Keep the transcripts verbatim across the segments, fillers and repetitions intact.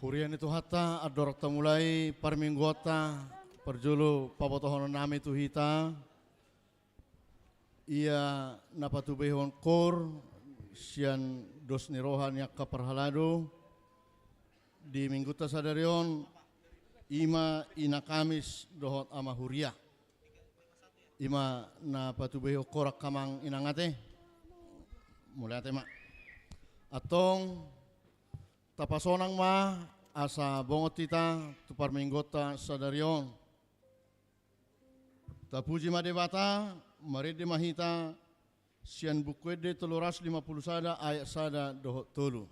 Huria ni Tuhanta, andorang tamulai parmingguonta, parjolo pabotohononnami tu hita, ia na patubeihon koor sian dos ni roha ni angka parhalado di minggunta sadari on, i ma ina Kamis dohot ama huria. I ma na patubeihon koor angka amang inang ate. Mauliate ma. Antong, tapasonang ma asa bongot hita tu parmingguonta sadari on. Tapuji ma Debata, marende ma hita sian Buku Ende tolu ratus lima pulu sada ayat sada dohot tolu.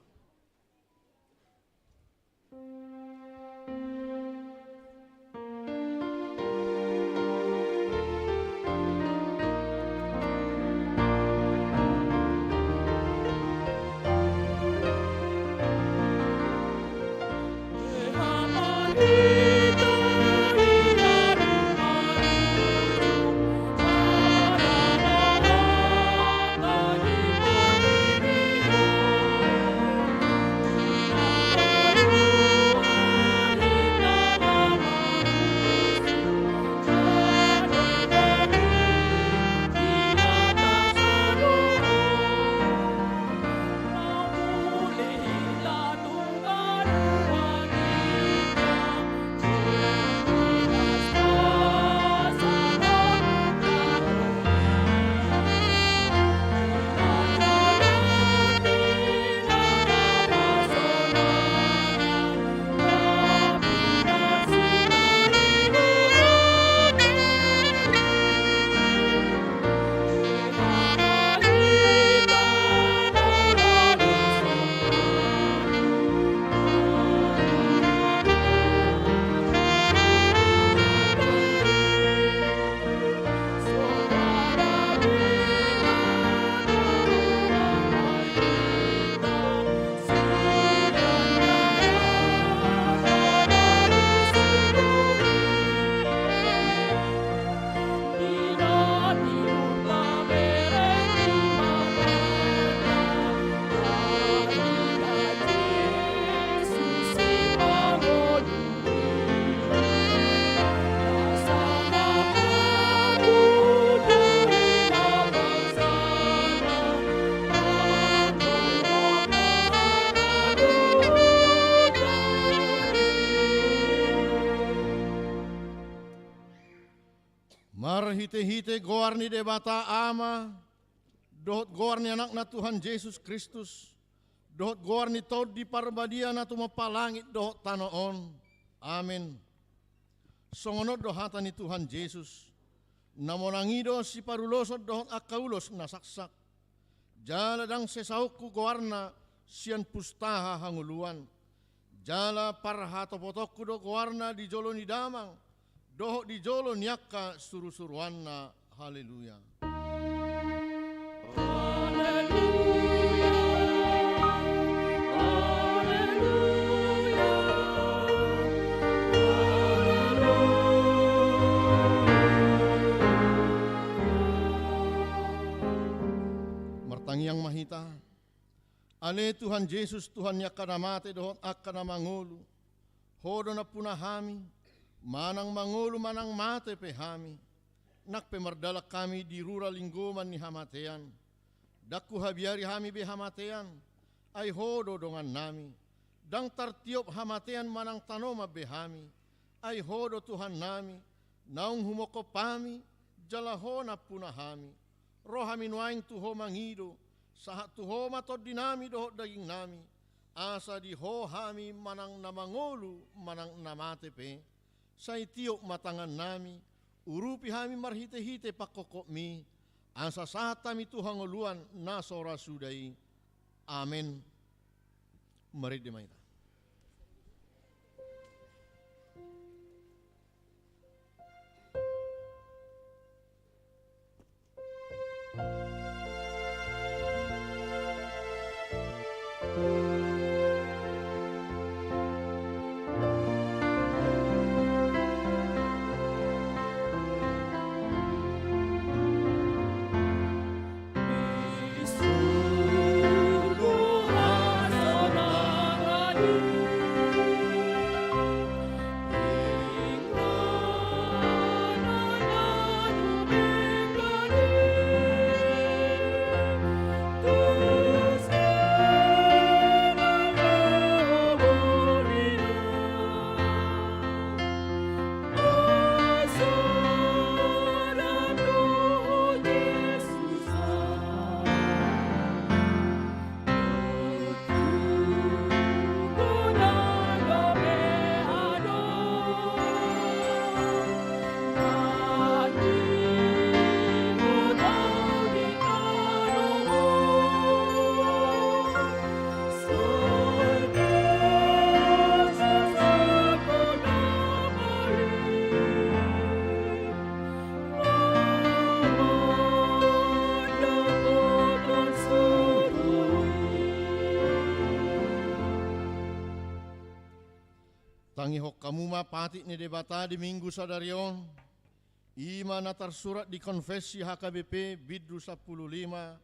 Marhitehite goar ni Debata Ama, dohot goar ni Anakna Tuhan Jesus Kristus, dohot goar ni Tondi Parbadia na tumompa langit dohot tano on. Amen. Songon on do hata ni Tuhan Jesus: Na monang i do siparuloson dohot angka ulos na saksak. Jala ndang sesaonku goarna sian pustaha hangoluan. Jala parhatopotonku do goarna di jolo ni damang dohot di jolo ni angka surusuruanna. Haleluya. Martangiang ma hita. Ale Tuhan Jesus, Tuhan ni angka na mate dohot angka na mangolu, Ho do nampuna hami, manang mangolu manang mate pe hami. Nang pe mardalan hami di rura linggoman ni hamatean, ndang huhabiari hami be hamatean, ai Ho do dongannami. Ndang tartiop hamatean manang tanoman be hami, ai Ho do Tuhannami, naung humongkop hami, jala Ho nampuna hami. Ro hami nuaeng tu Ho mangido, sahat tu Ho ma tondinami dohot dagingnami, asa di Ho hami manang na mangolu manang na mate pe. Sai tiop ma tangannami, urupi hami marhitehite pangkophopmi, asa sahat hami tu hangoluan na so ra suda i. Amen. Marende ma hita. Tangihon hamu ma patik ni Debata di Minggu sadari on, i ma na tarsurat di Konfessi H K B P bindu sampulu lima,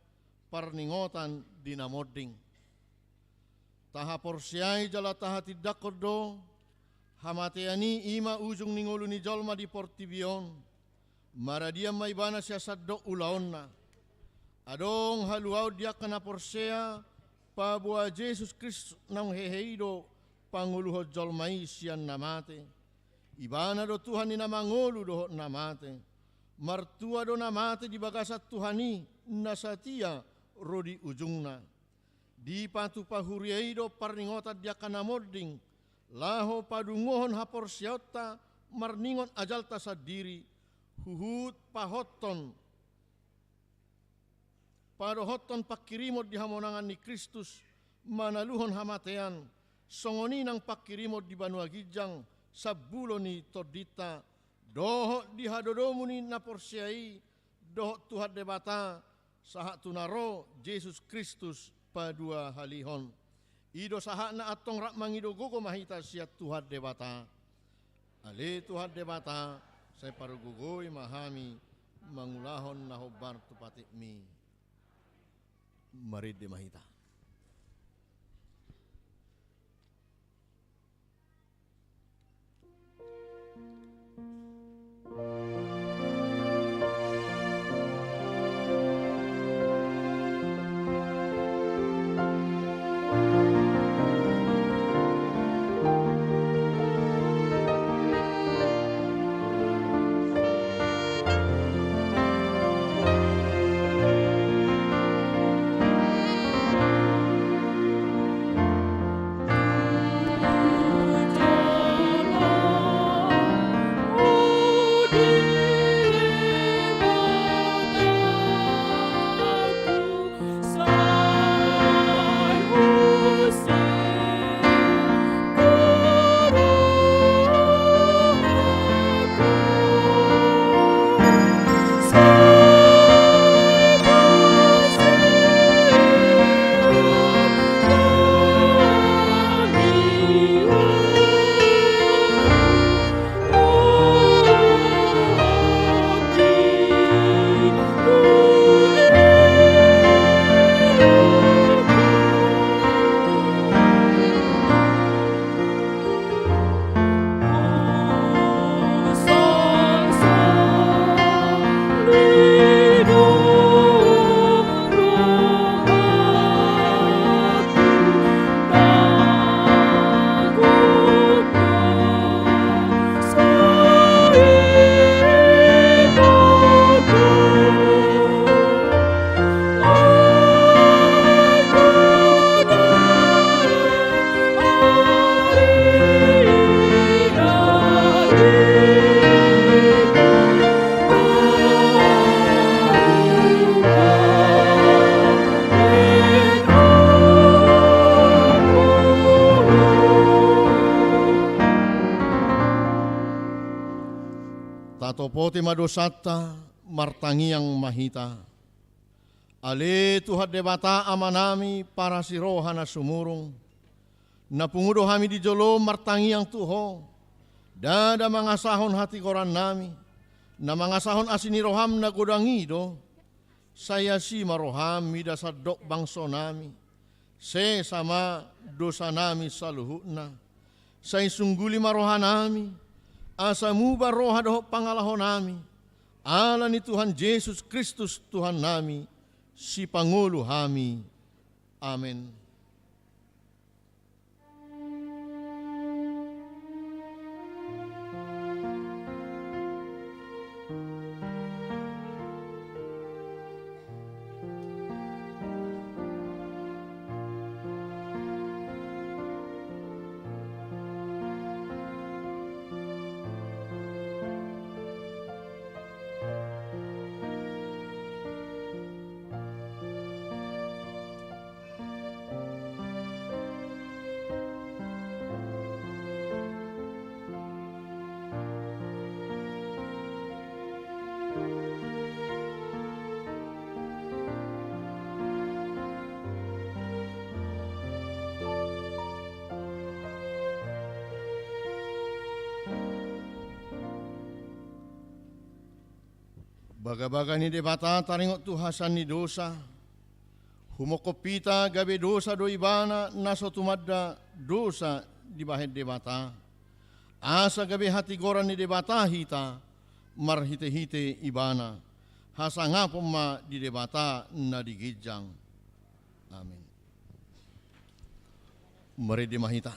parningotan di na monding. Tahaporseai jala tahatindangkon do, hamatean i i ma ujung ni ngolu ni jolma di portibi on, maradian ma ibana sian sandok ulaonna. Adong haluaon di angka na porsea, paboa Jesus Kristus naung hehe i do pangoluhon jolma i sian na mate. Ibana do Tuhan ni na mangolu dohot na mate. Martua do na mate di bagasan Tuhan i, na satia ro di ujungna. Dipatupa huria i do parningotan di angka na monding, laho padungohon haporseaonta marningot ajalta sandiri, huhut pahothon, padohothon pangkirimon di hamonangan ni Kristus, manaluhon hamatean, songon i nang pangkirimon di banua ginjang, sambulo ni tondinta, dohot di hadodomu ni na porsea i, dohot Tuhan Debata, sahat tu na ro Jesus Kristus paduahalihon. I do sahatna, antong rap mangido gogo ma hita sian Tuhan Debata. Ale Tuhan Debata, sai pargogoi ma hami mangulahon na hombar tu patikmi. Marende ma hita. Tatopote ma dosanta, martangiang ma hita. Ale Tuhan Debata Amanami, parasi roha na sumurung, na pungu do hami di jolo martangiang tu Ho, ndada mangasahon hatigorannami, na mangasahon asi ni roham na godang i do. Sai asi ma roham mida sandok bangsonami, sesa ma dosanami saluhutna. Sai sungguli ma rohanami, asa muba roha dohot pangalahonami, ala ni Tuhan Jesus Kristus Tuhannami, Sipangolu hami. Amen. Bagabaga ni Debata taringot tu hasea ni dosa, humongkop hita gabe dosa do ibana na so tumanda dosa dibahen Debata. Asa gabe hatigoran ni Debata hita marhitehite ibana. Hasangapon ma di Debata na di ginjang. Amin. Marende ma hita.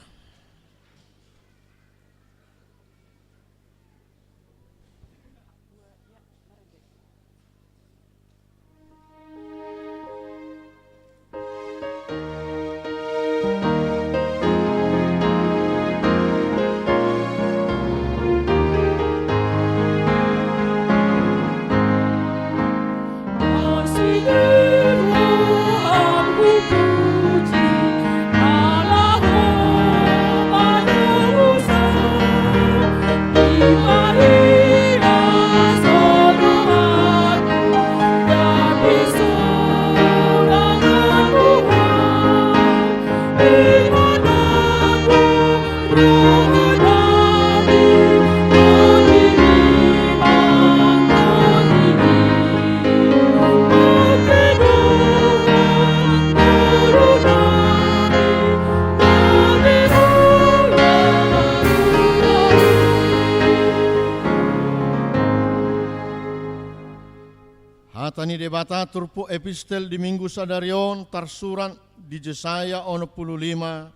Hata ni Debata turpuk epistel di Minggu sadari on tarsurat di Jesaya onom pulu lima,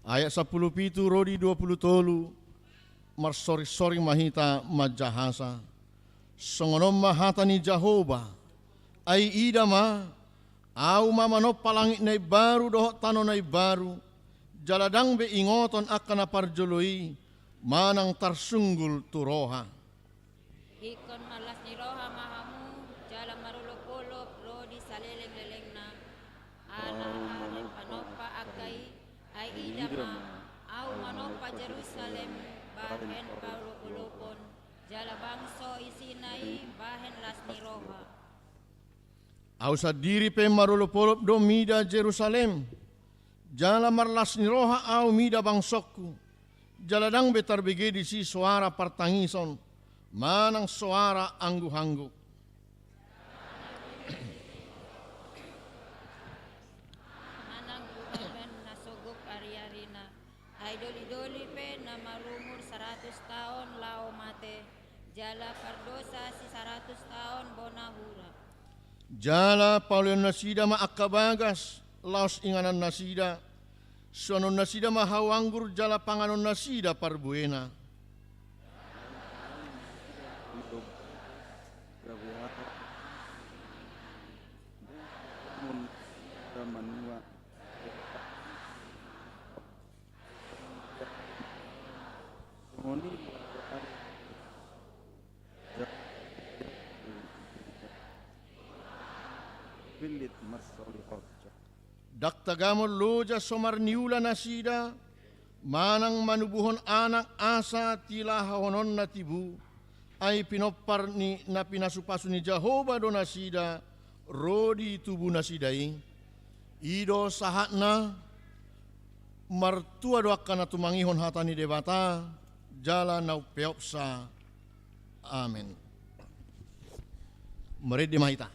ayat sampulu pitu ro di dua pulu tolu. Marsoringsoring ma hita manjahasa. Songon on ma hata ni Jahowa: Ai ida ma, Ahu ma manompa langit na imbaru dohot tano na imbaru, jala ndang be ingoton angka na parjolo i, manang tarsunggul tu roha. Ingkon marlas ni roha ma hamu, jala marolopolop ro di salelenglelengna. Ala Ahu ma na panompa angka i. Ai ida ma, Ahu manompa Jerusalem bahen parolopolopon, jala bangso isina i bahen las ni roha. Ahu sandiri pe marolopolop do mida Jerusalem, jala marlas ni roha Ahu mida bangsongku, jala ndang be tarbege disi soara partangison, manang soara angguhangguk. Manang buhaban na sogop ariarina, ai dolidoli pe na marumur saratus taon laho mate, jala pardosa sisaratus taon bona hura. Jala paoleon nasida ma angka bagas laos inganan nasida, suanon nasida ma hau anggur jala panganon nasida parbuena. Ndang tagamon loja so marniula nasida, manang manubuhon anak asa tilahahononna tibu, ai pinompar ni na pinasupasu ni Jahowa do nasida ro di tubu nasida i. I do sahatna. Martua do angka na tumangihon hata ni Debata, jala na umpeopsa. Amen. Marende ma hita.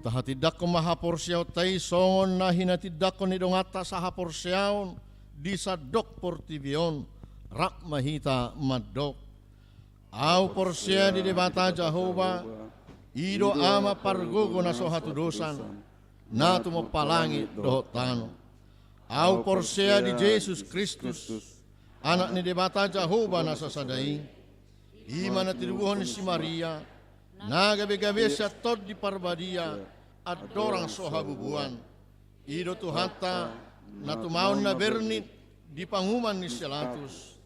Tahatindangkon ma haporseaonta i songon na hinatindangkon ni donganta sahaporseaon di sandok portibi on, rap ma hita mandok. Ahu porsea di Debata Jahowa, i do Ama pargogo na so hatudosan, na tumompa langit dohot tano. Ahu porsea di Jesus Kristus, Anak ni Debata Jahowa na sasada i. I ma na tinubuhon ni si Maria, na gabe-gabe sian Tondi Parbadia, andorang so habubuan. I do Tuhanta, na tumaon na bernit di panguhuman ni si Pilatus.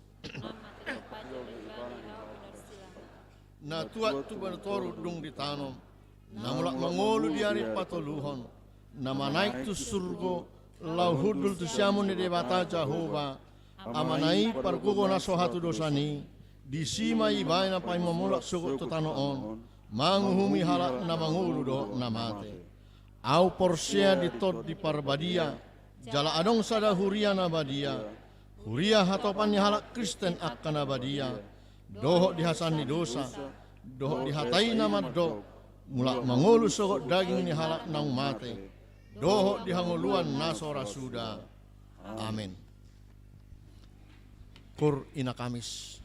Na tuat tu banua toru dung ditanom, na mulak mangolu di ari patoluhon, na manaek tu surgo, laho hundul tu siamun ni Debata Jahowa, Amana i pargogo na so hatudosan i, disi ma ibana paima mulak sogot tu tano on, manguhumi halak na mangolu dohot na mate. Ahu porsea di Tondi Parbadia, jala adong sada huria na badia, huria hatopan ni halak Kristen angka na badia, dohot di hasesaan ni dosa, dohot di hata i na mandok, mulak mangolu sogot daging ni halak naung mate, dohot di hangoluan na so ra suda. Amen. Kur Ina Kamis.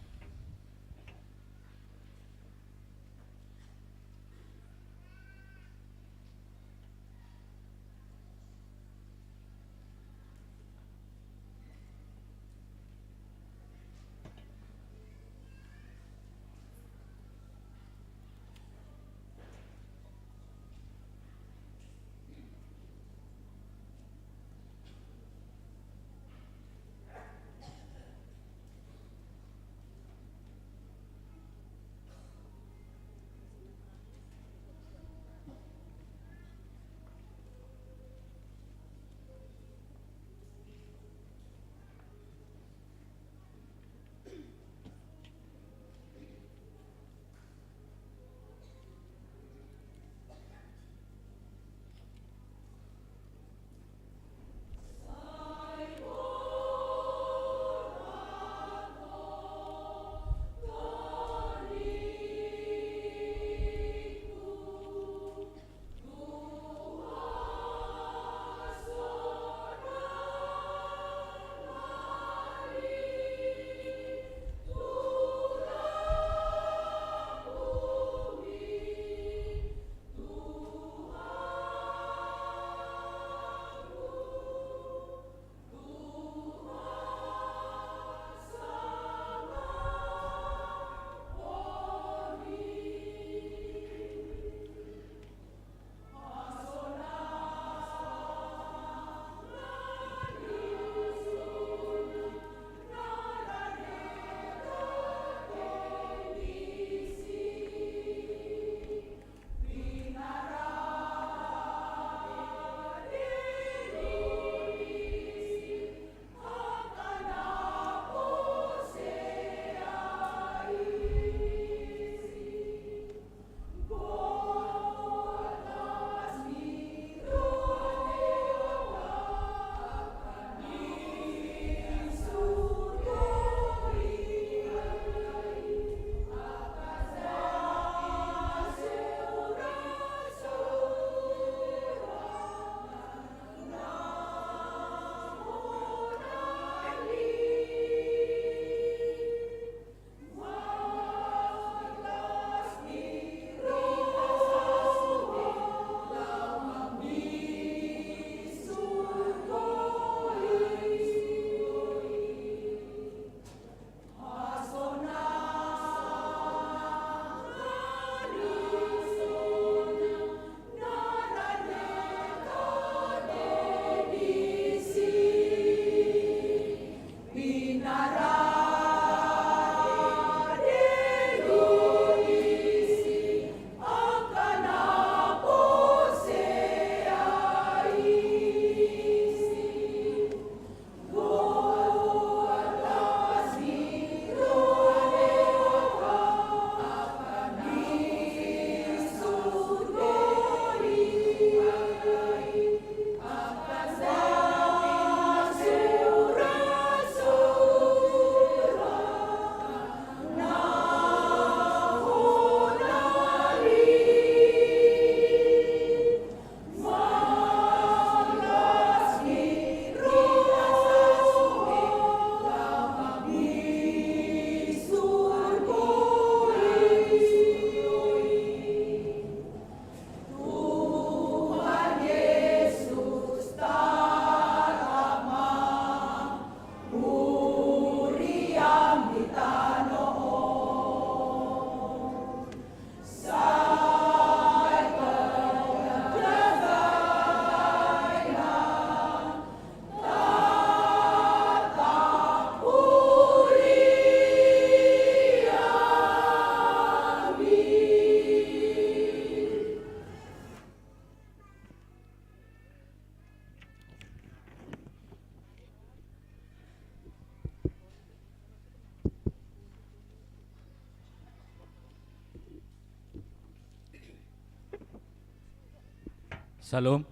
Salam.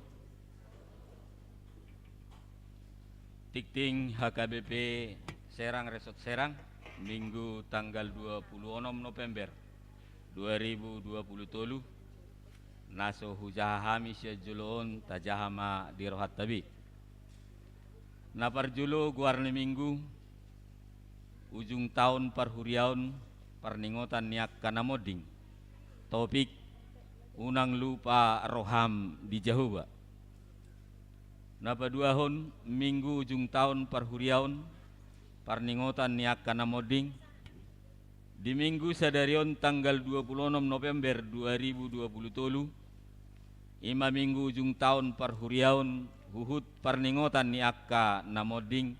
Tingting H K B P Serang, Resort Serang, Minggu tanggal dua puluh enam November dua ribu dua puluh tolu, na so hujaha hami sian jolo on, tajaha ma di rohanta be. Na parjolo, goar ni Minggu, ujung taon parhuriaon, parningotan ni angka na monding. Topik: Unang lupa roham di Jahowa. Na paduahon, Minggu ujung taon parhuriaon, parningotan ni angka na monding. Di Minggu sadari on, tanggal dua puluh enam November dua ribu dua puluh tolu, i ma Minggu ujung taon parhuriaon, huhut parningotan ni angka na monding,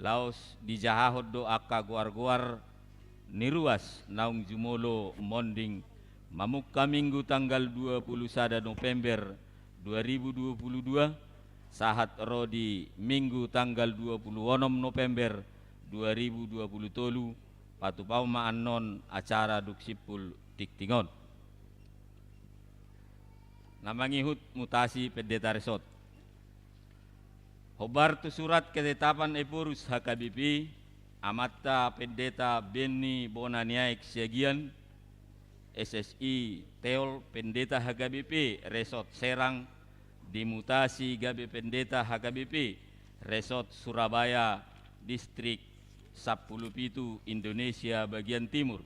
laos dijahahon do angka goar-goar ni ruas naung jumolo monding, mamungka Minggu tanggal dua puluh sada November dua ribu dua puluh dua, sahat ro di Minggu tanggal dua puluh enam November dua ribu dua puluh tolu, patupaon ma annon acara dung simpul tingting on. Na mangihut, mutasi pendeta resort. Hombar tu surat ketetapan ephorus H K B P, amanta Pendeta Benny Bona ni Aek Siagian, S S I Teol, Pendeta H K B P Resort Serang, dimutasi gabe Pendeta H K B P Resort Surabaya, Distrik sampulu pitu, Indonesia bagian timur.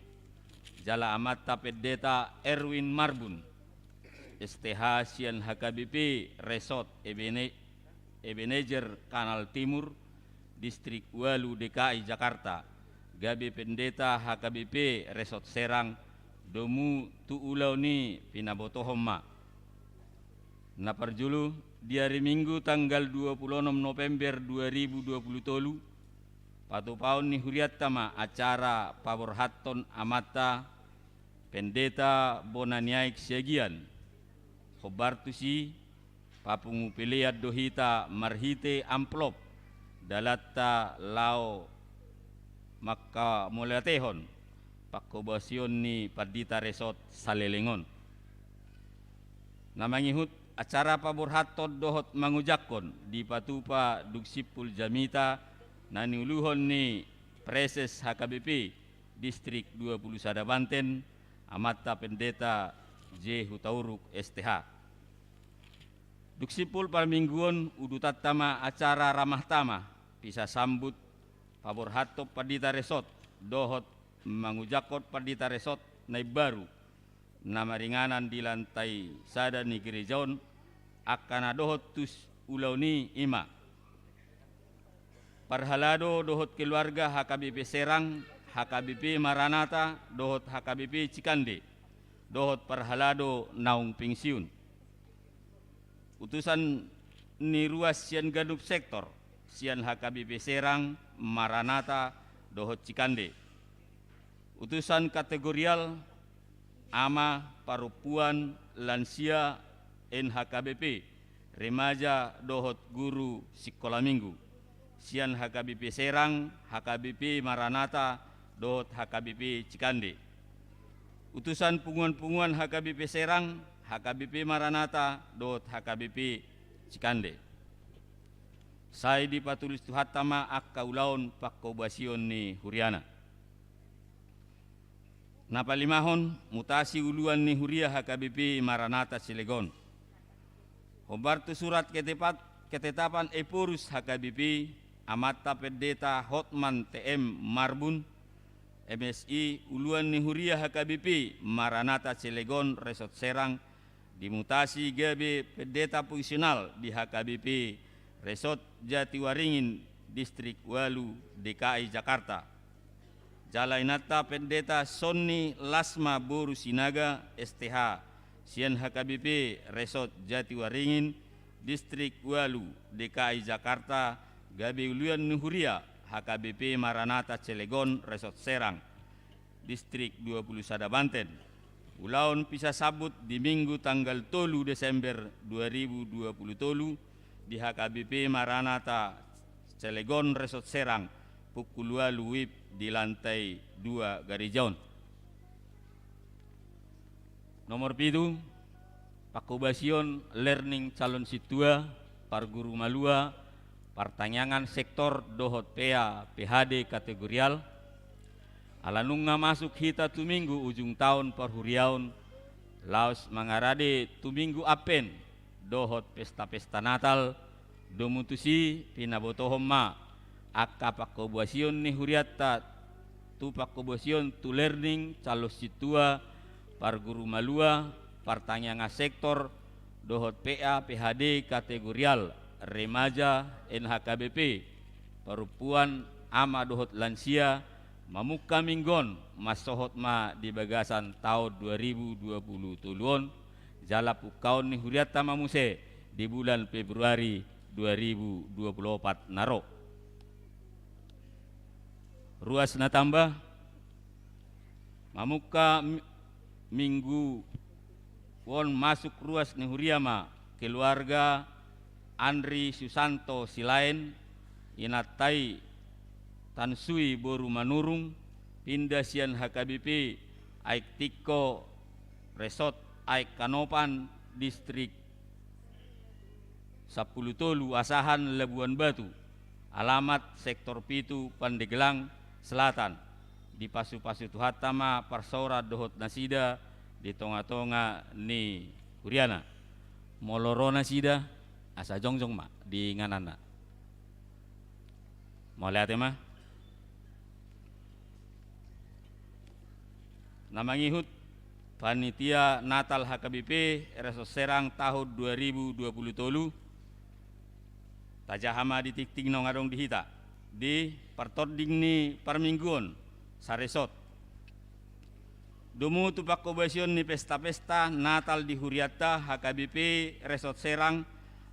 Jala amanta Pendeta Erwin Marbun, S T H, sian H K B P Resort Ebene-, Ebenezer, Kanal Timur, Distrik ualu, D K I Jakarta, gabe Pendeta H K B P Resort Serang, domu tu ulaon i pinabotohon ma. Na parjolo, di ari Minggu tanggal dua puluh enam November dua ribu dua puluh tolu, patupaon ni hurianta ma acara paborhathon amanta Pendeta Bona ni Aek Siagian. Hombar tusi, papungu pelean do hita marhite amplop dalanta laho mangkamauliatehon pangkobasion ni pandita resort saleleng on. Na mangihut, acara paborhathon dohot mangojakhon dipatupa dung simpul jamita na niuluhon ni Praeses H K B P Distrik dua puluh sada Banten, amanta Pendeta J Hutauruk, S T H. Dung simpul parmingguon, udutanta ma acara Ramah Tamah, pisa sambut paborhathon pandita resort dohot mangojakhon pandita resort na imbaru, na maringanan di lantai sada ni gereja on, angka na dohot tu ulaon i, i ma: Parhalado dohot keluarga H K B P Serang, H K B P Maranatha dohot H K B P Cikande, dohot parhalado naung pensiun. Utusan ni ruas sian ganup sektor, sian H K B P Serang, Maranatha dohot Cikande. Utusan kategorial: ama, parompuan, lansia, N H K B P, remaja dohot guru sikola minggu, sian H K B P Serang, H K B P Maranatha dohot H K B P Cikande. Utusan punguan-punguan H K B P Serang, H K B P Maranatha dohot H K B P Cikande. Sai dipatulis Tuhanta ma angka ulaon pangkobasion ni huriana. Na palimahon, mutasi uluan ni huria H K B P Maranatha Cilegon. Hombar tu surat ketepat-, ketetapan ephorus H K B P, amanta Pendeta Hotman T M Marbun, M S I, uluan ni huria H K B P Maranatha Cilegon Resort Serang, dimutasi gabe pendeta fungsional di H K B P Resort Jatiwaringin, Distrik ualu, D K I Jakarta. Jala inanta Pendeta Sonni Lasma boru Sinaga, S T H, sian H K B P Resort Jatiwaringin, Distrik ualu, D K I Jakarta, gabe uluan ni huria H K B P Maranatha Cilegon Resort Serang, Distrik dua puluh sada Banten. Ulaon pisa sambut di Minggu tanggal tolu Desember dua ribu dua puluh tolu di H K B P Maranatha Cilegon Resort Serang, pukul ualu WIB di lantai dua gareja on. Nomor pitu, Pangkobasion learning calon sintua, parguru malua, partangiangan sektor dohot P A P H D kategorial. Ala nunga masuk hita tu minggu ujung taon parhuriaon, laos mangarade tu minggu Advent dohot pesta-pesta Natal, domu tusi pinabotohon ma angka pangkobasion ni hurianta tu pangkobasion tu learning calon sintua, parguru malua, partangiangan sektor dohot P A P H D kategorial, remaja, N H K B P, parompuan, ama dohot lansia, mamungka minggu on mansohot ma di bagasan taon dua ribu dua puluh tolu on, jala pungkaon ni hurianta ma muse di bulan Februari dua ribu dua puluh opat na ro. Ruas na tamba, mamungka mi-, minggu on masuk ruas ni huria ma keluarga Andri Susanto Silaen, inanta i Tansui boru Manurung, pinda sian H K B P Aek Tingko, Resort Aek Kanopan, Distrik sampulu tolu Asahan, Labuan Batu, alamat sektor pitu, Pandeglang Selatan. Dipasu-pasu Tuhanta ma parsaoran dohot nasida di tonga-tonga ni huriana. Molo ro nasida, asa jongjong ma di ingananna. Mauliate ma. Na mangihut, panitia Natal H K B P Resort Serang tahun dua ribu dua puluh tolu, tajaha ma di tingting naung adong di hita, di partording ni parmingguon saresort. Domu tu pangkobasion ni pesta-pesta Natal di hurianta H K B P Resort Serang,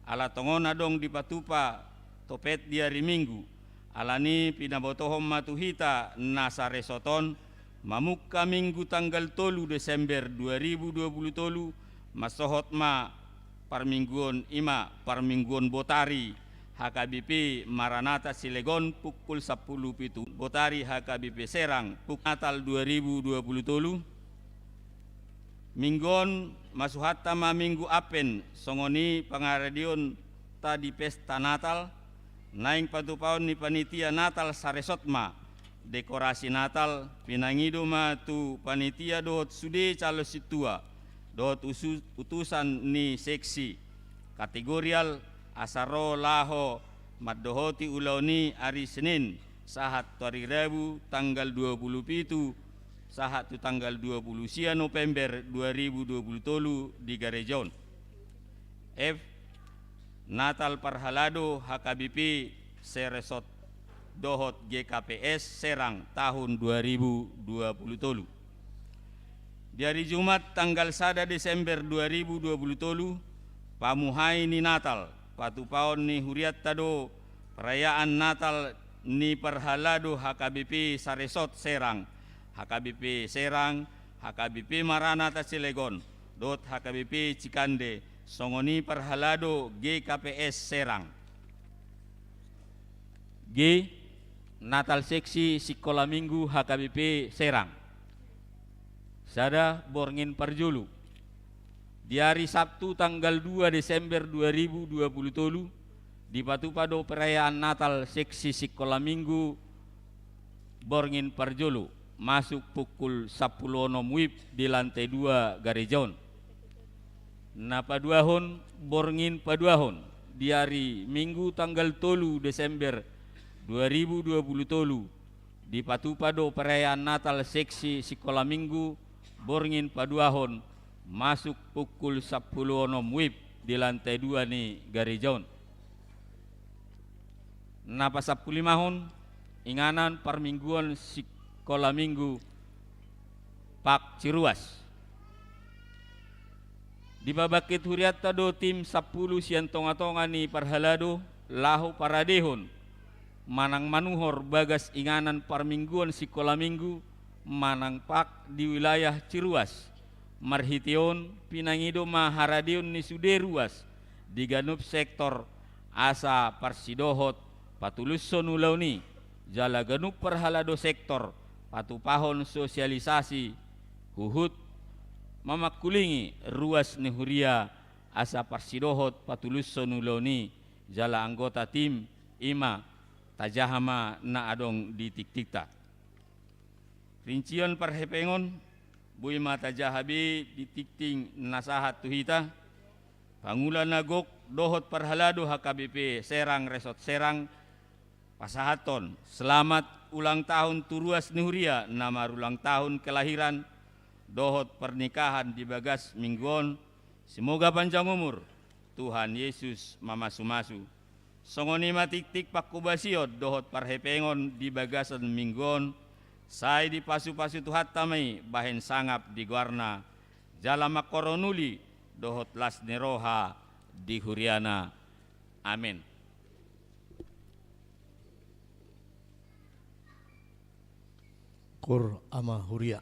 ala tongon adong dipatupa topet di ari Minggu. Alani pinabotohon ma tu hita na saresort on, mamungka Minggu tanggal tolu Desember dua ribu dua puluh tolu, mansohot ma parmingguon, i ma parmingguon Botari H K B P Maranatha Cilegon pukul sampulu pitu, Botari H K B P Serang pukul Natal dua ribu dua puluh tolu. Minggu on masuhanta ma Minggu Advent, songon i pangaradeonta di pesta Natal, naeng patupaon ni panitia Natal saresort ma dekorasi Natal, pinangido ma tu panitia dohot sude calon sintua dohot usu-, utusan ni seksi kategorial, asa ro laho mandohoti ulaon i ari Senin sahat tu ari Rabu tanggal dua puluh pitu sahat tu tanggal dua puluh sia November dua ribu dua puluh tolu di gareja on. F. Natal parhalado H K B P saresort dohot G K P S Serang tahun dua ribu dua puluh tolu. Di ari Jumat tanggal sada Desember dua ribu dua puluh tolu, pamuhai ni Natal, patupaon ni hurianta do perayaan Natal ni parhalado H K B P saresort Serang, H K B P Serang, H K B P Maranatha Cilegon, dohot H K B P Cikande, songon i parhalado G K P S Serang. G. Natal seksi sikola Minggu H K B P Serang. Sada, borngin parjolo. Di ari Sabtu tanggal dua Desember dua ribu dua puluh tolu, dipatupa do perayaan Natal seksi sikola Minggu borngin parjolo, masuk pukul sampulu onom wib di lantai dua gareja on. Na paduahon, borngin paduahon, di ari Minggu tanggal tolu Desember dua ribu dua puluh tolu, dipatupa do perayaan Natal seksi sikola Minggu borngin paduahon, masuk pukul sampulu onom wib di lantai dua ni gareja on. Na pasampululimahon, inganan parmingguon sikola Minggu Pak Ciruas. Dipabangkit hurianta do tim sampulu sian tonga-tonga ni parhalado laho paradehon manang manuhor bagas inganan parmingguon sikola Minggu manang Pak di wilayah Ciruas. Marhite on pinangido ma haradeon ni sude ruas di ganup sektor asa parsidohot patulushon ulaon i, jala ganup parhalado sektor patupahon sosialisasi huhut mamangkulingi ruas ni huria asa parsidohot patulushon ulaon i jala anggota tim, i ma tajaha ma na adong di tingtingta. Rincian parhepengon, boi ma tajaha be di tingting na sahat tu hita, pangula na gok dohot parhalado H K B P Serang Resort Serang, pasahathon selamat ulang tahun tu ruas ni huria na marulang tahun kelahiran dohot pernikahan di bagas minggu on. Semoga panjang umur, Tuhan Yesus mamasumasu. Songon i ma tingting pangkobasion dohot parhepengon di bagasan minggu on, sai dipasupasu Tuhanta ma i bahen sangap di goarna, jala mangkorhon uli dohot las ni roha di huriana. Amen. Kur ama huria.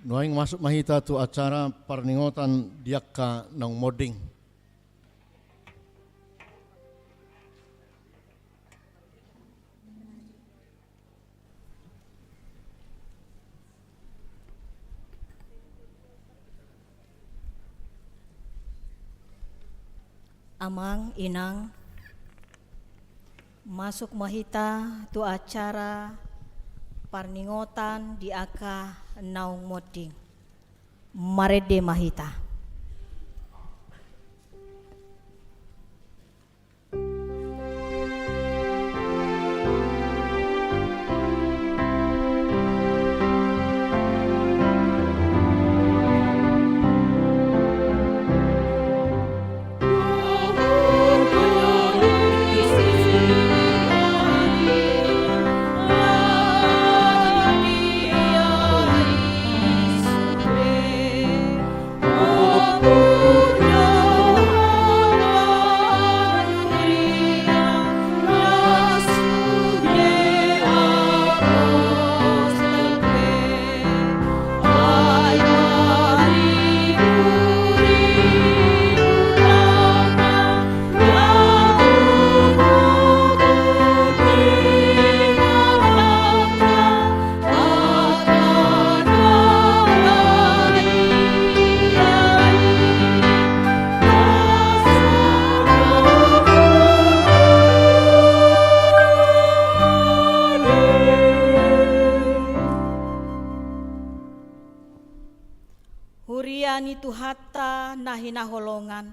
Nuaeng masuk ma hita tu acara parningotan di angka naung monding. Amang, Inang, masuk ma hita tu acara parningotan di angka naung monding. Marende ma hita. Huria ni Tuhanta na hinaholongan.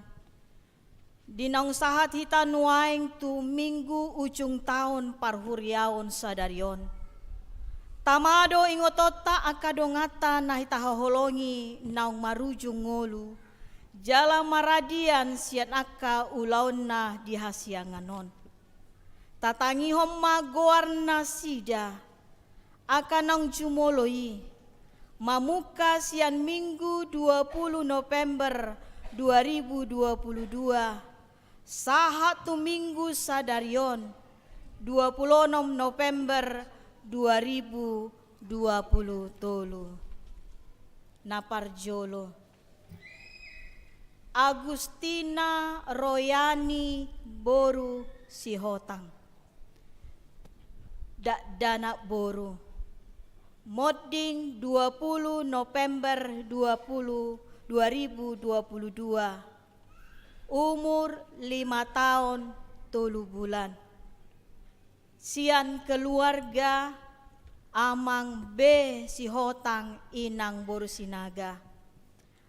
Di naung sahat hita nuaeng tu Minggu ujung taon parhuriaon sadari on, tama do ingotonta angka donganta na hita haholongi naung marujung ngolu jala maradian sian angka ulaonna di hasiangan on. Tatangihon ma goar nasida, angka naung jumolo i, mamungka sian Minggu dua puluh November dua ribu dua puluh dua, sahat tu Minggu sadari on, dua puluh onom November dua ribu dua puluh tolu. Na parjolo, Agustina Royani boru Sihotang, dakdanak boru, monding dua puluh November dua puluh, dua ribu dua puluh dua, umur lima taon tolu bulan. Sian keluarga Amang B. Sihotang, Inang boru Sinaga.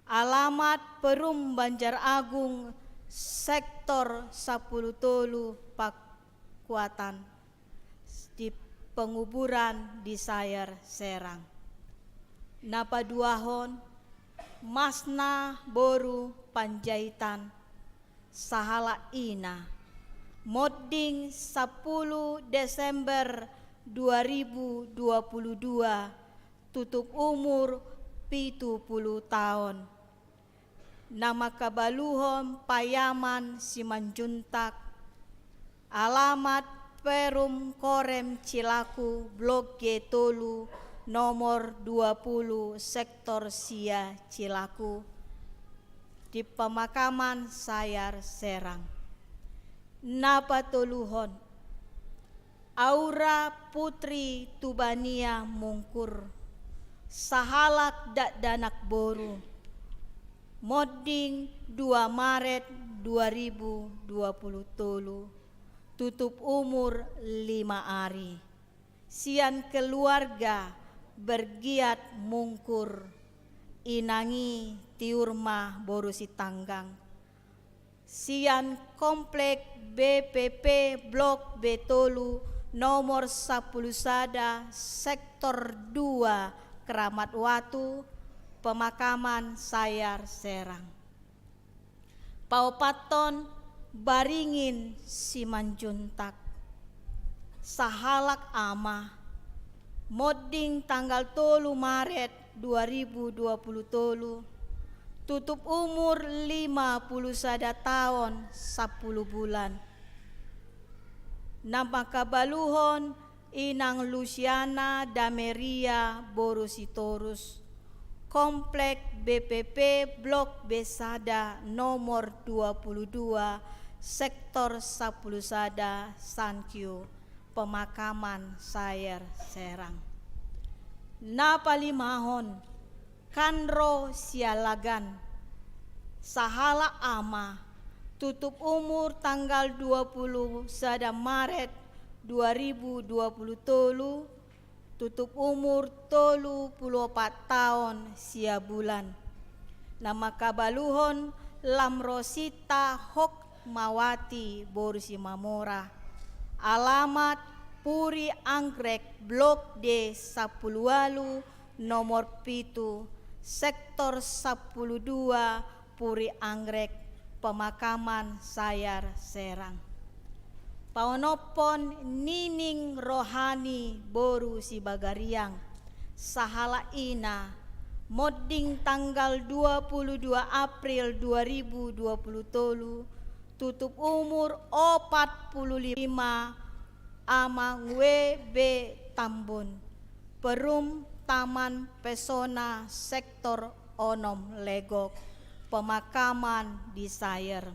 Alamat Perum Banjar Agung, sektor sampulu tolu Pakuatan, di penguburan di Sayer Serang. Na paduahon, Masna boru Panjaitan, sahalak ina, monding sampulu Desember dua ribu dua puluh dua, tutup umur pitu puluh taon. Na mangkabaluhon Payaman Simanjuntak, alamat Perum Korem Cilaku, Blok G tolu, nomor dua puluh, sektor sia Cilaku, di pemakaman Sayer Serang. Na patoluhon, Aura Putri Tubania Mungkur, sahalak dakdanak boru, monding dua Maret dua ribu dua puluh tolu, tutup umur lima ari. Sian keluarga Bergiat Mungkur, inang i Tiur ma boru Sitanggang. Sian komplek B P P Blok B tolu, nomor sampulu sada, sektor dua, Keramat Watu, pemakaman Sayer Serang. Paopathon, Baringin Simanjuntak, sahalak ama, monding tanggal tolu Maret dua ribu dua puluh tolu, tutup umur lima puluh sada taon sampulu bulan. Na mangkabaluhon Inang Lusiana Dameria boru Sitorus, Komplek B P P Blok B sada nomor dua puluh dua, sektor sampulu sada, Sankyu, pemakaman Sayer Serang. Na palimahon, Kanro Sialagan, sahalak ama, tutup umur tanggal dua puluh sada Maret dua ribu dua puluh tolu, tutup umur tolu puluh opat taon sia bulan. Na mangkabaluhon Lamrosinta Hokmawati boru Simamora. Alamat Puri Anggrek, Blok D sampulu ualu, nomor pitu, sektor sampulu dua, Puri Anggrek, pemakaman Sayer Serang. Paonomhon Nining Rohani boru Sibagariang, sahalak ina, monding tanggal dua puluh dua April dua ribu dua puluh tolu, tutup umur opat puluh lima, Amang W B Tambun, Perum Taman Pesona, sektor onom, Legok, pemakaman di Sayer.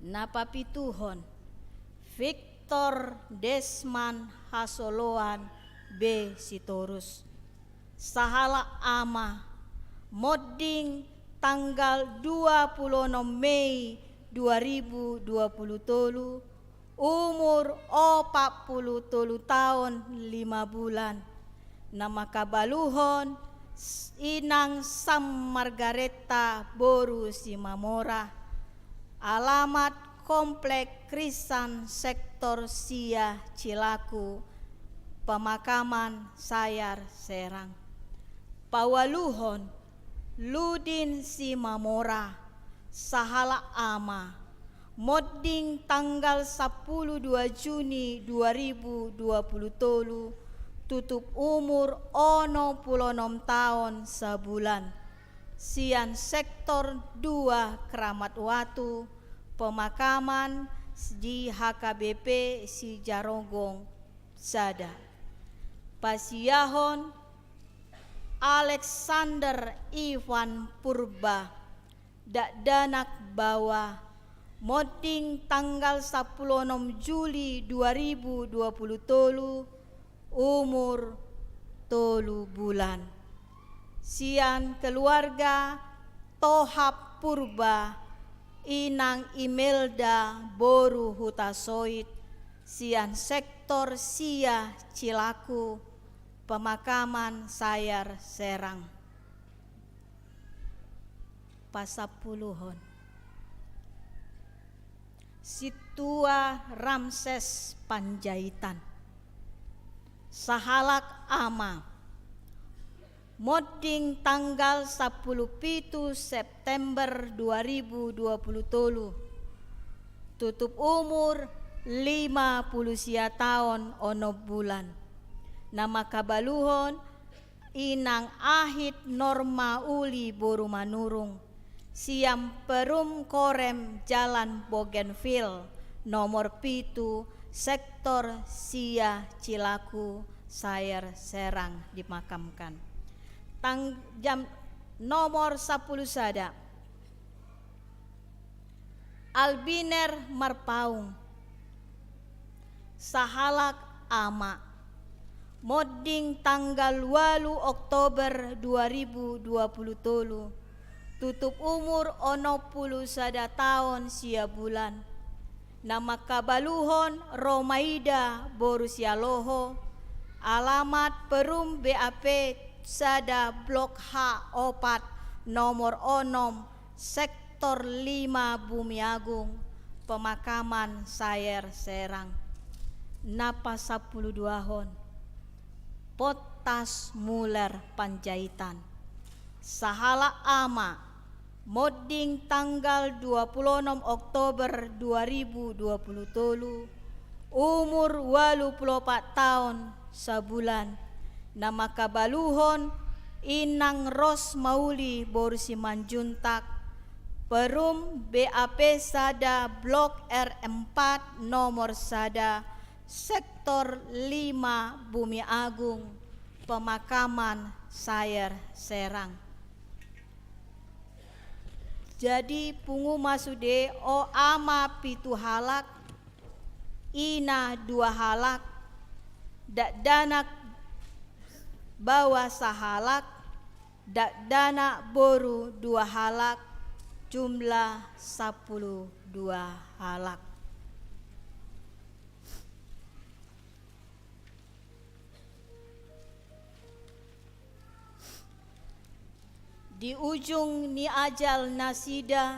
Na papituhon, Victor Desman Hasoloan B Sitorus, sahalak ama, monding tanggal dua puluh onom Mei dua ribu dua puluh tolu, umur opat puluh tolu taon lima bulan. Na mangkabaluhon s-, Inang Sam Margareta boru Simamora. Alamat Komplek Krisan, sektor sia, Cilaku, pemakaman Sayer Serang. Paualuhon, Ludin Simamora, sahalak ama, monding tanggal sampulu dua Juni dua ribu dua puluh tolu, tutup umur onom puluh onom taon sabulan. Sian sektor dua, Keramat Watu, pemakaman di H K B P Sijarogong sada. Pasiahon Alexander Ivan Purba, dakdanak Bawa, monding tanggal sampulu onom Juli dua ribu dua puluh tolu, umur tolu bulan. Sian keluarga Tohap Purba, Inang Imelda boru Hutasoit, sian sektor sia, Cilaku, pemakaman Sayer Serang. Pasampuluhon, Sintua Ramses Panjaitan, sahalak ama, monding tanggal sampulu pitu September dua ribu dua puluh tolu, tutup umur lima puluh sia taon onom bulan. Na mangkabaluhon Inang Ahit Norma Uli boru Manurung, sian Perum Korem, Jalan Bougainville, nomor pitu, sektor sia, Cilaku, Sayer Serang, dimakamkan. Tang-, jam, nomor sampulu sada, Albiner Marpaung, sahalak ama, monding tanggal ualu Oktober dua ribu dua puluh tolu, tutup umur onom puluh sada taon sia bulan. Na mangkabaluhon Romaida boru Sialoho, alamat Perum B A P sada, Blok H opat, nomor onom, sektor lima, Bumiagung, pemakaman Sayer Serang. Na pasampuluduahon, Pottas Muller Panjaitan, sahalak ama, monding tanggal dua puluh onom Oktober dua ribu dua puluh tolu, umur ualu puluh opat taon sabulan. Na mangkabaluhon Inang Ros Mauli boru Simanjuntak, Perum B A P sada, Blok R empat, nomor sada, sektor lima, Bumiagung, Pemakaman Sayer Serang. Jadi pungu ma sude, o ama pitu halak, ina dua halak, dakdanak baoa sahalak, dakdanak boru dua halak, jumlah sampulu dua halak. Di ujung ni ajal nasida,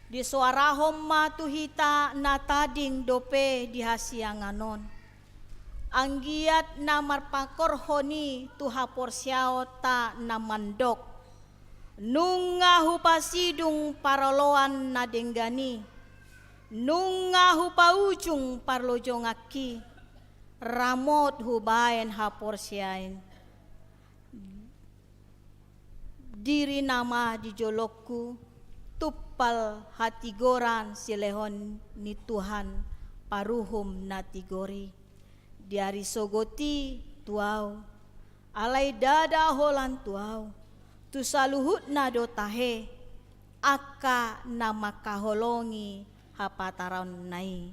disoarahon ma tu hita na tading dope di hasiangan on. Anggiat na marpangkorhon i tu haporseaonta na mandok: Nunga hupasidung paroloan na denggan i, nunga hupaujung parlojonganki, ramot hubaen haporseaon diri nama di jolongku, tumpal hatigoran silehon ni Tuhan paruhum na tigor i. Di ari sogot i tu ahu, alai ndada holan tu ahu, tu saluhutna do tahe angka na mangkaholongi hapataranna i.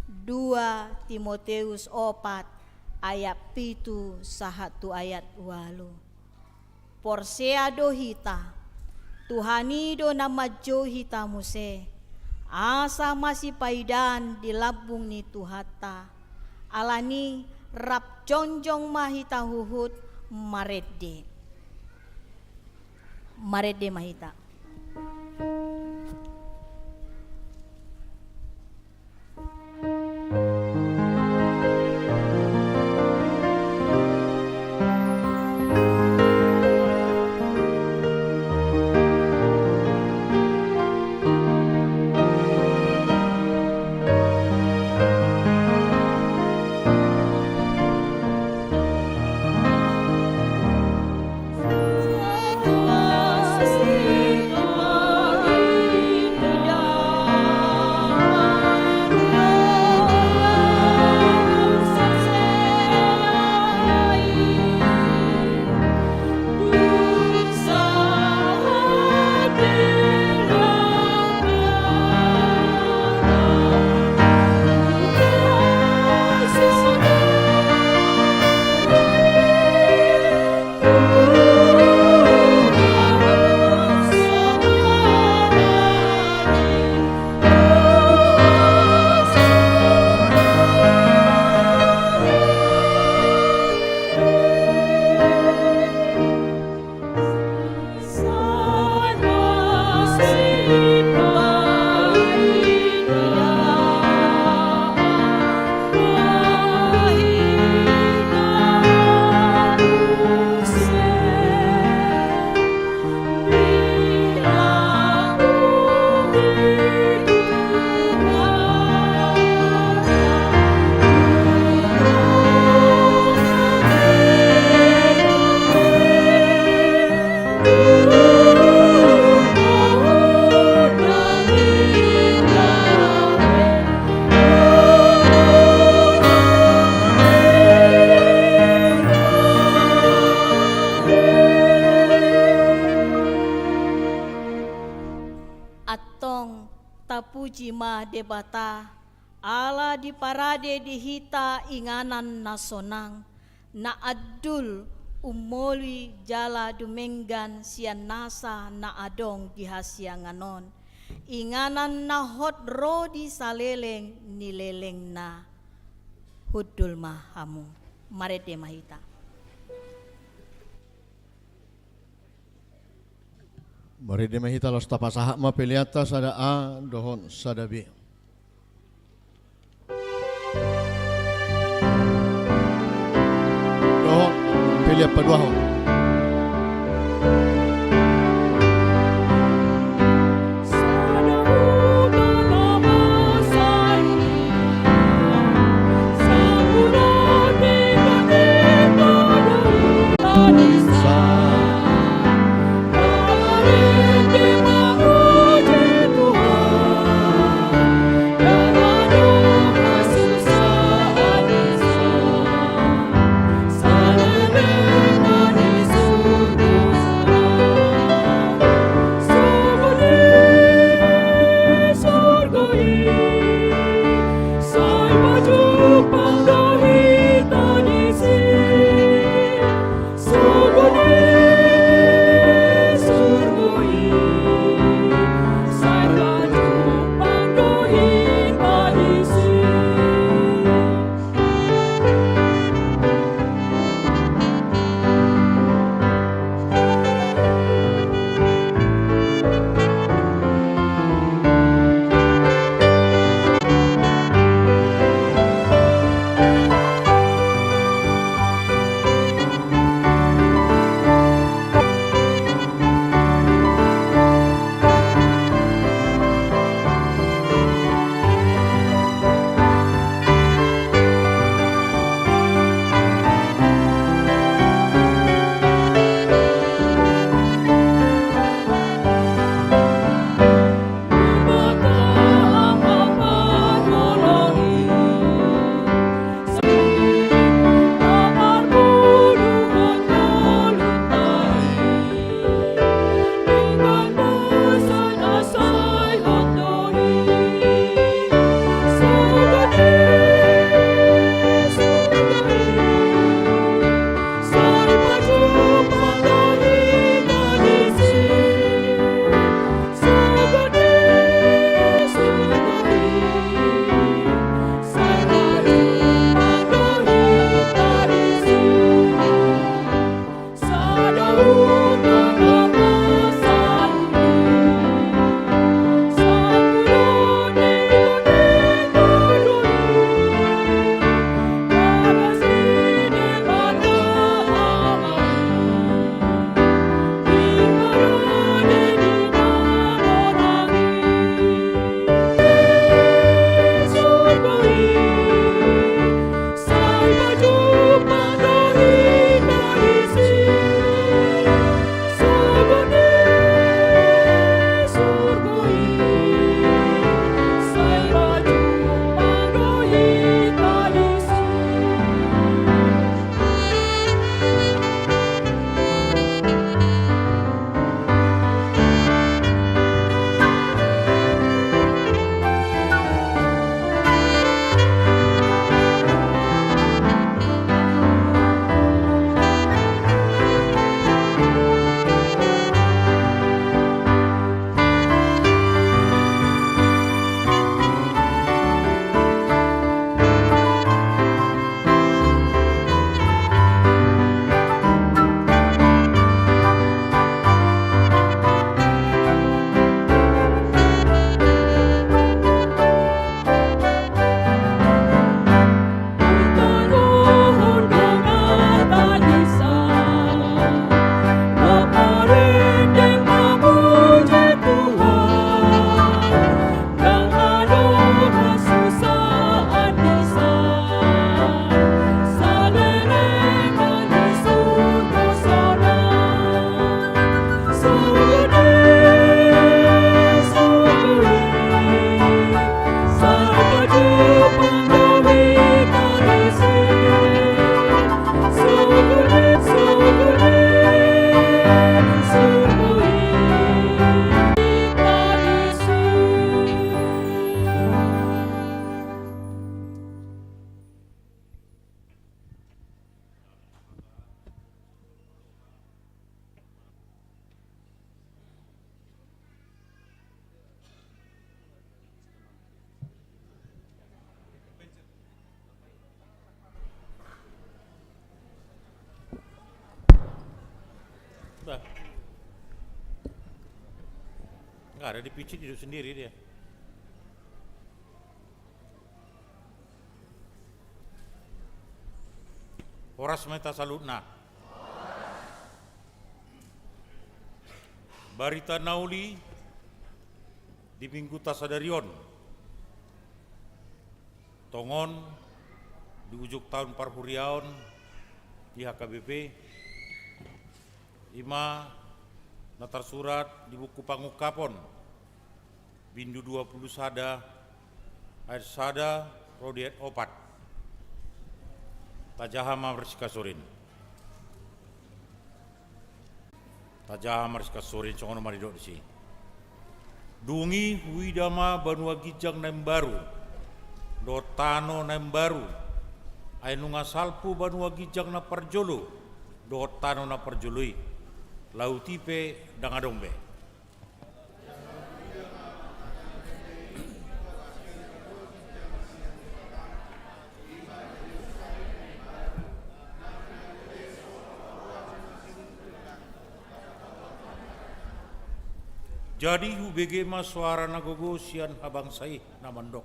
Dua Timoteus opat ayat pitu sahat tu ayat ualu. Porsea do hita, Tuhan i do na manjou hita muse, asa masipaidaan di lambung ni Tuhanta. Alani, rap jongjong ma hita huhut marende. Marende ma hita. Antong tapuji ma Debata, ala diparade di hita inganan na sonang, na andul, ummoli jala dumenggan sian nasa na adong di hasiangan on, inganan na hot ro di saleleng ni lelengna. Hundul ma hamu. Marende ma hita. Marende ma hita, laos tapasahat ma peleanta sada A dohot sada B. Dohot pelean paduahon. Ada dipicit, duduk sendiri dia. Horas ma hita saluhutna. Barita na uli di mingguta sadari on. Tongon di ujung taon parhuriaon di H K B P, i ma na tarsurat di buku Pangungkapon, bindu dua pulu sada, ayat sada ro di ayat opat. Tajaha ma marsikasuring. Tajaha marsikasuring, songon on ma didok disi. Dung i huida ma banua ginjang na imbaru dohot tano na imbaru. Ai nunga salpu banua ginjang na parjolo dohot tano na parjolo i, laut i pe ndang adong be. Jadi hubege ma soara na gogo sian habangsa i na mandok: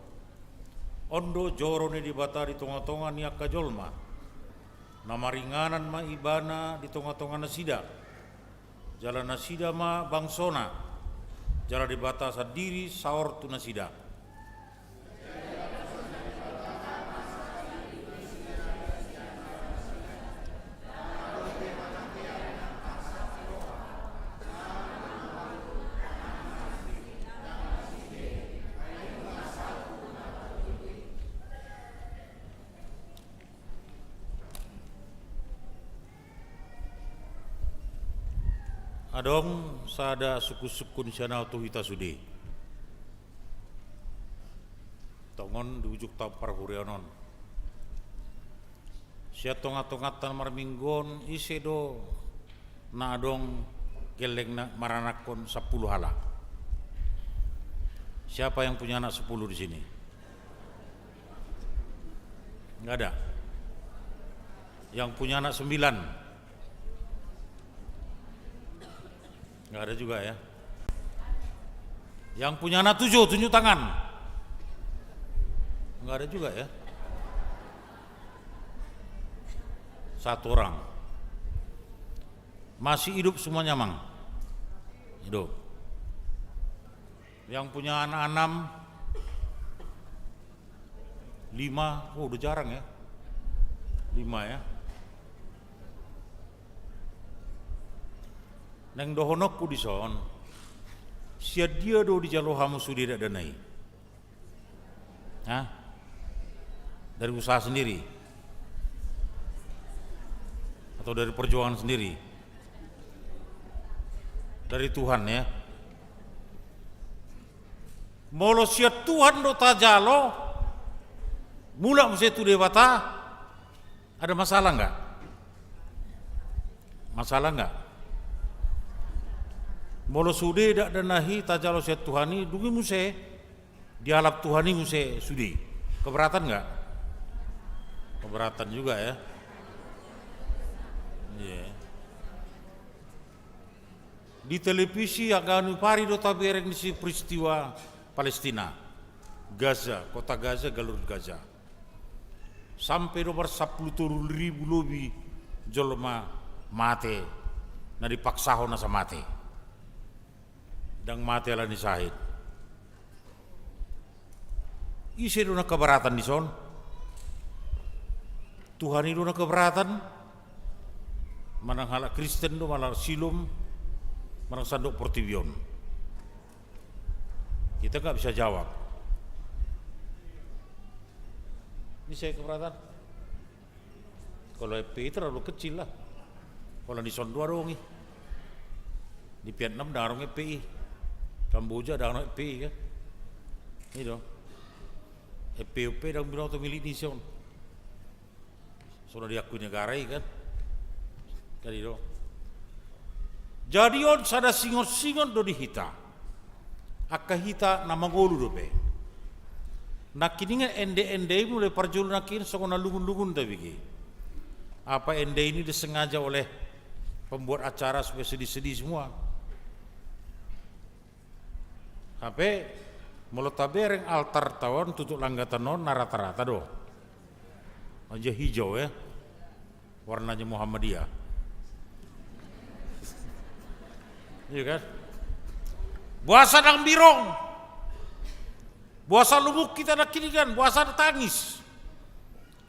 On do joro ni Debata di tongatonga ni angka jolma. Na maringanan ma Ibana di tongatonga nasida. Jala nasida ma bangsona, jala Debata sandiri saor tu nasida. Adong sada sungkunsungkun sian ahu tu hita sude. Tongon di ujung taon parhuriaon on, sian tongatonganta na marminggu on, ise do na adong gellengna maranakhon sampulu halak? Siapa yang punya anak sepuluh di sini? Nggak ada. Yang punya anak sembilan? Nggak ada juga, ya. Yang punya anak tujuh, tunjuk tangan. Nggak ada juga, ya. Satu orang. Masih hidup semuanya, Mang? Hidup. Yang punya anak enam, lima, oh, udah jarang, ya. Lima, ya. Naeng dohononku dison, sian dia do dijalo hamu sude dakdanak i? Hah? Dari usaha sendiri? Atau dari perjuangan sendiri? Dari Tuhan, ya. Molo sian Tuhan do tajalo, mulak muse tu Debata, ada masalah nggak? Masalah nggak? Molo sude dakdanak i tajalo sian Tuhan i, dung i muse dialap Tuhan i muse sude, keberatan nggak? Keberatan juga, ya. Iya. Di televisi angka anu pari do tabereng disi peristiwa Palestina, Gaza, kota Gaza, jalur Gaza. Sampe do marsampulu tolu ribu lobi jolma mate, na dipaksahon asa mate. Ndang mate alani sahit. Ise do na keberatan dison? Tuhan i do na keberatan? Manang halak Kristen do, manang Silom, manang sandok portibi on? Kita nggak bisa jawab. Ise keberatan? Kalau F P I terlalu kecil lah. Kalau di son do adong i. Di Vietnam ndang adong F P I. Kamboja ndang adong F P I, kan. I do. F P I, F P I ndang binoto milik ni son. Songon na diakui negara i, kan. Kan i do. Jadi on sada singonsingon do di hita. Angka hita na mangolu dope. Nangkiningan ende-endei mulai parjolo nangkin songon na lungun-lungun tabege. Apa ende ini disengaja oleh pembuat acara supaya sedih-sedih semua? Hape molo tabereng altarta on, tutup langgatan on na rata-rata do. Aja hijau, ya. Warnanya Muhammadiyah. Iya kan? Boasa ndang birong? Boasa lungun hita nangkiningan? Boasa tangis?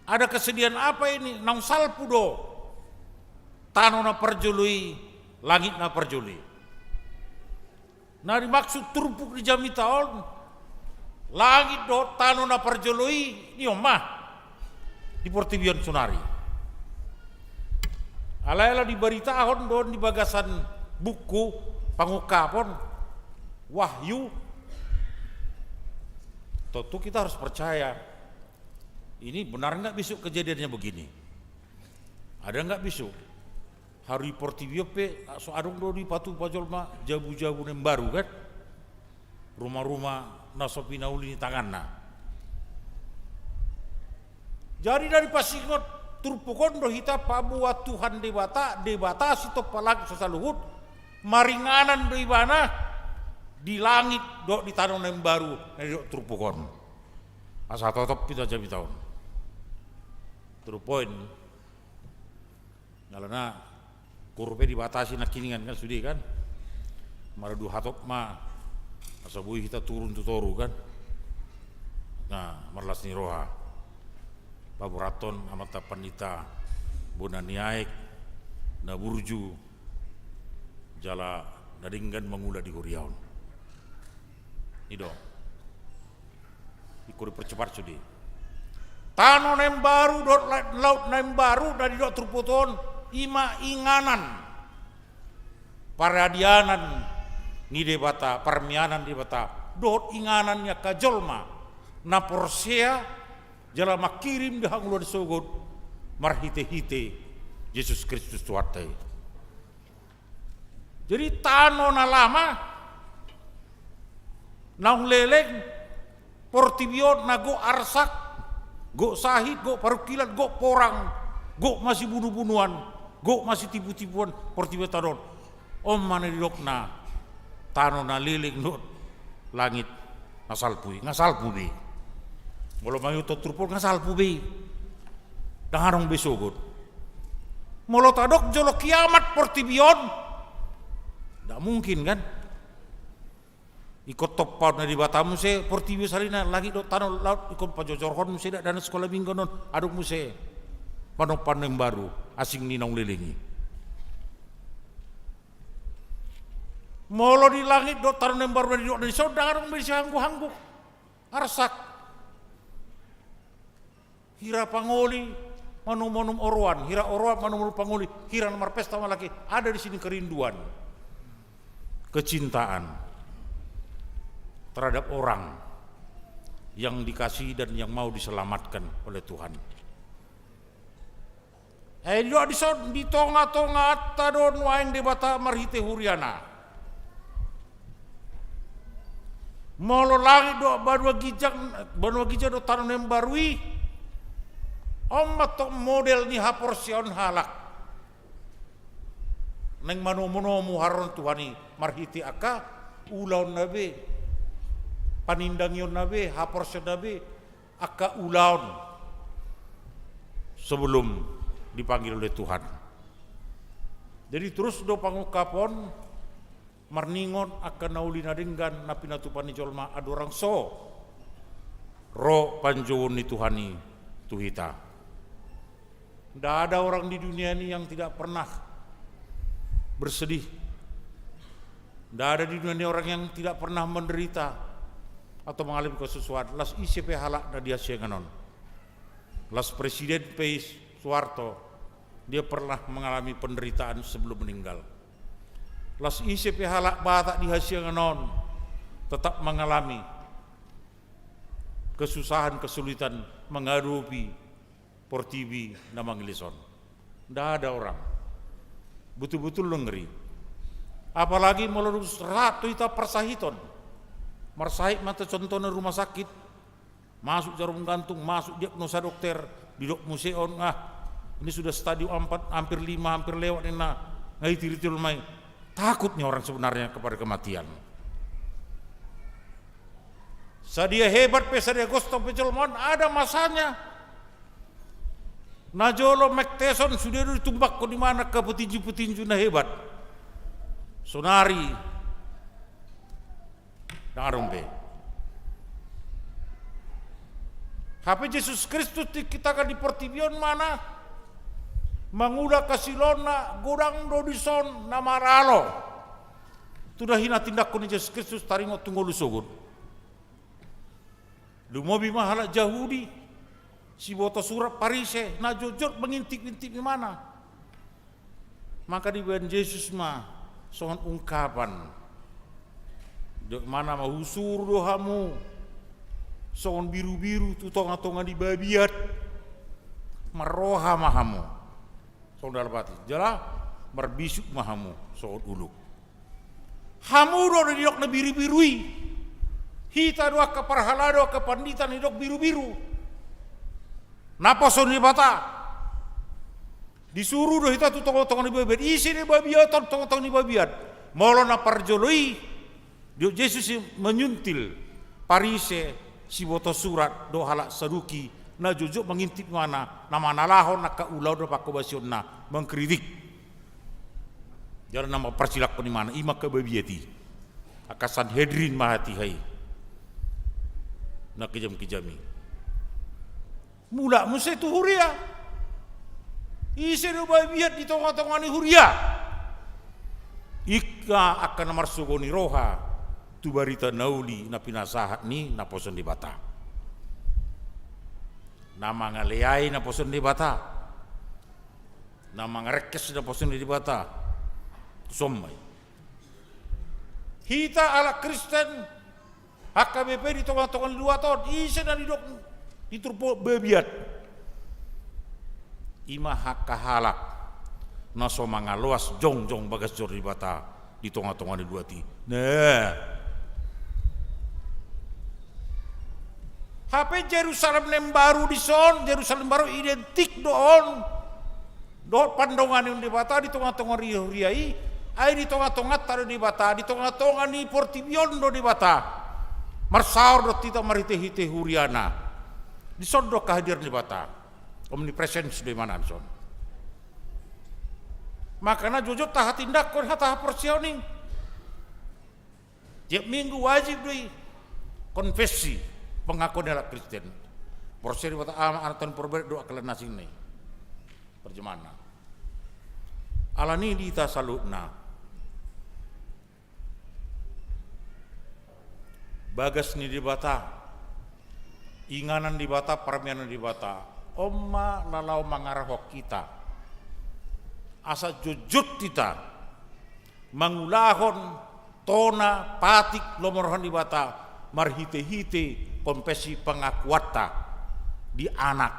Ada kesedihan apa ini? Naung salpu do tano na parjolo i, langit na parjolo i. Na dimaksud turpuk di jamita on, langit dohot tano na parjolo i, i on ma di portibi on saonari. Alai ala dibaritahon do on di bagasan buku Pangungkapon, Wahyu, tentu kita harus percaya. Ini benar nggak besok kejadiannya begini? Ada nggak besok? Haru di portibi on pe, so adong do dipatupa jolma jabu-jabu na imbaru, kan? Ruma-ruma na so pinauli ni tanganna. Jadi na dipasingot turpuk on do hita, paboa Tuhan Debata, Debata sitompa langit so saluhut, maringanan do Ibana di langit dohot di tano na imbaru na didok turpuk on. Asa totop hita jamita on. To the point. Alana huruf pe dibatasi nangkiningan, kan, sude, kan? Maradu hatop ma, asa boi hita turun tu toru, kan? Nah, marlas ni roha paborathon amanta pandita bona ni aek na burju jala na denggan mangula di huria on. I do. Ingkon dipercepat sude. Tano na imbaru dohot la-, laut na imbaru na didok turpuk on, i ma inganan paradianan ni Debata, parmianan ni Debata dohot inganan ni angka jolma na porsea jala mangkirim di hangoluan sogot marhite-hite Jesus Kristus Tuhanta i. Jadi tano na lama naung leleng, portibi on na gok arsak, gok sahit, gok parungkilon, gok porang, gok masibunu-bunuan, gok masitipu-tipuan, portibi on, tano on. On ma na didokna tano na leleng dohot langit na salpu i, nga salpu be. Molo mangihuthon turpuk on, nga salpu be. Ndang adong be sogot. Molo tadok jolo kiamat portibi on, ndang mungkin, kan? Ingkon tompaon na Debata muse portibi on sahali na, langit dohot tano, laut, ingkon pajojorhon muse, dak, dana sikola minggu on, adong muse panompaon na imbaru asing ni naung leleng i. Molo di langit dohot tano na imbaru na didokna dison, ndang adong be disi hanggu-hanggu, arsak. Hira pangoli manomu-nomu oroan, hira oroan manomu-nomu pangoli, hira na marpesta mangalehon, ada di sini kerinduan, kecintaan terhadap orang yang dikasihi dan yang mau diselamatkan oleh Tuhan. Ai didok dison, di tonga-tonganta do nuaeng Debata marhite huriana. Molo langit dohot banua ginjang, banua ginjang dohot tano na imbaru i, on ma tong model ni haporseaon halak naeng manomu-nomu haroro ni Tuhan i marhite angka ulaonna be, panindangionna be, haporseaonna be, angka ulaon sebelum dipanggil oleh Tuhan. Jadi, terus do Pangungkapon marningot angka na uli na denggan na pinatupa ni jolma, andorang so ro panjouon ni Tuhan i tu hita. Ndak ada orang di dunia ini yang tidak pernah bersedih. Ndak ada di dunia ini orang yang tidak pernah menderita atau mengalami kesusahan. Las ise pe halak na di hasiangan on. Las Presiden pe i, Soeharto, dia pernah mengalami penderitaan sebelum meninggal. Las ise pe halak Batak di hasiangan on tetap mengalami kesusahan, kesulitan menghadapi portibi na mangilis on. Ndak ada orang. Betul-betul do ngeri. Apalagi molo dung rap tu hita parsahiton. Marsahit ma hita, contohna rumah sakit. Masuk jarum gantung, masuk diagnosa dokter, didok muse on, ah, ini sudah stadium empat, hampir lima, hampir lewat ninna, nga itir-itir ma i. Takut nih orang sebenarnya kepada kematian. Sadia hebat pe, sadia gostong pe jolma on, ada masanya. Na jolo Mike Tyson sude do ditumbakkon imana angka petinju-petinju na hebat. Sonari ndang adong be. Hape Jesus Kristus tingki tagan di portibi on ma na mangula hasilaonna, godang do dison na maralo tu na hinatindanghon ni Jesus Kristus taringot tu ngolu sogot. Lumobi ma halak Jahudi, siboto surat Parise, na jotjot mangintip-intip imana. Maka dibaen Jesus ma songon ungkapan. Didok imana ma, husuru do hamu songon birubiru tu tongatonga ni babiat. Marroha ma hamu songon dalapati, jala marbisuk ma hamu songon uluk. Hamu do didok na birubiru i. Hita do angka parhalado, angka pandita na didok birubiru. Naposo ni Debata. Disuru do hita tu tongatonga ni babiat. Ise do babiat on? Tongatonga ni babiat. Molo na parjolo i, didok Jesus i menyuntil Parise, siboto surat dohot halak Saduki, na jotjot mangintip imana, na mangalahon angka ulaon dohot pangkobasionna, mengkritik. Jala na mamparsilanghon imana, i ma angka babiat i. Angka Sanhedrin ma hatiha i. Na kejam-kejam i. Mulak muse tu huria. Ise do babiat di tongatonga ni huria? Inna angka na marsogo ni roha tu barita na uli na pinasahat ni naposo ni Debata. Na mangaleai naposo ni Debata. Na mangarengkes naposo ni Debata. Tuson ma i. Hita halak Kristen, H K B P di tongatonga ni luat on, ise na didok di turpuk babiat? I ma angka halak na so mangaloas jongjong bagas joro ni Debata di tongatonga ni luat i. Nah. Hape Jerusalem na imbaru dison, Jerusalem baru identik do on dohot pandonganion ni Debata di tongatonga ni huria i, ai di tongatonganta do Debata, di tongatonga ni portibi on do Debata. Marsaor do hita marhitehite huriana. Dison do kehadiran ni Debata. Omnipresens do imana dison. Makana jotjot tahatindanghon hata haporseaon i. Tiap minggu wajib do i konfesi, pengakuan ni halak Kristen. Porsea di Debata Ama, Anak, Tondi Porbadia dohot angka na asing na i. Parjamaanna. Alani i di hita saluhutna, bagas ni Debata, inganan ni Debata, parmianan ni Debata, on ma na laho mangarahon hita asa jotjot hita mangulahon tona patik lomo ni roha ni Debata marhitehite konfesi pengakuanta di Anak,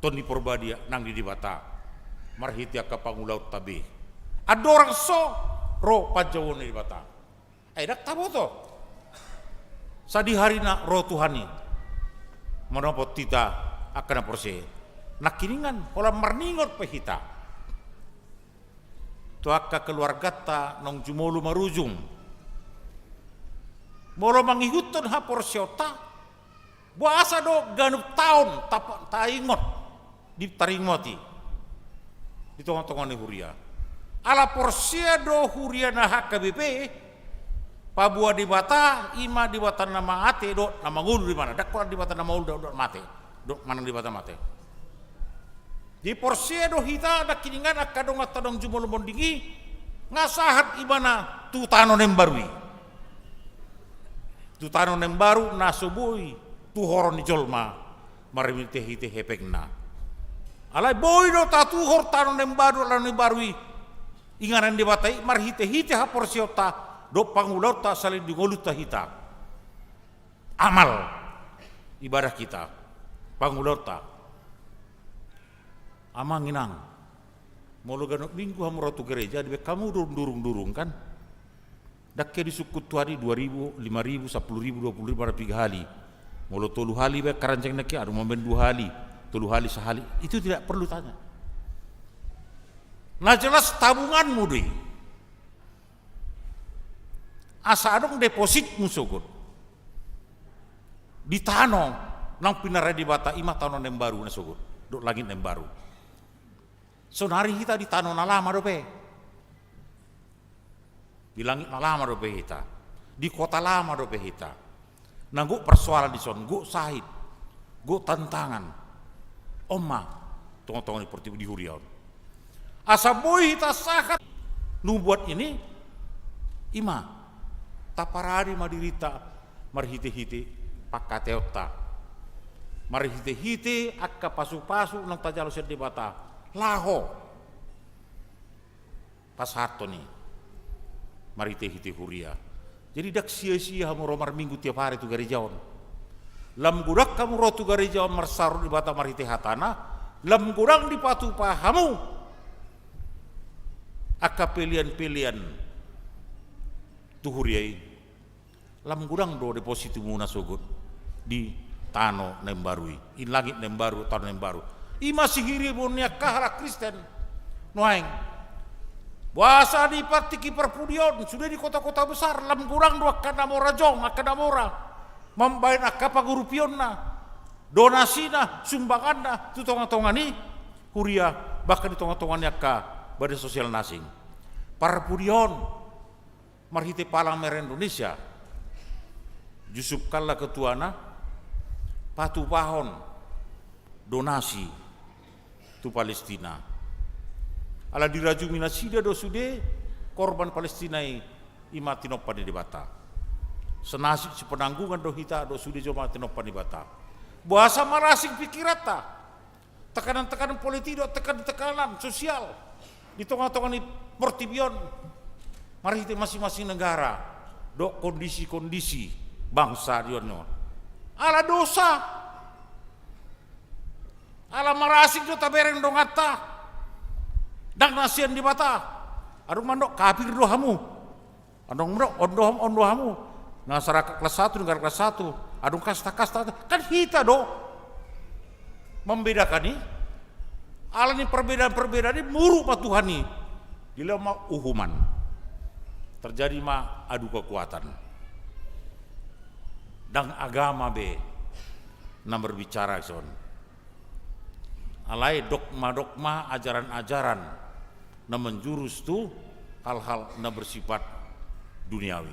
Tondi Porbadia nang di Debata, marhite angka pangulaonta be. Andorang so ro panjouon ni Debata. Ai ndang taboto sadihari na ro Tuhan i manopot hita angka na porsea. Nangkiningan, holan marningot pe hita tu angka keluarganta naung jumolo marujung. Molo mangihuthon haporseaonta, boasa do ganup taon ta-, taingot, ditaringoti di tongatonga ni huria? Ala porsea do huria na H K B P, paboa Debata, i ma Debata na mate dohot na mangolu do imana, ndang holan Debata na mangolu dohot, dohot mate, dohot manang Debata mate. Diporsea do hita nangkiningan angka donganta naung jumolo monding i, nga sahat ibana tu tano na imbaru i. Tu tano na imbaru na so boi tuhoron ni jolma marhitehite hepengna. Alai boi do tatuhor tano na imbaru, tano na imbaru i, inganan ni Debata i, marhitehite haporseaonta dohot pangulaonta saleleng di ngolunta hita. Amal ibadah hita, pangulaonta. Amang inang, molo ganup minggu hamu ro tu gereja, dibaen hamu durung-durung-durung, kan? Ndang ke disungkun Tuhan i dua ribu, lima ribu, sampulu ribu, dua pulu ribu, marpiga hali. Molo tolu hali baen keranjang, ndang ke, adong mambaen dua hali, tolu hali, sahali. Itu tidak perlu tanya. Na jelas tabunganmu do i. Asa adong depositmu sogot. Di tano naung pinarade Debata, i ma tano na imbaru na sogot dohot langit na imbaru. Sonari hita di tano na lama dope. Di langit na lama dope hita. Di kota lama dope hita. Na gok persoalan dison, gok sahit, gok tantangan. On ma tongatonga ni portibi, di huria on. Asa boi hita sahat nubuat i, i ma, taparade ma dirinta marhitehite pangkataionta, marhitehite angka pasupasu naung tajalo sian Debata laho pasahathon i marhitehite huria. Jadi ndang siasia hamu ro marminggu tiap ari tu gareja on. Lam godang hamu ro tu gareja on marsaor Debata marhite hatana, lam godang dipatupa hamu angka pelean-pelean tu huria i, lam godang do depositumuna sogot di tano na imbaru i, di langit na imbaru, tano na imbaru. I ma sihiribon ni angka halak Kristen nuaeng. Boasa di partingki parpudi on, sude di kota-kota besar, lam godang do angka na mora jong, angka na mora mambahen angka pangurupionna, donasina, sumbanganna tu tongatonga ni huria, bahkan di tongatonga ni angka badan sosial na asing. Parpudi on, marhite Palang Merah Indonesia, Yusuf Kalla ketuana, patupahon donasi tu Palestina. Ala dirajumi nasida do sude korban Palestina i, i ma tinompa ni Debata. Senasib sepenanggungan do hita dohot sude jolma tinompa ni Debata. Boasa marasing pikiranta, tekanan-tekanan politik dohot tekanan-tekanan sosial di tongatonga ni portibi on, marhite masing-masing negara dohot kondisi-kondisi bangsa di on. Ala dosa, ala marasing do tabereng donganta, ndang na sian Debata. Adong mandok kafir do hamu. Adong do, on do, on do hamu. Na masyarakat kelas satu, negara kelas satu. Adong kasta-kasta. Kan hita do membedakan i. Ala ni perbedaan-perbedaan i muruk ma Tuhan i. Dilehon ma uhuman. Terjadi ma adu kekuatan. Ndang agama be na berbicara dison. Alai dogma-dogma, ajaran-ajaran na menjurus tu hal-hal na bersifat duniawi.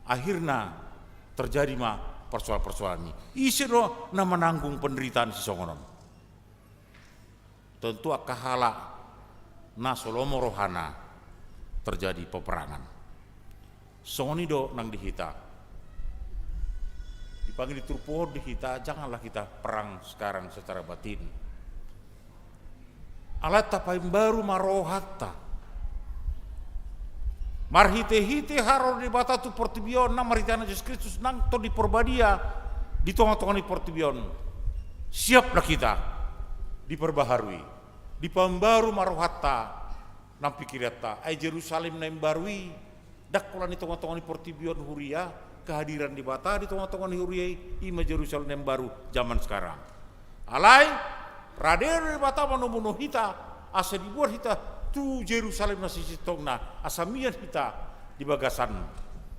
Akhirna terjadi ma persoalan-persoalan i. Ise do na mananggung penderitaan sisongon on? Tentu angka halak na so lomo rohana terjadi peperangan. Songon i do nang di hita. Dipangido turpuk on di hita, janganlah kita perang sekarang secara batin. Alai tapaimbaru ma rohanta. Marhite-hite haroro ni Debata tu portibi on, nang marhite Anakna Jesus Kristus nang Tondi Porbadia di tongatonga ni portibi on. Siaplah kita diperbaharui. Dipaimbaru ma rohanta nang pikiranta. Ai Jerusalem na imbaru i, ndang holan di tongatonga ni portibi on huria, kehadiran Debata di tongatonga ni huria i, i ma Jerusalem na imbaru zaman sekarang. Alai rade do Debata manomunomu hita, asa dibuat hita tu Jerusalem na sisintongna, asa mian hita di bagasan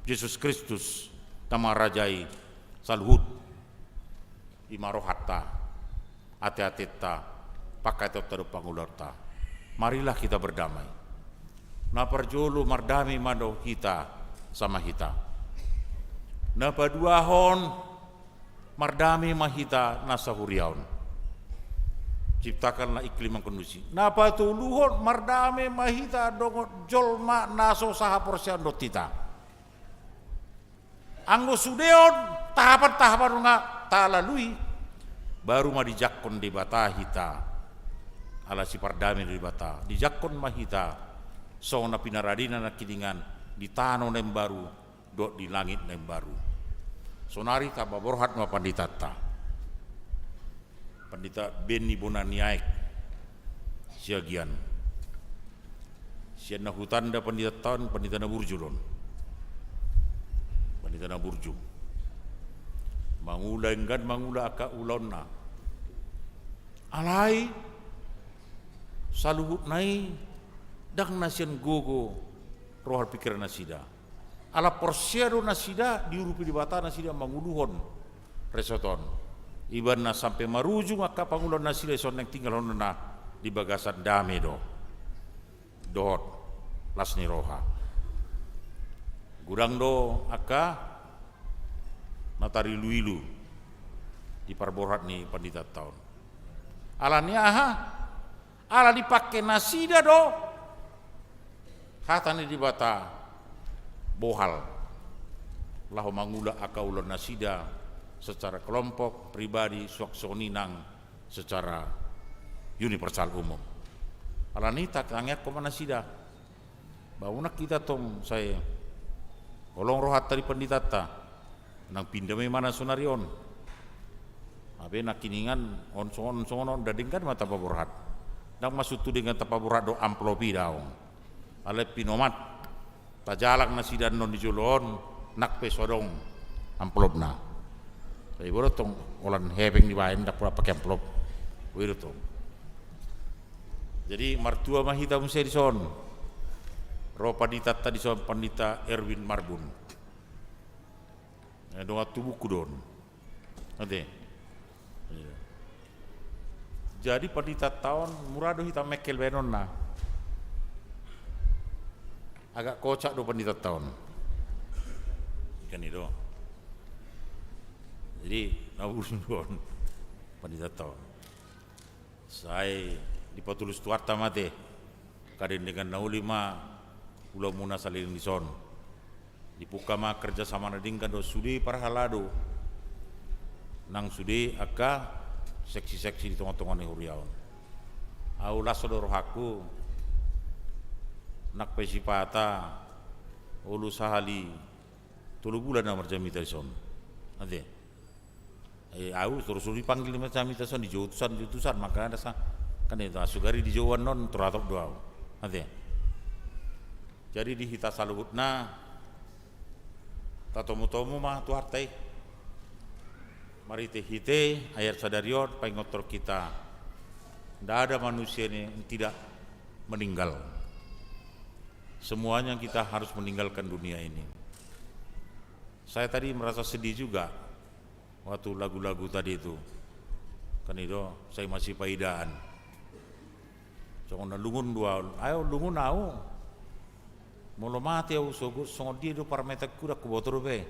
Jesus Kristus na mangarajai saluhut. I ma rohanta, ateatenta, pangkataionta dohot pangulaonta. Marilah kita berdamai. Na parjolo, mardame ma do hita sama hita. Na paduahon, mardame ma hita na sahuria on. Ciptakanlah iklim yang kondusif. Na patoluhon, mardame ma hita dohot jolma na so sahaporseaon dohot hita. Anggo sude on tahapan-tahapan on nga talalui, baru ma dijangkon Debata hita. Ala sipardame Debata, dijangkon ma hita songon na pinaradena nangkiningan di tano na imbaru dohot di langit na imbaru. Sonari tamba borhat ma panditanta. Pandita Benny Bona ni Aek Siagian. Sian na hutanda panditanta on, pandita na burju do on. Pandita na burju. Mangula, enggan mangula angka ulaonna. Alai saluhutna i ndang na sian gogo roha pikiran nasida. Ala porsea do nasida diurupi Debata nasida manguluhon resort on. Ibana sampe marujung angka pangulaon nasida dison naeng tinggalhononna di bagasan dame do dohot las ni roha. Godang do angka na tarilu-ilu di parborhat ni panditanta on. Ala ni aha? Ala dipangke nasida do hata ni Debata bohal laho mangula angka ulaon nasida secara kelompok, pribadi, suang songon i nang secara universal, umum. Ala ni i tangiangkon ma nasida. Ba unang hita tong sai holong rohanta di panditanta, nang pinda ma ibana sonari on. Hape nangkiningan on songon, songon on, da denggan ma tapaborhat. Ndang maksudhu denggan tapaborhat do amplop i, daong. Alai pinomat tajalang nasida annon di jolo on, nang pe so adong amplopna. Jadi boi do tong holan hepeng dibaen, ndang pola pake amplop. Boi do tong. Jadi martua ma hita muse dison. Ro panditanta dison, Pandita Erwin Marbun. Eh, dongan tubuku do on. Ate. Iya. Jadi panditanta on mura do hita mengkel baenonna. Agak kocak do panditanta on. Kan i do. Jadi na bulung do on panditanta on. Sai dipatulus Tuhanta ma ate. Angka denggan na uli ma ulaonmuna saleleng dison. Dipungka ma kerjasama na denggan dohot sude parhalado nang sude angka seksi-seksi di tonga-tonga ni huria on. Ahu las do rohangku, nang pe sipata olo sahali tolu bulan ahu marjamita dison. Ate. Eh, ahu torus dipanggil ma jamita son, dijou tusan, dijou tusan, makana sa, kan i do, sugari dijou annon, tor hatop do ahu. Ate. Jadi di hita saluhutna, tatomu-tomu ma Tuhanta i. Marhite-hite ayat sadari on, paingothon hita, ndak ada manusia ni yang tidak meninggal. Semuanya kita harus meninggalkan dunia ini. Saya tadi merasa sedih juga waktu lagu-lagu tadi itu. Kan i do, sai masipaidaan. Songon na lungun do ahu, ahu lungun ahu. Molo mate ahu sogot, songon dia do parmateanku, ndang huboto dope.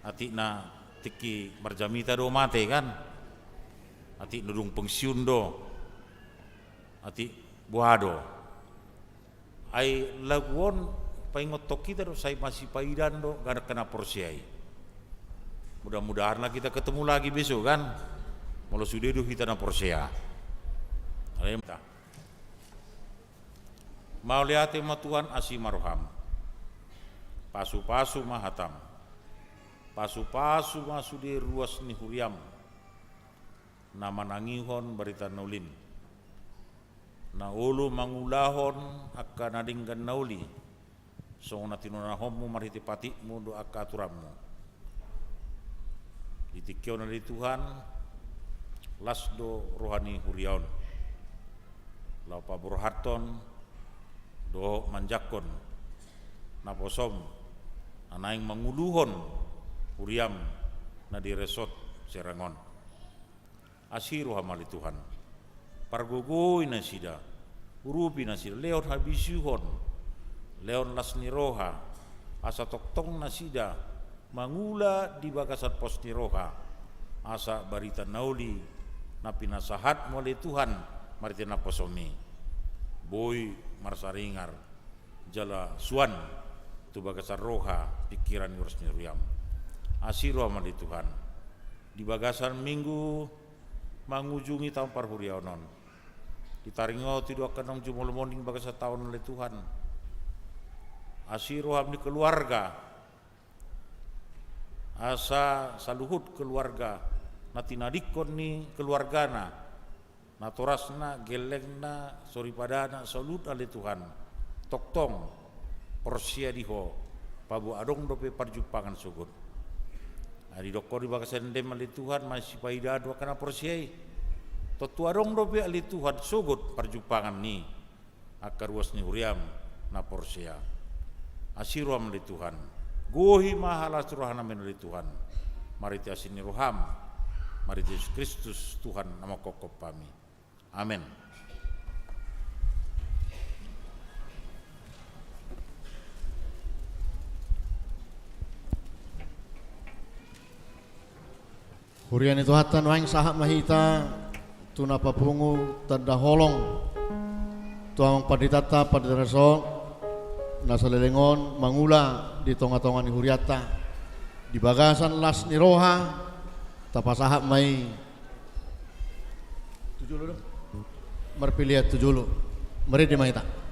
Atik na tingki marjamita do mate kan. Atik na dung pensiun do. Atik boha do. Ai lagu on paingothon hita do, sai masipaidaan do angka na porsea i. Mudah-mudahan lah kita ketemu lagi besok kan. Molo sude do hita na porsea. Alai ta. Mauliate ma Tuhan, asi ma roham. Pasu-pasu ma hatam. Pasu-pasu ma sude ruas ni huriam na manangihon barita na uli on, na olo mangulahon angka na denggan na uli, songon na tinonahonmu marhite patikmu dohot angka aturanmu. Di tingki on ale Tuhan, las do roha ni huria on laho paborhathon dohot manjangkon naposom na naeng manguluhon huriam na di resort Serang on. Asi roham ale Tuhan. Pargogoi nasida, urupi nasida, lehon habisuhon, lehon las ni roha, asa tongtong nasida mangula di bagasan pos ni roha, asa barita na uli na pinasahatmu ale Tuhan marhite naposom i boi marsaringar jala suan tu bagasan roha, pingkiran, ruas ni huriam. Asi roham ale Tuhan. Di bagasan minggu mangujungi taon parhuriaon on, ditaringoti do angka naung jumolo monding bagasan taon ale Tuhan. Asi roham di keluarga, asa saluhut keluarga, na tinadingkon ni keluargana, natorasna, gellengna, soripadana, saluhut ale Tuhan, tongtong porsea di Ho, paboa adong dope parjumpangan sogot. Ai didok Ho di bagasan endem ale Tuhan, masipaidaan do angka na porsea i. Tontu adong dope ale Tuhan sogot parjumpangan ni angka ruas ni huriam na porsea. Asi roham ale Tuhan. Gohi ma las ni rohanami ale Tuhan. Marhite asi ni roham. Marhite Jesus Kristus Tuhan na mangkophop hami. Amen. Huria ni Tuhanta, nuaeng sahat ma hita tu na papungu tanda holong tu amang panditanta, Pandita Resort, na saleleng on mangula di tongatonga ni hurianta. Di bagasan las ni roha, tapasahat ma i tu jolo do. Marpilian tu jolo. Marende ma hita.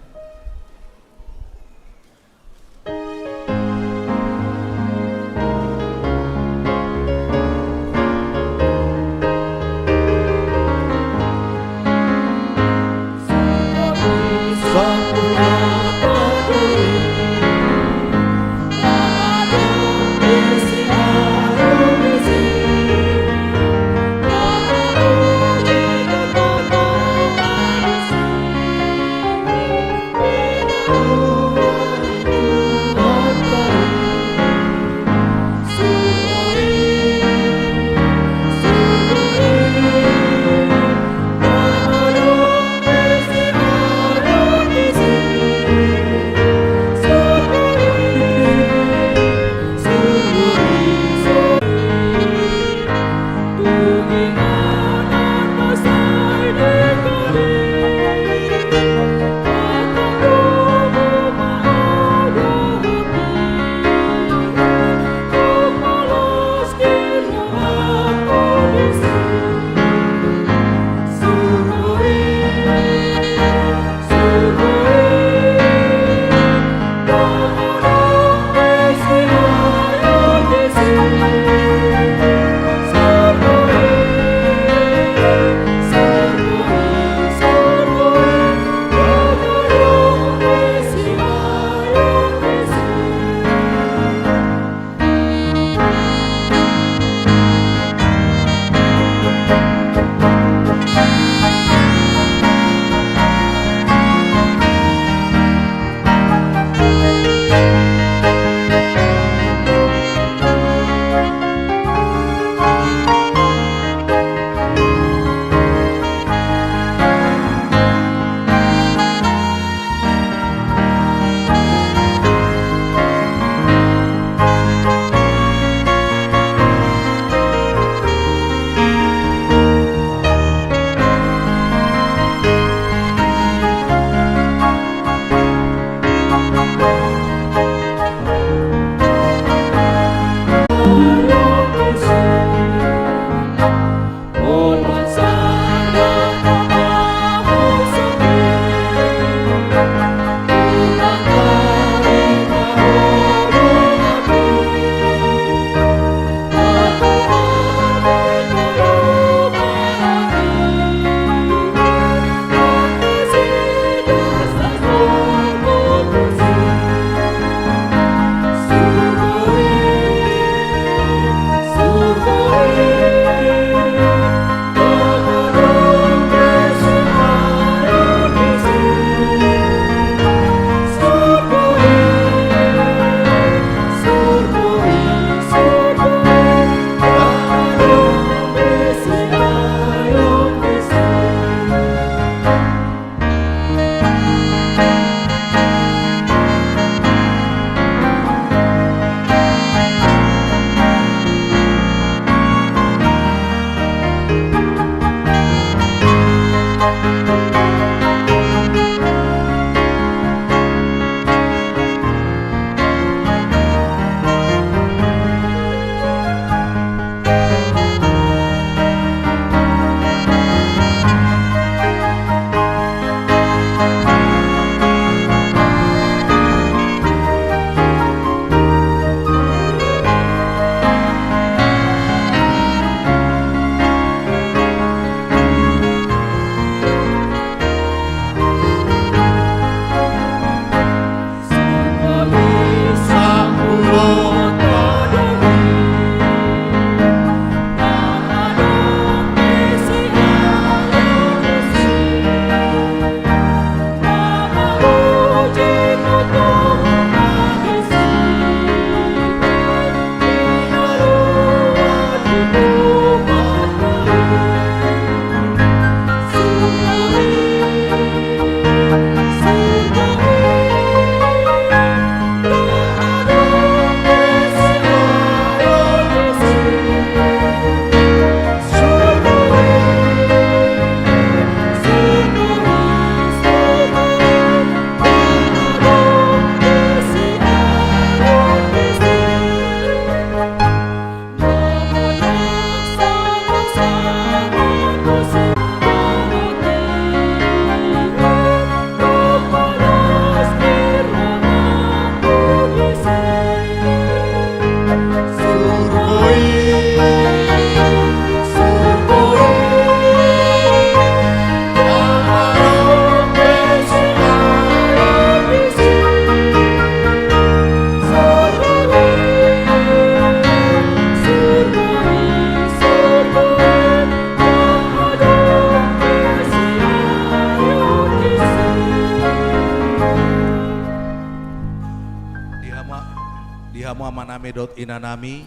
Hamu amanami dohot inanami,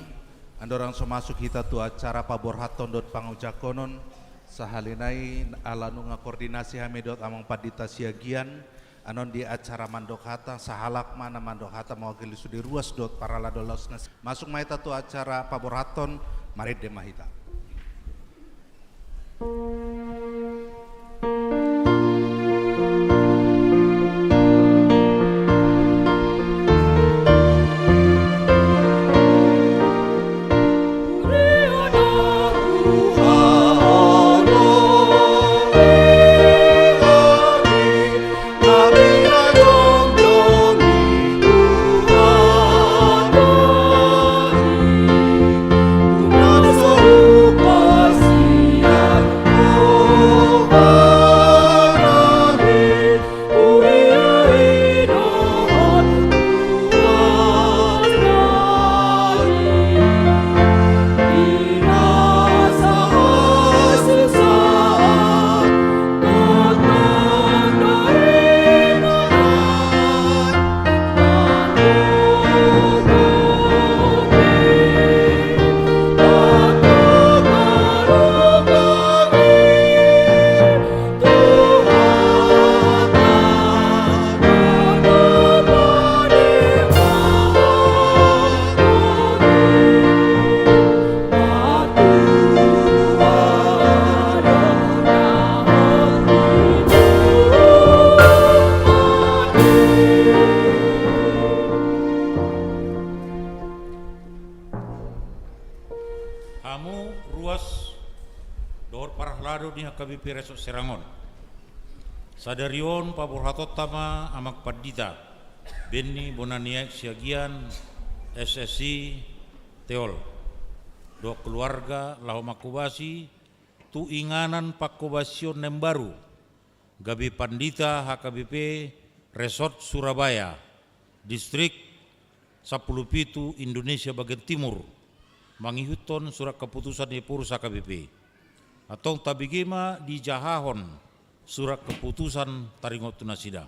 andorang so masuk hita tu acara paborhathon dohot pangojangkonon, sahali nai ala nunga koordinasi hami dohot amang pandita Siagian, annon di acara mandok hata, sahalak ma na mandok hata mewakili sude ruas dohot parhalado laos na. Masuk ma hita tu acara paborhathon, marende ma hita. Hamu ruas dohot parhalado ni H K B P Resort Serang on. Sadari on paborhatonta ma amang pandita Benny Bonaniaek Siagian, S S I, Teol, dohot keluarga laho manghobasi tu inganan panghobasion na imbaru, gabe pandita H K B P Resort Surabaya, Distrik sampulu pitu Indonesia bagian timur, mangihuthon surat keputusan Ephorus H K B P. Antong tabege ma dijahahon surat keputusan taringot tu nasida.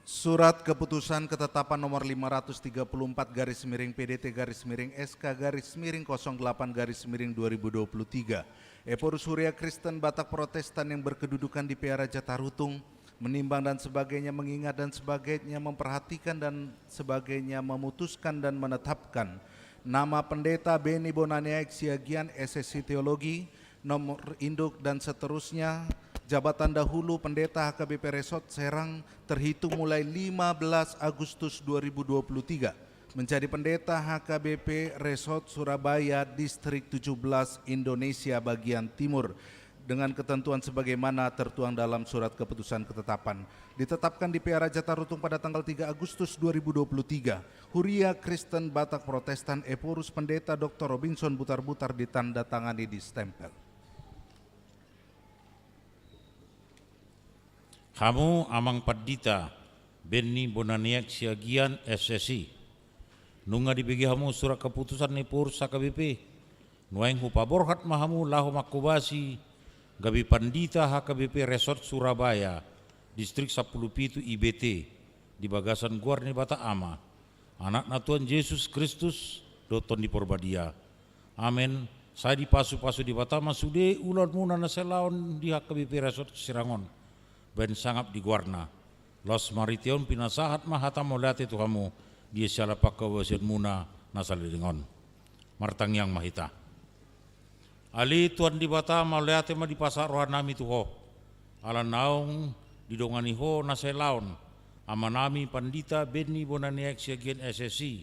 Surat keputusan ketetapan nomor lima ratus tiga puluh empat garis miring P D T garis miring S K garis miring kosong delapan garis miring dua ribu dua puluh tiga. Ephorus Huria Kristen Batak Protestan yang berkedudukan di Pearaja Tarutung, menimbang dan sebagainya, mengingat dan sebagainya, memperhatikan dan sebagainya, memutuskan dan menetapkan nama Pendeta Benny Bonaniaek Siagian, S S I Teologi, nomor induk dan seterusnya, jabatan dahulu Pendeta H K B P Resort Serang terhitung mulai lima belas Agustus dua ribu dua puluh tiga, menjadi Pendeta H K B P Resort Surabaya Distrik tujuh belas Indonesia bagian timur, dengan ketentuan sebagaimana tertuang dalam surat keputusan ketetapan. Ditetapkan di Pearaja Tarutung pada tanggal tiga Agustus dua ribu dua puluh tiga, Huria Kristen Batak Protestan Ephorus Pendeta Doktor Robinson Butarbutar, ditandatangani, distempel. Hamu amang pandita Benny Bonaniaek Siagian, S S I, nunga dibege hamu surat keputusan ni Ephorus H K B P. Nuaeng hupaborhat ma hamu laho manghobasi gabe pandita H K B P Resort Surabaya, Distrik sampulu pitu I B T, di bagasan goar ni Debata Ama, Anakna Tuhan Jesus Kristus, dohot Tondi Porbadia. Amen. Sai dipasupasu Debata ma sude ulaonmuna na sai laon di H K B P Resort Serang on, bahen sangap di goarna. Laos marhite on pinasahat ma hata mauliate tu hamu di siala panghobasionmuna na saleleng on. Martangiang ma hita. Ale Tuhan Debata, mauliate ma dipasahat rohanami tu Ho, ala naung didongani Ho na sai laon amanami Pandita Benny Bonaniaek Siagian, S S I,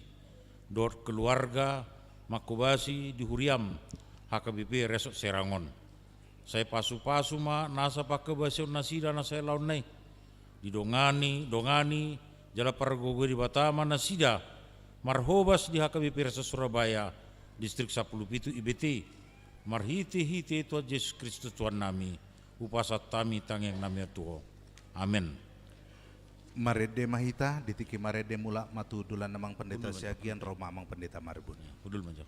dohot keluarga, manghobasi di huriam H K B P Resort Serang on. Sai pasupasu ma nasa panghobasion nasida na sai laon na i. Didongani, dongani jala pargogoi Debata ma nasida marhobas di H K B P Resort Surabaya, Distrik sampulu pitu I B T, marhitehite Tuhan Jesus Kristus Tuhannami, hupasahat hami tangiangnami on tu Ho. Amen. Marende ma hita, di tingki marende mulak ma tu dolok ni amang Pendeta Siagian, ro ma amang Pendeta Marbun. Hundul ma jo.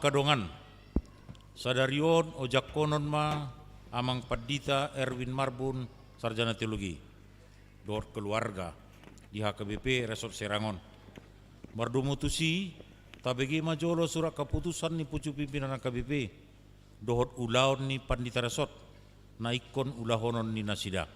Angka dongan, sadari on ojakkonon ma Amang Pandita Erwin Marbun, Sarjana Teologi, dohot keluarga di H K B P Resort Serang on. Mardomu tusi, tabege ma jolo surat keputusan ni pucuk pimpinan H K B P dohot ulaon ni pandita resort na ingkon ulahonon ni nasida.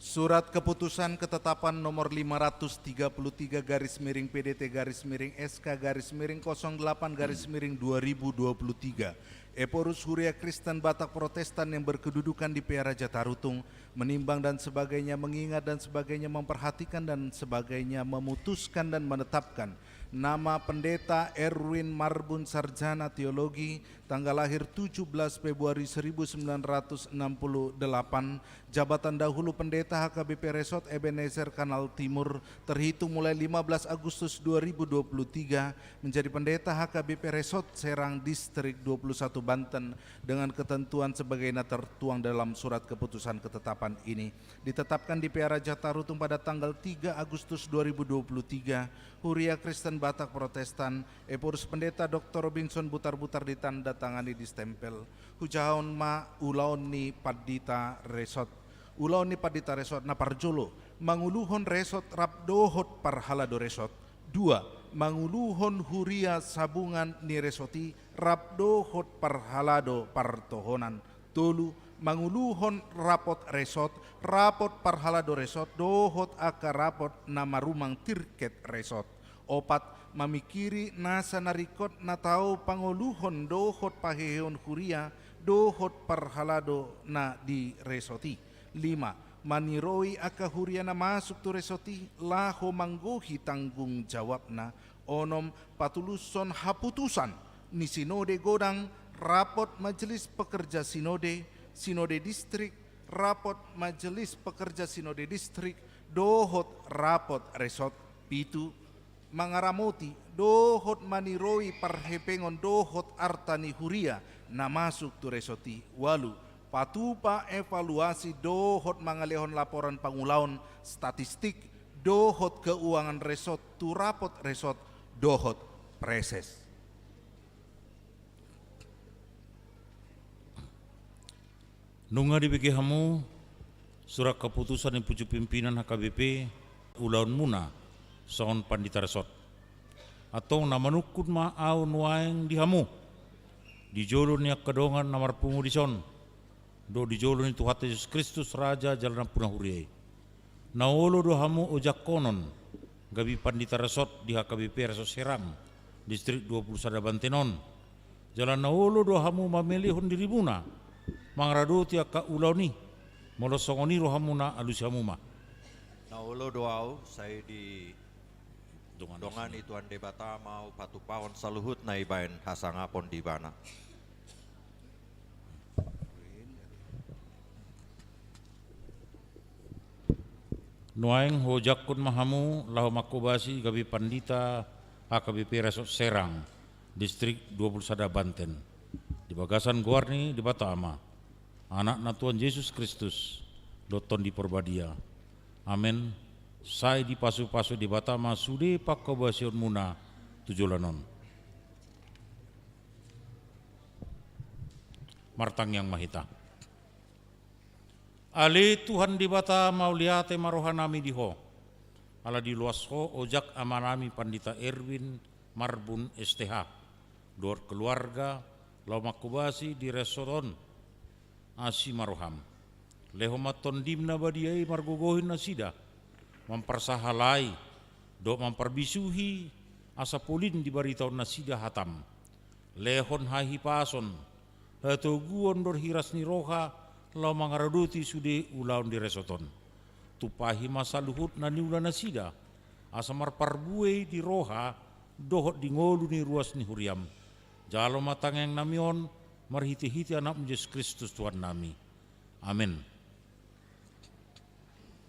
Surat Keputusan Ketetapan nomor lima ratus tiga puluh tiga garis miring P D T garis miring S K garis miring kosong delapan garis miring dua ribu dua puluh tiga. Ephorus Huria Kristen Batak Protestan yang berkedudukan di Pearaja Tarutung, menimbang dan sebagainya, mengingat dan sebagainya, memperhatikan dan sebagainya, memutuskan dan menetapkan nama Pendeta Erwin Marbun, Sarjana Teologi, tanggal lahir tujuh belas Februari seribu sembilan ratus enam puluh delapan, jabatan dahulu Pendeta H K B P Resort Ebenezer Kanal Timur, terhitung mulai lima belas Agustus dua ribu dua puluh tiga, menjadi Pendeta H K B P Resort Serang Distrik dua puluh satu Banten, dengan ketentuan sebagaimana tertuang dalam surat keputusan ketetapan ini. Ditetapkan di Pearaja Tarutung pada tanggal tiga Agustus dua ribu dua puluh tiga, Huria Kristen Batak Protestan, Ephorus Pendeta Doktor Robinson Butarbutar, ditandatangani, distempel. Hujahaon ma ulaon ni pandita resort. Ulaon ni pandita resort, na parjolo, manguluhon resort rap dohot parhalado resort. Dua, manguluhon huria sabungan ni resort i rap dohot parhalado partohonan. Tolu, manguluhon rapot resort, rapot parhalado resort dohot angka rapot na marumang tirket resort. Opat, mamingkiri nasa na ringkot na tau pangoluhon dohot paheheon huria dohot parhalado na di resort i. Lima, maniroi angka huria na masuk tu resort i laho manggohi tanggung jawabna. Onom, patulushon haputusan ni sinode godang, rapot majelis pekerja sinode, sinode distrik, rapot majelis pekerja sinode distrik, dohot rapot resort. Pitu, mangaramoti dohot maniroi parhepengon dohot arta ni huria na masuk tu resort i. Ualu, patupa evaluasi dohot mangalehon laporan pangulaon, statistik, dohot keuangan resort tu rapot resort dohot preses. Nunga dibege hamu surat keputusan ni pucuk pimpinan H K B P ulaonmuna songon pandita resort. Antong na manungkun ma ahu nuaeng di hamu, di jolo ni angka dongan na marpungu dison, dohot di jolo ni Tuhanta Jesus Kristus, Raja jala nampuna huria i. Na olo do hamu ojakkonon gabe pandita resort di H K B P Resort Serang, Distrik dua puluh sada Banten on. Jala na olo do hamu mamelehon dirimuna mangaradoti angka ulaon i. Molo songon i rohamuna, alusi hamu ma. Na olo do ahu sai di Dongan dongani Tuhan Debata ma ahu patupahon saluhutna ibaen hasangapon di Ibana. Nuaeng huojakhon ma hamu laho manghobasi gabe pandita H K B P Resort Serang, Distrik dua puluh sada Banten, di bagasan goar ni Debata Ama, Anakna Tuhan Jesus Kristus, dohot Tondi Porbadia. Amen. Sai dipasupasu Debata ma sude panghobasionmuna tu joloan on. Martangiang ma hita. Ale Tuhan Debata, mauliate ma rohanami di Ho, ala diloas Ho ojak amanami Pandita Erwin Marbun S T H dohot keluarga laho manghobasi di resort on. Asi ma roham. Lehon ma Tondim na badia i margogohi nasida, mamparsahalai dohot mamparbisuhi, asa polin dibaritaon nasida hatam. Lehon hahipason, hatoguon dohot hiras ni roha laho mangaradoti sude ulaon di resort on. Tumpahi ma saluhut na niula nasida, asa marparbue i di roha dohot di ngolu ni ruas ni huriam. Jalo ma tangiangnami on marhitehite Anakmu Jesus Kristus Tuhannami. Amen.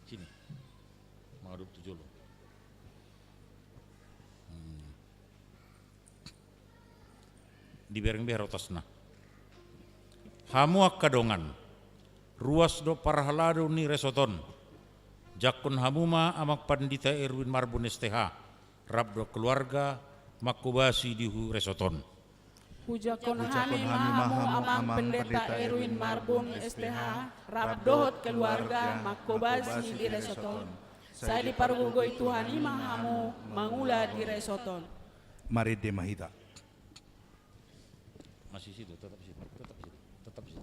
Sini. Mangadop tu jolo. Hmm. Dibereng be harotasna. Hamu angka dongan, ruas dohot parhalado ni resort on, jangkon hamu ma Amang Pandita Erwin Marbun S T H rap dohot keluarga manghobasi di resort on. Hujangkon hami ma hamu amang Pendeta Erwin Marbun, S P H, rap dohot keluarga, mangkobasi di resort on. Sai dipargogoi Tuhan i ma hamu mangula di resort on. Marende ma hita. Masih situ, tetap situ, tetap situ, tetap situ.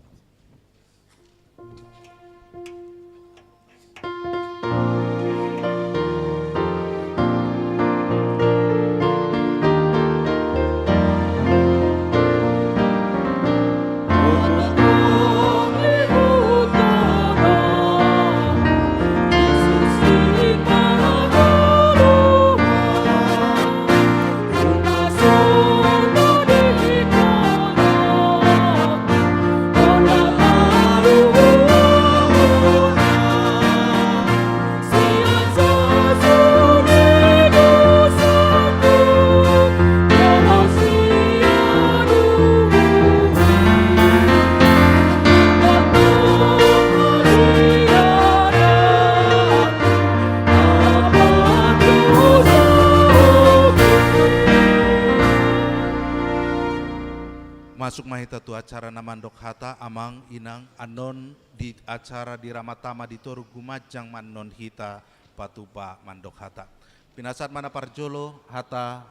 Masuk ma hita tu acara na mandok hata, amang, inang, annon di acara di Ramatama di Toru gumanjang ma annon hita patupa mandok hata. Pinasahat ma na parjolo hata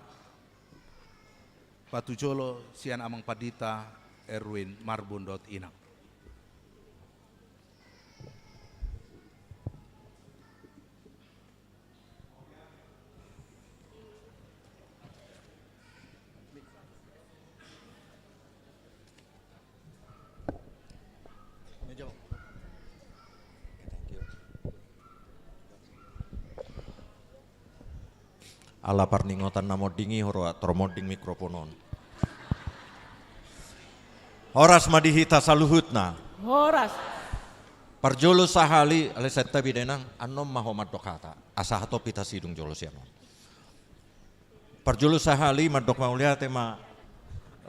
patujolo sian amang pandita Erwin Marbun dohot inang. Ala parningotan na monding i, huroha torop monding mikrofon on. Horas ma di hita saluhutna. Horas. Parjolo sahali, ale setta bidenang, annon ma ho mandok hata. Asa hatop hita sidung jolo sian on. Parjolo sahali mandok mauliate ma,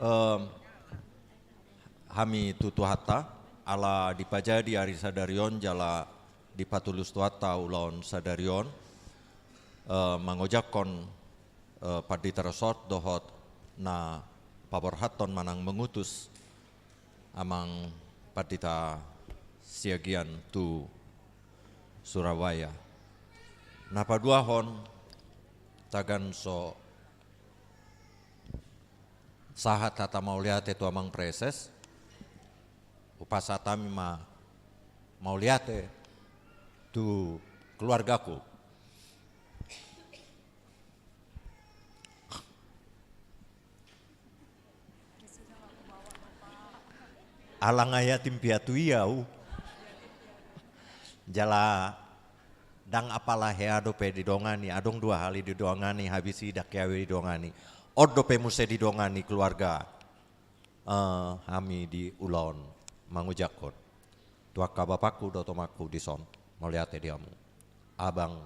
em, hami tu Tuhanta, ala dipajadi ari sadari on jala dipatulus Tuhanta ulaon sadari on, eh, mangojakkon, eh, pandita resort dohot na paborhathon manang mengutus amang pandita Siagian tu Surabaya. Na paduahon, tagan so sahat hata mauliate tu amang preses, hupasahat hami ma mauliate tu keluargaku. Ala nga yatim piatu i au. Jala ndang apala hea dope didongani, adong dua hali didongani, habis i ndang hea be didongani. On dope muse didongani keluarga, eh, hami di ulaon mangojakkon. Tu angka bapakku dohot omakku dison, mauliate di hamu. Abang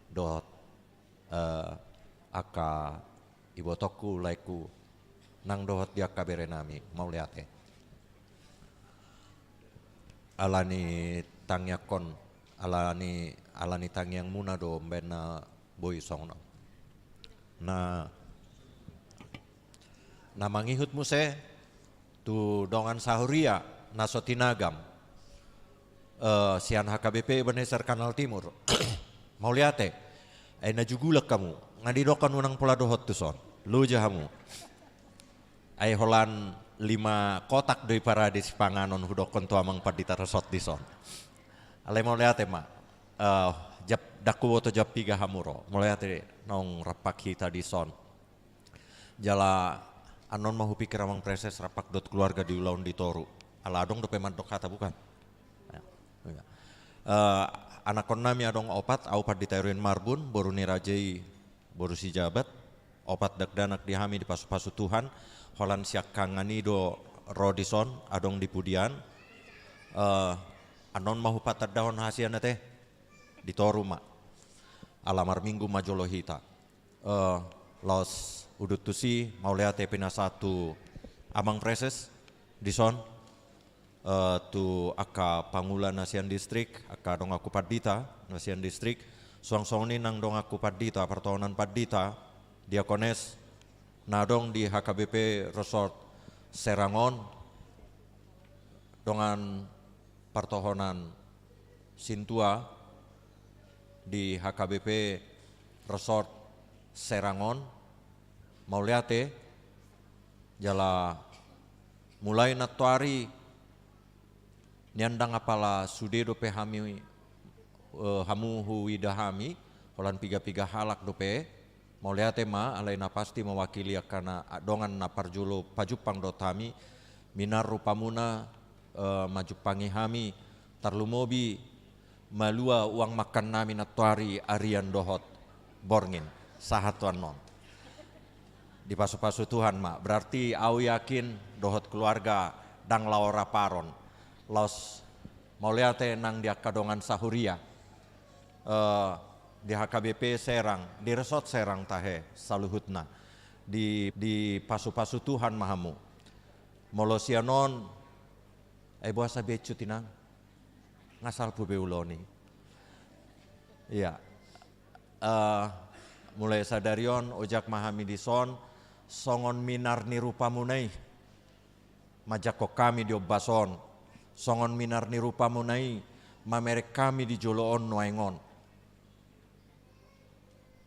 dohot, eh, angka ibotongku, laengku, nang dohot di angka berenami, mauliate. Ala ni tangiangkon, ala ni, ala ni tangiangmuna do umbaen na boi songon on. Na, na mangihut muse tu dongan sahuria na so tinagam, eh, sian H K B P Ebenezer Kanal Timur. Mauliate. Ai na jugulan hamu. Nga didok hamu nang pola dohot tuson. Loja hamu. Ai holan lima kotak do i parade sipanganon hudokkon tu amang pandita resort dison. Alai mauliate ma. Eh, jam, ndang huboto jam piga hamu ro. Mauliate naung rampak hita dison. Jala annon ma hupikir amang preses rampak dohot keluarga di ulaon di toru. Ala adong dope mandok hata, bukan? Ya, ya. Eh, anakkonnami adong opat, au pandita Erwin Marbun, boru ni raja i boru Sijabat, opat dakdanak di hami dipasupasu Tuhan, holan siangkangan i do ro dison, adong di pudian. Eh, annon ma hupatandahon hasian ate, di toru ma. Ala marminggu ma jolo hita. Eh, laos udut tusi, mauliate pinasahat tu amang preses dison, eh, tu angka pangula na sian distrik, angka donganku pandita na sian distrik, suang songon i nang donganku pandita, partohonan pandita, diakones, na adong di H K B P Resort Serang on, dongan partohonan sintua di H K B P Resort Serang on, mauliate. Jala mulai nantoari, nian ndang apala sude dope hami, eh, hamu huida hami, holan piga-piga halak dope. Mauliate ma, alai na pasti mewakili angka na, dongan na parjolo pajumpang dohot hami, minar rupamuna, eh, manjumpangi hami, tarlumobi malua uang makan nami nantoari arian dohot borngin, sahat tu annon. Dipasu-pasu Tuhan ma, berarti au yakin dohot keluarga ndang laho rap aron. Laos mauliate nang di angka dongan sahuria, eh, di H K B P Serang, di Resort Serang tahe saluhutna. Di, dipasu-pasu Tuhan ma hamu. Molo sian on, eh, boasa becut inang? Nga salpu be ulaon i. Iya. Eh, mulai sadari on, ojak ma hami dison, songon minar ni rupamuna i manjangkon hami di ombas on, songon minar ni rupamuna i mamereng hami di jolo on nuaeng on.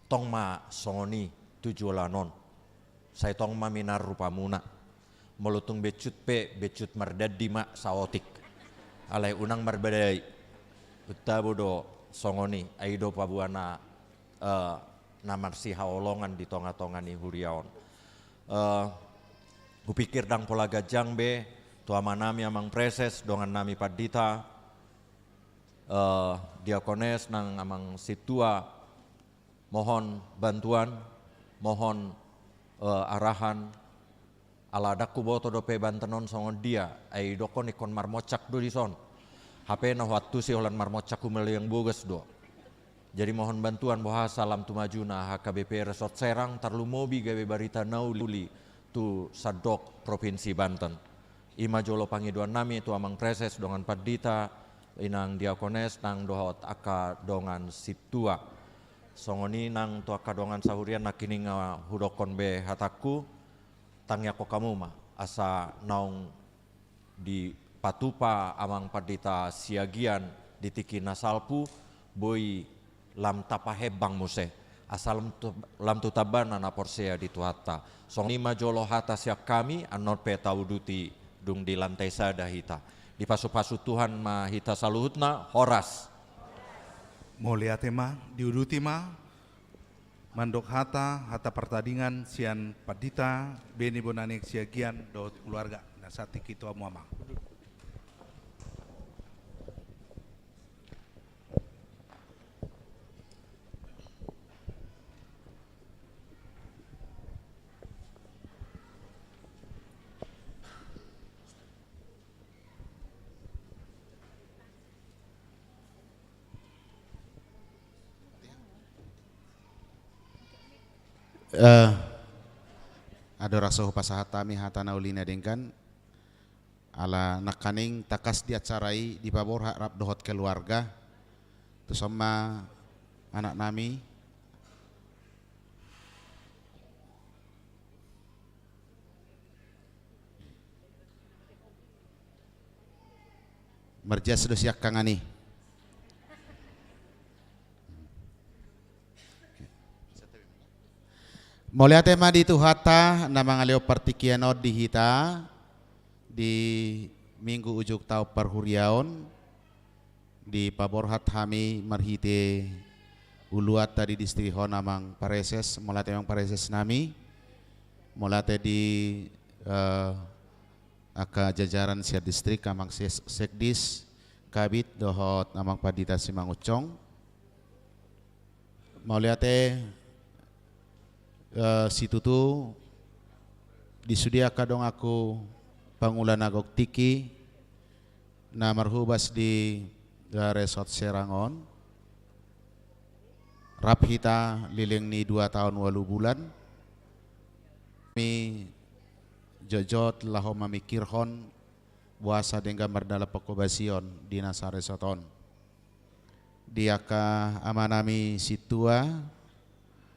Tong ma songon i tu joloan on. Sai tong ma minar rupamuna. Molo tung becut pe, becut mardandi ma saotik. Alai unang marbadai. Untabo do songon i, ai do paboa na, eh, na marsihaholongan di tonga-tonga ni huria on. Eh, hupikir ndang pola ganjang be, tu amanami amang preses, dongannami pandita, eh, diakones nang amang sintua, mohon bantuan, mohon, eh, arahan, ala ndang huboto dope banten on songon dia, ai dokkon ingkon marmocak do dison. Hape na huantusi holan marmocak humaliang bogas do. Jadi mohon bantuan boasa lam tu majuna H K B P Resort Serang tarlumobi gabe barita na uli tu sandok Provinsi Banten. I ma jolo pangidoannami tu amang preses, dongan pandita, inang diakones nang dohot angka dongan sintua. Songon i nang tu angka dongan sahuria, nangkining nga hudokkon be hatangku, tangiangkon hamu ma asa naung dipatupa amang pandita Siagian di tingki na salpu, boi lam tapahembang muse, asa lam tu, lam tu tambana na porsea di Tuhanta. Songon i ma jolo hata sian hami, annon pe tauduti dung di lantai sada hita. Dipasu-pasu Tuhan ma hita saluhutna, horas. Mauliate ma, diuduti ma. Mandok hata, hata partadingan sian pandita Beni Bonane Siagian dohot keluarga, na sahat tingki tu hamu amang. Eh, adong rasa hupasahat hami hata na uli na denggan, ala nangkaning tangkas di acara i dipaborhat rap dohot keluarga, tuson ma anak nami, marjas do siangkangan i. Mauliate ma di Tuhanta na mangalehon partingkian on di hita di minggu ujung taon parhuriaon. Dipaborhat hami marhite uluanta di distrik on amang pareses, mauliate amang pareses nami, mauliate di, eh, angka jajaran sian distrik, amang ses-, sekdis, kabid dohot amang pandita Simangunsong. Mauliate, eh, situtu di sude angka donganku pangula na gok tingki na marhobas di, eh, Resort Serang on. Rap hita leleng ni dua taon ualu bulan. Hami jotjot laho mamingkirhon boasa denggan mardalan pangkobasion di nasa resort on. Di angka amanami sintua,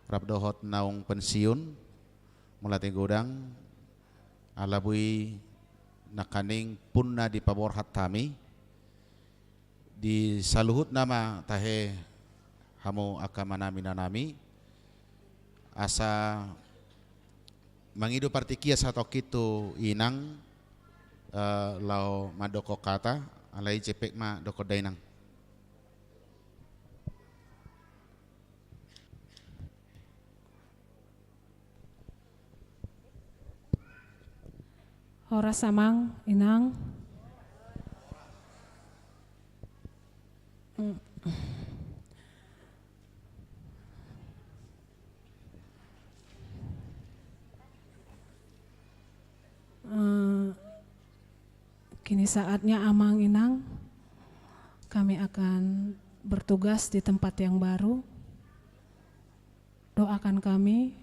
rap dohot naung pensiun, mauliate godang, ala boi nangkaning punna dipaborhat hami, di saluhutna ma tahe hamu angka amanami inanami, asa mangido partingkian satongkin tu inang, eh, laho mandok hata, alai jempek ma dokkon da inang. Horas amang, inang. Mm. Eh, kini saatnya amang inang, kami akan bertugas di tempat yang baru. Doakan kami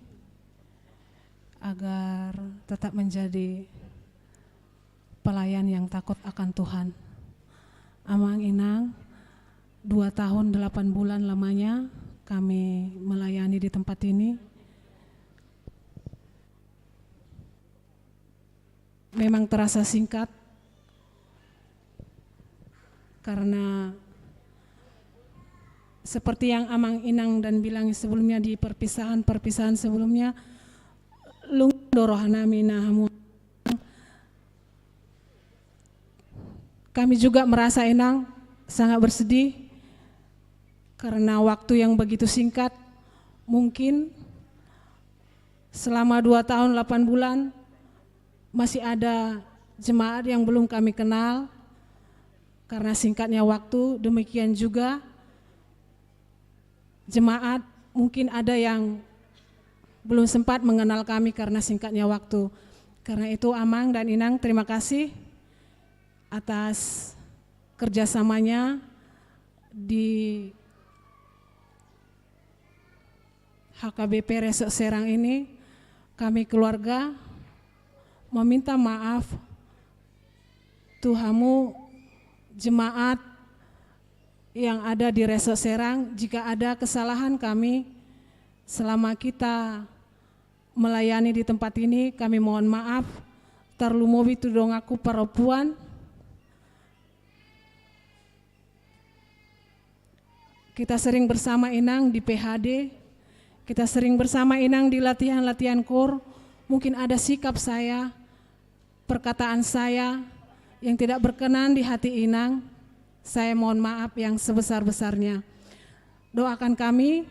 agar tetap menjadi pelayan yang takut akan Tuhan. Amang inang, dua tahun delapan bulan lamanya kami melayani di tempat ini. Memang terasa singkat, karena seperti yang amang inang dan bilang sebelumnya di perpisahan-perpisahan sebelumnya, lungun do rohanami na hamu. Kami juga merasa inang sangat bersedih karena waktu yang begitu singkat. Mungkin selama dua tahun delapan bulan masih ada jemaat yang belum kami kenal karena singkatnya waktu. Demikian juga jemaat mungkin ada yang belum sempat mengenal kami karena singkatnya waktu. Karena itu amang dan inang, terima kasih atas kerjasamanya di H K B P Resort Serang ini. Kami keluarga meminta maaf tu hamu jemaat yang ada di Resort Serang, jika ada kesalahan kami selama kita melayani di tempat ini, kami mohon maaf. Tarlumobi tu donganku parompuan. Kita sering bersama inang di P H D. Kita sering bersama inang di latihan-latihan koor. Mungkin ada sikap saya, perkataan saya yang tidak berkenan di hati inang. Saya mohon maaf yang sebesar-besarnya. Doakan kami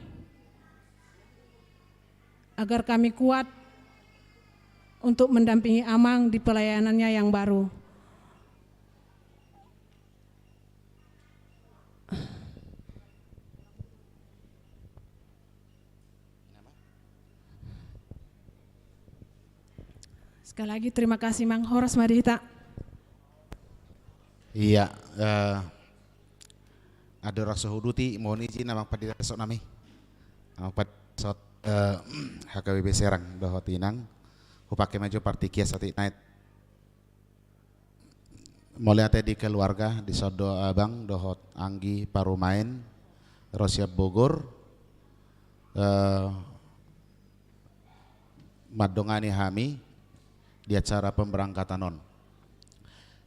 agar kami kuat untuk mendampingi amang di pelayanannya yang baru. Sekali lagi terima kasih, Mang. Horas ma di hita. Iya, eh, andorang so huduti, mohon izin amang pandita resort nami. Amang pandita resort, eh, H K B P Serang dohot inang. Hupake ma jo partingkian saotik nai. Mauliate di keluarga, dison do abang dohot anggi parumaen, ro sian Bogor, eh, mandongani hami di acara pemberangkatan on.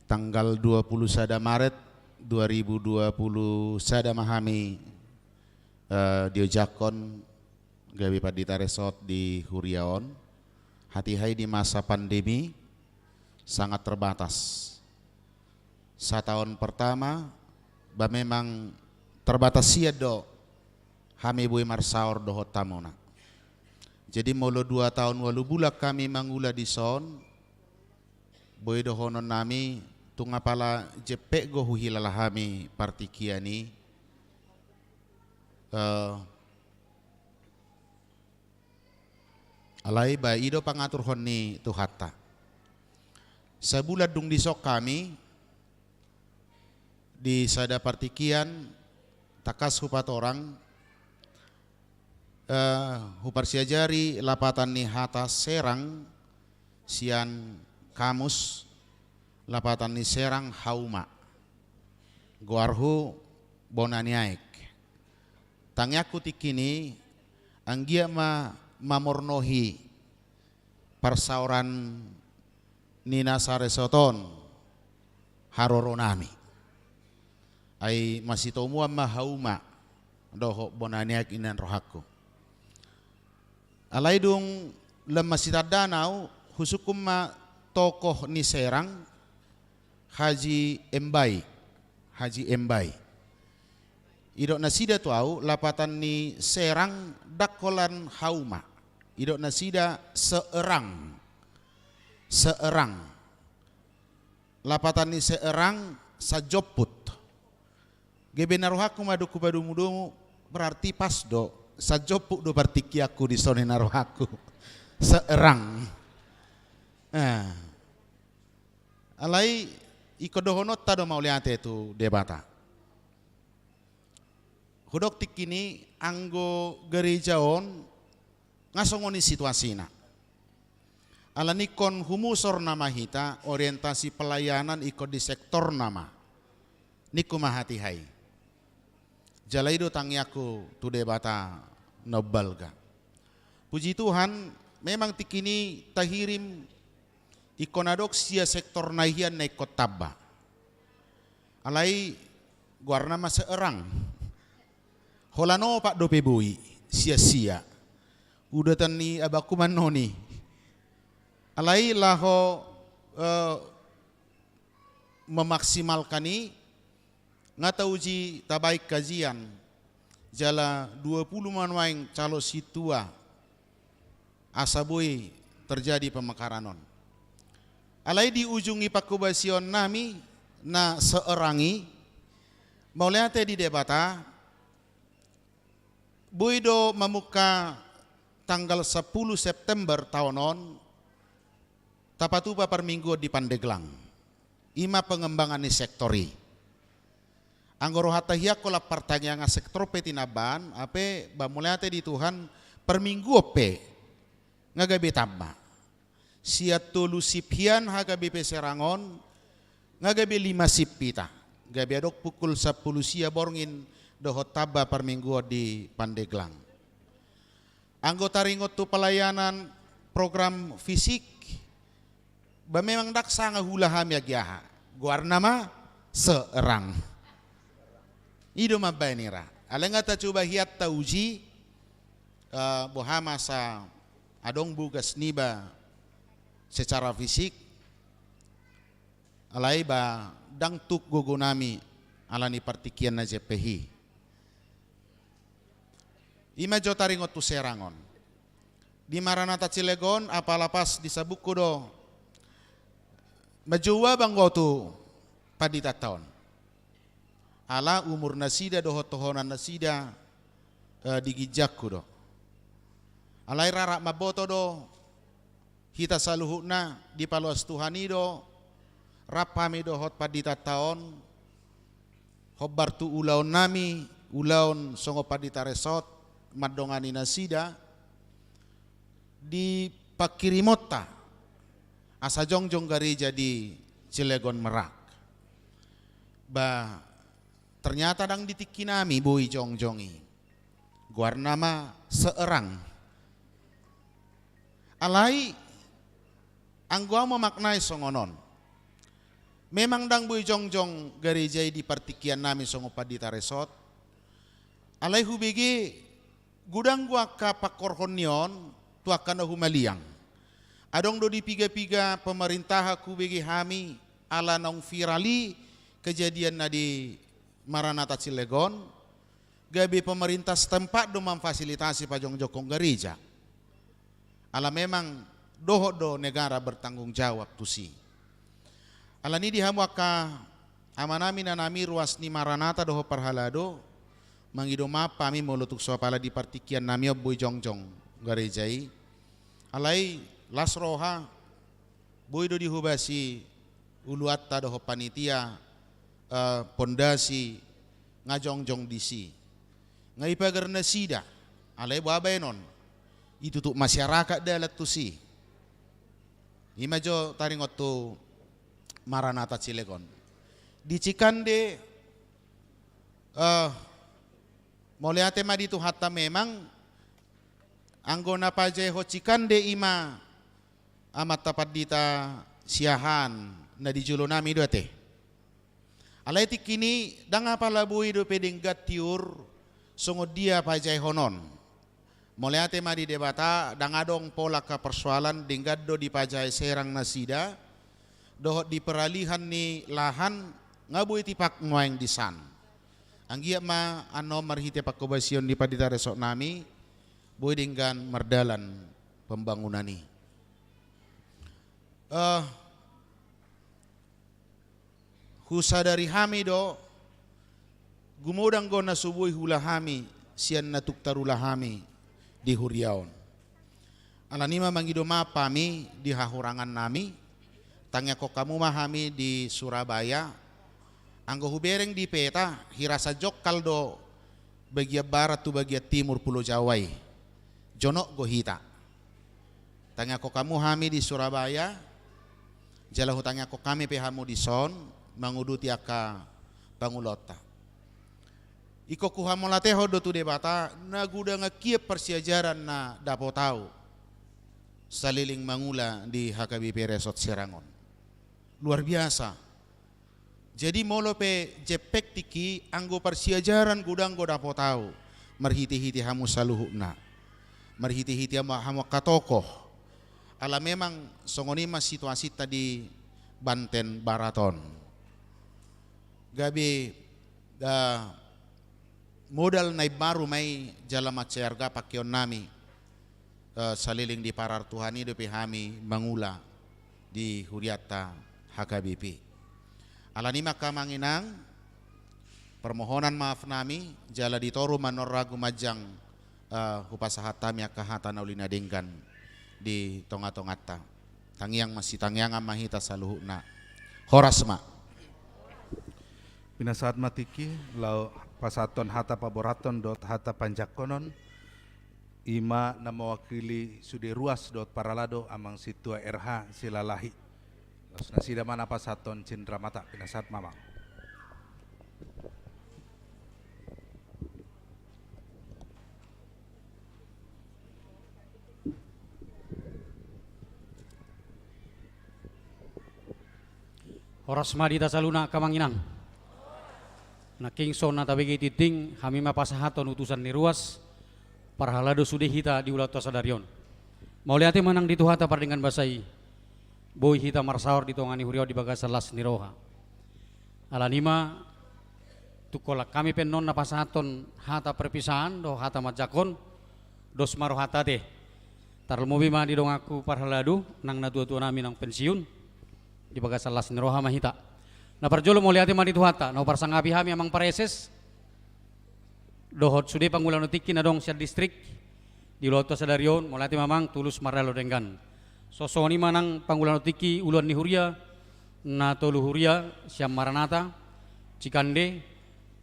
Tanggal dua puluh sada Maret dua ribu dua puluh sada ma hami, eh, diojakhon gabe pandita resort di huria on. Hatiha i di masa pandemi sangat terbatas. Sataon pertama, ba memang terbatas sian do hami boi marsaor dohot hamuna. Jadi molo dua taon ualu bulan hami mangula dison, boi dohonon nami, tung apala jempek do huhilala hami partingkian i. Eh, alai ba i do pangaturhon ni Tuhanta. Sabulan dung dison hami, di sada partingkian tangkas hupatorang, eh, huparsiajari lapatan ni hata Serang sian kamus, lapatan ni Serang hauma. Goarhu bona ni aek. Tangiangku tingki i, anggiat ma mamornohi parsaoran ni na saresort on haroronami. Ai masitomuan ma hauma dohot bona ni aek i na rohangku. Alai dung lam masitandaan au, husungkun ma tokoh ni Serang, Haji Embai. Haji Embai. Didok nasida tu au, lapatan ni Serang ndang holan hauma. Didok nasida seerang. Seerang. Lapatan ni seerang, sajomput. Gabe na rohangku ma dung hupadomudomu, berarti pas do, sajomput do partingkianku dison, i na rohangku. Seerang. Eh. Alai ingkon dohononta do mauliate tu Debata. Hudok tingki i anggo gareja on nga songon i situasina. Alani ingkon humusor nama hita, orientasi pelayanan ingkon di sektorna ma. Ningku ma hatiha i. Jala i do tangiangku tu Debata na umbalga. Puji Tuhan, memang tingki i tahirim ingkon adong sia sektor na hian na ingkon tamba. Alai goarna ma seerang. Holan opat dope boi, sia-sia. Udotan ni abangku ma annon i. Alai laho, eh, memaksimalkan i, nga tauji tabaen kajian, jala dua pulu ma nuaeng calon sintua, asa boi terjadi pemekaran on. Alai di ujung ni pangkobasionnami na seerang i, mauliate di Debata, boi do mamungka tanggal sampulu September taon on, tapatupa parmingguon di Pandeglang. I ma pengembangan ni sektor i. Anggo rohanta hian holan partangiangan sektor pe tinambaan, hape ba mauliate di Tuhan, parmingguon pe nga gabe tamba. Sian tolu sip hian HKBP Serang on, nga gabe lima sip hita. Gabe adong pukul sampulu sia borngin dohot tamba parmingguon di Pandeglang. Anggo taringot tu pelayanan program fisik, ba memang ndang sanga huula hami anggiaha. Goarna ma seerang. I do mambaen ira. Alai nga tacoba hian tauji, eh, boha masa adong bogas niba secara fisik, alai ba ndang tuk gogonami alani partingkian na jempek i. I ma jo taringot tu Serang on. Di Maranatha Cilegon, apala pas disabungku do, manjou abang au tu panditanta on. Ala umur nasida dohot tohonan nasida, eh, di ginjangku do. Alai rarap mamboto do hita saluhutna, dipaloas Tuhan i do rap hami dohot panditanta on, hombar tu ulaonnami, ulaon songon pandita resort, mandongani nasida, di pangkirimonta asa jongjong gareja di Cilegon Merak. Ba ternyata ndang di tingkinami boi jongjong i. Goarna ma seerang. Alai anggo au memaknai songon on. Memang ndang boi jongjong gareja i di partingkiannami songon pandita resort. Alai hubege godang do angka pangkorhon ni on tu angka na humaliang. Adong do di piga-piga pemerintahan hubege hami ala naung viral i kejadian na di Maranatha Cilegon, gabe pemerintah setempat do mamfasilitasi pajongjonghon gareja. Ala memang dohot do negara bertanggung jawab tusi. Alani di hamu angka amanami, inanami, ruas ni Maranatha dohot parhalado, mangido maaf hami molo tung so apala di partingkiannami on boi jongjong gareja i. Alai las roha, boi do dihobasi uluanta dohot panitia, eh, pondasi nga jongjong disi. Nga ipager nasida, alai boha baenon, itutup masyarakat dalan tusi. I ma jo taringot tu Maranatha Cilegon. Di Cikande, eh, mauliate ma di Tuhanta, memang anggo na pajaehon Cikande i ma amanta pandita siahaan na di jolo nami do ate. Alai tingki i ndang apala boi dope denggan tiur songon dia pajaehon on. Mauliate ma di Debata, ndang adong pola angka persoalan, denggan do dipajae serang nasida dohot di peralihan ni lahan nga boi tipak nuaeng disan. Anggiat ma annon marhite panghobasion ni pandita resort nami boi denggan mardalan pembangunan i. Eh, husadari hami do, gumodang do na so boi huula hami sian na tung tarula hami di huria on. Alani ma mangido maaf hami di hahurangan nami, tangiangkon hamu ma hami di Surabaya. Anggo hubereng di peta, hirasa jongkal do bagian barat tu bagian timur Pulo Jawa i. Jonok do hita. Tangiangkon hamu hami di Surabaya, jala hutangiangkon hami pe hamu dison, manguduti angka pangulaonta. Ingkon huhamauliatehon do tu Debata, na godang anggiat parsiajaran na dapot ahu saleleng mangula di H K B P Resort Serang on. Luar biasa. Jadi molo pe jempek tingki, anggo parsiajaran godang do dapot ahu, marhite-hite hamu saluhutna, marhite-hite hamu, hamu angka tokoh. Ala memang songon i ma situasinta di Banten Barat on. Gabe, eh, modal na imbaru ma i jala mansai arga pangkeon nami. Eh, saleleng diparar Tuhan i dope hami mangula di hurianta H K B P. Alani ma angka amang inang, permohonan maaf nami, jala di toru ma annon ragu manjang, eh, hupasahat hami angka hata na uli na denggan di tonga-tonganta. Tangiang masitangiangan ma hita saluhutna. Horas ma. Pinasahat ma tingki, laho pasahathon hata paborahaton dohot hata panjangkonon. I ma na mewakili sude ruas dohot parhalado, Amang Sintua R H Silalahi. Laos nasida ma na pasahathon cindramata, pinasahat ma, Amang. Horas ma di hita saluhutna, angka amang inang. Nangkin songon na tabege tintin, hami ma pasahathon utusan ni ruas, parhalado sude hita di ulaonta sadari on. Mauliate ma nang di Tuhanta pardenggan basa i, boi hita marsaor di tonga ni huria on di bagasan las ni roha. Alani ma, tung holan hami pe annon na pasahathon hata perpisahan dohot hata manjangkon, dos ma rohanta ate. Tarlumobi ma di donganku parhalado, nang natua-tua nami naung pensiun, di bagasan las ni roha ma hita. Na parjolo mauliate ma di Tuhanta, na huparsangapi hami amang praeses, dohot sude pangula tingki na adong sian distrik, di ulaonta sadari on, mauliate ma amang, tulus mardalan denggan. Songon i ma nang pangula tingki uluan ni huria, na tolu huria, sian Maranata, Cikande,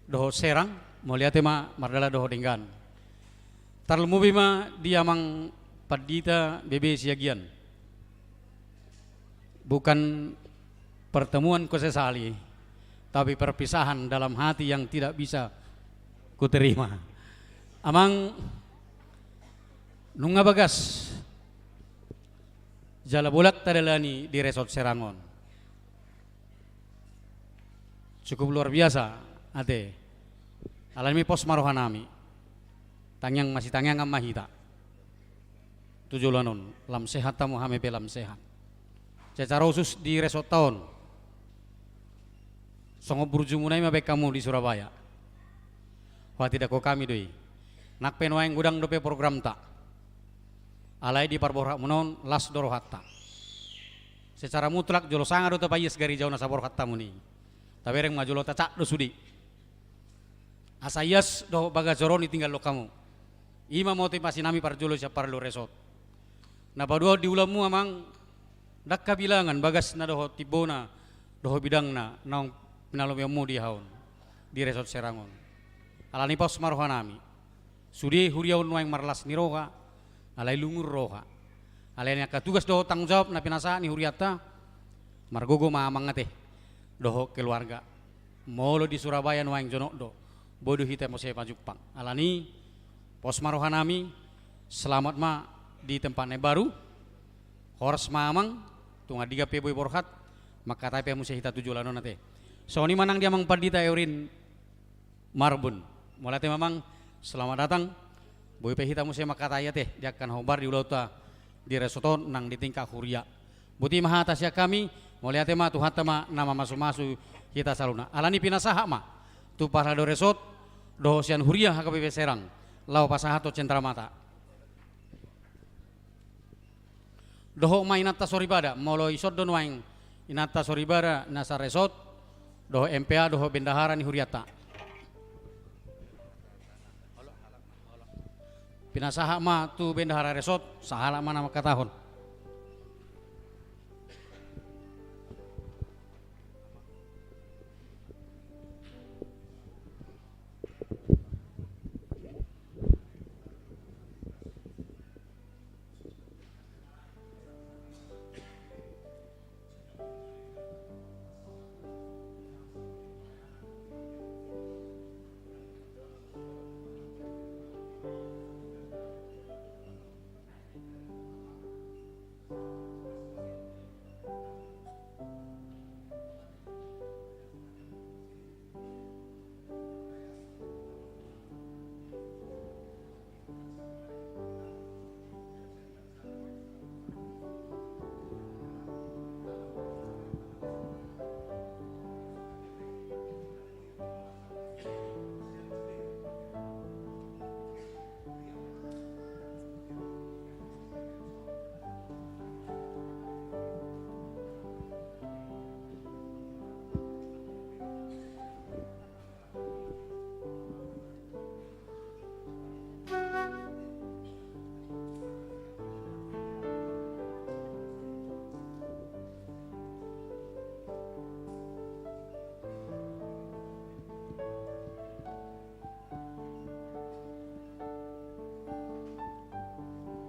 dohot Serang, mauliate ma mardalan dohot denggan. Tarlumobi ma di amang pandita B B Siagian. Bukan pertemuan kusesali, tapi perpisahan dalam hati yang tidak bisa kuterima. Amang, nunga bagas jala bolak tadalani di Resort Serang on. Cukup luar biasa, ate. Alani ma i pos ma roha nami. Tangiang masitangiangan ma hita. Tu joloan on, lam sehat hamu, hami pe lam sehat. Secara khusus di resortta on, songon burjumuna i ma baen hamu di Surabaya. Huhatindangkon hami do i. Nang pe nuaeng godang dope programta, alai di parborhatmuna on las do rohanta. Secara mutlak jolo sanga do tapaias gareja on asa borhat hamu ninna i. Tabereng ma jolo tacak do sude. Asa ias dohot bagas joro on ditinggalhon hamu. I ma motivasi nami parjolo sian parhalado resort. Na paduahon di ulaonmu amang, ndang habilangan bagasna dohot timbona dohot bidangna naung pinalobianmu di aha on, di Resort Serang on. Alani i pos ma roha nami. Sude huria on nuaeng marlas ni roha, alai lungun roha. Alai ni angka tugas dohot tanggung jawab na pinasahat ni hurianta, margogo ma amang ate dohot keluarga. Molo di Surabaya nuaeng jonok do, boi do hita muse pajumpang. Alani i, pos ma roha nami, selamat ma di tempat na baru. Horas ma amang, Tung andigan pe boi borhat, mangkatai pe muse hita tu joloan on ate. Songon i ma nang di amang pandita Eurin Marbun. Mauliate ma amang, selamat datang. Boi pe hita muse mangkatai ate, di angka na hombar di ulaonta di resort on nang di tingkat huria. Boti ma hata sian hami, mauliate ma, Tuhanta ma na mamasumasu hita saluhutna. Alani pinasahat ma tu parhalado resort dohot sian huria H K B P Serang, laho pasahathon cenderamata. Dohot ma inanta soripada, molo ison do nuaeng inanta soripada na saresort dohot M P A dohot bendahara ni hurianta. Pinasahat ma tu bendahara resort, sahalak ma na mangkatahon.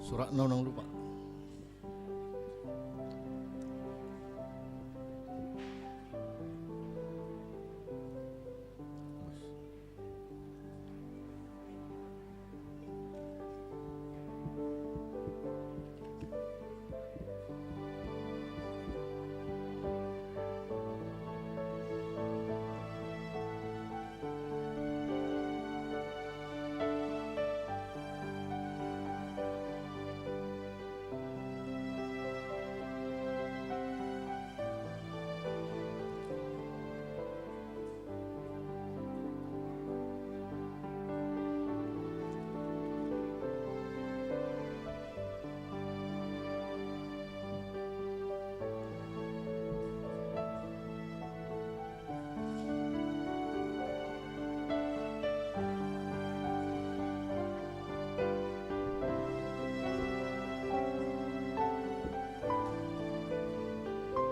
Suratna unang lupa.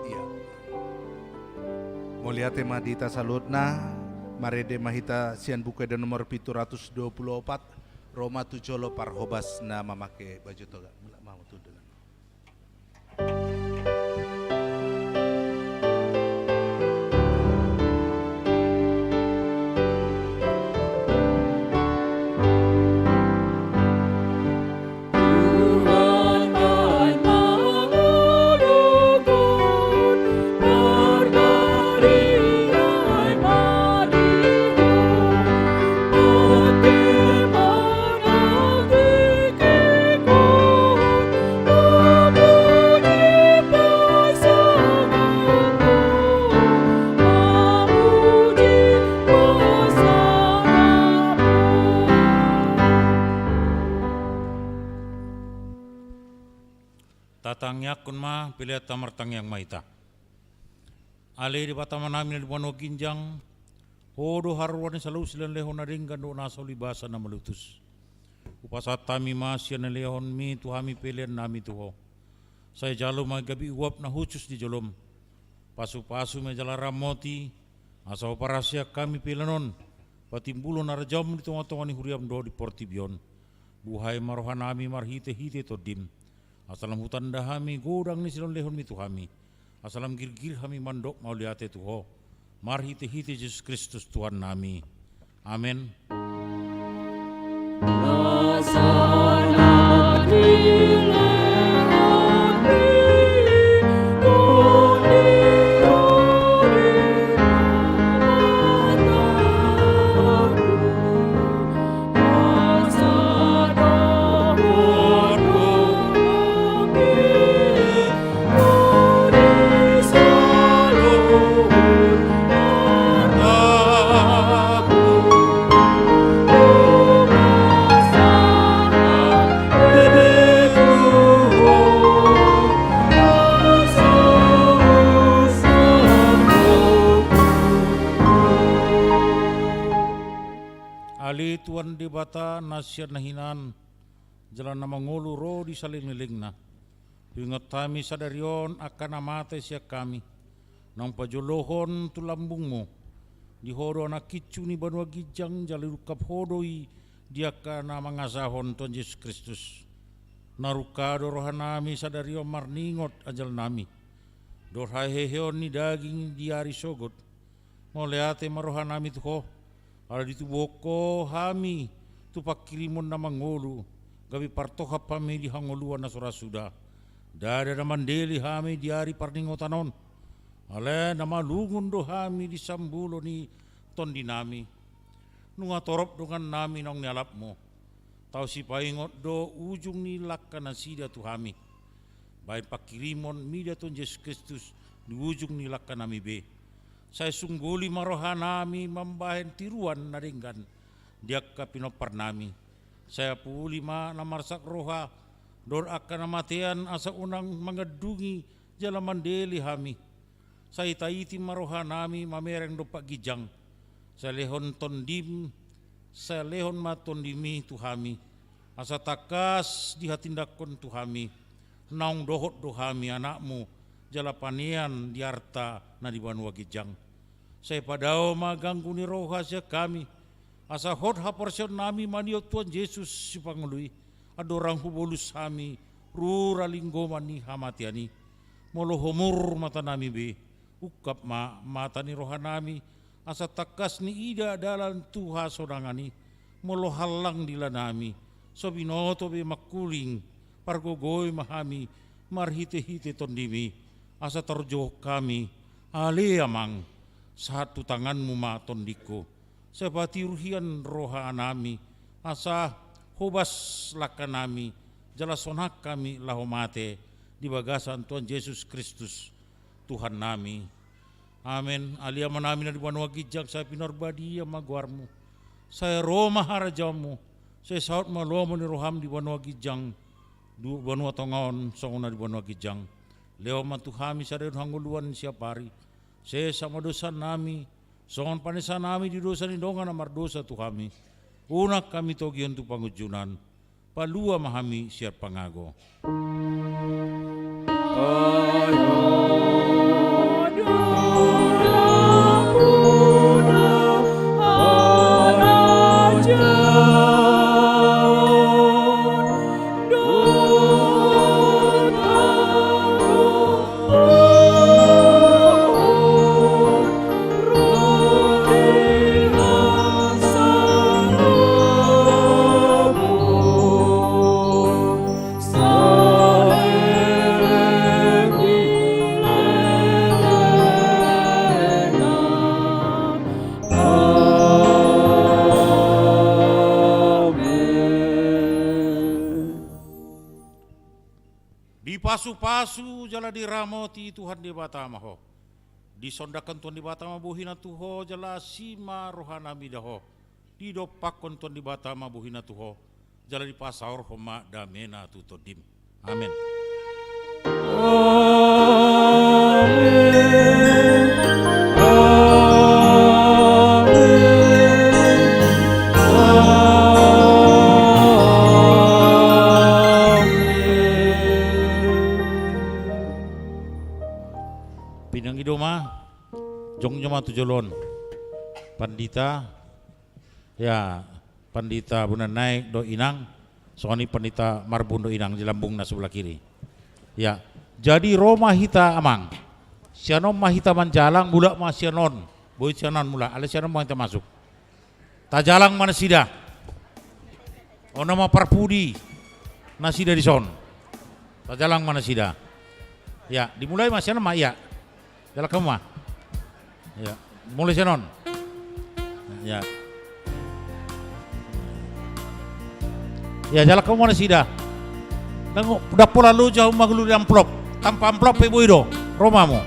Ia. Mauliate ma di hita saluhutna, marende ma hita sian Buku Ende nomor pitu ratus dua pulu opat, Ro ma tu jolo parhobas na mamake baju toga. Mulak ma hamu tu dongan. Tatangiangkon ma, pelean ta martangiang ma hita. Ale Debata Amanami na di banua ginjang, Ho do haroroan ni saluhut silehonlehon na denggan dohot na soli basa na malutus. Hupasahat hami ma sian na nilehonmi tu hami pelean nami tu Ho. Sai jalo ma gabe uap na hushus di jolom. Pasupasu ma jala ramoti, asa huparhaseang hami pelean on patimbulhon harajaonmu di tongatonga ni huriam dohot di portibi on. Buhai ma rohanami marhitehite Tondim. Asa lam hutanda hami godang ni silehonlehonmi tu hami. Asa lam girgir hami mandok mauliate tu Ho. Marhitehite Jesus Kristus Tuhannami. Amen. Tuhan Debata na sian na hinan, jala na mangolu ro di salelenglelengna. Huingot hami sadari on angka na mate sian hami, naung pajolohon tu lambungmu. Di Ho do anak hincu ni banua ginjang, jala diungkap Ho do i di angka na mangasahon Tuhan Jesus Kristus. Na rungka do rohanami sadari on marningot anjalnami dohot haheheon ni daging di ari sogot. Mauliate ma rohanami tu Ho, ala ditubuhon Ho hami tu pangkirimon na mangolu, gabe partohap hami di hangoluan na so ra suda. Ndada na mandele hami di ari parningotan on, alai na malungun do hami di sambulo ni tondinami. Nunga torop dongannami naung nialapmu. Tau sipaingot do ujung ni langka nasida tu hami, bahen pangkirimon mida Tuhan Jesus Kristus di ujung ni langkanami be. Sai sungguli ma rohanami mambahen tiruan na denggan di angka pinomparnami. Sai apuli ma na marsak roha dohot angka na matean, asa unang mangandungi jala mandele hami. Sai taiti ma rohanami mamereng dompak ginjang. Sai lehon tondim, sai lehon ma tondimi tu hami, asa tangkas dihatindangkon tu hami, naung dohot do hami anakmu, jala panean di arta na di banua ginjang. Sai padao ma ganggu ni roha sian hami, asa hot haporseaonnami maniop Tuhan Jesus Sipangolu i, andorang hubolus hami rura linggoman ni hamatean i. Molo homur matanami be, ungkap ma mata ni rohanami, asa tangkas niida dalan tu hasonangan i. Molo hallang dilanami, so binoto be mangkuling, pargogoi ma hami marhitehite tondimi, asa tarjou hami, ale Amang, sahat tu tanganmu ma tondingku. Sai patiru hian rohanami, asa hobas langkanami, jala sonang hami laho mate di bagasan Tuhan Jesus Kristus, Tuhannami. Amen. Ale Amanami na di banua ginjang, sai pinarbadia ma goarmu. Sai ro ma harajaonmu. Sai saut ma lomo ni roham di banua ginjang, di banua tonga on songon na di banua ginjang. Lehon ma tu hami sadari on hangoluan siapari. Sesa ma dosanami, songon panesanami di dosa ni dongan na mardosa tu hami. Unang hami togihon tu pangunjunan. Palua ma hami sian pangago. Dipasupasu jala diramoti Tuhan Debata ma ho. Disondangkon Tuhan Debata ma bohina tu ho jala asi ma rohana mida ho. Didompakkon Tuhan Debata ma bohina tu ho jala dipasaorhon ma damena tu tondim. Amen. Pinangido ma, jongjong ma tu jolo on. Pandita, ya, Pandita Bonannaek do inang, songon i Pandita Marbun do inang di lambungna sebelah kiri. Ya, jadi ro ma hita amang. Sian on ma hita manjalang, mulak ma sian on. Boi sian on mulak, alai sian on ma hita masuk. Tajalang ma nasida. On ma parpudi nasida dison. Tajalang ma nasida. Ya, dimulai ma sian on ma, ya. Jalang hamu ma. Ya, mulai sian on. Ya. Ya, jalang hamu ma nasida. Nang dapol alu jau magulu di amplop. Tanpa amplop pe boi do. Ro ma hamu.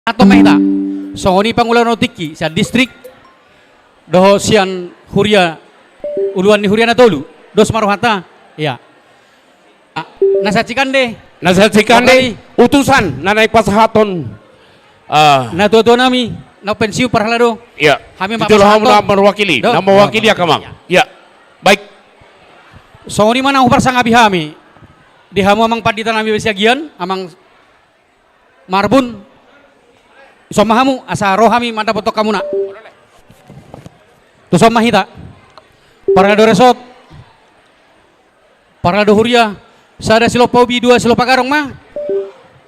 Antong ma hita. Songon i pangulaon tingki sian distrik dohot sian huria, uluan ni huria na tolu. Dos ma rohanta. Ia. Ah, na sahat sian i. Na sahat sian i. Utusan na naeng pasahathon, ah, natuatua nami na pensiun parhalado. Ia. Hami ma pasahathon. Jolo hamu na mewakili. Do. Na mewakili angka amang. Ia. Baik. Songon i ma na huparsangapi hami di hamu amang pandita nami Bebe Siagian, amang Marbun. Ison ma hamu asa ro hami mandapothon hamuna. Tuson ma hita. Parhalado resort, parhalado huria, sada silompa ubi, dua silompa garong ma.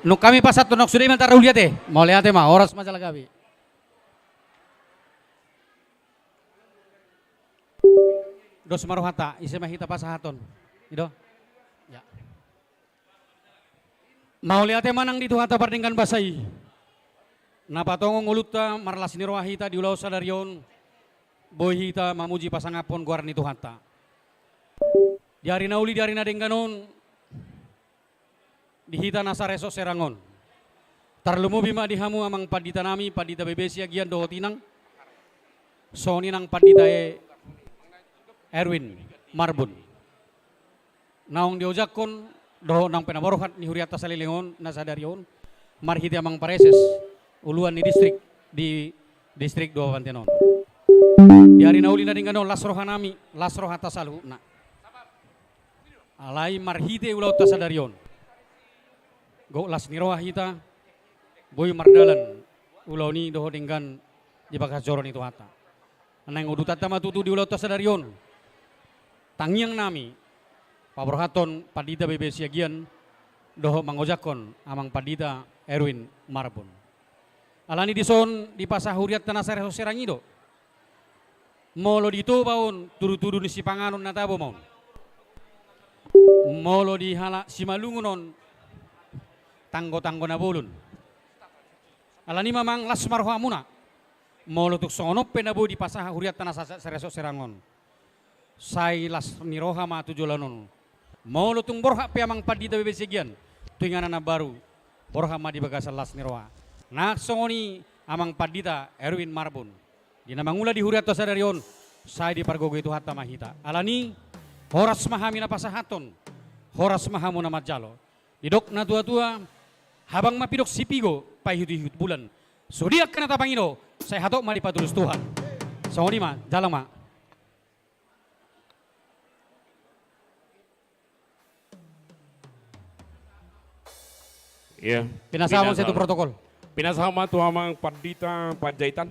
Nunga hami pasahat, nunga sude i ma taruli ate. Mauliate ma, horas ma jala gabe. Dos ma rohanta, ise ma hita pasahathon. I do. Ia. Mauliate ma nang di Tuhanta pardenggan basa i, na patongon ngolunta, marlas ni roha hita di ulaon sadari on, boi hita mamuji pasangaphon goar ni Tuhanta. Di ari na uli, di ari na denggan on, di hita na saresort Serang on. Tarlumobi ma di hamu amang pandita nami, pandita Bebe Siagian dohot inang, songon i nang pandita E-, Erwin Marbun. Naung diojakhon dohot nang pe na borhat ni hurianta saleleng on na sadari on, marhite amang praeses, uluan ni distrik di distrik Dua Panten on. Di ari na uli na denggan on, las roha nami, las rohanta saluhutna. Alai marhite ulaonta sadari on, gok las ni roha hita, boi mardalan ulaon i dohot denggan di bagas joro ni Tuhanta. Naeng udutanta ma tutu di ulaonta sadari on tangiang nami paborhathon pandita Bebe Siagian dohot mangojakhon amang pandita Erwin Marbun. Alani dison dipasahat hurianta na saresort Serang i do. Molo di Toba on, tudutudu ni sipanganon na tabo ma on. Molo di halak Simalungun on, tanggotanggo na bolon. Alani i ma amang, las ma rohamuna. Molo tung songon on pe na boi dipasahat hurianta na sa-, sa-, saresort Serang on, sai las ni roha ma tu joloan on. Molo tung borhat pe amang pandita Bebe Siagian tu inganan na baru, borhat ma di bagasan las ni roha. Nang songon i amang pandita Erwin Marbun, di na mangula di hurianta sadari on, sai dipargogoi Tuhanta ma hita. Alani i, horas ma hami na pasahathon, horas ma hamu na manjalo. Didok natuatua, habang ma pidong sipigo, paihutihut bulan. Sude angka na tapangido, sai hatop ma dipatulus Tuhan. Songon i ma, jalo ma. Ia. Pinasahat ma tu protokol. Pinasahat ma tu amang pandita Panjaitan.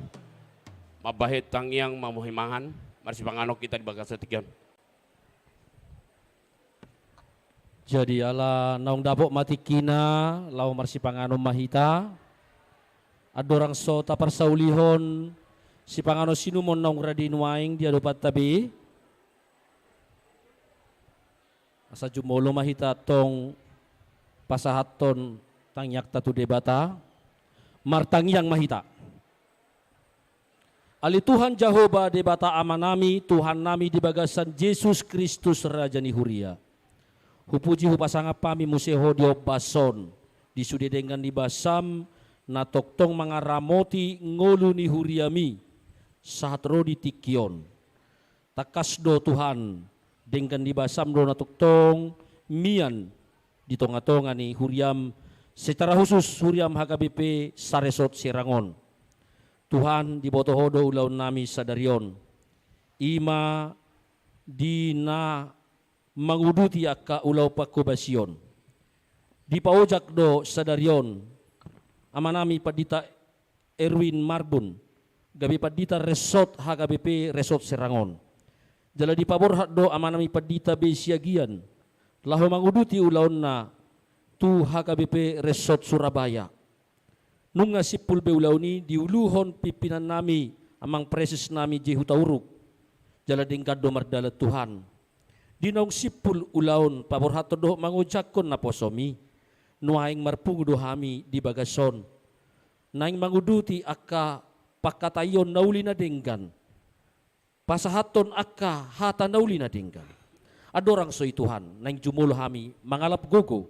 Mambahen tangiang, mamuhai mangan, marsipanganon hita di bagasan tingki on. Jadi ala naung dapot ma tingkina, laho marsipanganon ma hita. Andorang so taparsaulihon sipanganon siinumon naung rade nuaeng di adopanta be, asa jumolo ma hita antong pasahathon tangiangta tu Debata. Martangiang ma hita. Ale Tuhan Jahowa, Debata Amanami, Tuhannami di bagasan Jesus Kristus, Raja ni Huria. Hupuji, hupasangap hami muse Ho di ombas on, di sude denggan ni basam na tongtong mangaramoti ngolu ni huriami sahat ro di tingki on. Tangkas do Tuhan, denggan ni basam do na tongtong mian di tongatonga ni huriam, secara khusus huriam H K B P saresort Serang on. Tuhan, diboto Ho do ulaonnami sadari on. I ma di na manguduti angka ulaon panghobasion. Dipaojak do sadari on amanami Pandita Erwin Marbun, gabe pandita resort H K B P Resort Serang on. Jala dipaborhat do amanami Pandita B Siagian, laho manguduti ulaonna tu H K B P Resort Surabaya. Nunga simpul be ulaon i diuluhon pimpinannami, Amang Presesnami J Hutauruk. Jala denggan do mardalan Tuhan. Di naung simpul ulaon paborhathon dohot mangojakhon naposomi, nuaeng marpungu do hami di bagas on. Naeng manguduti angka pangkataion na uli na denggan. Pasahathon angka hata na uli na denggan. Andorang so i Tuhan, naeng jumolo hami mangalap gogo,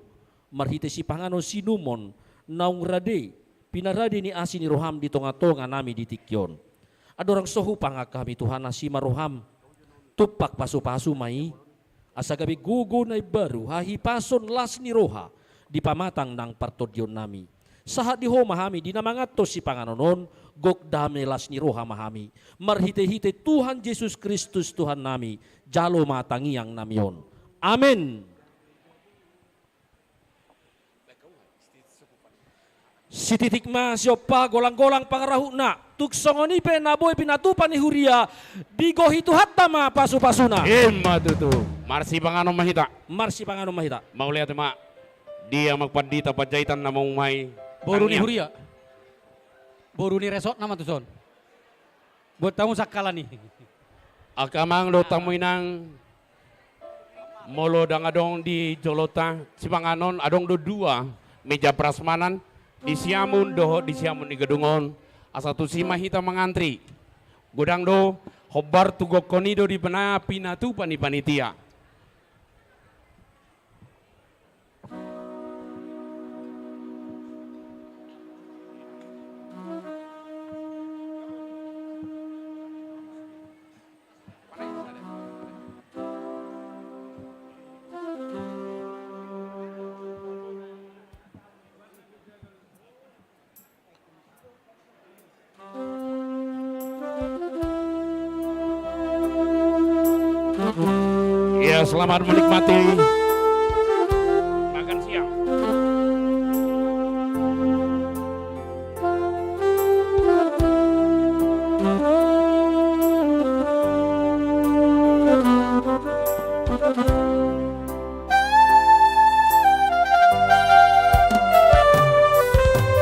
marhite sipanganon siinumon, naung rade, pinarade ni asi ni roham di tongatonganami di tingki on. Andorang so hupangangka hami Tuhan asi ma roham, tumpak pasupasu ma i, asa gabe gogo na imbaru, hahipason las ni roha, di pamatang nang partondionnami. Sahat di Ho ma hami, di na manganhon sipanganon on, gok dame las ni roha ma hami. Marhitehite Tuhan Jesus Kristus Tuhannami, jalo ma tangiangnami on. Amen. Sititik ma siompa, golanggolang pangarahutna. Tung songon i pe na boi pinatupa ni huria, digohi Tuhanta ma pasupasuna. Ima tutu. Marsipanganon ma hita. Marsipanganon ma hita. Mauliate ma. Dia ma Pandita Panjaitan na mamungmai. Boru ni huria. Boru ni resort nama tuson. Buat tamu sakkalan i. Angka amang dohot hamu inang, molo ndang adong di jolonta sipanganon, adong do dua meja prasmanan di siamun dohot di siamun ni gedung on. Asa tusi ma hita mangantri. Godang do, hombar tugokhon i do di pena pinatupa ni panitia. Ya, selamat menikmati makan siang.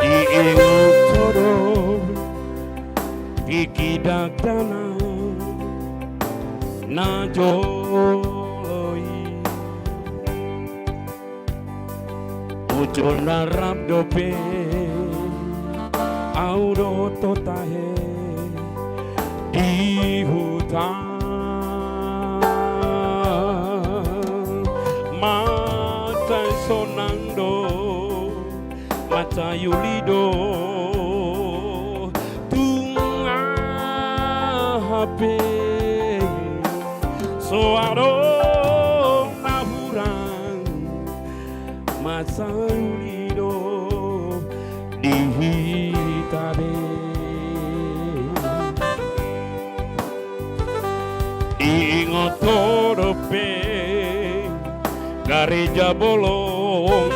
Diingot ho do tingki dakdanak na jolo i. Ujungna rap dope ahu dohot ho tahe di huta. Mansai sonang do, mansai uli do, tung aha pe so adong na hurang. Mansai uli do di hita be. Diingot ho dope gareja bolon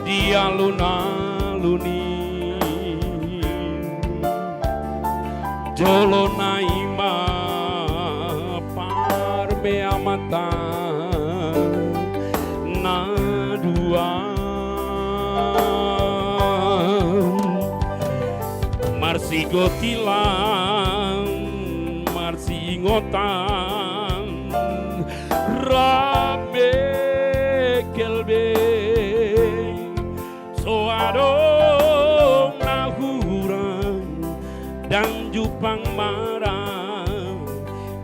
di alunalun i. Jolona i ma parmeamanta na dua. Marsigotilan, marsiingotan, rap bengkel be. So adong na hurang, ndang jumpang mara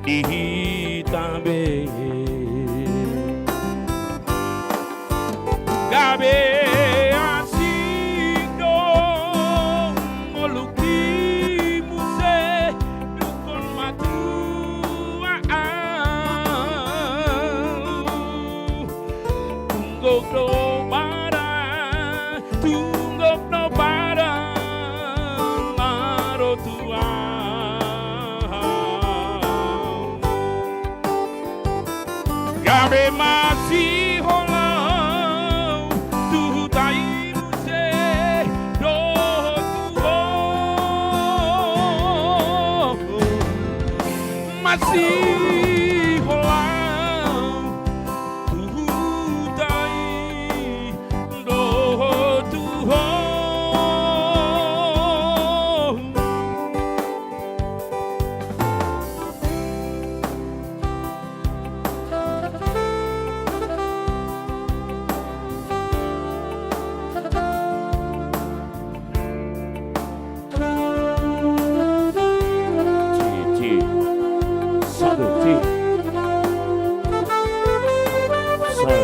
di hita be. Gabe asing do ngolungki muse, dungkon ma tu ahu. Tunggok do badan, tunggok do badan, ma Pe masiholong tu huta i muse dohot tu ho. Masiholong tu huta i dohot tu ho. Ci, ci. Satu, ci. Satu.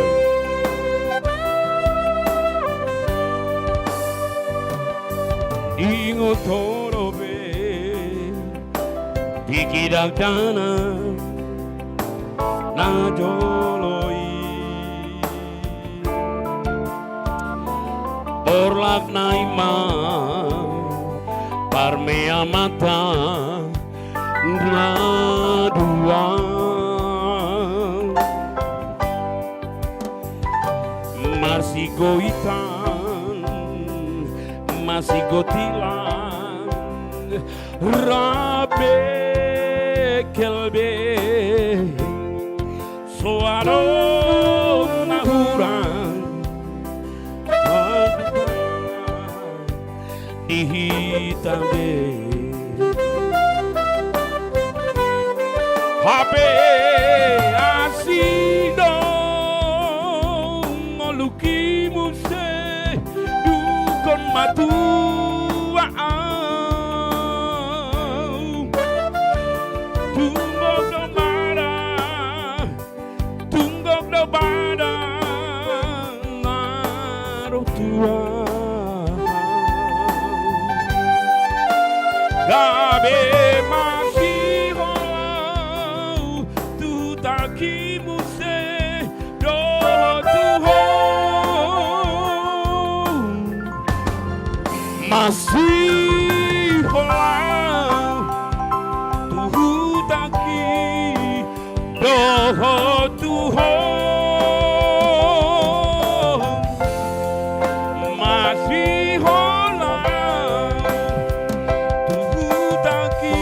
Ingot ho dope di gidang dana na jolo i. Borlak na i ma parmeamanta na dua. Marsigoitan, marsigotilan, rap bengkel be so adong na hurang di hita be. Hape asi do ngolungki muse dungkon matua au. Tunggok do mara, tunggok do bada, maro tua. Gabe masiholong tu huta i muse dohot tu ho. Masiholong tu huta i dohot tu ho. Masiholong tu huta i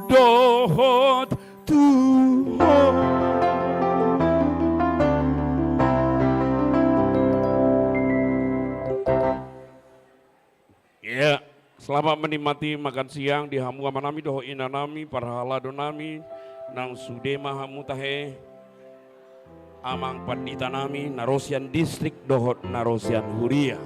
dohot tu ho. Iya, selamat menikmati makan siang di hamu amanami dohot inanami, parhalado nami, nang sude ma hamu tahe, amang pandita nami, na ro sian distrik dohot na ro sian huria.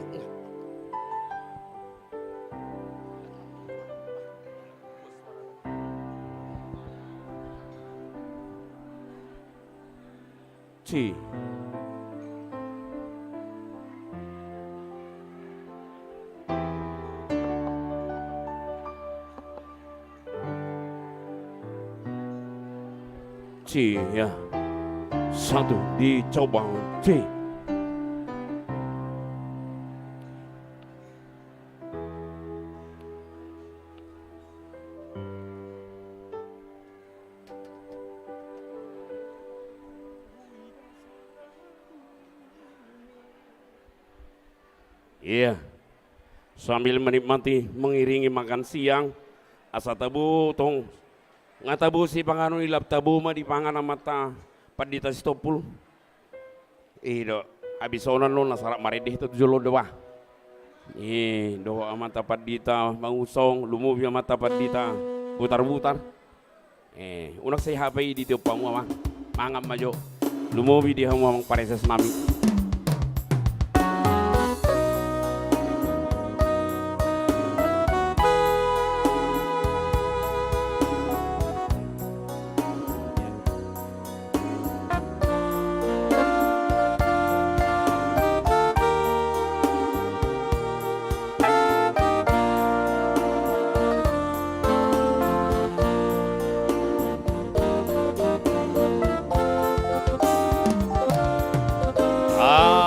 Ci. Ci, ya. Satu, dicoba, ci. Iya. Sambil menikmati, mengiringi makan siang, asa tabo tong. Nga tabo sipanganon, ilap tabo ma dipangan amanta Pandita Sitompul. I do, habis onan do na sarat marende hita tu jolo do bah. I do, amanta Pandita Mangusong, lumobi amanta Pandita Butarbutar. Eh, unang sai hape i ditiop hamu, amang. Mangan ma jo. Lumobi di hamu, amang pareses nami.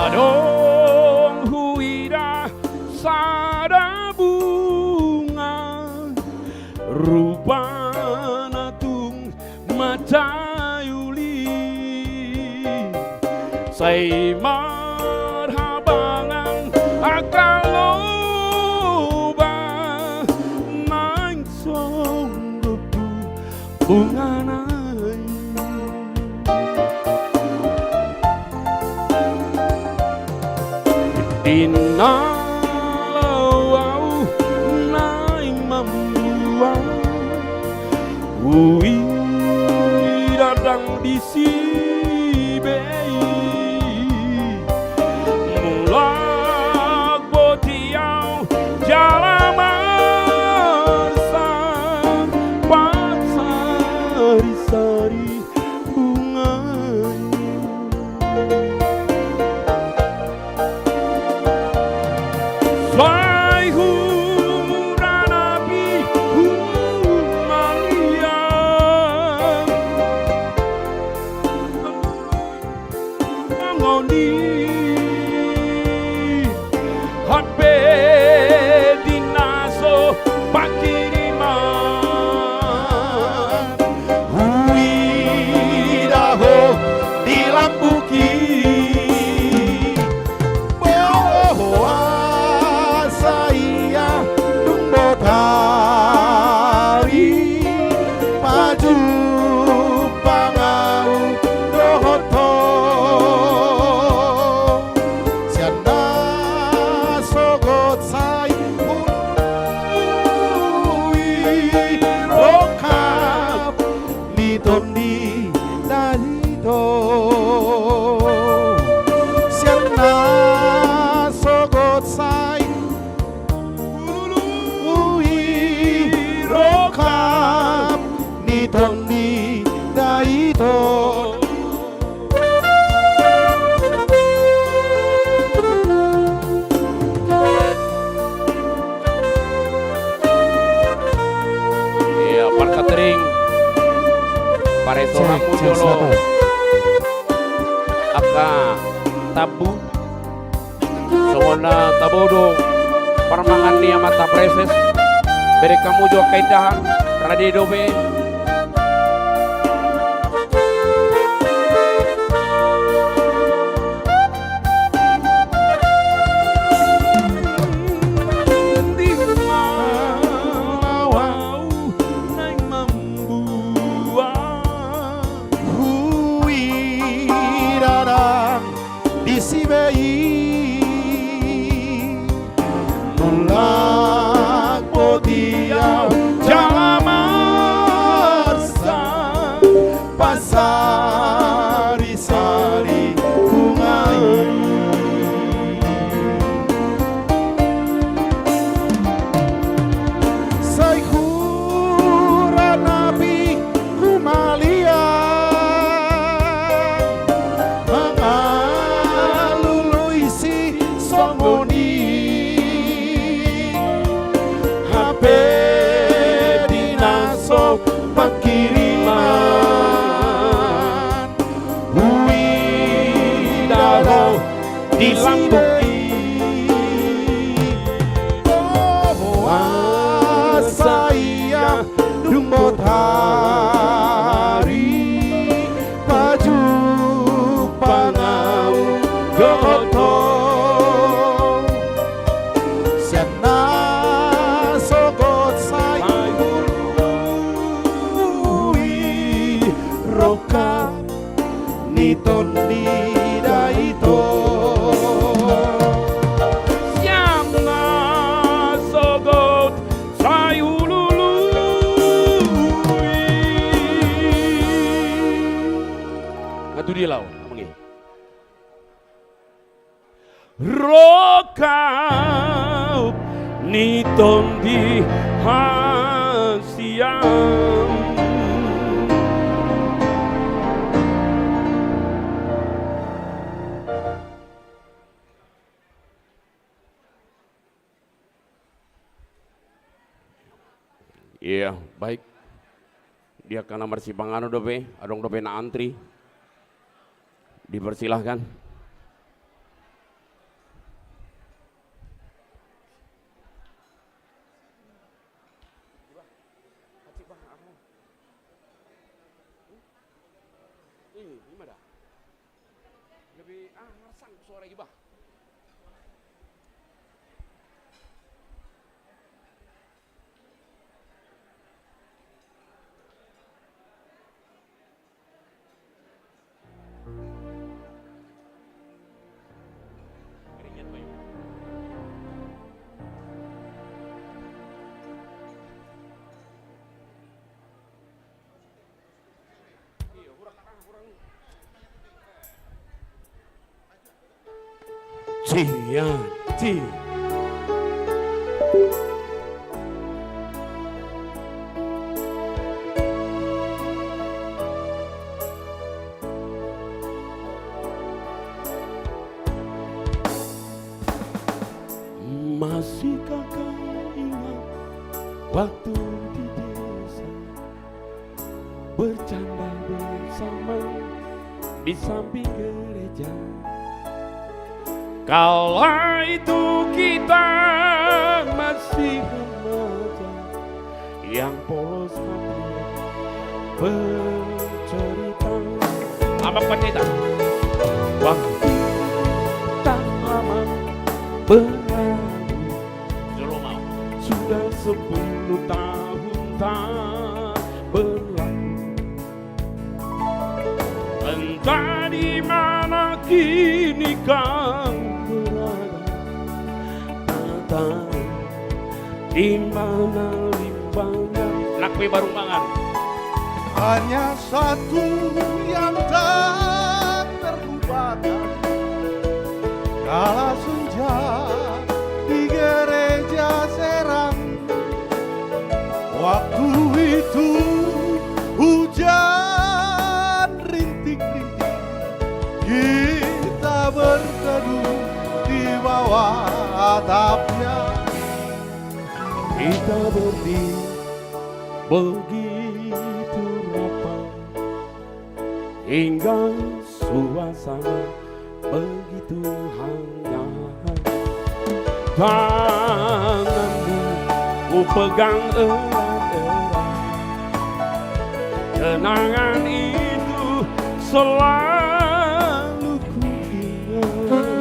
Adong huida sada bunga, rupana tung mansai uli Tonggo tu bungana i. Di na laho au naeng mambuat, huida ndang disi be i. Mulak boti au jala marsak pasarisari bunga i. Sai huranapi humaliang songon i, hape di na so pangkiriman, huida ho di lambungki. Boasa ia dung botari pajumpang au dohot ho. Sian na sogot sai hulului rongkap ni Tondi Daito. Sian na sogot sai hulului rongkap ni Tondi Daito. Ia, parkatering, paretorangmu jolo angka tambu. Songon na tabo do parmangan ni amanta praeses, bereng hamu jo angka indahan, rade dope. Di na laho au naeng mambuat, huida ndang disi be i. Mulak boti au jala marsak pasarisari bunga i. Sai huranapi humaliang mangalului si songon i, hape di na so pangkiriman, huida ho di lambungki. Boasa ia dung botari pajumpang au dohot ho. Sian na sogot sai hulului rongkap ni Tondi Daito. Sian na sogot sai hulului. Nga tu dia laho, amang i. Rongkap ni Tondi hasian. Iya, baik. Di angka na marsipanganon dope, adong dope na antri. Dipersilahkan. Ih, ima da. Lebih, ah, ngersang suara iba. Tian, ti. Masihkah kau ingat waktu di desa, bercanda bersama di samping gereja? Kala itu kita masih remaja, yang polos hati bercerita. Apa pendeta? Waktu tak lama berlalu. Jolo mau. Sudah sepuluh tahun tak berlalu. Entah di mana kini kau berada, tak tahu di mana limbahnya. Nang pe baru mangan. Hanya satu yang tak terlupakan, kala senja di gereja Serang. Waktu itu hujan rintik-rintik, kita berteduh di bawah atapnya. Kita berdiri begitu rapat, hingga suasana begitu hangat. Tanganmu kupegang erat-erat. Kenangan itu selalu kuingat.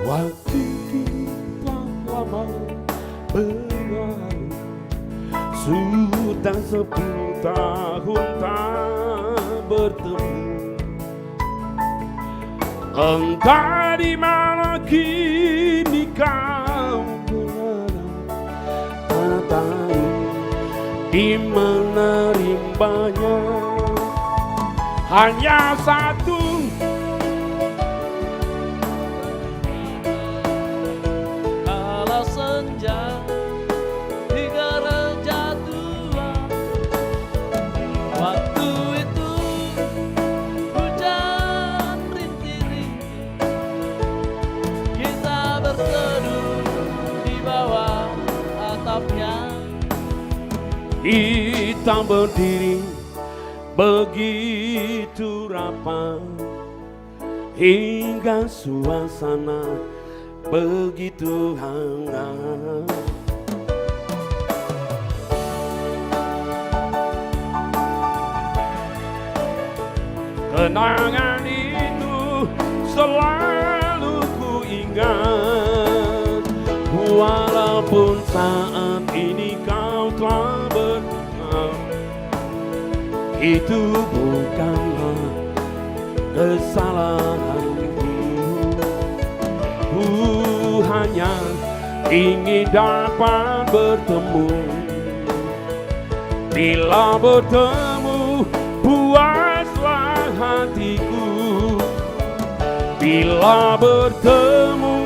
Waktu kita lama berlalu, sudah sepuluh tahun tak bertemu. Entah di mana kini kau berada, tak tahu di mana rimbanya. Hanya satu. Kala senja di gereja tua, waktu itu hujan rintik-rintik, kita berteduh di bawah atapnya. Kita berdiri begitu rapat, hingga suasana begitu hangat. Kenangan itu selalu kuingat, walaupun saat ini kau telah berpulang. Itu bukanlah kesalahanku. Ku hanya ingin dapat bertemu. Bila bertemu, puaslah hatiku. Bila bertemu,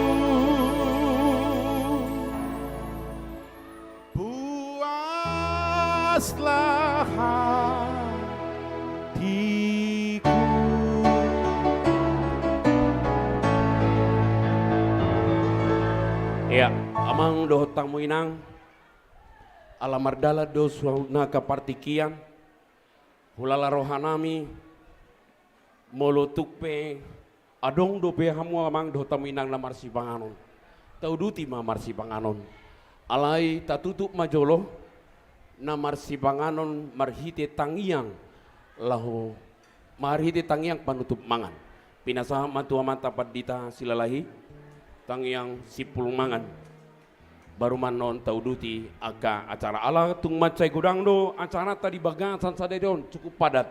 puaslah hatiku. Ia, amang dohot hamu inang, ala mardalan do suhut nangkin partingkian, hulala rohanami, molo tung pe adong dope hamu amang dohot hamu inang na marsipanganon, tauduti ma marsipanganon. Alai tatutup ma jolo na marsipanganon marhite tangiang, laho marhite tangiang panutup mangan. Pinasahat ma tu amanta Pandita Silalahi, tangiang simpul mangan. Baru ma annon tauduti angka acara, ala tung mansai godang do acaranta di bagasan sadari on, cukup padat.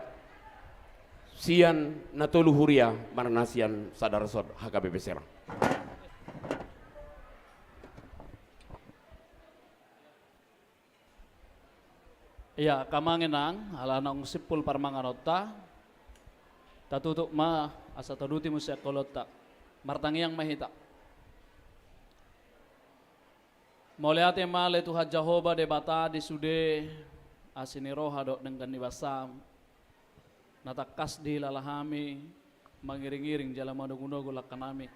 Sian na tolu huria, marnasian sada resort H K B P Serang. Ia, angka amang inang, ala naung simpul parmanganonta, tatutup ma asa tauduti muse angka ulaonta. Martangiang ma hita. Mauliate ma ale Tuhan Jahowa Debata di sude asi ni roha dohot denggan ni basaM, na tangkas dihilala hami mangiring-iring jala manogu-nogu langkanami.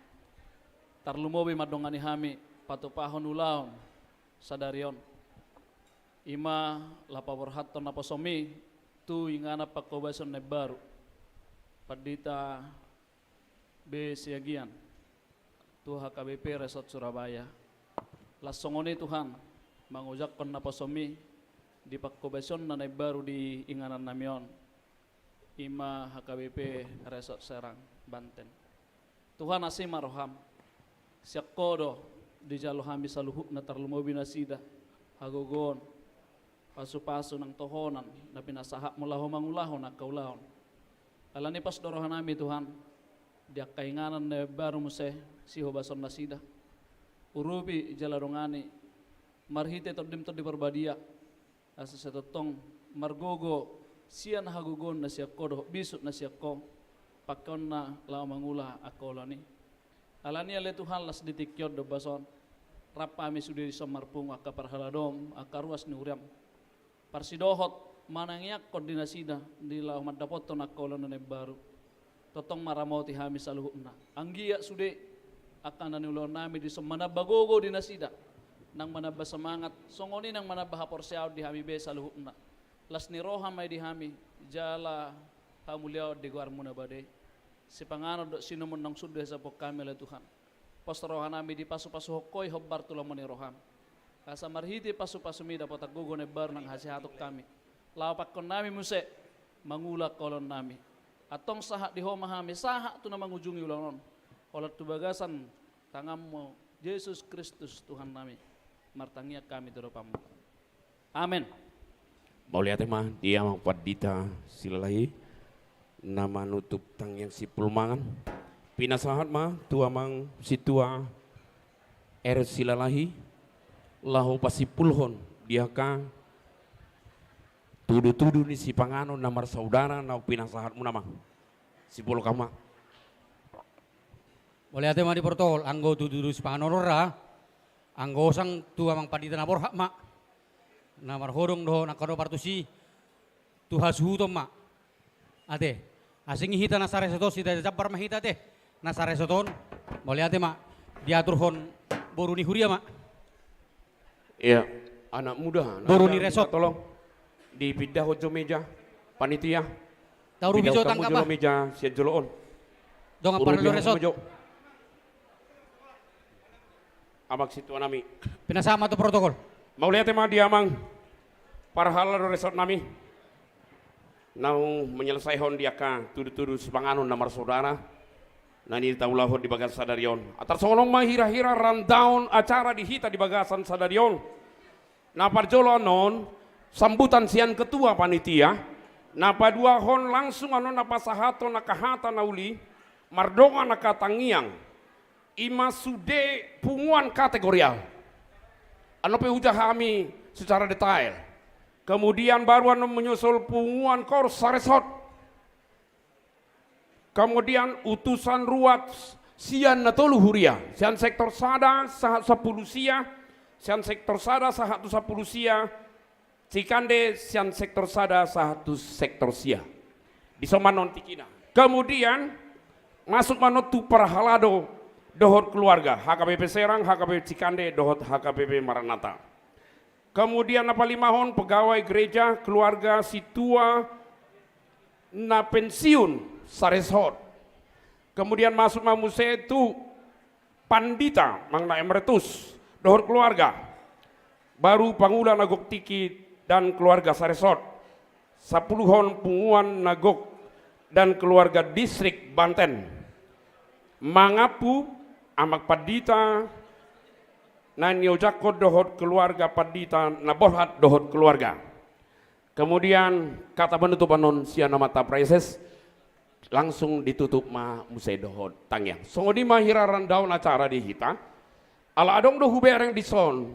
Tarlumobi mandongani hami patupahon ulaon sadari on. I ma laho paborhathon naposoMi tu inganan pangkobasion na imbaru Pandita B Siagian tu H K B P Resort Surabaya. Laos songon i Tuhan, mangojakhon naposoMi di pangkobasionna na imbaru di inganannami on, i ma H K B P Resort Serang Banten. Tuhan, asi ma rohaM. Sian Ho do dijalo hami saluhutna, tarlumobi nasida, hagogoon, pasu-pasu nang tohonan na pinasahatMu laho mangulahon angka ulaon. Alani i pos do rohanami Tuhan, di angka inganan na imbaru muse sihobason nasida. Urupi jala dongani marhite TondiM Tondi Parbadia, asa sai tongtong margogo sian hagogoon na sian Ho dohot bisuk na sian Ho, pangkeonna laho mangula angka ulaon i. Alani i ale Tuhan, laos di tingki on do basaon, rap hami sude dison marpungu angka parhaladoM, angka ruas ni huriaM. Parsidohot manangianghon di nasida di laho mandapothon angka ulaon na imbaru, tongtong ma ramoti hami saluhutna. Anggiat sude angka na niulahonnami dison manamba gogo di nasida, nang manamba semangat, songon i nang manamba haporseaon di hami be saluhutna. Las ni roha ma i di hami, jala hamuliaon di goarMu na badia. Sipanganon dohot sinuman naung sun do dihasaphon hami ale Tuhan. Pos rohanami dipasupasuhon Ho i hombar tu lomo ni rohaM. Asa marhite pasupasuMi dapotan gogo na imbaru nang hasehaton hami, laho pangkeonnami muse mangula angka ulaonnami. Antong sahat di Ho ma hami, sahat tu na mangujungi ulaon on. Holan tu bagasan tanganMu, Jesus Kristus Tuhannami, martangiang hami tu adopanMu. Amen. Mauliate ma di Amang Pandita Silalahi na manutup tangiang simpul mangan. Pinasahat ma tu Amang Sintua R Silalahi laho pasimpulhon di angka tudu-tudu ni sipanganon na marsaudara na pinasahatmuna, Amang. Simpulhon ma. Mauliate ma di protokol, anggo tudu-tudu sipanganon on ra, anggo osang tu Amang Pandita na borhat ma. Na marhodong dohot nangkin partusi tu hasuhuton ma. Ate, asing i hita na saresort on, sida jambar ma hita ate. Na saresort on, mauliate ma, diaturhon boru ni huria ma. Iya, anak muda, anak muda, boru ni resort, minta tolong dipindahon jo meja, panitia. Taurupi jo tangkap, jo meja sian jolo on. Dongan parhalado resort. Amang sintuanami. Pinasahat ma tu protokol. Mauliate ma di amang parhalado resortnami. Naung menyelesaikan di angka tudu-tudu sipanganon na marsaudara na nitaulahon di bagasan sadari on. Antar songon on ma hira-hira rundown acara di hita di bagasan sadari on. Na parjolo annon sambutan sian ketua panitia, na paduahon langsung annon na pasahathon angka hata na uli, mardongan angka tangiang, i ma sude punguan kategorial. Annon pe hujaha hami secara detail. Kemudian baru annon menyusul punguan korsa resort. Kemudian utusan ruas sian na tolu huria, sian sektor sada sahat sampulu sia, sian sektor sada sahat tu sampulu sia, Cikande sian sektor sada sahat tu sektor sia. Dison ma annon tingkina. Kemudian masuk ma annon tu parhalado dohot keluarga, H K B P Serang, H K B P Cikande dohot H K B P Maranatha. Kemudian na palimahon pegawai gereja, keluarga, sintua na pensiun saresort. Kemudian masuk ma muse tu pandita, manang na emeritus, dohot keluarga. Baru pangula na gok tingki dan keluarga saresort. Sampuluhon punguan na gok dan keluarga distrik Banten. Mangampu amang pandita na niojakhon dohot keluarga, pandita na borhat dohot keluarga. Kemudian kata penutup annon sian amanta praeses, langsung ditutup ma muse dohot tangiang. Songon i ma hira randaon acara di hita. Ala adong do hubereng dison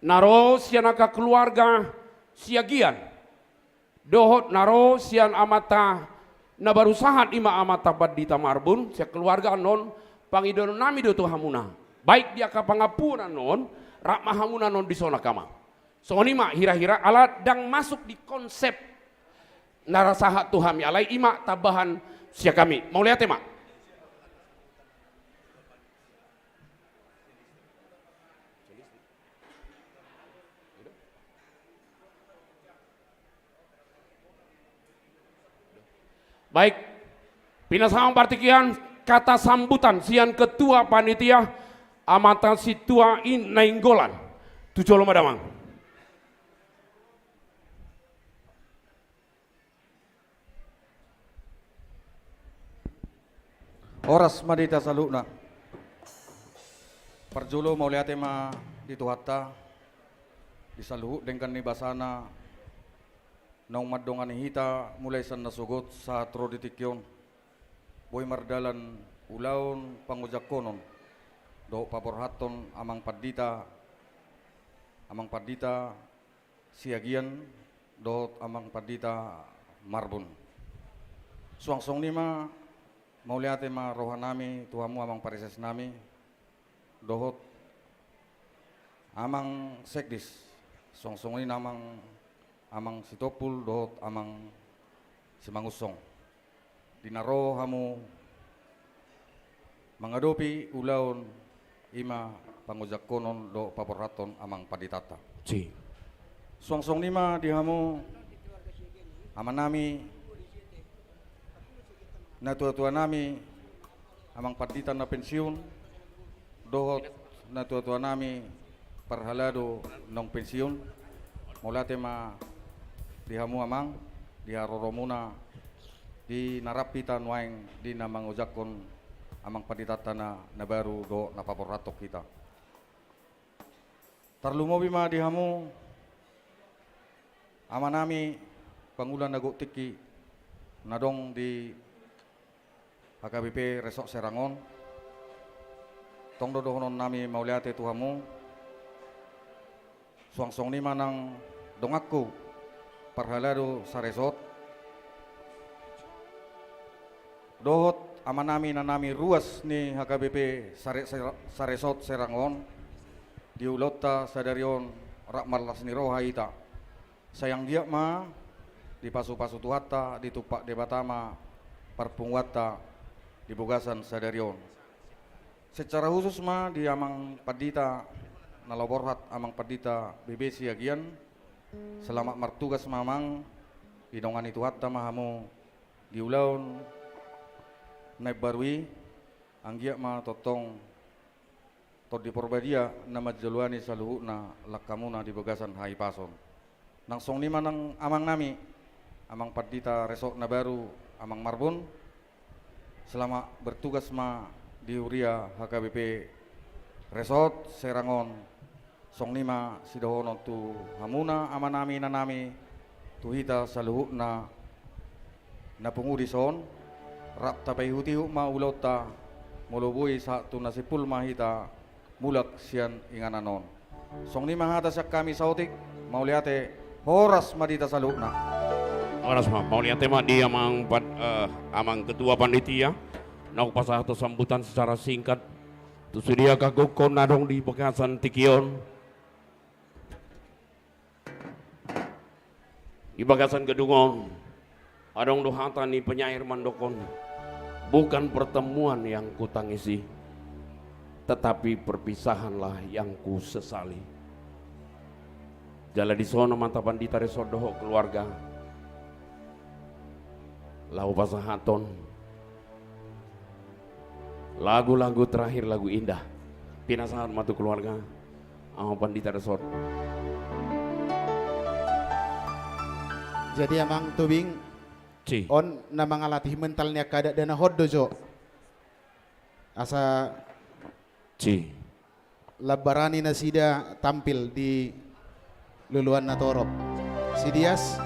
na ro sian angka keluarga Siagian dohot na ro sian amanta na baru sahat, i ma amanta pandita Marbun, sian keluarga annon, pangidoannami do tu hamuna, baik di angka pangampuon annon, rap ma hamuna annon dison angka amang. Songon i ma hira-hira, ala ndang masuk di konsep na ra sahat tu hami, alai i ma tambahan sian hami. Mauliate ma. Baik. Pinasahat partingkian, kata sambutan sian ketua panitia, amanta Situa i Nainggolan. Tu jolo ma damang. Horas ma di hita saluhutna. Parjolo mauliate ma di Tuhanta, di saluhut denggan ni basana, naung mandongani hita mulai sian nasogot sahat ro di tingki on. Boi mardalan ulaon pangojangkonon dohot paborhathon amang pandita, amang pandita Siagian dohot amang pandita Marbun. Suang songon i ma, mauliate ma rohanami tu hamu amang praesesnami, dohot amang sekdes, suang songon i amang, amang Sitompul dohot amang Simangunsong. Di na ro hamu mangadopi ulaon, i ma pangojangkonon dohot paborhathon amang panditanta. Si. Suang songon i ma di hamu amanami, natuatuanami, amang pandita na pensiun, dohot natuatuanami parhalado naung pensiun. Mauliate ma di hamu amang, di haroromuna, di na rap hita nuaeng di na mangojangkon amang panditanta na, na baru dohot na paborhathon hita. Tarlumobi ma di hamu amanami pangula na gok tingki na adong di H K B P Resort Serang on. Tong do dohononnami mauliate tu hamu. Suang songon i ma nang donganku parhalado saresort, dohot amanami inanami ruas ni H K B P sare-, sare-, saresort Serang on, di ulaonta sadari on rap marlas ni roha hita. Sai anggiat ma dipasupasu Tuhanta, ditumpak Debata ma parpunguanta di bagasan sadari on. Secara khusus ma di amang pandita na laho borhat, amang pandita B B Siagian. Selamat martugas ma amang, didongani Tuhanta ma hamu di ulaon na imbaru i. Anggiat ma tongtong Tondi Porbadia na manjoloani saluhutna langkamuna di bagasan hahipason. Nang songon i ma nang amangnami, amang pandita resort na baru, amang Marbun. Selamat bertugas ma di huria H K B P Resort Serang on. Songon i ma sidohonon tu hamuna amanami inanami, tu hita saluhutna na pungu dison, rap tapaihutihut ma ulaonta, molo boi sahat tu na simpul ma hita mulak sian inganan on. Songon i ma hata sian hami saotik, mauliate, horas ma di hita saluhutna. Horas ma, mauliate ma di amang pan-, eh, amang ketua panitia, na hupasahat sambutan secara singkat tu sude angka gokhon na adong di bagasan tingki on. Di bagasan gedung on, adong do hata ni penyair mandokhon, "Bukan pertemuan yang kutangisi, tetapi perpisahanlah yang kusesali." Jala dison amanta pandita resort dohot keluarga, laho pasahathon lagu-lagu terakhir, lagu indah. Pinasahat ma tu keluarga, amang pandita resort. Jadi amang Tobing, si, on na mangalatih mental ni angka dakdanak on do jo. Asa lam barani nasida tampil di luluan na torop. Si Dias.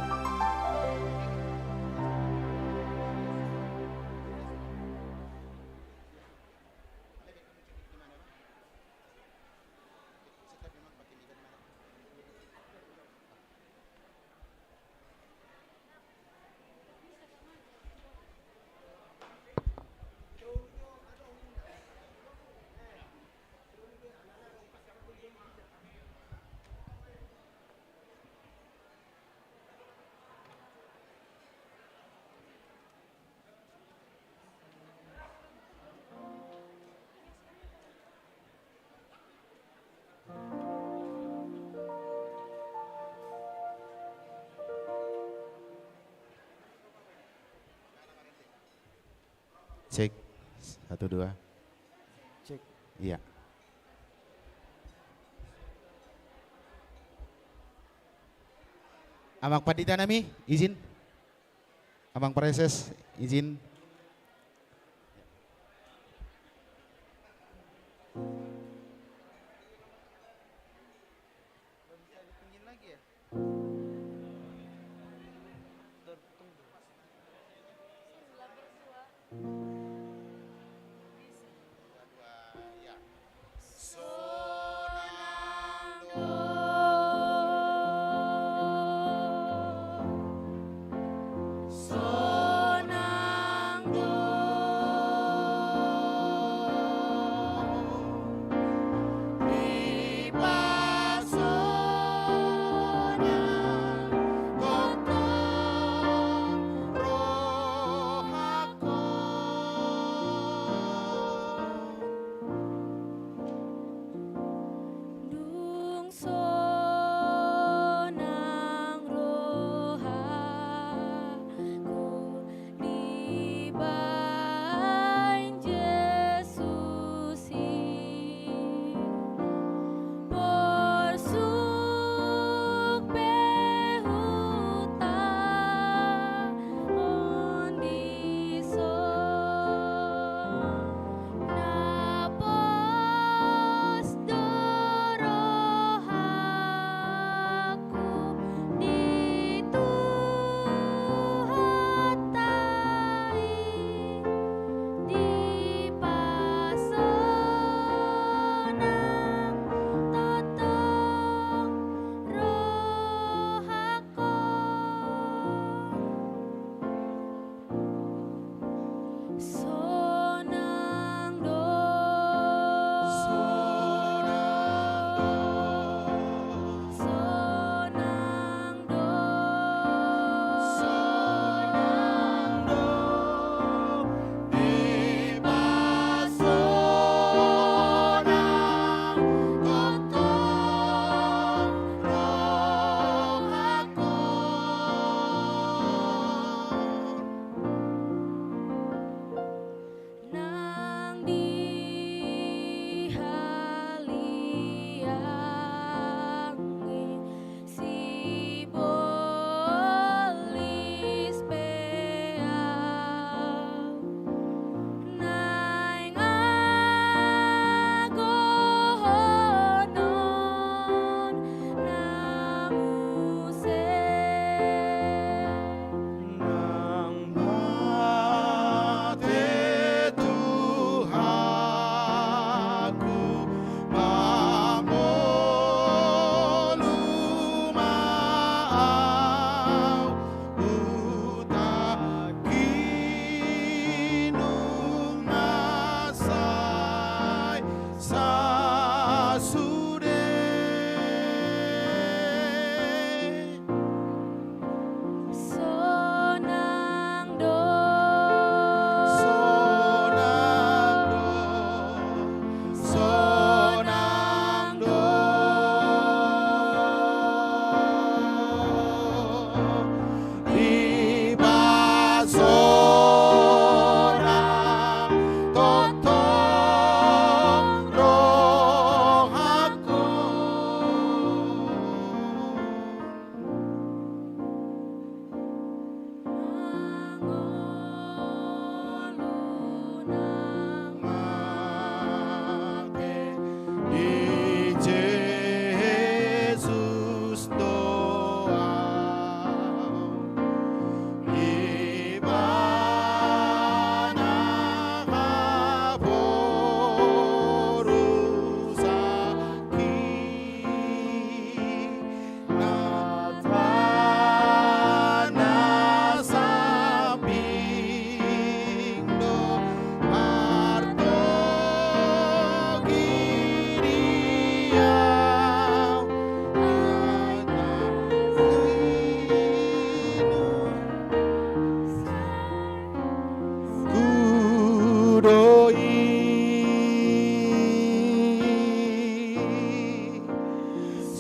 Cek. Satu, dua. Cek. Iya. Amang pandita nami, izin. Amang Praeses, izin.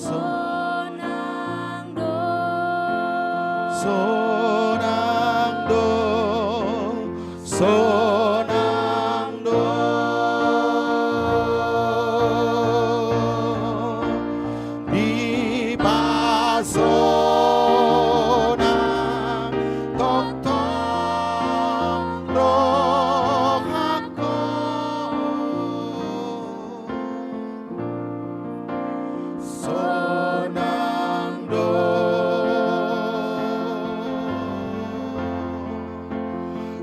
Sonang do. Sonang do. Sonang do. Dipasonang tongtong rohangku. Sonang do.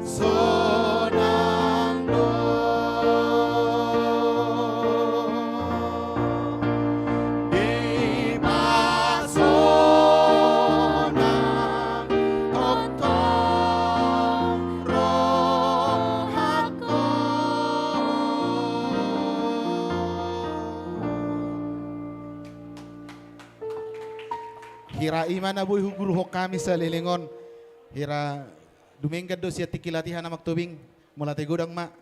Sonang do. Dipasonang tongtong rohangku. Hira i ma na boi huguruhon hami saleleng on. Hira dumenggan do sian tingki latihan, Amang Tobing. Mauliate godang ma.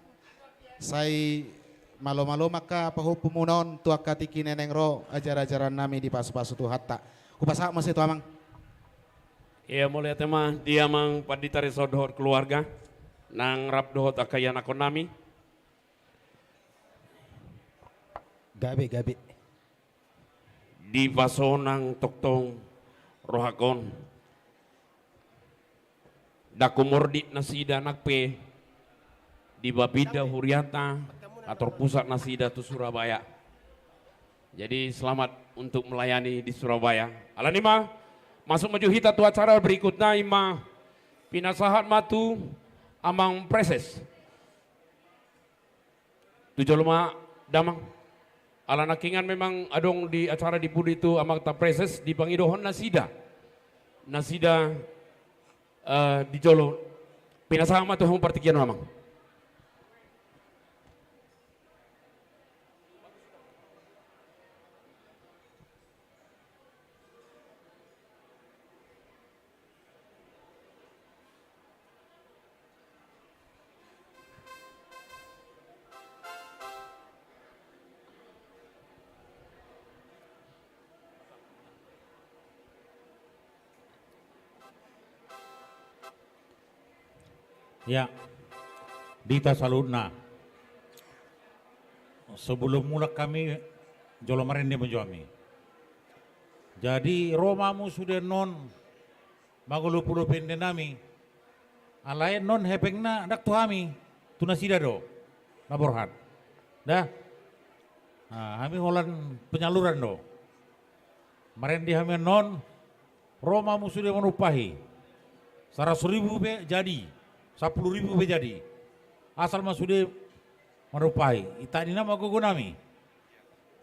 Sai malo-malo ma angka pahompumuna on tu angka tingki na naeng ro ajar-ajaran nami dipasupasu Tuhanta. Hupasahat muse tu Amang. Ia, mauliate ma di Amang Pandita Rison dohot keluarga, nang rap dohot angka ianakhon nami. Gabe, gabe. Dipasonang tongtong rohangkon. Ndang humordit nasida nang pe di bapinda hurianta, na torpusat nasida tu Surabaya. Jadi selamat untuk melayani di Surabaya. Alani i ma, masuk ma jo hita tu acara berikutna, i ma pinasahat ma tu Amang Praeses. Tu jolo ma damang. Ala nangkiningan memang adong di acara di pudi tu Amanta Praeses, dipangidohon nasida. Nasida, eh, di jolo. Pinasahat ma tu hamu partingkian on, Amang. Ya, di hita saluhutna. Sebelum mulak hami, jolo marende ma jo hami. Jadi ro ma hamu sude annon mangolopolopi ende nami. Alai annon hepengna ndang tu hami, tu nasida do na borhat. Da. Nah, hami holan penyaluran do. Marende hami annon, ro ma hamu sude manumpahi. Saratus ribu pe jadi, sampulu ribu pe jadi. Asal ma sude manumpahi. Itani nama gogo nami.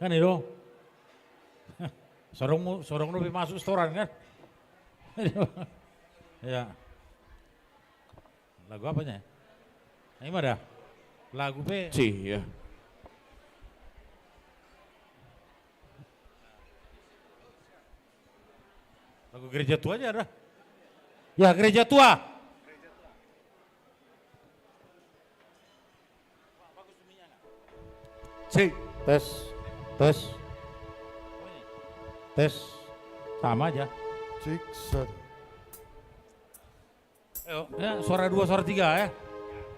Kan i do. Sorong mu, sorong dope masuk setoran kan. Ya. Lagu apanya? Nah, i ma da. Lagu pe. Si, ya. Lagu gereja tua aja ada. Ya, gereja tua. Cek. Tes, tes. Tes. Sama aja. Cek, set. Ayo, ya, suara dua, suara tiga, ya.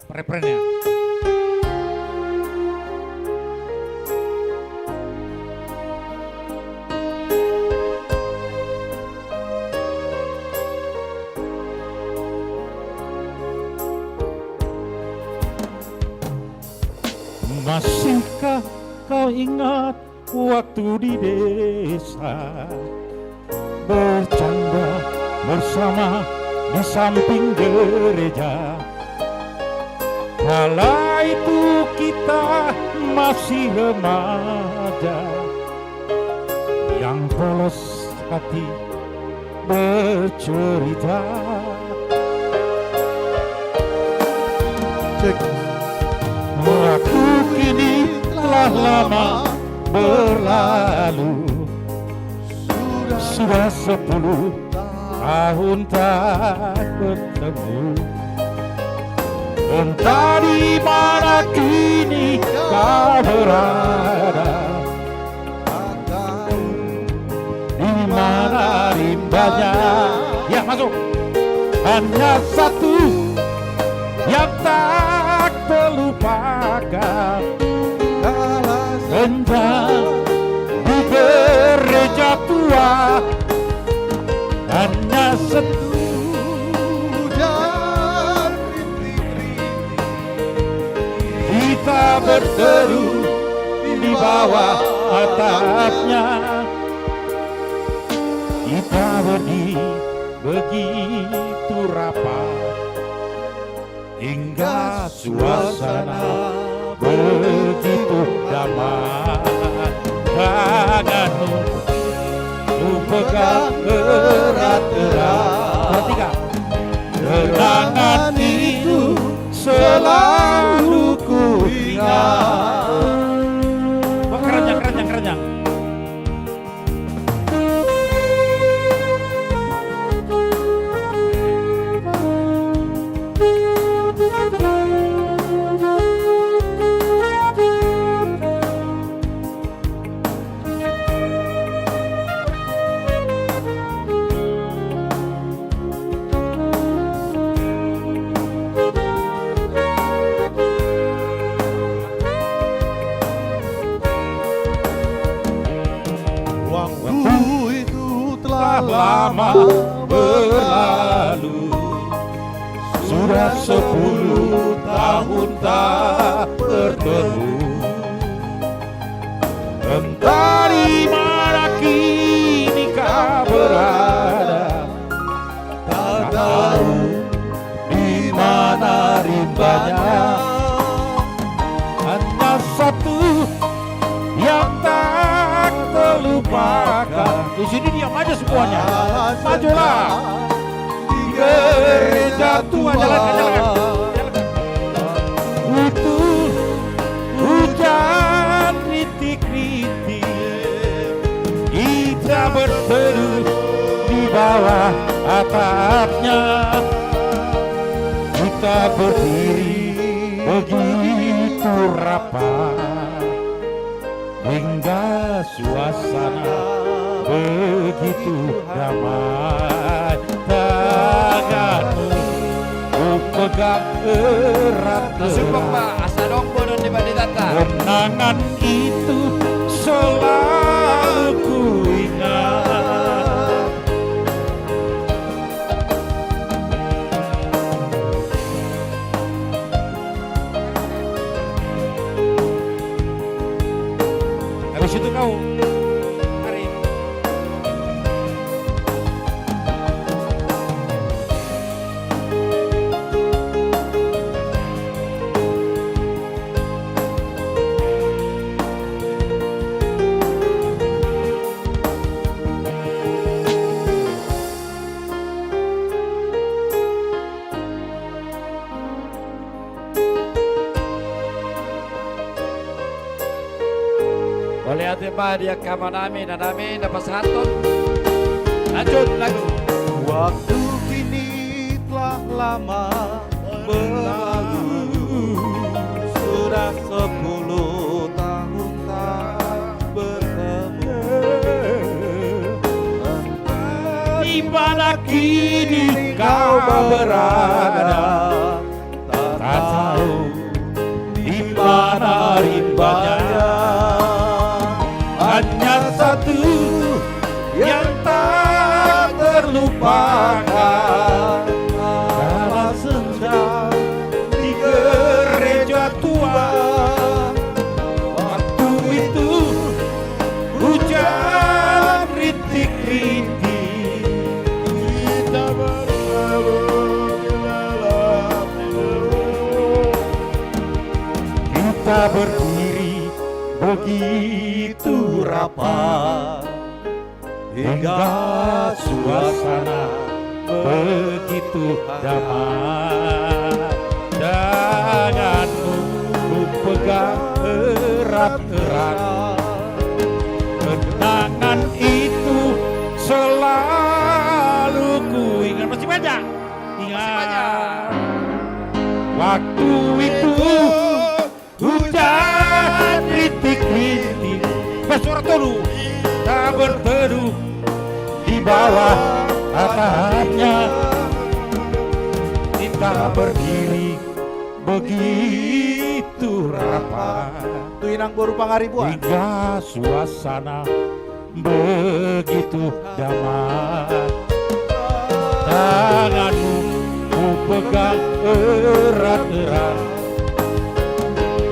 Refrennya. Masihkah kau ingat waktu di desa, bercanda bersama di samping gereja? Kala itu kita masih remaja, yang polos hati bercerita. Cek. Waktu kini telah lama berlalu, sudah sepuluh tahun tak bertemu. Entah di mana kini kau berada. banyak. Ya, masuk. Hanya satu yang tak terlupakan. Senja di gereja tua. Hanya satu. Kita berteduh di bawah atapnya. Kita berdiri begitu rapat, hingga suasana begitu damai. Tanganmu ku pegang erat-erat. Perhatikan. Kenangan itu selalu ku ingat. Wah, kerennya, kerennya, kerennya. Waktu itu telah lama berlalu, sudah sepuluh tahun tak bertemu. Entah di mana kini kau berada, tak tahu di mana rimbanya. Hanya satu yang tak terlupakan. Di sini diam aja semuanya. Majulah. Di gereja tua. Jalankan, jalankan. Jalankan. Itu hujan rintik-rintik. Kita berteduh di bawah atapnya. Kita berdiri begitu rapat, hingga suasana begitu damai. Tanganmu ku pegang erat-erat. Masuk, Pak, asa dong bonon di pandita ta. Kenangan itu selalu ku ingat. Habis itu kau. Mari. Mauliate ma di angka amanami, inanami na pasahathon. Lanjut lagu. Waktu kini telah lama berlalu, sudah sepuluh tahun tak bertemu. Di mana kini kau berada, tak tahu di mana rimbanya. Hanya satu yang tak terlupakan, kala senja di gereja tua. Waktu itu hujan rintik-rintik. Kita bertemu di dalam tidur. Kita berdiri begitu rapat, hingga suasana begitu damai. Tanganmu ku pegang erat-erat. Kenangan itu selalu ku ingat. Masih banyak. Ingat. Waktu itu hujan rintik-rintik. Pas suara tolu. Kita berteduh di bawah Tatapnya kita berdiri begitu rapat. Tu inang boru Pangaribuan. Hingga suasana begitu damai. Tanganmu kupegang erat-erat.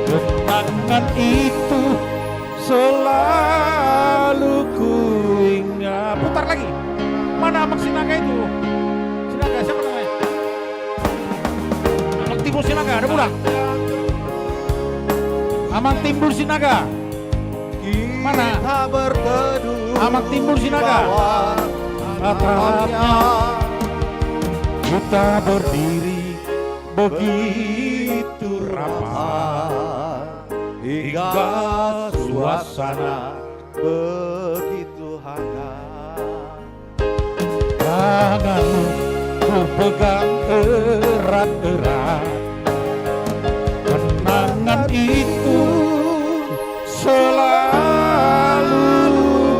Kenangan itu selalu kuingat. Putar lagi. Mana Amang Sinaga itu? Sinaga, siapa namanya? Amang Timbul Sinaga, ada pulang. Amang Timbul Sinaga. Mana? Amang Timbul Sinaga. Tatapnya kita berdiri begitu rapat hingga suasana begitu hangat. Tanganmu kupegang erat-erat. Kenangan itu selalu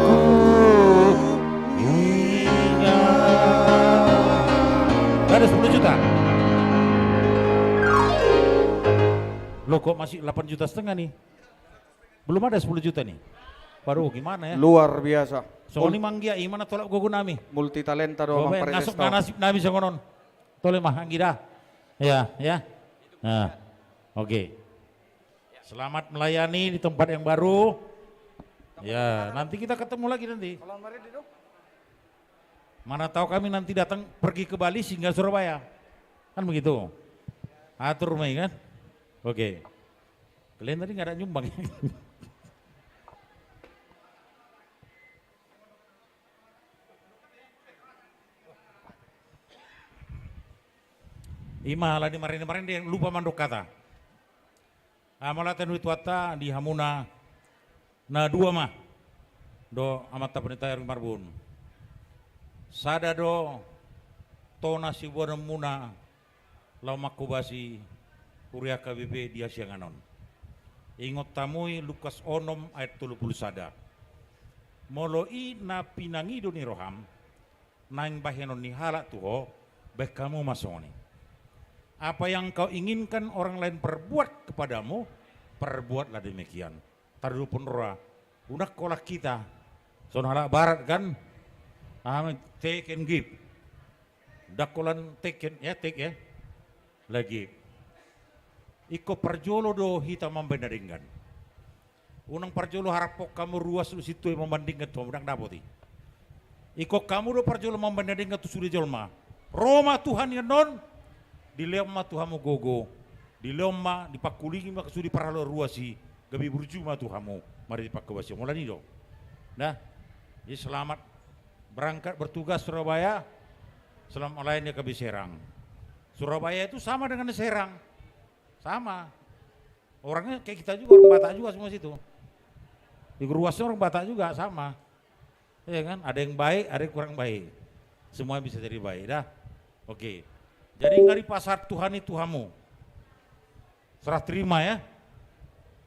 kuingat. Ada sepuluh juta. Loh, kok masih delapan juta setengah nih? Belum ada sepuluh juta nih. Waduh, gimana ya? Luar biasa. Songon i ma anggia, i ma na tolap gogo nami. Multitalenta do Amang Parestesta. Nasib nami songon on. Tole ma anggi da. Ya, ya. Nah, oke. Selamat melayani di tempat yang baru. Ya, nanti kita ketemu lagi nanti. Mana tahu kami nanti datang pergi ke Bali, singgah Surabaya. Kan begitu. Atur ma i kan? Oke. Kalian tadi nggak ada nyumbang. I ma, ala ni marende-marende lupa mandok hata. Mauliate ma di Tuhanta di hamuna na dua ma dohot amanta Pendeta Erwin Marbun. Sada do tona siboanonmuna laho manghobasi huria H K B P di hasiangan on. Ingot hamu i Lukas onom ayat tolu pulu sada. Molo i na pinangido ni roham, naeng bahenon ni halak tu ho, bahen hamu ma songon i. Apa yang kau inginkan orang lain perbuat kepadamu, perbuatlah demikian. Tarlumobi roha, unang holan hita songon halak Barat kan, ah, take and give. Ndang holan take and, ya, take, ya. Lagi. Ingkon parjolo do hita mambahen na denggan. Unang parjolo haraphon hamu ruas do sintua i mambahen denggan tu hamu, ndang dapot i. Ingkon hamu do parjolo mambahen na denggan tu sude jolma. Ro ma Tuhan i annon, dilehon ma tu hamu gogo, dilehon ma, dipangkulingi ma sude parhalado ruas i, gabe burju ma tu hamu, marhite panghobasion. Molo i do. Nah, jadi selamat berangkat bertugas Surabaya, selamat melayani H K B P Serang. Surabaya itu sama dengan Serang. Sama. Orangnya kayak kita juga, orang Batak juga semua situ. Di ruasnya orang Batak juga, sama. Iya kan? Ada yang baik, ada yang kurang baik. Semuanya bisa jadi baik, dah. Oke. Jadi nunga dipasahat Tuhan i tu hamu. Serah terima, ya.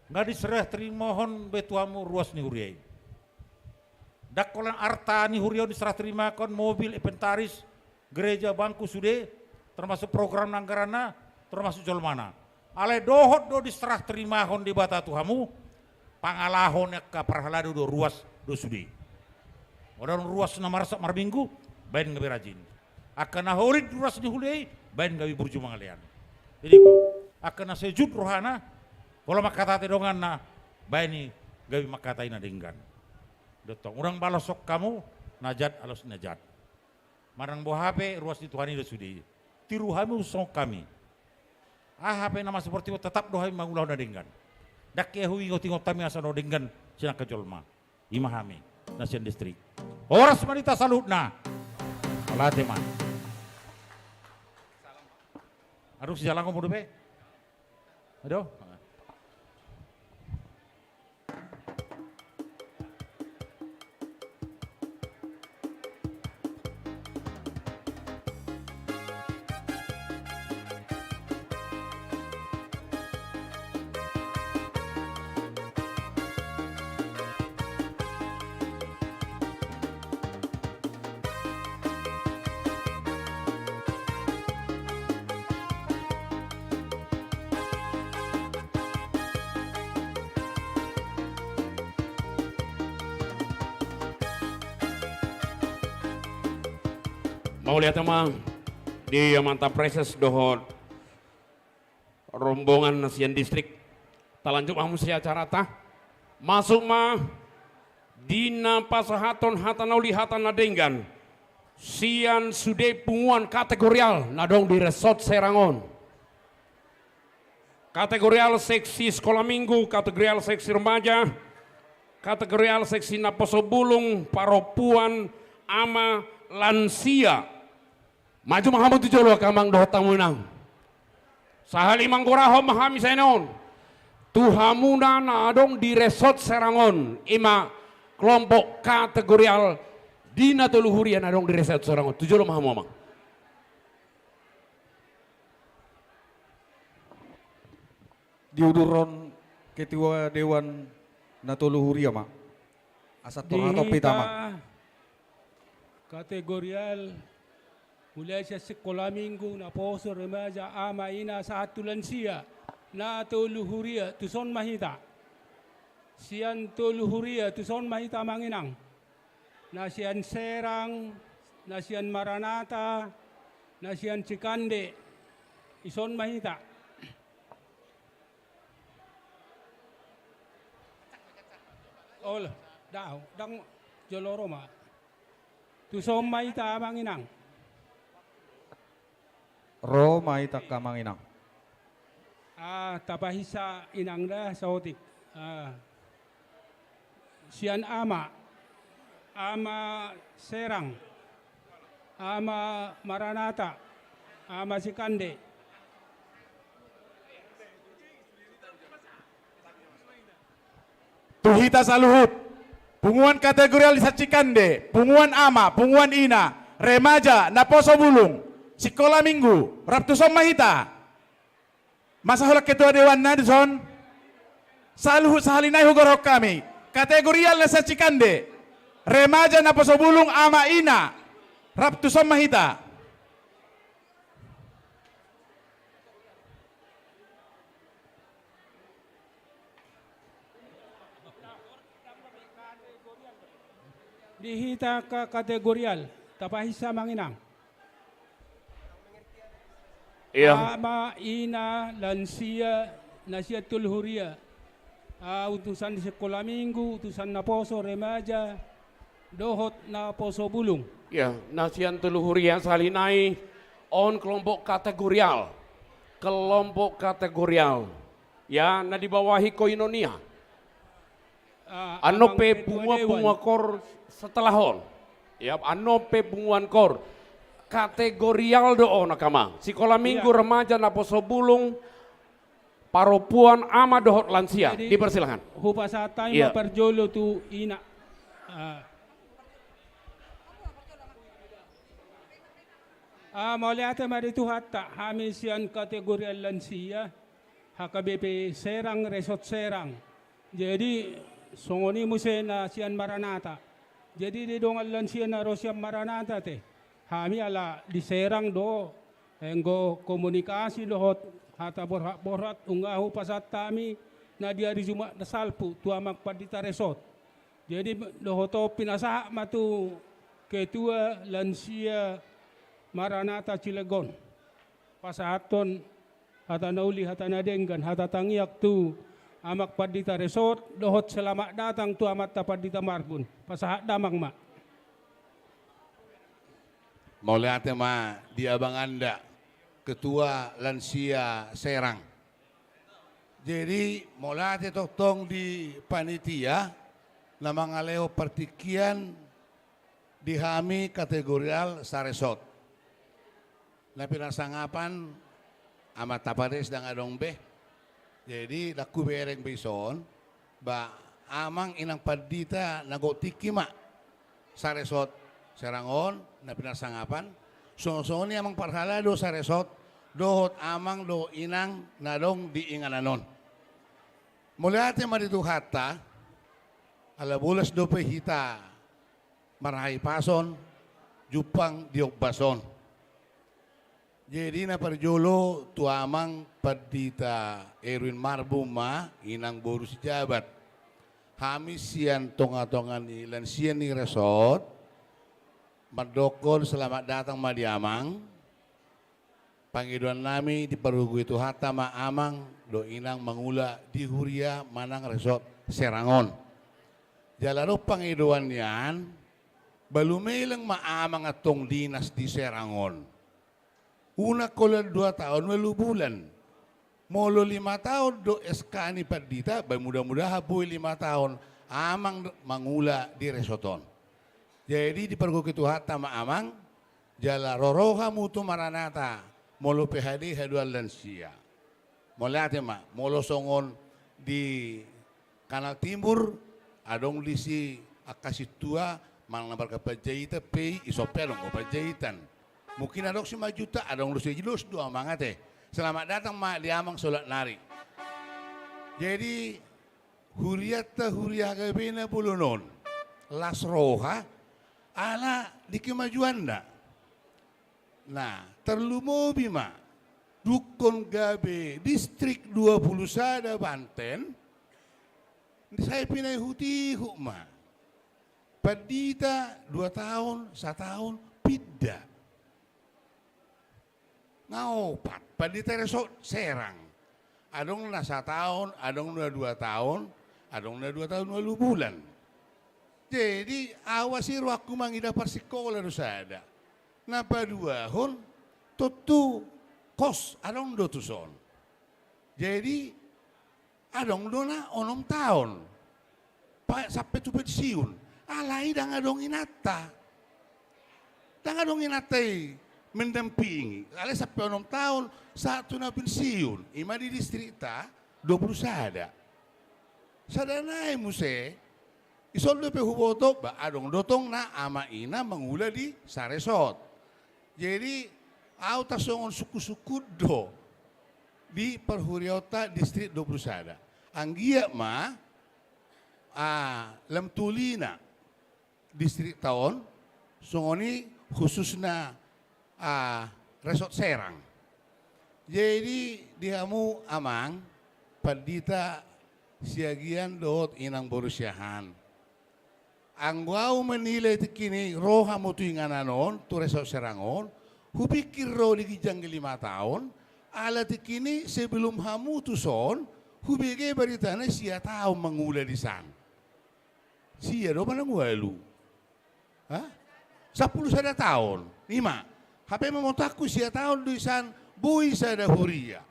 Nunga diserah terimahon be tu hamu ruas ni huria i. Ndang holan arta ni huria on diserah terimahon, mobil, inventaris, gereja, bangku, sude, termasuk program na anggaranna, termasuk jolmana. Alai dohot do diserah terimahon Debata tu hamu, pangalaho ni angka parhalado do ruas do sude. Molo adong ruas na marsak marminggu, bahen gabe rajin. Angka na holit ruas ni huria i, bahen gabe burju mangalean. Jadi ingkon, angka na sejut rohana, pola mangkatai donganna, bahen i gabe mangkatai na denggan. Dohot, unang baloshon hamu na jat alosi na jat. Manang boha pe ruas ni Tuhan i do sude i. Tiru hamu songon hami. Aha pe na masa portibi on, tetap do hami mangulahon na denggan. Ndang hea huingot-ingot hami asa na denggan sian angka jolma. I ma hami na sian distrik. Horas ma di hita saluhutna. Mauliate ma. Adong sijalangon molo pe. Adong. Mauliate ma di amanta preses dohot rombongan na sian distrik. Talanjut ma hamu sian acaranta. Masuk ma di na pasahathon hata na uli hata na denggan sian sude punguan kategorial na adong di resort Serang on. Kategorial seksi sekolah minggu, kategorial seksi remaja, kategorial seksi naposo bulung, parompuan, ama, lansia. Maju ma hamu tu jolo angka amang dohot hamu inang. Sahali manggorahon ma hami sian on tu hamuna na adong di resort Serang on, i ma kelompok kategorial di na tolu huria na adong di resort Serang on. Tu jolo ma hamu amang. Diudurhon ketua dewan na tolu huria ma. Asa torhat ompita ma. Di hita kategorial mulai sian sekolah minggu, naposo, remaja, ama, ina, sahat tu lansia, na tolu huria, tuson ma hita. Sian tolu huria, tuson ma hita amang inang. Na sian Serang, na sian Maranata, na sian Cikande, tuson ma hita. Olo, dao, dang jolo ro ma. Tuson ma hita amang inang. Ro ma hita angka amang inang. Ah, tapahinsa inang da saotik. Ah. Sian ama, ama Serang, ama Maranata, ama Cikande. Tu hita saluhut, punguan kategorial di sian Cikande, punguan ama, punguan ina, remaja, naposo bulung, sikola minggu, rap tuson ma hita. Masa holan ketua dewan na dison? Saluhut sahali nai hugorahon hami. Kategorial na sian Cikande, remaja, naposo bulung, ama, ina, rap tuson ma hita. Di hita angka kategorial, tapahinsa amang inang. Iya. Ama, ina, lansia, na sian tolu huria. Ah, utusan di sikola minggu, utusan naposo, remaja, dohot naposo bulung. Iya, na sian tolu huria sahali nai on kelompok kategorial. Kelompok kategorial. Ya, na dibawahi koinonia. Ah, annon pe punguan, punguan kor setelah on. Ya, annon pe punguan kor. Kategorial do on angka amang. Sikola minggu, remaja, naposo bulung, parompuan, ama dohot lansia. Jadi, dipersilakan. Hupasahat hami ma parjolo tu ina. Ah. Ah, mauliate ma di Tuhanta, hami sian kategorial lansia. H K B P Serang, Resort Serang. Jadi, songon i muse na sian Maranata. Jadi, di dongan lansia na ro sian Maranata te. Hami ala di Serang do, enggo komunikasi dohot hata borhat-borhat, nunga hupasahat hami na di ari Jumat na salpu tu amang pandita resort. Jadi, dohot on pinasahat ma tu ketua lansia Maranata Cilegon. Pasahathon hata na uli, hata na denggan, hata tangiang tu amang pandita resort, dohot selamat datang tu amanta pandita Marbun. Pasahat damang ma. Mauliate ma di abanganda, ketua lansia Serang. Jadi, mauliate tongtong di panitia, na mangalehon partingkian di hami kategorial saresort. Na pinarsangapan, amanta pades ndang adong be. Jadi, ndang hubereng be dison, ba amang inang pandita na gok tingki ma saresort Serang on, na pinarsangapan. Songon-songon i amang parhalado saresort, dohot amang dohot inang na adong di inganan on. Mauliate ma di Tuhanta, ala bolas dope hita marhahipason, jumpang di ombas on. Jadi na parjolo tu amang pandita Erwin Marbun ma, inang boru Sijabat. Hami sian tonga-tonga ni lansia ni resort, Mandokkon selamat datang ma di amang. Pangidoan nami dipargogoi Tuhanta ma amang dohot inang mangula di huria manang resort Serang on. Jala adong pangidoan nian, balu meleng ma amang antong dinas di Serang on. Unang holan dua taon ualu bulan. Molo lima taon do S K ni pandita, ba mudah-mudahan boi lima taon amang mangula di resort on. Jadi dipargogoi Tuhanta ma amang, jala ro-ro hamu tu Maranatha, molo P H D haduan lansia. Mauliate ma, molo songon di Kanal Timur, adong disi angka sintua, manang na marga Panjaitan pe i, ison pe adong do Panjaitan. Mungkin adong Simanjuntak, adong do Sidoarjo do amang ate. Selamat datang ma di amang saulak nari. Jadi, hurianta huria H K B P na bolon on, las roha, ala di kemajuanna. Nah, tarlumobi ma, dungkon gabe distrik dua pulu sada Banten, sai pinaihut-ihut ma. Pandita dua taon, sataon, pinda. Nga opat, pandita resort Serang. Adong na sataon, adong na dua taon, adong na dua taon ualu bulan. Jadi, au asi rohangku mangida parsikola do sada. Na paduahon, tontu kos, adong do tuson. Jadi, adong do na onom taon. Pa-, sampe tu pensiun. Alai ndang adong inanta. Ndang adong inanta i mendampingi. Alai sampe onom taon, sahat tu na pensiun. I ma di distrikta, dua pulu sada. Sada nai muse, ison dope huboto, ba adong do tong na ama ina mangula di saresort. Jadi, au tarsongon sungkun-sungkun do di parhuriaonta distrik dua pulu sada. Anggiat ma, ah, lam tulina distrikta on, songon i khususna, ah, resort Serang. Jadi, di hamu amang, pandita Siagian dohot inang boru Siahaan. Anggo au menilai tingki ni ro hamu tu inganan on, tu resort Serang on, hupingkir ro di ginjang ni lima taon, ala tingki ni sebelum hamu tuson, hubege baritana sia taon mangula disan. Sia do manang ualu. Ha? Sampulu sada taon. I ma. Hape mamotangku sia taon do isan boi sada huria.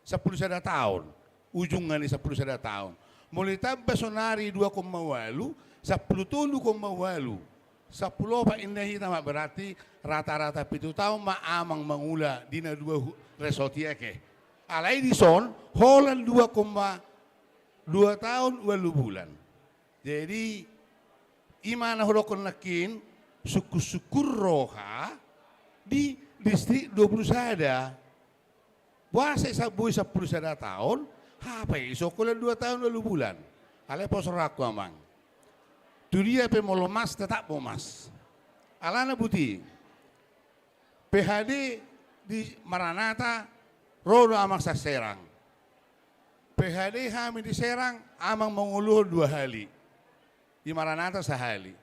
Sampulu sada taon. Ujungna ni sampulu sada taon. Molo ditamba sonari dua koma ualu, sampulu tolu koma ualu. Sampulu opat inna hita ma, berarti rata-rata pitu taon ma amang mangula di na dua hu-, resort i ake. Alai dison, holan dua koma dua taon ualu bulan. Jadi, i ma na hudokkon nangkin, sungkun-sungkun roha di distrik dua pulu sada. Boasa i sa boi sampulu sada taon, hape i so holan dua taon ualu bulan. Alai pos rohangku amang. Tu dia pe molo mas, tetap bo mas. Alana buti. P H D di Maranatha, ro do amang sian Serang. P H D hami di Serang, amang manguluhon dua hali. Di Maranatha sahali.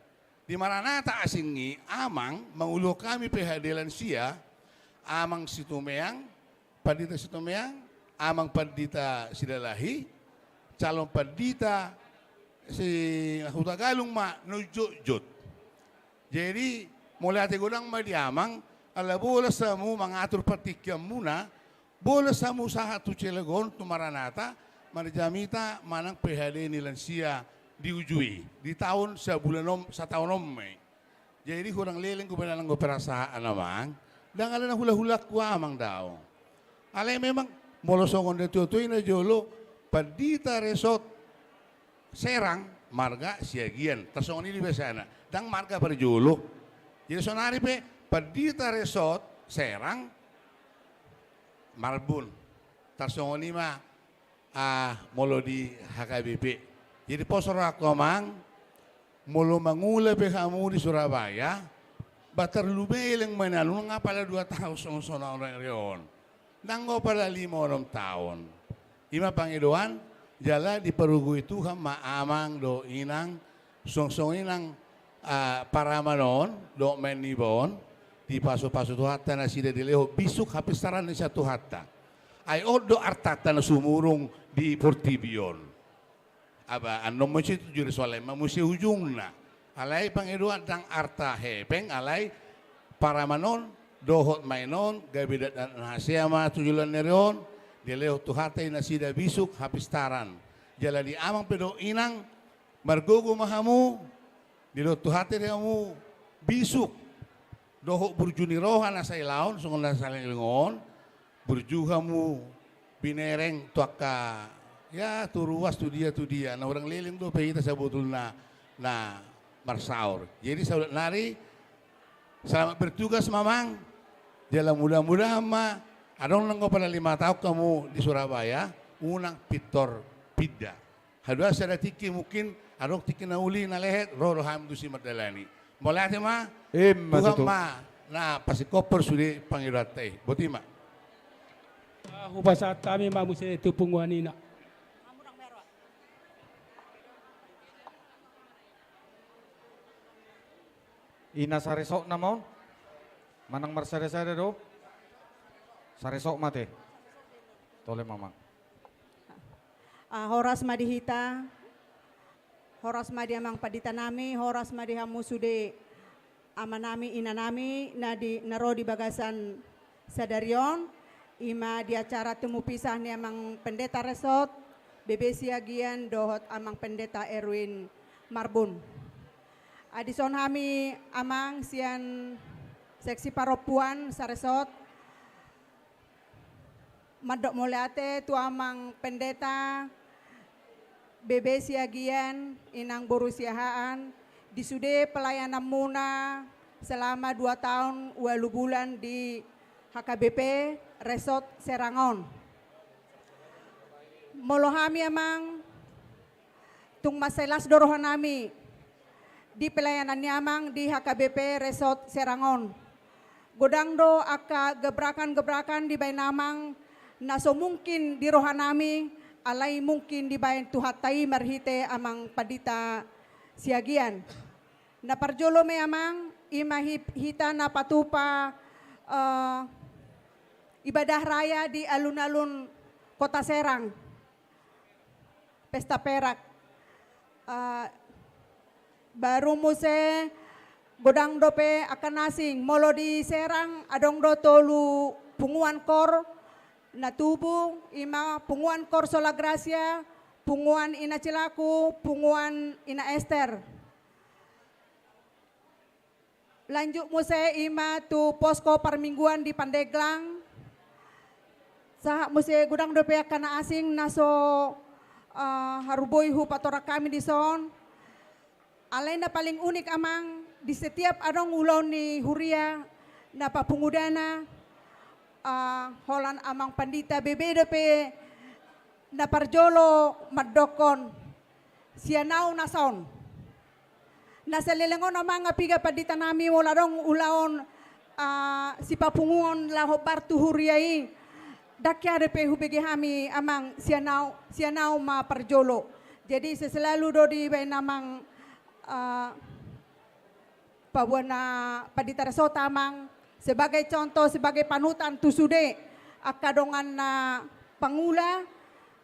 Di Maranatha asing i, amang manguluhon hami P H D lansia, amang Situmeang, pandita Situmeang, amang pandita Silalahi, calon pandita si Hutagalung ma na jotjot. Jadi, mauliate godang ma di amang, ala bolas hamu mangatur partingkianmuna, bolas hamu sahat tu Cilegon, tu Maranatha, marjamita manang P H D ni lansia di uju i, di taon sabulan on, sataon on ma i. Jadi, hurang leleng hubege nanggo perasaan amang, ndang ala na hula-hulangku amang daong. Alai memang, molo songon na tua-tua i na jolo, pandita resort Serang, marga Siagian. Tarsongon i do biasana. Ndang marga parjolo. Jadi sonari pe, pandita resort Serang, Marbun. Tarsongon i ma, ah, molo di H K B P. Jadi pos rohangku amang, molo mangula pe hamu di Surabaya, ba tarlumeleng ma i, nunga pala dua taon songon sonari on. Nunga pala lima onom taon. I ma pangidoan, jala dipargogoi Tuhan ma amang dohot inang, songon songon i nang Ah, paraman on dohot maen ni iba on, dipasupasu Tuhanta nasida dilehon bisuk hapistaran ni sian Tuhanta. Ai on do artanta na sumurung di portibi on. Aba annon muse tu Jerusalem ma muse ujungna. Alai pangidoan ndang arta hepeng, alai paraman on dohot maen on gabe dakdanak na hasea ma tu joloan ni ari on, dilehon Tuhanta i nasida bisuk hapistaran. Jala di amang pe dohot inang, margogo ma hamu, dilehon Tuhanta i di hamu bisuk dohot burju ni roha na sailaon songon na saleleng on, burju hamu binereng tu angka, ya, tu ruas, tu dia tu dia, na hurang leleng dope hita sabotulna na marsaor. Jadi saotik nari, selamat bertugas ma amang. Jala mudah-mudahan ma adong nanggo pada lima taon hamu di Surabaya, unang pintor pinda. Haduan sada tingki mungkin adong tingki na uli na lehet, ro do hami tusi mandalani. Mauliate ma. Ima tutu. Tuhan ma na pasingkophon sude pangidoanta i. Boti ma. Ah, hupasahat hami ma muse tu punguan ina. Ina, saresotna ma on. Manang marsada-sada do? Saresot ma ate. Tole ma amang. Ah, horas ma di hita. Horas ma di amang pandita nami, horas ma di hamu sude ama nami, ina nami, na di, na ro di bagasan sadari on, ima di acara temu pisah ni amang pendeta resort B B Siagian dohot amang pendeta Erwin Marbun. Ah, dison hami amang sian seksi parompuan saresort mandok mauliate tu amang pendeta B B Siagian, inang boru Siahaan, di sude pelayananmuna selama dua taon ualu bulan di H K B P Resort Serang on. Molo hami amang, tung mansai las do rohanami di pelayanan ni amang di H K B P Resort Serang on. Godang do angka gebrakan-gebrakan dibaen amang na so mungkin di rohanami, alai mungkin dibaen Tuhanta i marhite amang pandita Siagian. Na parjolo ma i amang, ima hi-, hita na patupa, eh, ibadah raya di alun-alun Kota Serang. Pesta perak. Ah, baru muse godang dope angka na asing. Molo di Serang adong do tolu punguan kor na tubu, ima punguan kor Sola Gracia, punguan Ina Cilaku, punguan Ina Ester. Lanjut muse ima tu posko parmingguan di Pandeglang. Sahat muse godang dope angka na asing na so, eh, haru boi hupatorang hami dison. Alai na paling unik amang, di setiap adong ulaon ni huria na papangudana, eh, holan amang pandita B B dope na parjolo mandokkon. Sian au na son. Na saleleng on amang, piga pandita nami, molo adong ulaon, ah, sipapunguon laho bar tu huria i, ndang hea dope hubege hami amang, sian au, sian au ma parjolo. Jadi selalu do dibaen amang, ah, paboa na pandita resort amang, sebagai contoh, sebagai panutan tu sude angka dongan na pangula,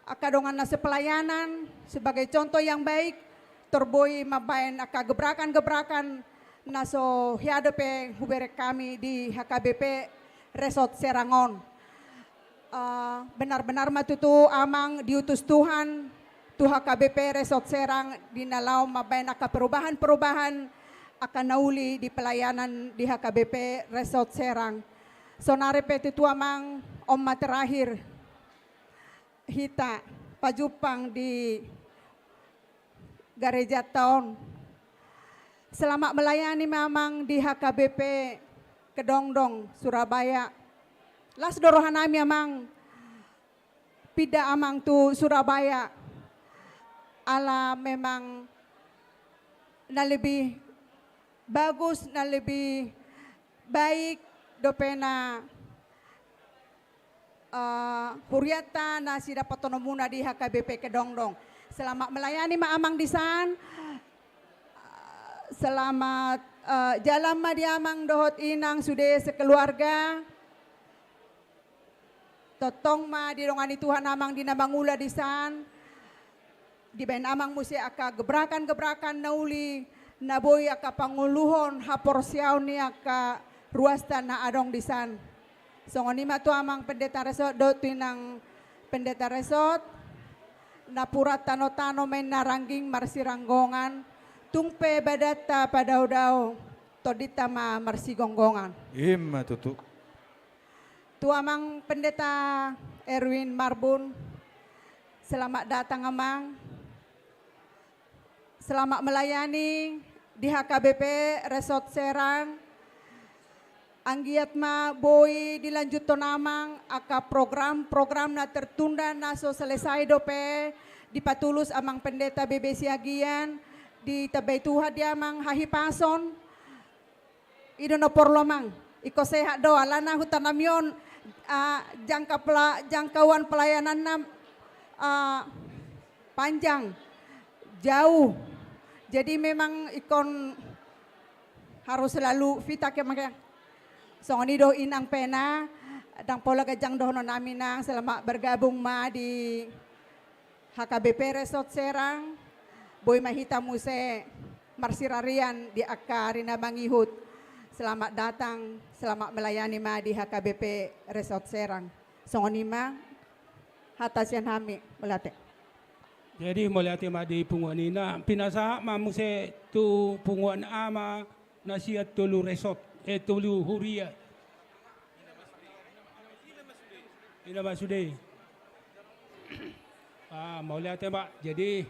angka dongan na sepelayanan, sebagai contoh yang baik, tor boi mambaen angka gebrakan-gebrakan na so hea dope hubereng hami di H K B P Resort Serang on. Eh, benar-benar ma tutu amang diutus Tuhan tu H K B P Resort Serang di na laho mambaen angka perubahan-perubahan angka na uli di pelayanan di H K B P Resort Serang. Sonari pe tutu amang, on ma terakhir hita pajumpang di garejanta on. Selamat melayani ma amang di H K B P Kedongdong, Surabaya. Las do rohanami amang, pinda amang tu Surabaya. Ala memang na lebih bagus, na lebih baik dope na eh, hurianta na sidapothononmuna di H K B P Kedongdong. Selamat melayani ma amang di san. Eh, Selamat, eh, jalan ma di amang dohot inang sude sekeluarga. Tongtong ma didongani Tuhan amang di na mangula disan. Dibaen amang muse angka gebrakan-gebrakan na uli, na boi angka pangoluhon haporseaon ni angka ruasta na adong disan. Songon i ma tu amang pendeta resort dohot tu inang pendeta resort. Napuran tano-tano ma inna rangging marsiranggongan, tung pe badanta padao-dao, tondinta ma marsigonggongan. I ma tutu. Tu amang pendeta Erwin Marbun, selamat datang amang. Selamat melayani di H K B P Resort Serang. Anggiat ma boi dilanjuthon amang angka program-program na tertunda na so selesai dope, dipatulus amang pendeta B B Siagian, ditambai Tuhan di amang hahipason. I do na porlu amang, ingkon sehat do, alana huta nami on, ah, jangka pela-, jangkauan pelayananna, ah, panjang, jauh. Jadi memang ingkon harus selalu fit ake make. Songon i do inang pe na, ndang pola ganjang dohonon nami nang, selamat bergabung ma di H K B P Resort Serang, boi ma hita muse marsirarian di angka ari na mangihut. Selamat datang, selamat melayani ma di H K B P Resort Serang. Songon i ma hata sian hami, mauliate. Jadi mauliate ma di punguan i, na pinasahat ma muse tu punguan ama na sian tolu resort, eh, tolu huria. Ina ma sude. Ah, mauliate ma. Jadi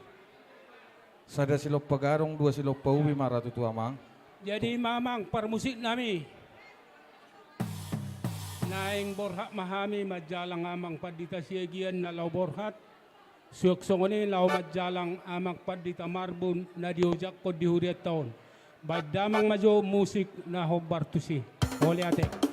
sada silompa gadong, dua silompa ubi ma ra tutu amang. Jadi ma amang parmusik nami. Naeng borhat ma hami manjalang amang pandita Siagian na laho borhat. Suang songon i laho manjalang amang pandita Marbun na diojakhon di hurianta on. Baen damang ma jo musik na hombar tusi. Mauliate.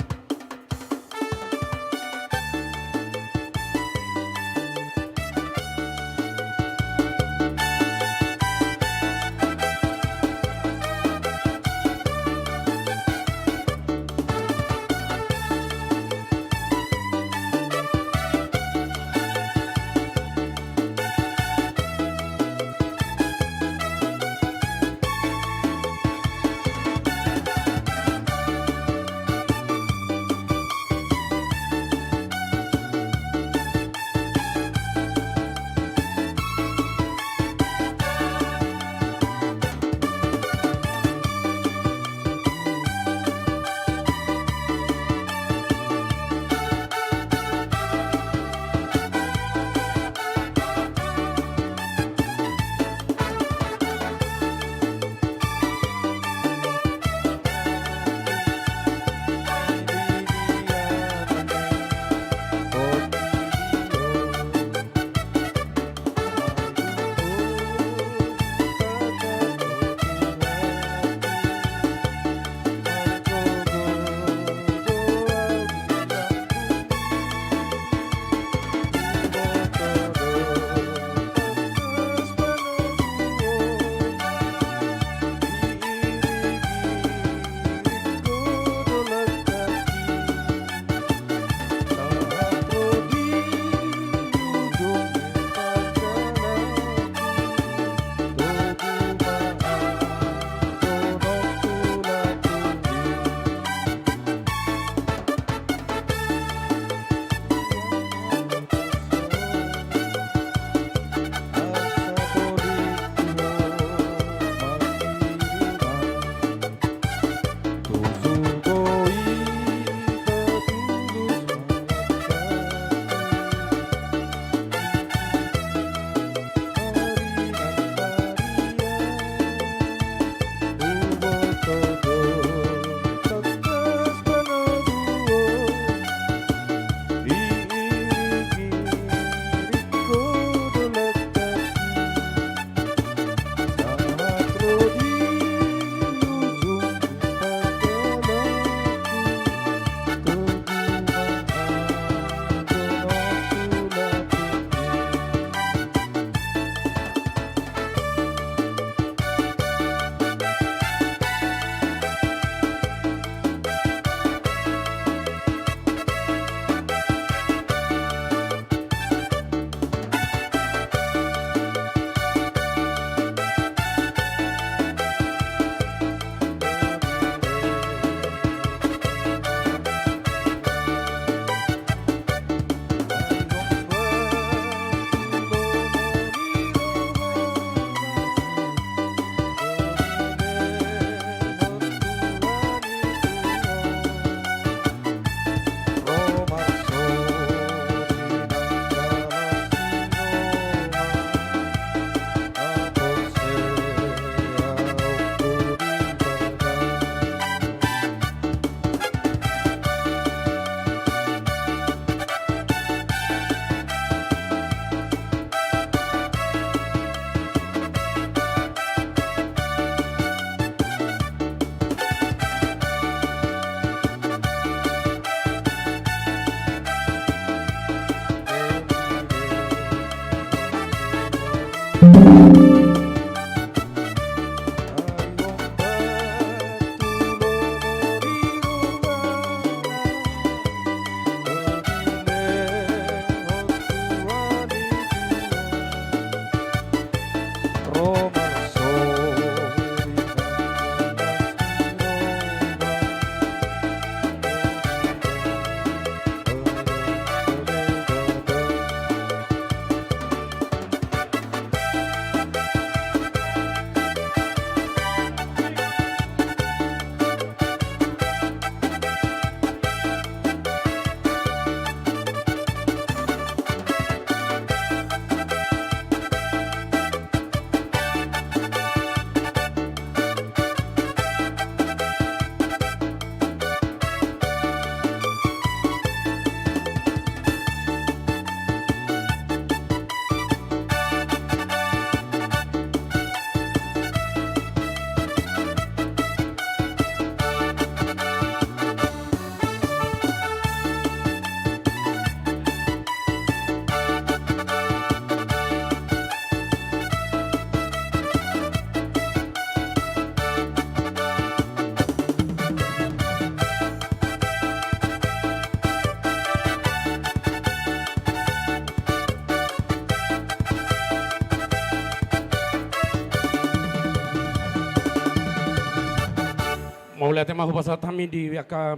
Mauliate ma hupasahat hami di angka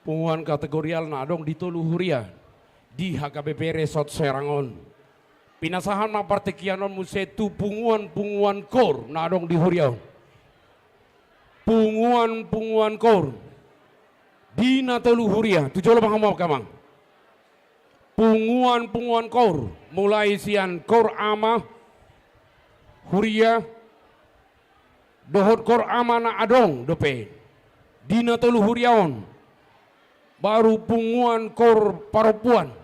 punguan kategorial na adong di tolu huria di H K B P Resort Serang on. Pinasahat ma partingkian on muse tu punguan-punguan koor na adong di huria on. Punguan-punguan koor di na tolu huria, tu jolo ma hamu angka amang. Punguan-punguan koor, mulai sian koor ama huria dohot koor ama na adong dope di na tolu huria on. Baru punguan koor parompuan,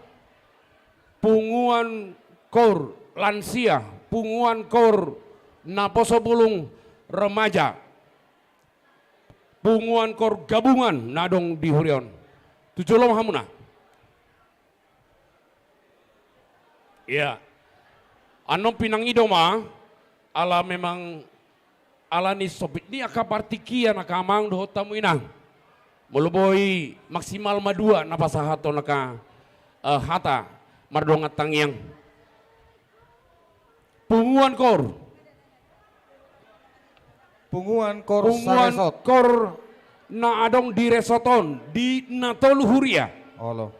punguan koor lansia, punguan koor naposo bulung, remaja, punguan koor gabungan na adong di huria on. Tu jolo ma hamuna. Ia, annon pinangido ma, ala memang, ala ni sopit ni angka partingkian angka amang dohot hamu inang. Molo boi maksimal ma dua na pasahaton angka, eh, hata mardongan tangiang. Punguan koor. Punguan koor, punguan saresort, koor na adong di resort on, di na tolu huria. Olo.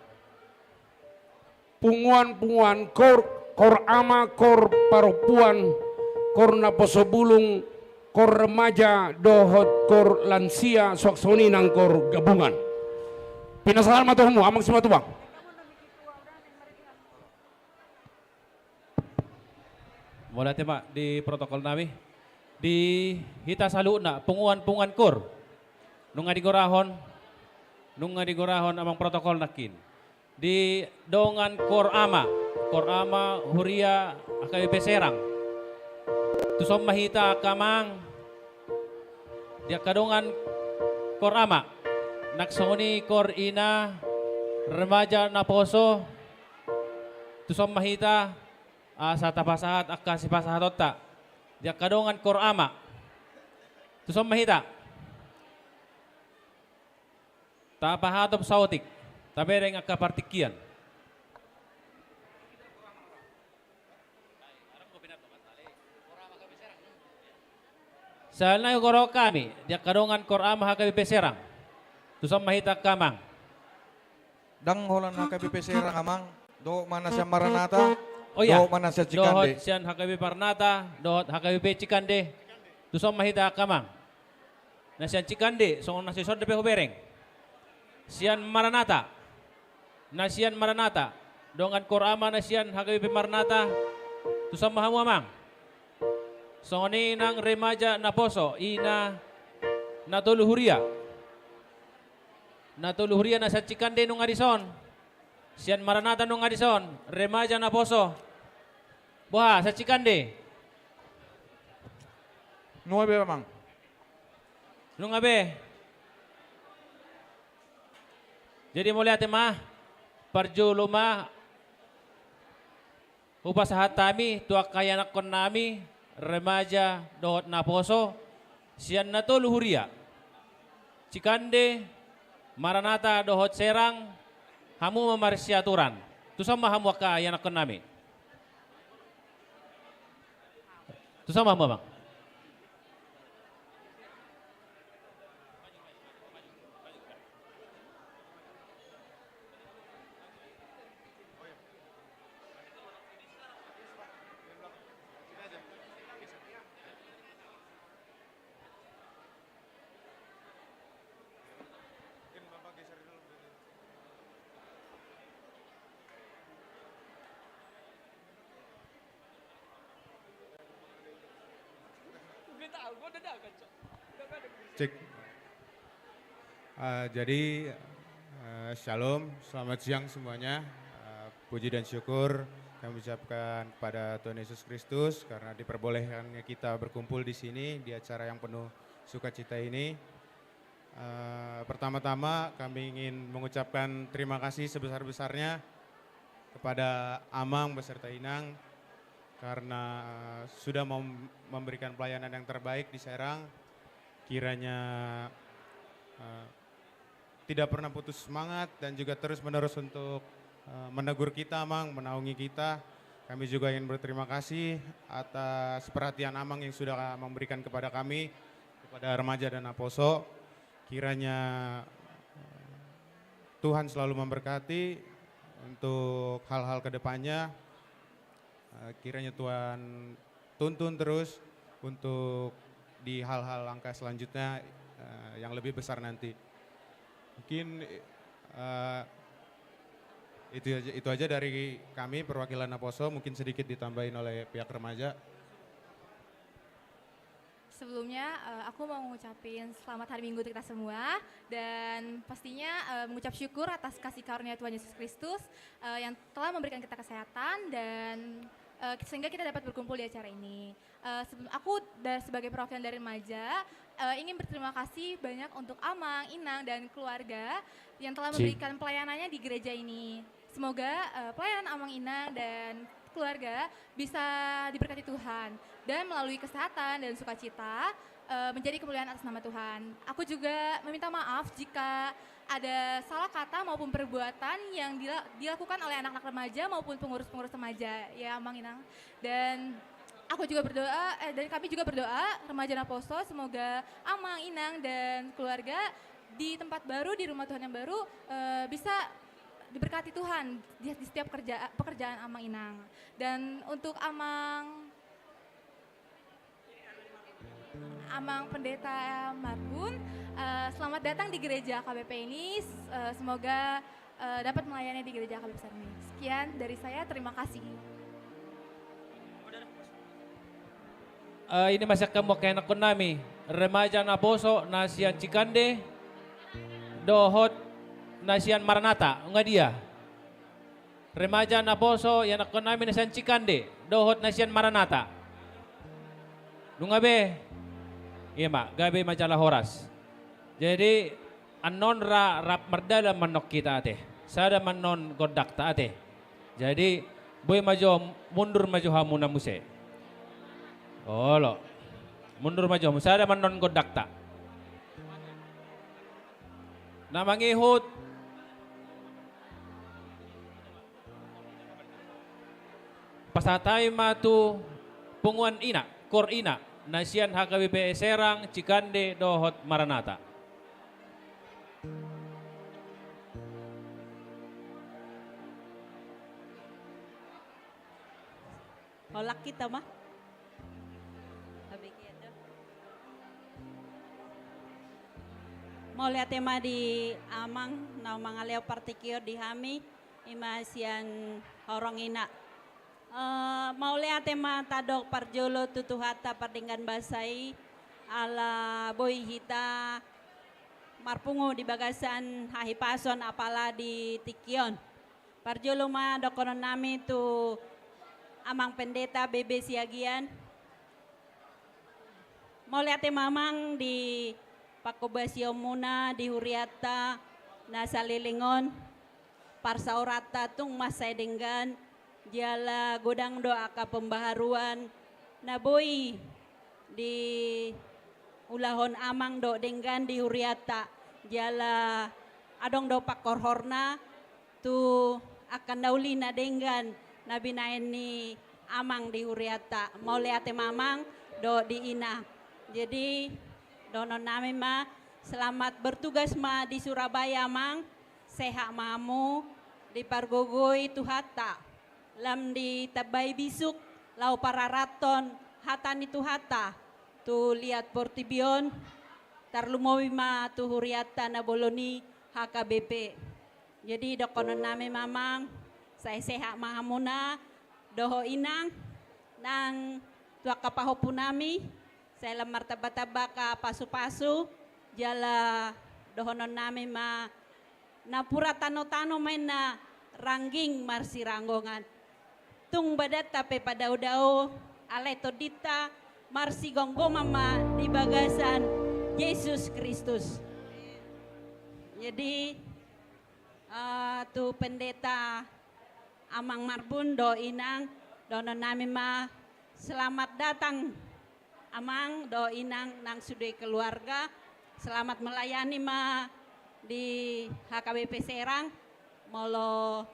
Punguan-punguan koor, koor ama, koor parompuan, koor naposo bulung, koor remaja, dohot koor lansia, suang songon i nang koor gabungan. Pinasahat ma tu hamu, amang Simatupang. Mauliate ma di protokol nami. Di hita saluhutna, punguan-punguan koor. Nunga digorahon, nunga digorahon amang protokol nangkin. Di dongan koor ama, koor ama huria H K B P Serang. Tuson ma hita angka amang. Di angka dongan koor ama, nang songon i koor ina, remaja, naposo, tuson ma hita, asa tapasahat angka sipasahatonta. Di angka dongan koor ama, tuson ma hita. Tapahatop saotik, tabereng angka partingkian. Sahalna hugoarhon hami, di angka dongan koor ama H K B P Serang. Tuson ma hita angka amang. Ndang holan H K B P Serang amang, dohot ma na sian Maranata, oh iya, dohot ma na sian Cikande. Dohot sian H K B P Maranata, dohot H K B P Cikande. Tuson ma hita angka amang. Na sian Cikande, songon na so dison dope hubereng. Sian Maranata. Na sian Maranata. Dongan koor ama na sian H K B P Maranata. Tuson ma hamu amang. Songon i nang remaja naposo, ina, na tolu huria. Na tolu huria na sian Cikande nunga dison. Sian Maranata nunga dison, remaja naposo. Boha, sian Cikande? Nunga be amang. Nunga be. Jadi mauliate ma, parjolo ma hupasahat hami tu angka ianakkon nami, remaja dohot naposo, sian na tolu huria. Cikande, Maranata dohot Serang, hamu ma marsiaturan. Tuson ma hamu angka ianakkon nami. Tuson ma hamu amang. Cek. Eh, jadi, eh, shalom, selamat siang semuanya. Eh, puji dan syukur kami ucapkan kepada Tuhan Yesus Kristus karena diperbolehkannya kita berkumpul di sini di acara yang penuh sukacita ini. Eh, pertama-tama kami ingin mengucapkan terima kasih sebesar-besarnya kepada Amang beserta Inang karena sudah mem-, memberikan pelayanan yang terbaik di Serang. Kiranya, eh, tidak pernah putus semangat dan juga terus-menerus untuk, eh, menegur kita, Amang, menaungi kita. Kami juga ingin berterima kasih atas perhatian Amang yang sudah memberikan kepada kami, kepada remaja dan naposo. Kiranya Tuhan selalu memberkati untuk hal-hal ke depannya. Eh, kiranya Tuhan tuntun terus untuk di hal-hal langkah selanjutnya, eh, yang lebih besar nanti. Mungkin, eh, itu aja, itu aja dari kami perwakilan Naposo, mungkin sedikit ditambahin oleh pihak remaja. Sebelumnya, eh, aku mau ngucapin selamat hari Minggu untuk kita semua, dan pastinya, eh, mengucap syukur atas kasih karunia Tuhan Yesus Kristus, eh, yang telah memberikan kita kesehatan dan, eh, sehingga kita dapat berkumpul di acara ini. Eh, sebelum aku da-, sebagai perwakilan dari remaja, eh, ingin berterima kasih banyak untuk Amang, Inang, dan keluarga yang telah memberikan pelayanannya di gereja ini. Semoga, eh, pelayanan Amang, Inang, dan keluarga bisa diberkati Tuhan dan melalui kesehatan dan sukacita, eh, menjadi kemuliaan atas nama Tuhan. Aku juga meminta maaf jika ada salah kata maupun perbuatan yang dila-, dilakukan oleh anak-anak remaja maupun pengurus-pengurus remaja, ya, Amang, Inang. Dan aku juga berdoa, eh, dan kami juga berdoa, remaja Naposo, semoga Amang, Inang, dan keluarga di tempat baru, di rumah Tuhan yang baru, eh, bisa diberkati Tuhan di, di setiap kerja, pekerjaan Amang, Inang. Dan untuk Amang, Amang Pendeta Marbun, eh, selamat datang di gereja H K B P ini. Eh, semoga, eh, dapat melayani di gereja H K B P ini. Sekian dari saya, terima kasih. Eh, ini masih akan muak enak nami. Remaja Naposo, na sian Cikande, dohot na sian Maranata, nunga dia. Remaja Naposo, ianakkon nami na sian Cikande, dohot na sian Maranata. Nunga be? Ia ma, gabe ma jala horas. Jadi, annon ra rap mardalan ma annon hita ate. Sada ma annon gondangta ate. Jadi, boi ma jo, mundur ma jo hamu na muse. Olo. Mundur ma jo hamu, sada ma annon gondangta. Na mangihut. Pasahat hami ma tu punguan ina, kor ina, na sian H K B P Serang, Cikande, dohot Maranata. Holan hita ma. Mauliate ma di Amang, na mangalean partingkian di hami, i ma sian horong ina. Eh, mauliate ma tadok parjolo tu Tuhanta pardenggan basa i, ala boi hita marpungu di bagasan hahipason apala di tingki on. Parjolo ma dohonon nami tu Amang Pendeta B B Siagian. Mauliate ma Amang di panghobasionmuna di hurianta na saleleng on. Parsaoranta tung mansai denggan, jala godang do angka pembaharuan na boi diulahon Amang dohot denggan di hurianta, jala adong do pangkorhorna tu angka na uli na denggan na binahen ni Amang di hurianta. Mauliate ma Amang dohot di Ina. Jadi, dohonon nami ma, selamat bertugas ma di Surabaya, Amang. Sehat ma hamu, dipargogoi Tuhanta, lam ditambai bisuk laho pararathon hata ni Tuhanta tu liat portibi on, tarlumobi ma tu hurianta na bolon i H K B P. Jadi, dohonon nami ma Amang, sai sehat ma hamuna dohot Inang, nang tu angka pahompu nami, sai lam martambatamba angka pasupasu, jala dohonon nami ma, napuran tanotano ma inna, rangging marsiranggongan. Tung badanta pe padaodao, alai tondinta marsigomgoman ma di bagasan Jesus Kristus. Jadi, eh, tu Pendeta Amang Marbun dohot Inang, dohonon nami ma, selamat datang Amang dohot Inang nang sude keluarga, selamat melayani ma di H K B P Serang. Molo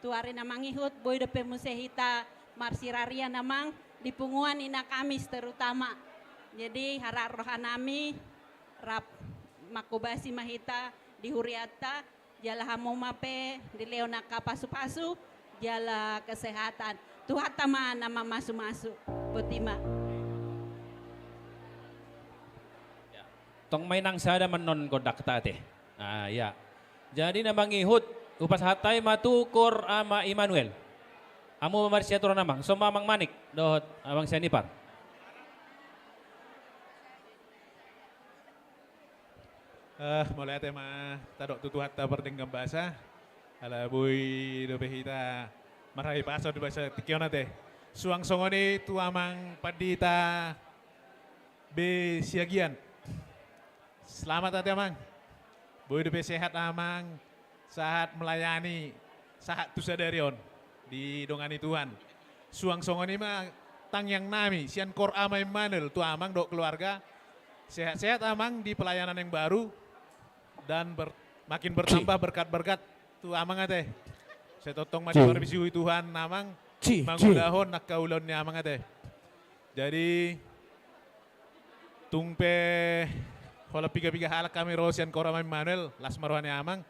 tu ari na mangihut, boi dope muse hita marsirarian, Amang, di punguan Ina Kamis terutama. Jadi, harap roha nami rap Mangkobasi ma hita di hurianta, jala hamu ma pe dilehon angka pasupasu jala kesehatan. Tuhanta ma na mamasumasu. Boti ma. Tong ma inang sada ma annon gondangta ate. Ah, ya. Jadi na mangihut, hupasahat hami ma tu Kor Ama Immanuel. Hamu ma marsiatur amang, songon i ma Amang Manik dohot Amang Sianipar. Eh, mauliate ma tadok tu Tuhanta pardenggan basa. Ala boi dope hita marhahipason di bagasan tingki on ate. Suang songon i tu Amang Pandita B Siagian. Selamat ate amang. Boi dope sehat amang, sahat melayani, sahat tu sadari on didongani Tuhan. Suang songon i ma tangiang nami sian Kor Ama Immanuel tu amang dohot keluarga. Sehat-sehat amang di pelayanan yang baru dan ber-, makin bertambah berkat-berkat tu amang ate. Sai tongtong ma diparbisuhi Tuhan amang mangulahon angka ulaon ni amang ate. Jadi tung pe holan piga-piga halak hami ro sian Kor Ama Immanuel, las ma roha ni amang.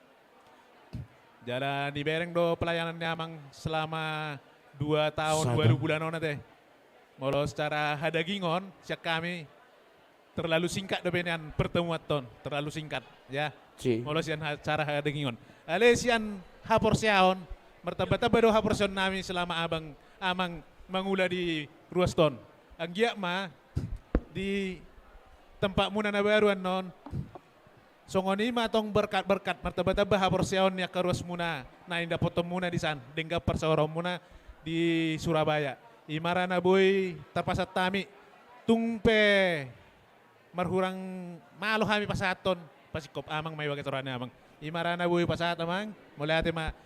Jala dibereng do pelayanan ni amang selama dua taon ualu bulan on ate. Molo secara hadagingon sian hami terlalu singkat dope nian pertemuan on, terlalu singkat ya. Molo sian ha-, secara hadagingon. Alai sian haporseaon, martamba-tamba do haporseaon nami selama abang amang mangula di ruas on. Anggiat ma di tempatmuna na baru annon, songon i ma tong berkat-berkat, martamba-tamba haporseaon ni angka ruasmuna na indapotonmuna disan, denggan parsaoraonmuna di Surabaya. I ma ra na boi tapasahat hami, tung pe marhurang malo hami pasahathon, pasingkop amang ma i bagas roha ni amang. I ma ra na boi pasahat amang, mauliate ma.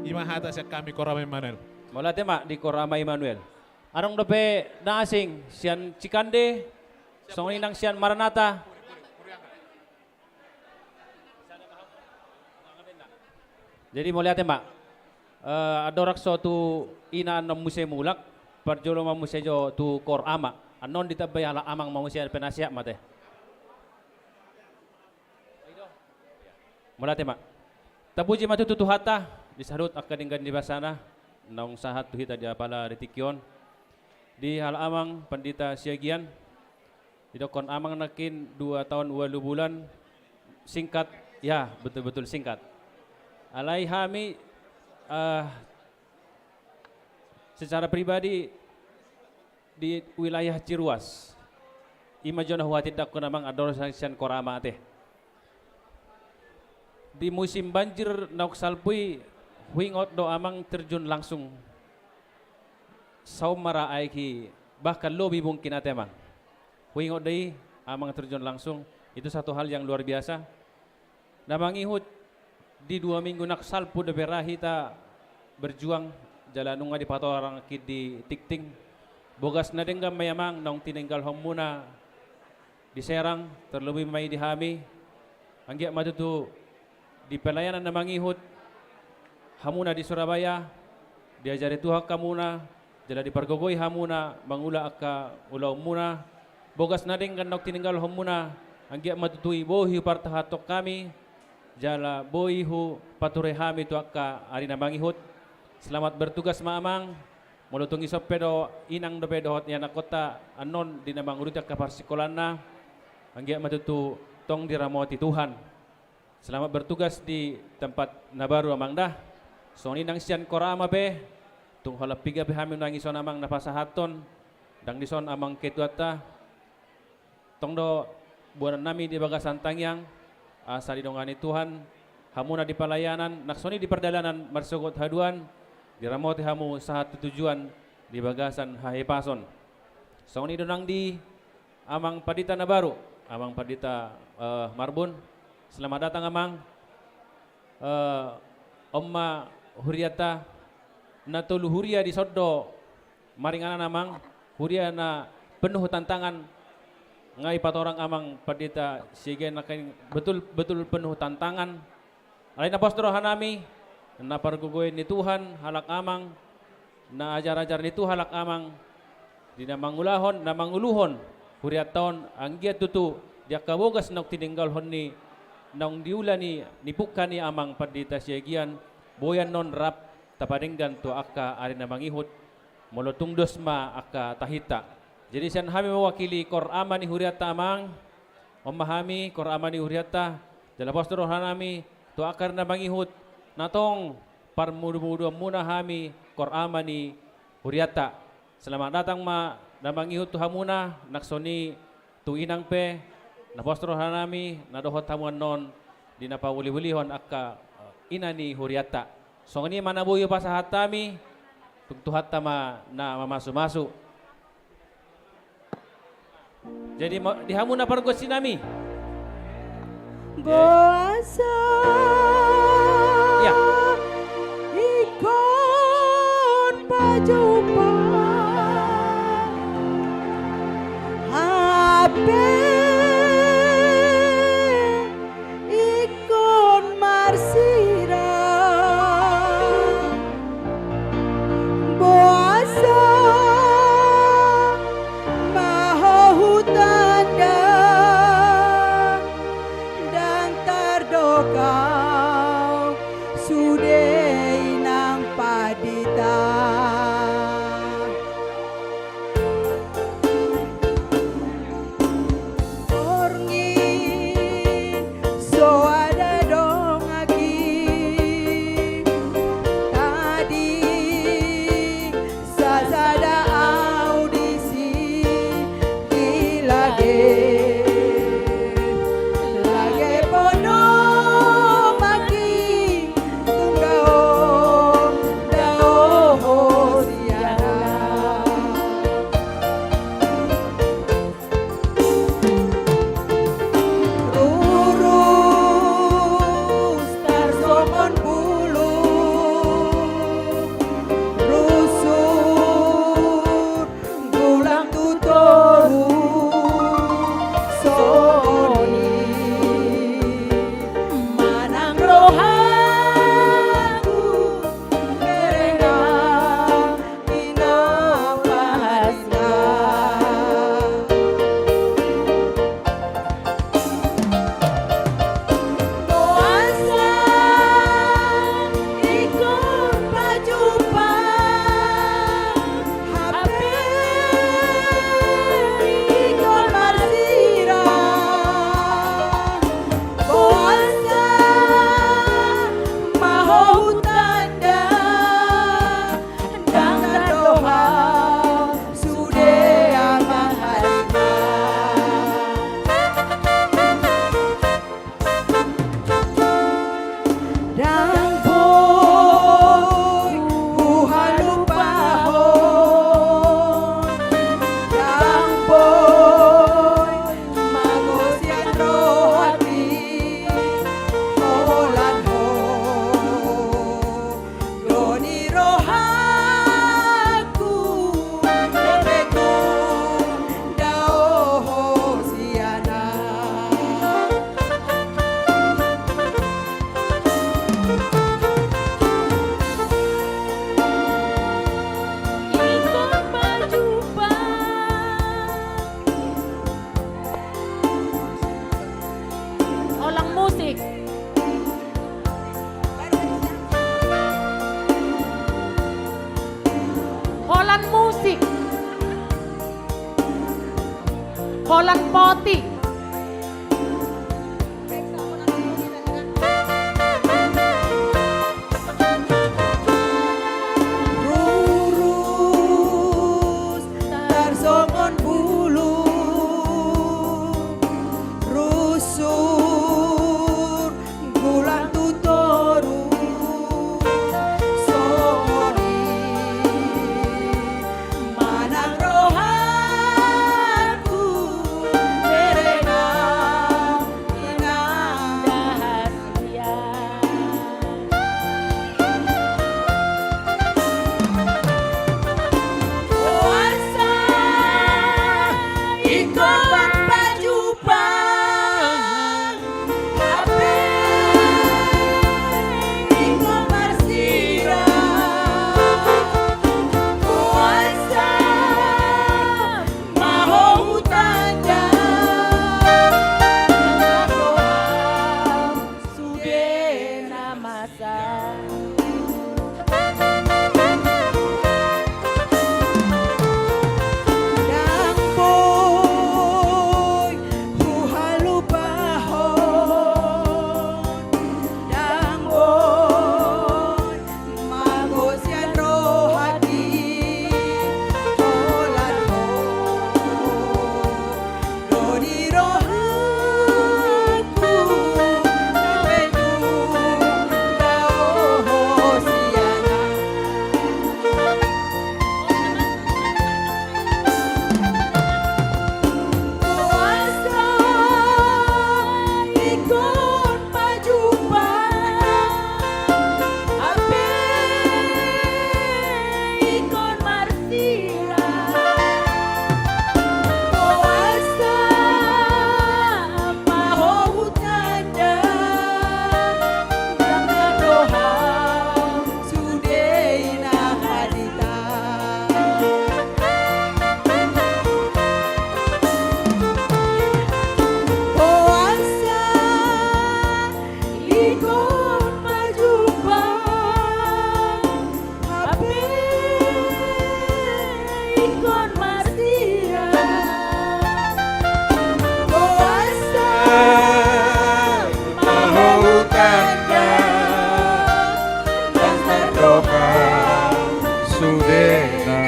I ma hata sian hami Kor Ama Immanuel. Mauliate ma di Kor Ama Immanuel. Adong dope na asing sian Cikande, songon i nang sian Maranatha. Jadi mauliate ma. Eh, andorang so tu ina annon muse mulak, parjolo ma muse jo tu Kor Ama. Annon ditambai halak amang ma muse penasehat ma ate. Mauliate ma. Tapuji ma tutu Tuhanta di saluhut angka denggan ni basana naung sahat tu hita di apala di tingki on. Di halak amang Pandita Siagian, didokkon amang nangkin dua taon ualu bulan, singkat, ya, betul-betul singkat. Alai hami, eh, secara pribadi di wilayah Ciruas, i ma jo na huhatindangkon amang andorang sian Kor Ama ate. Di musim banjir naung salpu i, huingot do amang terjun langsung. Saumara aek i, bahkan lobi mungkin ate amang. Huingot do i, amang terjun langsung. Itu satu hal yang luar biasa. Na mangihut di dua minggu naung salpu dope ra hita berjuang, jala nunga dipatorang nangkin di tingting. Bogas na denggan ma i amang naung tininggalhonmuna di Serang, terlebih ma i di hami. Anggiat ma tutu di pelayanan na mangihut, hamuna di Surabaya, diajari Tuhan hamuna, jala dipargogoi hamuna mangula angka ulaonmuna. Bogas na denggan naung tininggalhonmuna, anggiat ma tutu i boi hupartahanhon hami, jala boi hupature hami tu angka ari na mangihut. Selamat bertugas ma amang. Molo tung ison pe do inang dope dohot ianakhonta annon di na mangurupi angka parsingkolana, anggiat ma tutu tong diramoti Tuhan. Selamat bertugas di tempat na baru amang da. Songon i nang sian Kor Ama pe, tung holan piga pe hami nang ison amang na pasahathon, ndang dison amang ketuanta. Tong do boanon nami di bagasan tangiang, asa didongani Tuhan hamuna di pelayanan, nang songon i di pardalanan marsogot haduan, diramoti hamu sahat tu tujuan di bagasan hahipason. Songon i do nang di amang pandita na baru, amang pandita, eh, Marbun. Selamat datang amang. Eh, on ma hurianta, na tolu huria dison do maringanan amang, huria na penuh tantangan. Nga dipatorang amang pandita Siagian nangkin betul, betul penuh tantangan. Alai na pos do roha nami, na pargogoi ni Tuhan halak amang, na ajar-ajar ni Tuhan halak amang, di na mangulahon, na manguluhon hurianta on, anggiat tutu di angka bogas naung tininggalhon ni, naung diula ni, ni pungka ni amang pandita Siagian, boi annon rap tapadenggan tu angka ari na mangihut, molo tung dos ma angka tahinta. Jadi sian hami mewakili kor ama ni hurianta amang, on ma hami kor ama ni hurianta, jala pos do rohanami tu angka ari na mangihut, na tong parmudu-muduanmuna hami kor ama ni hurianta. Selamat datang ma na mangihut tu hamuna, nang songon i tu inang pe, na pos rohanami, na dohot hamu annon di na pauli-ulihon angka, eh, ina ni hurianta. Songon i ma na boi pasahat hami, tung Tuhanta ma na mamasu-masu. Jadi, ma-, di hamu na pargonsinami. Boasa Iya. ingkon pajumpa, hape ingkon marsirang. Boasa ma ho hutanda, ndang tardok au sude inang pandita. Borngin so ada donganki, tading sasada au disi, di lage, lage podo mangking tungga on dao ho siana. Rurus tarsongon bulu, rusur gulang tu toru, songon i manang rohaku, bereng inang pandita. Boasa ingkon pajumpa, hape ingkon marsirang. Boasa ma ho hutanda, ndang tardok au sude amang harimang. Ndang boi huhalupahon, ndang boi mangosian rohami, holan ho do ni rohangku, dope tung dao ho siana. Ingkon pajumpa. Holan musik. Holan musik. Holan poti. Rurus tarsongon bulu, rusur gulang tu toru, songon i manang rohangku, bere Ingkon marjumpa, hape ingkon marsirang. Boasa ma ho hutanda, ndang tardongan sude na.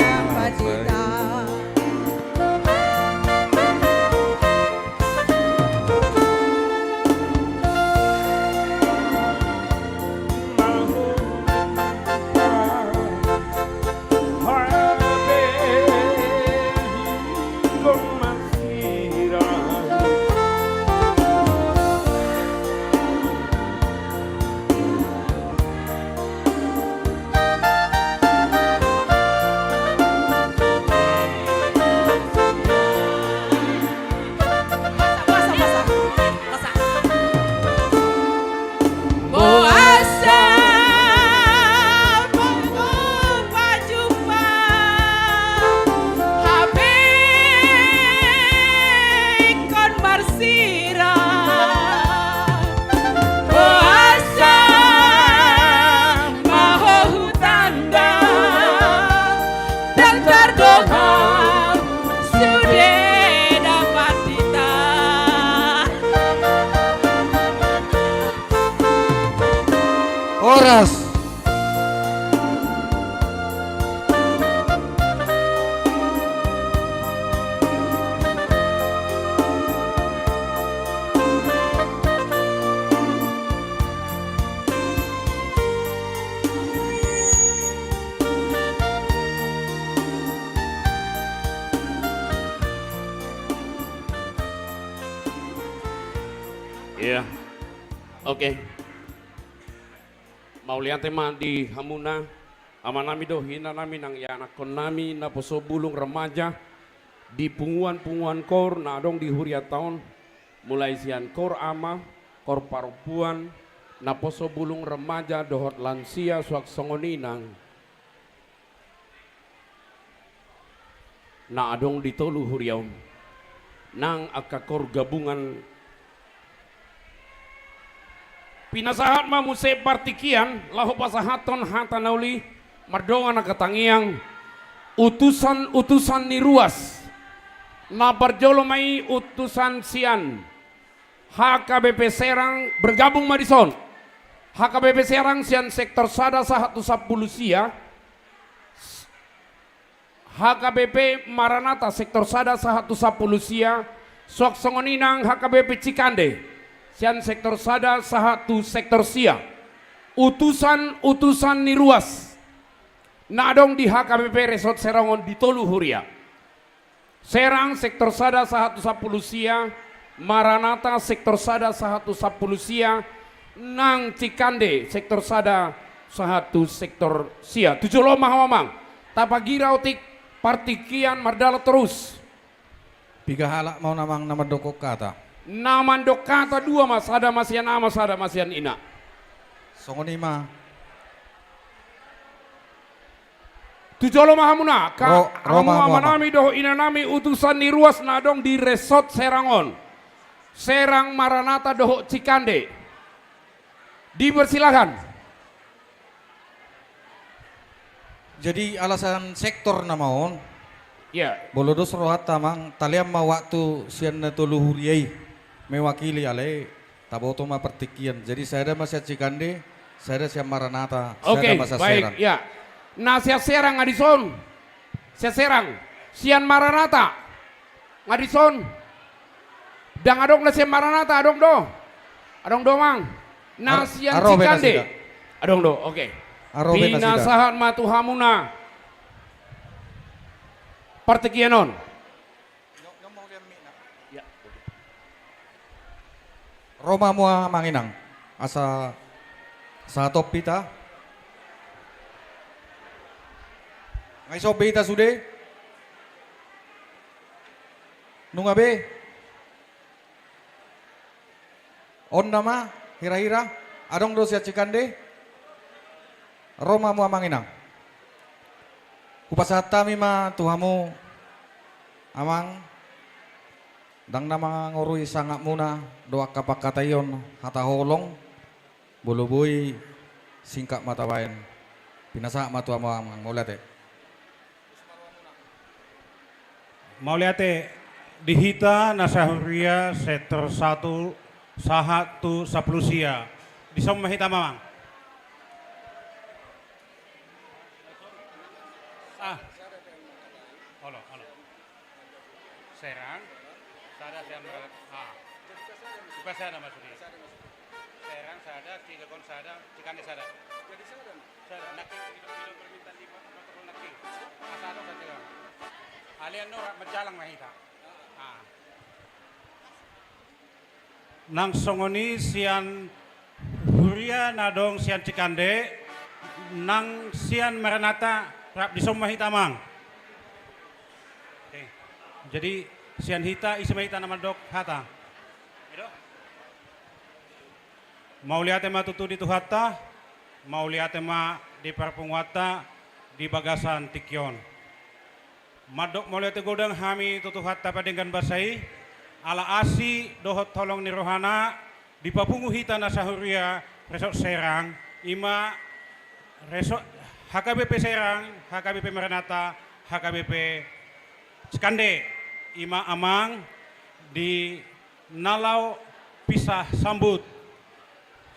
Boasa ma ho hutanda, hape ingkon marsirang. Boasa ma ho hutanda, ndang tardongan sude na pandita. Horas. Iya. Oke. Mauliate ma di hamuna, amanami dohot inanami nang ianakkonnami naposo bulung remaja di punguan-punguan koor na adong di hurianta on, mulai sian koor ama, koor parompuan, naposo bulung remaja dohot lansia, suang songon i nang na adong di tolu huria on, nang angka koor gabungan. Pinasahat ma muse partingkian laho pasahathon hata na uli mardongan angka tangiang, utusan-utusan ni ruas. Na parjolo ma i utusan sian H K B P Serang, bergabung ma dison. H K B P Serang sian sektor sada sahat tu sampulu sia. H K B P Maranata sektor sada sahat tu sampulu sia. Suang songon i nang H K B P Cikande sian sektor sada sahat tu sektor sia. Utusan-utusan ni ruas na adong di H K B P Resort Serang on di tolu huria. Serang sektor sada sahat tu sampulu sia, Maranata sektor sada sahat tu sampulu sia, nang Cikande sektor sada sahat tu sektor sia. Tu jolo ma hamu amang, tapagira otik partingkian mardalan torus. Piga halak ma on amang na mandok hata? Na mandok hata dua ma, sada ma sian ama, sada ma sian ina. Songon i ma. Tu jolo ma hamuna, ka ro, ro hamu ma hamu amang. Amanami dohot inanami utusan ni ruas na adong di Resort Serang on. Serang, Maranata dohot Cikande. Dipersilakan. Jadi alasan sektor nama on. Iya. Molo dos rohanta amang, talean ma waktu sian na tolu huria i mewakili, alai taboto ma partingkian. Jadi sada ma sian Cikande, sada sian Maranata, sada ma sian Serang. Oke, baik, ya. Na sian Serang nga dison? Sian Serang. Sian Maranata nga dison? Ndang adong na sian Maranata, adong do? Adong do amang? Na sian Cikande? Adong do, oke. Pinasahat ma tu hamuna partingkian on. Ro ma hamu amang inang, asa sahat on hita. Nga ison be hita sude? Nunga be? On nama hira-hira? Adong do sian Cikande? Ro ma hamu amang inang. Hupasahat hami ma tu hamu amang, ndang na mangorui sangapmuna dohot angka pangkataion hata holong. Molo boi, singkat ma tabaen. Pinasahat ma tu amang, mauliate. Mauliate di hita na sahuria sektor satu sahat tu sampulu sia. Dison ma hita, amang. Ah. Olo, olo. Serang, sada sian, ah. Bukan sada maksudnya. Serang sada, Cilegon sada, Cikande sada. Sada, nangkin ido, ido permintaan di protokol nangkin. Asa adong sada. Alai annon rap manjalang ma hita. Ah. Nang songon i sian huria na adong sian Cikande, nang sian Maranatha rap dison ma hita, amang. Oke. Jadi sian hita, ise ma hita na mandok hata? Ido? Mauliate ma tutu di Tuhanta, mauliate ma di parpunguanta di bagasan tingki on. Mandok mauliate godang hami tu Tuhanta pardenggan basa i, ala asi dohot holong ni rohana, dipapungu hita na sahuria Resort Serang, i ma Resort H K B P Serang, H K B P Maranatha, H K B P Cikande, i ma amang di na laho pisah sambut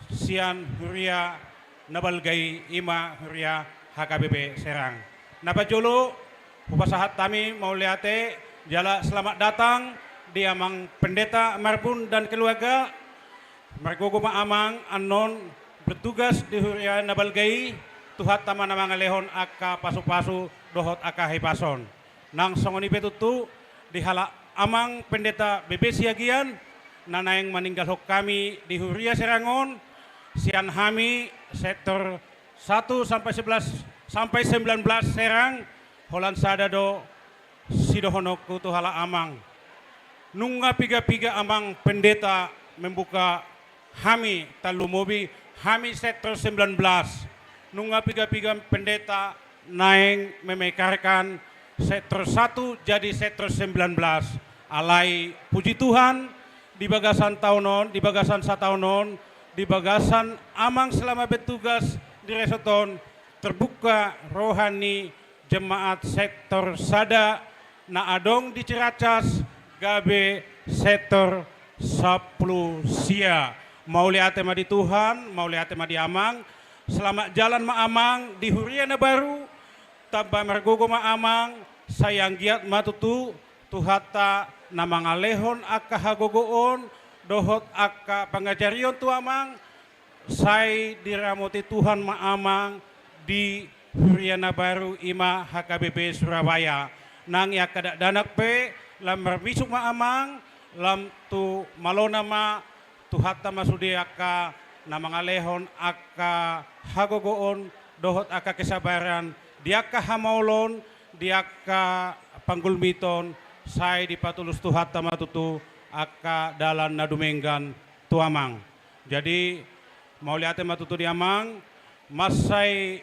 sian huria na balga i, i ma huria H K B P Serang. Na parjolo, hupasahat hami mauliate jala selamat datang di amang Pendeta Marbun dan keluarga. Margogo ma amang annon bertugas di huria na balga i, Tuhanta ma na mangalehon angka pasupasu dohot angka hahipason. Nang songon i pe tutu di halak amang Pendeta B B Siagian, na naeng maninggalhon hami di huria Serang on, sian hami sektor satu sampai sebelas, sampai sembilan belas Serang, holan sada do sidohononku tu halak amang. Nunga piga-piga amang Pendeta membuka hami, tarlumobi hami sektor sembilan belas. Nunga piga-piga Pendeta naeng memekarkan sektor satu jadi sektor sembilan belas. Alai puji Tuhan, di bagasan taon on, di bagasan sataon on, di bagasan amang selama bertugas di resort on, terbuka roha ni jemaat sektor sada na adong di Ciracas gabe sektor sampulu sia. Mauliate ma di Tuhan, mauliate ma di amang. Selamat jalan ma amang di huria na baru. Tamba margogo ma amang, sai anggiat ma tutu Tuhanta na mangalehon angka hagogoon dohot angka pangajarion tu amang, sai diramoti Tuhan ma amang di huria na baru, i ma H K B P Surabaya. Nang i angka dakdanak pe lam marmisuk ma amang, lam tu malona ma, Tuhanta ma sude angka na mangalehon angka hagogoon dohot angka kesabaran di angka hamaolon, di angka panggulmiton, sai dipatulus Tuhanta ma tutu angka dalan na dumenggan tu amang. Jadi, mauliate ma tutu di amang, mansai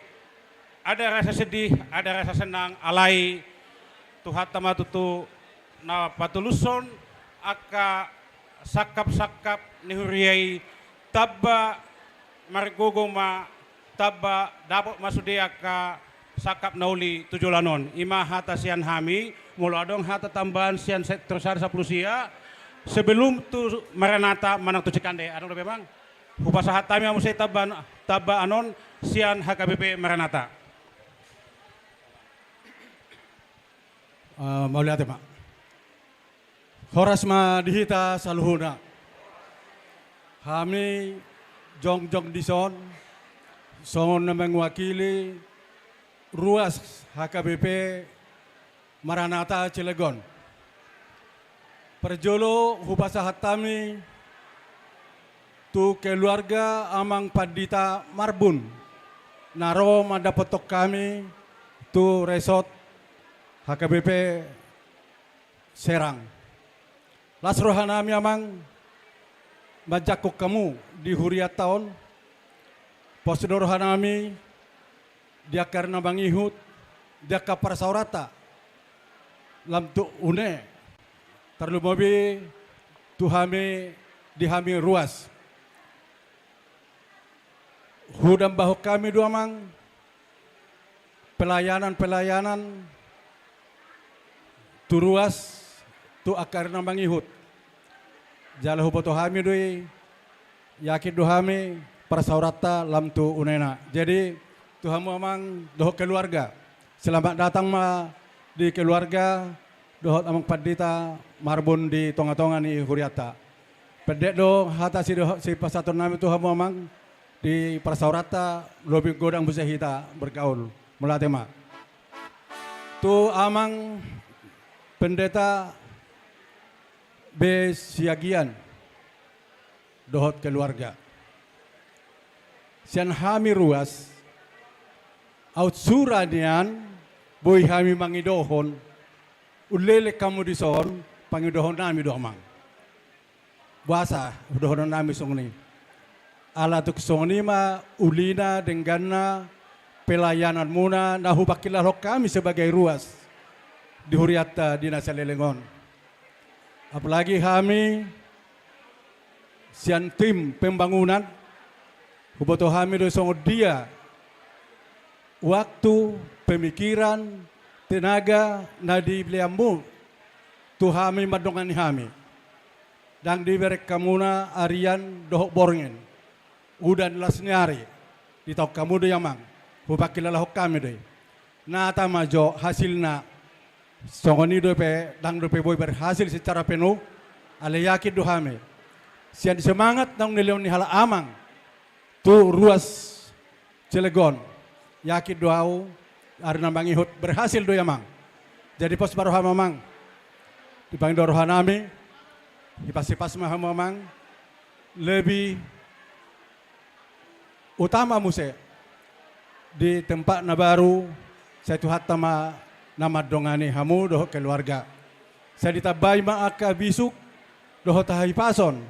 ada rasa sedih, ada rasa senang, alai Tuhanta ma tutu na patulushon angka sangkap-sangkap ni huria i, tamba margogo ma, tamba dapot ma sude angka sangkap na uli tu joloan on. I ma hata sian hami, molo adong hata tambahan sian sektor sada sampulu sia, sebelum tu Maranatha manang tu Cikande, adong dope, amang? Hupasahat hami ma muse tamba, tamba annon sian H K B P Maranatha. Ah, mauliate ma. Horas ma di hita saluhutna. Hami jongjong dison songon na mewakili ruas H K B P Maranatha Cilegon. Parjolo hupasahat hami tu keluarga amang Pandita Marbun na ro mandapothon hami tu resort H K B P Serang. Las rohanami, amang, manjangkon hamu di hurianta on. Pos do rohanami di angka na mangihut, di angka parsaoranta, lam tu une, tarlumobi tu hami, di hami ruas. Hudambahon hami do amang pelayanan-pelayanan tu ruas tu angka ari na mangihut. Jala huboto hami do i, yakin do hami parsaoranta lam tu unena. Jadi tu hamu amang dohot keluarga, selamat datang ma di keluarga dohot amang pandita Marbun di tonga-tonga ni hurianta. Pendek do hata si dohot sipasahaton nami tu hamu amang di parsaoranta, lobi godang muse hita bergaul. Mauliate ma. Tu amang pendeta B Siagian dohot keluarga. Sian hami ruas, aut sura nian boi hami mangidohon, ulleleng hamu dison, pangidohon nami do amang. Boasa dohonon nami songon i? Ala tung songon i ma ulina dengganna pelayananmuna na hupangkilalahon hami sebagai ruas di hurianta di na saleleng on. Apalagi hami sian tim pembangunan, huboto hami do songon dia waktu, pemikiran, tenaga na dileanmu tu hami mandongani hami. Ndang dibereng hamuna arian dohot borngin, udan las ni ari, ditaon hamu do i amang, hupangkilalahon hami do i. Nata ma jo hasilna. Songon i dope, ndang dope boi berhasil secara penuh, alai yakin do hami sian semangat naung nilehon ni halak amang tu ruas Cilegon, yakin do ahu ari na mangihut berhasil do i amang. Jadi pos ma rohamu amang, dipangido roha nami, hipas-hipas ma hamu amang, lebih utama muse di tempat na baru, sai Tuhanta ma na mandongani hamu dohot keluarga. Sai ditambai ma angka bisuk dohot hahipason,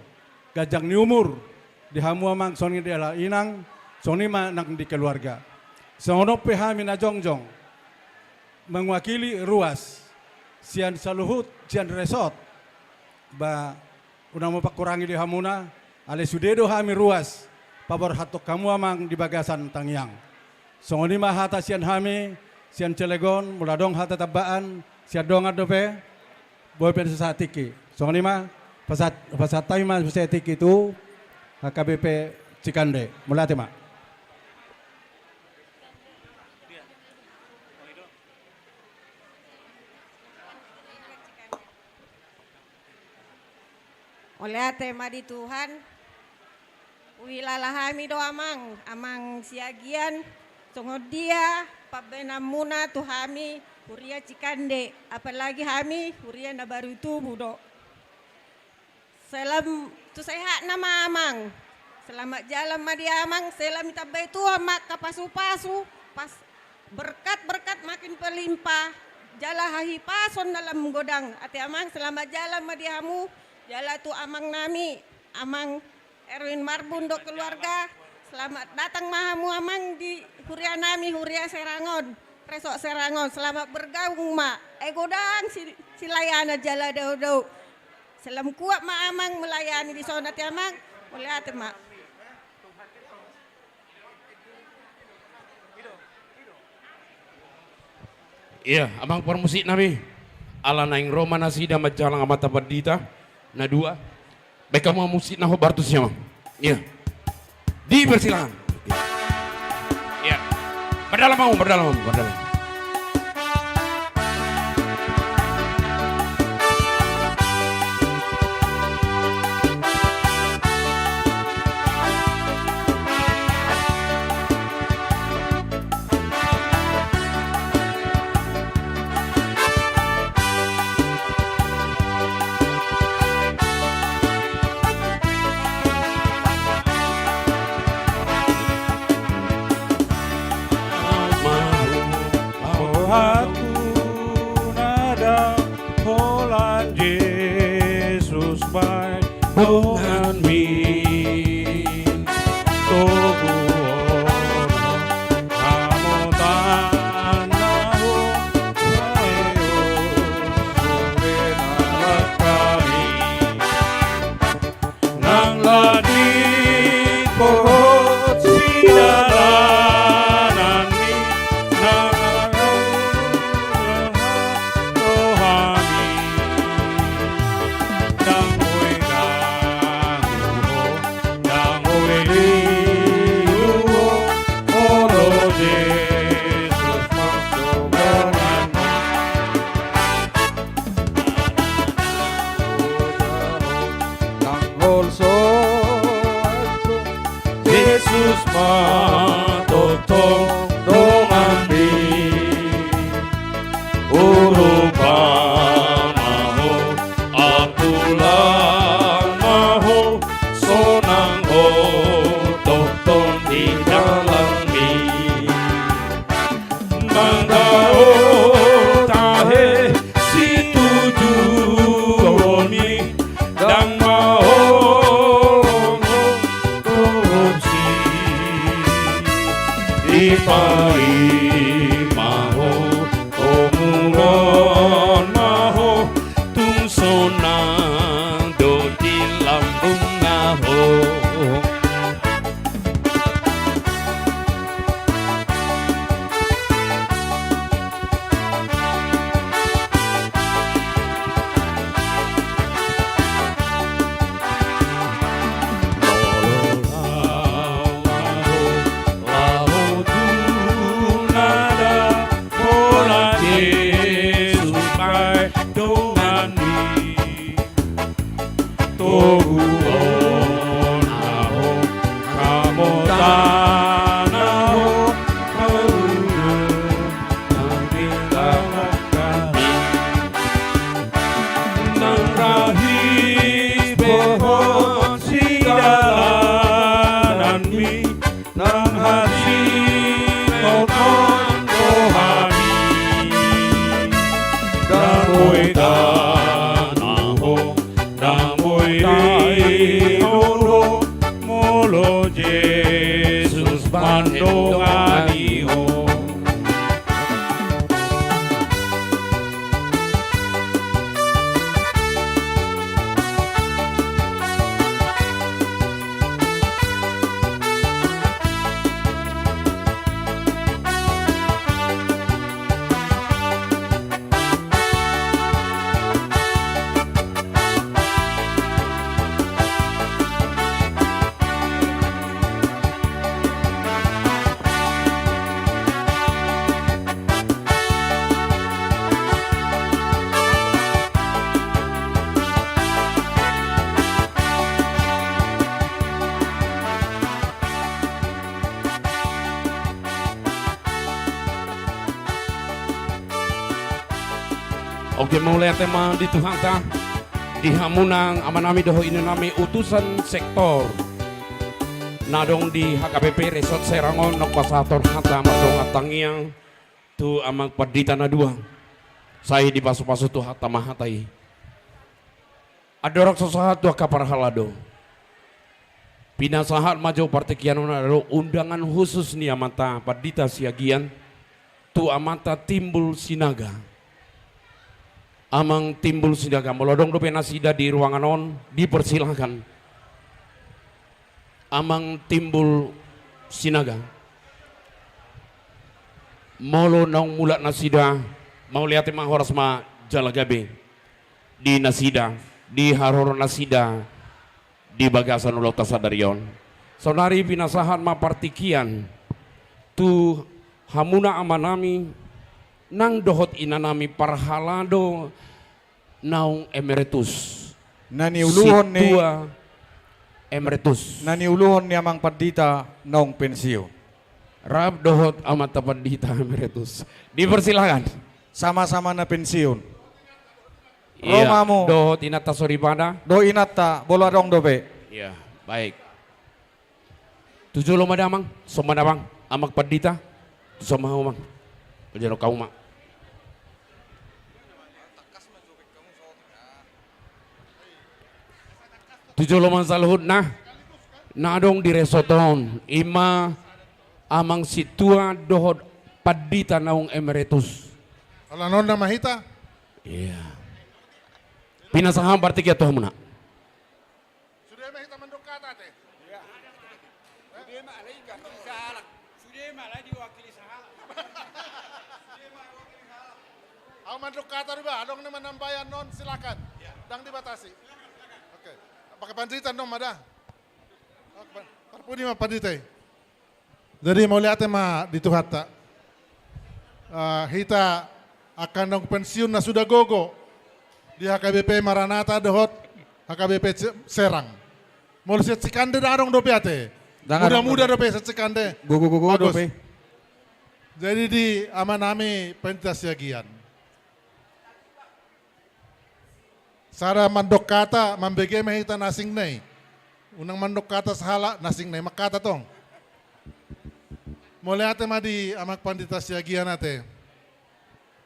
ganjang ni umur di hamu amang, songon i di halak inang, songon i ma nang di keluarga. Songon on pe hami na jongjong manguakili ruas sian saluhut sian resort, ba unang ma pangkurangi di hamuna, alai sude do hami ruas paborhathon hamu amang di bagasan tangiang. Songon i ma hata sian hami sian Cilegon, molo adong hata tambaan sian dongan dope, boi pe sahat tingki. Songon i ma, pasahat, pasahat hami ma sahat tingki tu H K B P Cikande. Mauliate ma. Mauliate ma di Tuhan. Huhilala hami do amang, amang Siagian, songon dia pambahenanmuna tu hami huria Cikande, apalagi hami huria na baru tubu do. Salam tu sehatna ma amang. Selamat jalan ma di amang, sai lam ditambai Tuhan ma angka pasu-pasu, pas berkat-berkat makin berlimpah, jala hahipason na lam godang. Ate amang, selamat jalan ma di hamu, jala tu amang nami, amang Erwin Marbun dohot keluarga, selamat datang ma hamu amang di huria nami, huria Serang on, resort Serang on, selamat bergabung ma. Eh, godang si, silayanan jala dao-dao. Sai lam kuat ma amang melayani dison, ate amang. Mauliate ma. Ia, amang parmusik nami. Ala naeng ro ma nasida manjalang amanta pandita na dua. Baen hamu ma musik na hombar tusi amang. Ia. Dipersilakan. Ia. Mardalan ma, mardalan ma, mardalan. Holan Jesus baen donganmi. Toguhon hamu tanda hami. Nang lading pohon sidan Tongtong donganmi, urupa ma ho, ampulang ma ho, sonang ho tongtong di dalanmi. Nang dao tahe situjuonmi, ndang maholongi korupsi. Dipaima ho, tonguron ma ho, tung sonang do di lambungna ho. Toguon ma ho, hamotaan ma ho, haluaon ma ho, nang ra hipehon sidalananmi, nang hasingaton do hami. Ndang boi tano ho, ndang boi tahe ho, molo Jesus mandongani ho. Oke, mauliate ma di Tuhanta, di hamu nang amanami dohot inanami utusan sektor na adong di H K B P Resort Serang on, nunga pasahathon hata mardongan tangiang tu amang pandita na dua. Sai dipasupasu Tuhanta ma hata i. Andorang so sahat tu angka parhalado, pinasahat ma jo partingkian on, adong undangan khusus ni amanta Pandita Siagian tu amanta Timbul Sinaga. Amang Timbul Sinaga, molo adong dope nasida di ruangan on, dipersilakan. Amang Timbul Sinaga, molo naung mulak nasida, mauliate ma, horas ma jala gabe di nasida, di haroro nasida di bagasan ulaonta sadari on. Saonari pinasahat ma partingkian tu hamuna amanami nang dohot inanami parhalado naung emeritus. Na niuluhon ni, sintua emeritus. Na niuluhon ni amang pandita naung pensiun. Rap dohot amanta pandita emeritus. Dipersilakan. Sama-sama na pensiun. Iya, ro ma hamu. Dohot inanta soripada. Dohot inanta, molo adong dope. Iya, baik. Tu jolo ma da, amang. Son ma da, amang. Amang pandita. Son ma hamu, amang. Pajalo hamu ma. Tu jolo ma saluhutna na adong di resort on, i ma amang sintua dohot pandita naung emeritus. Ala non nama hita. Iya. Pinasahat partingkian tu hamuna. Sude ma hita mandok hata, ate. Sude ma alai diwakili sahalak. Sude ma alai diwakili sahalak. Sude ma diwakili sahalak. Au mandok hata do ba, adong na manambai annon, silakan. Ndang dibatasi. Oke. Pakai pandita annon ma da. Parpudi ma pandita i. Jadi mauliate ma di Tuhanta. Ah, hita angka naung pensiun na sudah gogo di H K B P Maranatha dohot H K B P Ce-, Serang. Molo sian Cikande da adong dope, ate. Muda-muda dope, sacekande. Gogo-gogo dope. Jadi di amanami Pandita Siagian. Sada mandok hata, mambege ma hita na asing na i. Unang mandok hata sahalak, na asing na i mangkata tong. Mauliate ma di amang Pandita Siagian ate.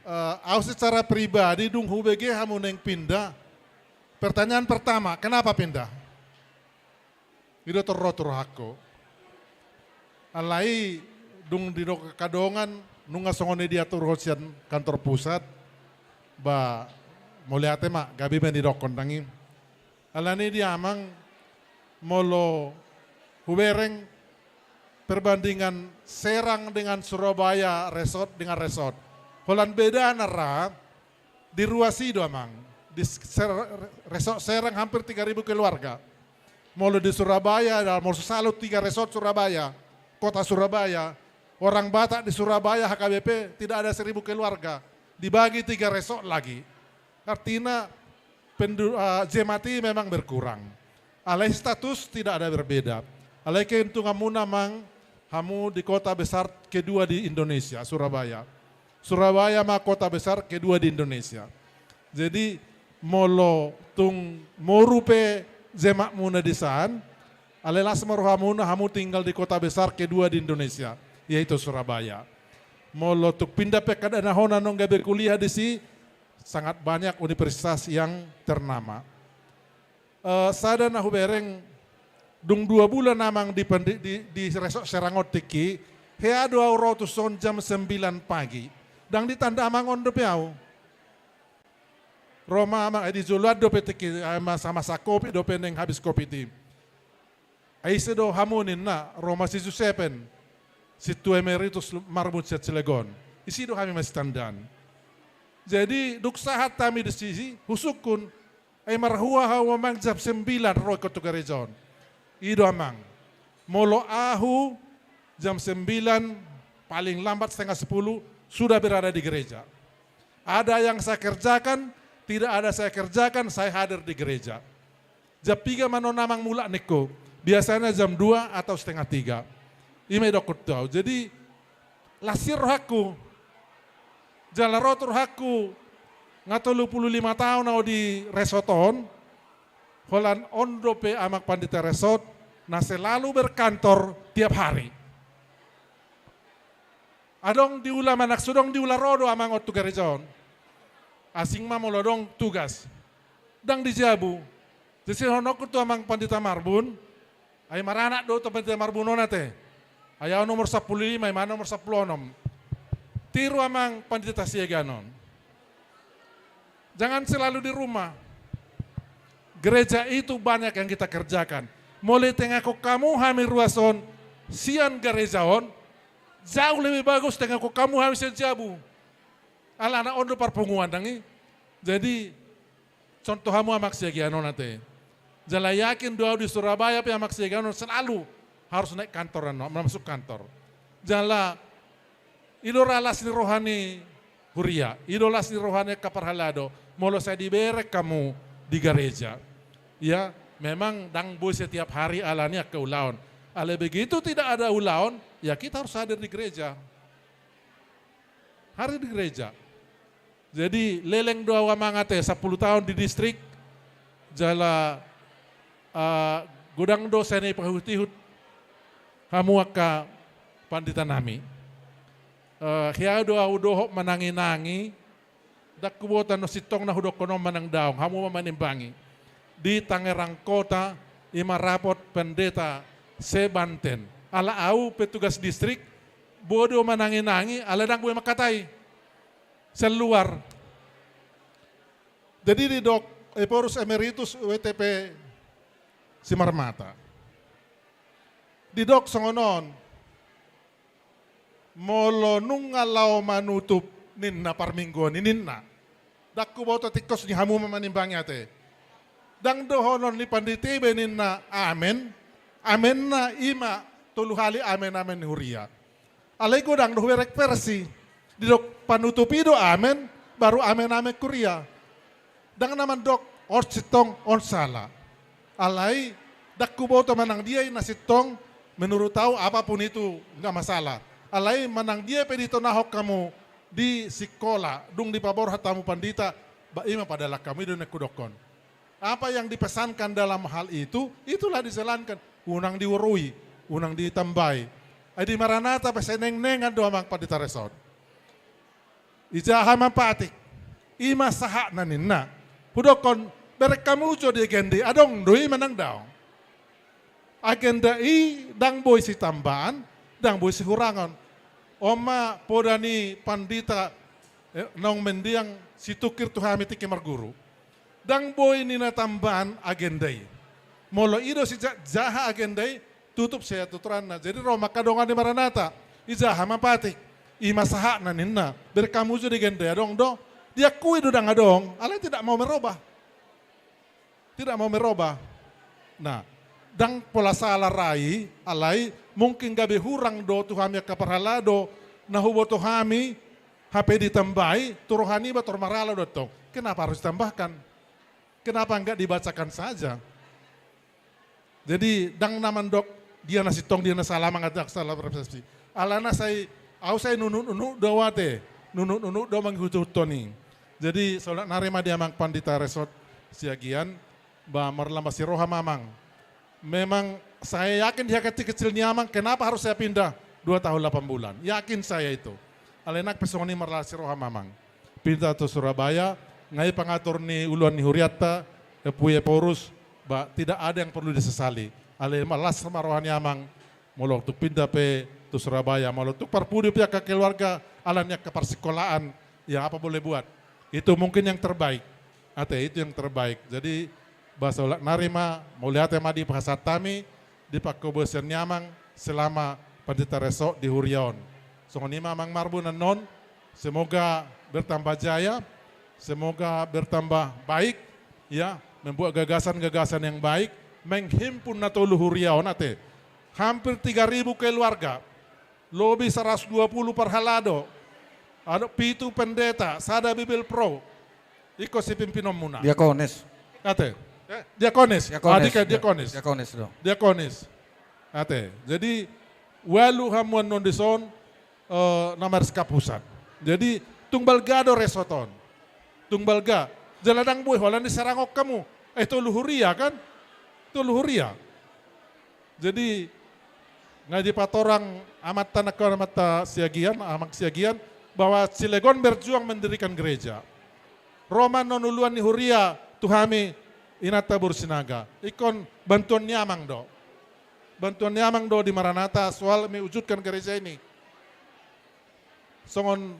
Eh, au secara pribadi dung hubege hamu naeng pindah. Pertanyaan pertama, kenapa pindah? I do tor ro tu rohangku. Alai dung didok angka dongan, nunga songon i diaturhon sian kantor pusat, ba mauliate ma, gabe ma nidokkon nang i. Alani i di amang, molo hubereng perbandingan Serang dengan Surabaya, resort dengan resort. Holan bedana ra, di ruas i do amang. Di Ser-, resort Serang hampir tiga ribu keluarga. Molo di Surabaya, da-, molo sasalo tiga resort Surabaya, kota Surabaya, orang Batak di Surabaya H K B P tidak ada seribu keluarga. Dibagi tiga resort lagi. Artina pendu-, eh, jemaat i memang berkurang. Alai status tidak ada berbeda. Alai keuntunganmuna amang, hamu di kota besar kedua di Indonesia, Surabaya. Surabaya ma kota besar kedua di Indonesia. Jadi molo tung moru pe jemaatmuna disan, alai las ma rohamuna, hamu tinggal di kota besar kedua di Indonesia, yaitu Surabaya. Molo tung pindah pe angka dana hona naung gabe kuliah disi, sangat banyak universitas yang ternama. Eh, sada na hubereng, dung dua bulan amang di, di, di resort Serang on tingki, hea do au ro tuson jam sembilan pagi. Ndang ditanda amang on dope au. Ro ma amang, eh, di joloan dope tingki, eh, masa-masa covid dope naeng habis covid i. Ai ise do hamu ninna, ro ma si Jusepen, sintua emeritus Marbun sian Cilegon. Disi do hami masitandaan. Jadi dung sahat hami disi, husungkun, ai marhua hau amang jam sembilan ro ingkon tu gareja on. I do amang. Molo ahu jam sembilan, paling lambat setengah sepuluh, sudah berada di gereja. Ada yang saya kerjakan, tidak ada saya kerjakan, saya hadir di gereja. Jam piga ma non amang mulak ningku? Biasanya jam dua atau setengah tiga. I ma didokkon tu au. Jadi las i rohangku. Jala rot rohangku. Nga tolu pulu lima taon au di resort on. Holan on dope amang pandita resort na selalu berkantor tiap hari. Adong diula manang so adong diula ro do amang on tu gareja on. Asing ma molo adong tugas. Ndang di jabu. Jadi sihononku tu amang pandita Marbun. Ai maranak do tu pandita Marbun on ate. Ai au nomor sampulu lima, ima nomor sampulu onom. Tiru amang pandita Siagian on. Jangan selalu di rumah. Gereja itu banyak yang kita kerjakan. Molo ditengahon hamu hami ruas on sian gareja on, jauh lebih bagus tengahon hamu hami sian jabu. Alana on do parpunguan nang i. Jadi contoh hamu amang Siagian on ate. Jala yakin do au di Surabaya pe amang Siagian on selalu harus naik kantor, anu, masuk kantor. Jala i do ra las ni roha ni huria, i do las ni roha ni angka parhalado, molo sai dibereng hamu di gareja. Ya, memang ndang boi setiap hari alani angka ulaon. Alai begitu tidak ada ulaon, ya kita harus hadir di gereja. Hadir di gereja. Jadi leleng do au amang ate, sampulu taon di distrik, jala, ah, godang do sian i pahutihut hamu angka pandita nami. Eh, hea do au dohot manangi-nangi, ndang huboto na sintong na hudokkon on manang daong, hamu ma manimbangi. Di Tangerang Kota, ima rapot pendeta sebanten. Ala au petugas distrik, boi do manangi-nangi, ala ndang boi mangkatai. Sian luar. Jadi didok Ephorus Emeritus W T P Simarmata. Didok songon on, molo nunga laho manutup ninna parmingguon i ninna. Ndang huboto tingkos ni hamu ma manimbangi ate. Ndang dohonon ni pandita i be ninna amen. Amenna ima tolu hali amen-amen ni huria. Alai godang do hubereng versi. Didok panutup i do amen, baru amen-amen huria. Ndang na mandok on sintong on sala. Alai ndang huboto manang dia i na sintong Menurut au, apapun itu, nggak masalah. Alai manang dia pe ditonahon hamu di sikola, dung dipaborhat hamu pandita, ba i ma padalan hamu, i do na hudokhon. Apa yang dipesankan dalam hal itu, itulah dijalankan. Unang diurui, unang ditambai. Ai di Maranatha pe sai nengnengan do amang pandita resort. Ijaha ma patik, i ma sahatna ninna. Hudokhon, bereng hamu jo di agenda i, adong do i manang daong. Agenda i ndang boi sitambaan, ndang boi sihurangon. On ma poda ni pandita, eh, naung mendiang situngkir tu hami tingki marguru. Ndang boi ninna tambaan agenda i. Molo i do sijaha agenda i, tutup sian tuturanna. Jadi ro ma angka dongan di Maranatha, ijaha ma patik, i ma sahatna ninna. Bereng hamu jo di agenda i, adong do. Diakui do ndang adong, alai tidak mau merubah. Tidak mau merubah. Nah, ndang pola sala ra i, alai mungkin gabe hurang do tu hami angka parhalado, na huboto hami, hape ditambai, tu roha niba tor marhalado do tong. Kenapa harus ditambahkan? Kenapa nggak dibacakan saja? Jadi, ndang na mandok, dia na sintong, dia na sala, mangadak sala persepsi. Alana sai, au sai nunuk-nunuk do ate, nunuk-nunuk do mangihuthon i. Jadi, sonari ma di amang pandita resort Siagian, ba marlamba siroha ma amang. Memang saya yakin di hati kecil ni amang, kenapa harus saya pindah dua tahun delapan bulan? Yakin saya itu. Alai nang pe songon i marlamba siroha ma amang. Pindah tu Surabaya, nga i pangatur ni uluan ni hurianta, Epui Ephorus, ba tidak ada yang perlu disesali. Alai las ma roha ni amang, molo tung pindah pe tu Surabaya, molo tung parpudi pe angka keluarga, ala ni angka parsikolaan, ya apa boleh buat. Itu mungkin yang terbaik. Ate, itu yang terbaik. Jadi, ba sonari ma, mauliate ma dipasahat hami, di panghobasan ni amang selama pandita resort di huria on. Songon i ma amang marbun annon, semoga bertambah jaya, semoga bertambah baik, ya, membuat gagasan-gagasan yang baik, menghimpun na tolu huria on ate. Hampir tiga ribu keluarga, lobi saratus dua pulu parhalado, adong pitu pendeta, sada bibelvrouw, ingkon sipimpinonmuna. Diakones. Ate. Eh, diakones. Diakones, adika dia-, diakones. Diakones do. Diakones. Ate. Jadi, ualu hamu annon dison, eh, na marskapusan. Jadi, tung balga do resort on. Tung balga. Jala ndang boi holan diserang hamu. Eh, tolu huria kan? Tolu huria. Jadi, nga dipatorang amanta nangkin, amanta Siagian, amang Siagian, bahwa Cilegon berjuang mendirikan gereja. Ro ma annon uluan ni huria tu hami inanta boru Sinaga. Ingkon bantuan ni amang do. Bantuan ni amang do di Maranatha soal mewujudkan gereja ini. Songon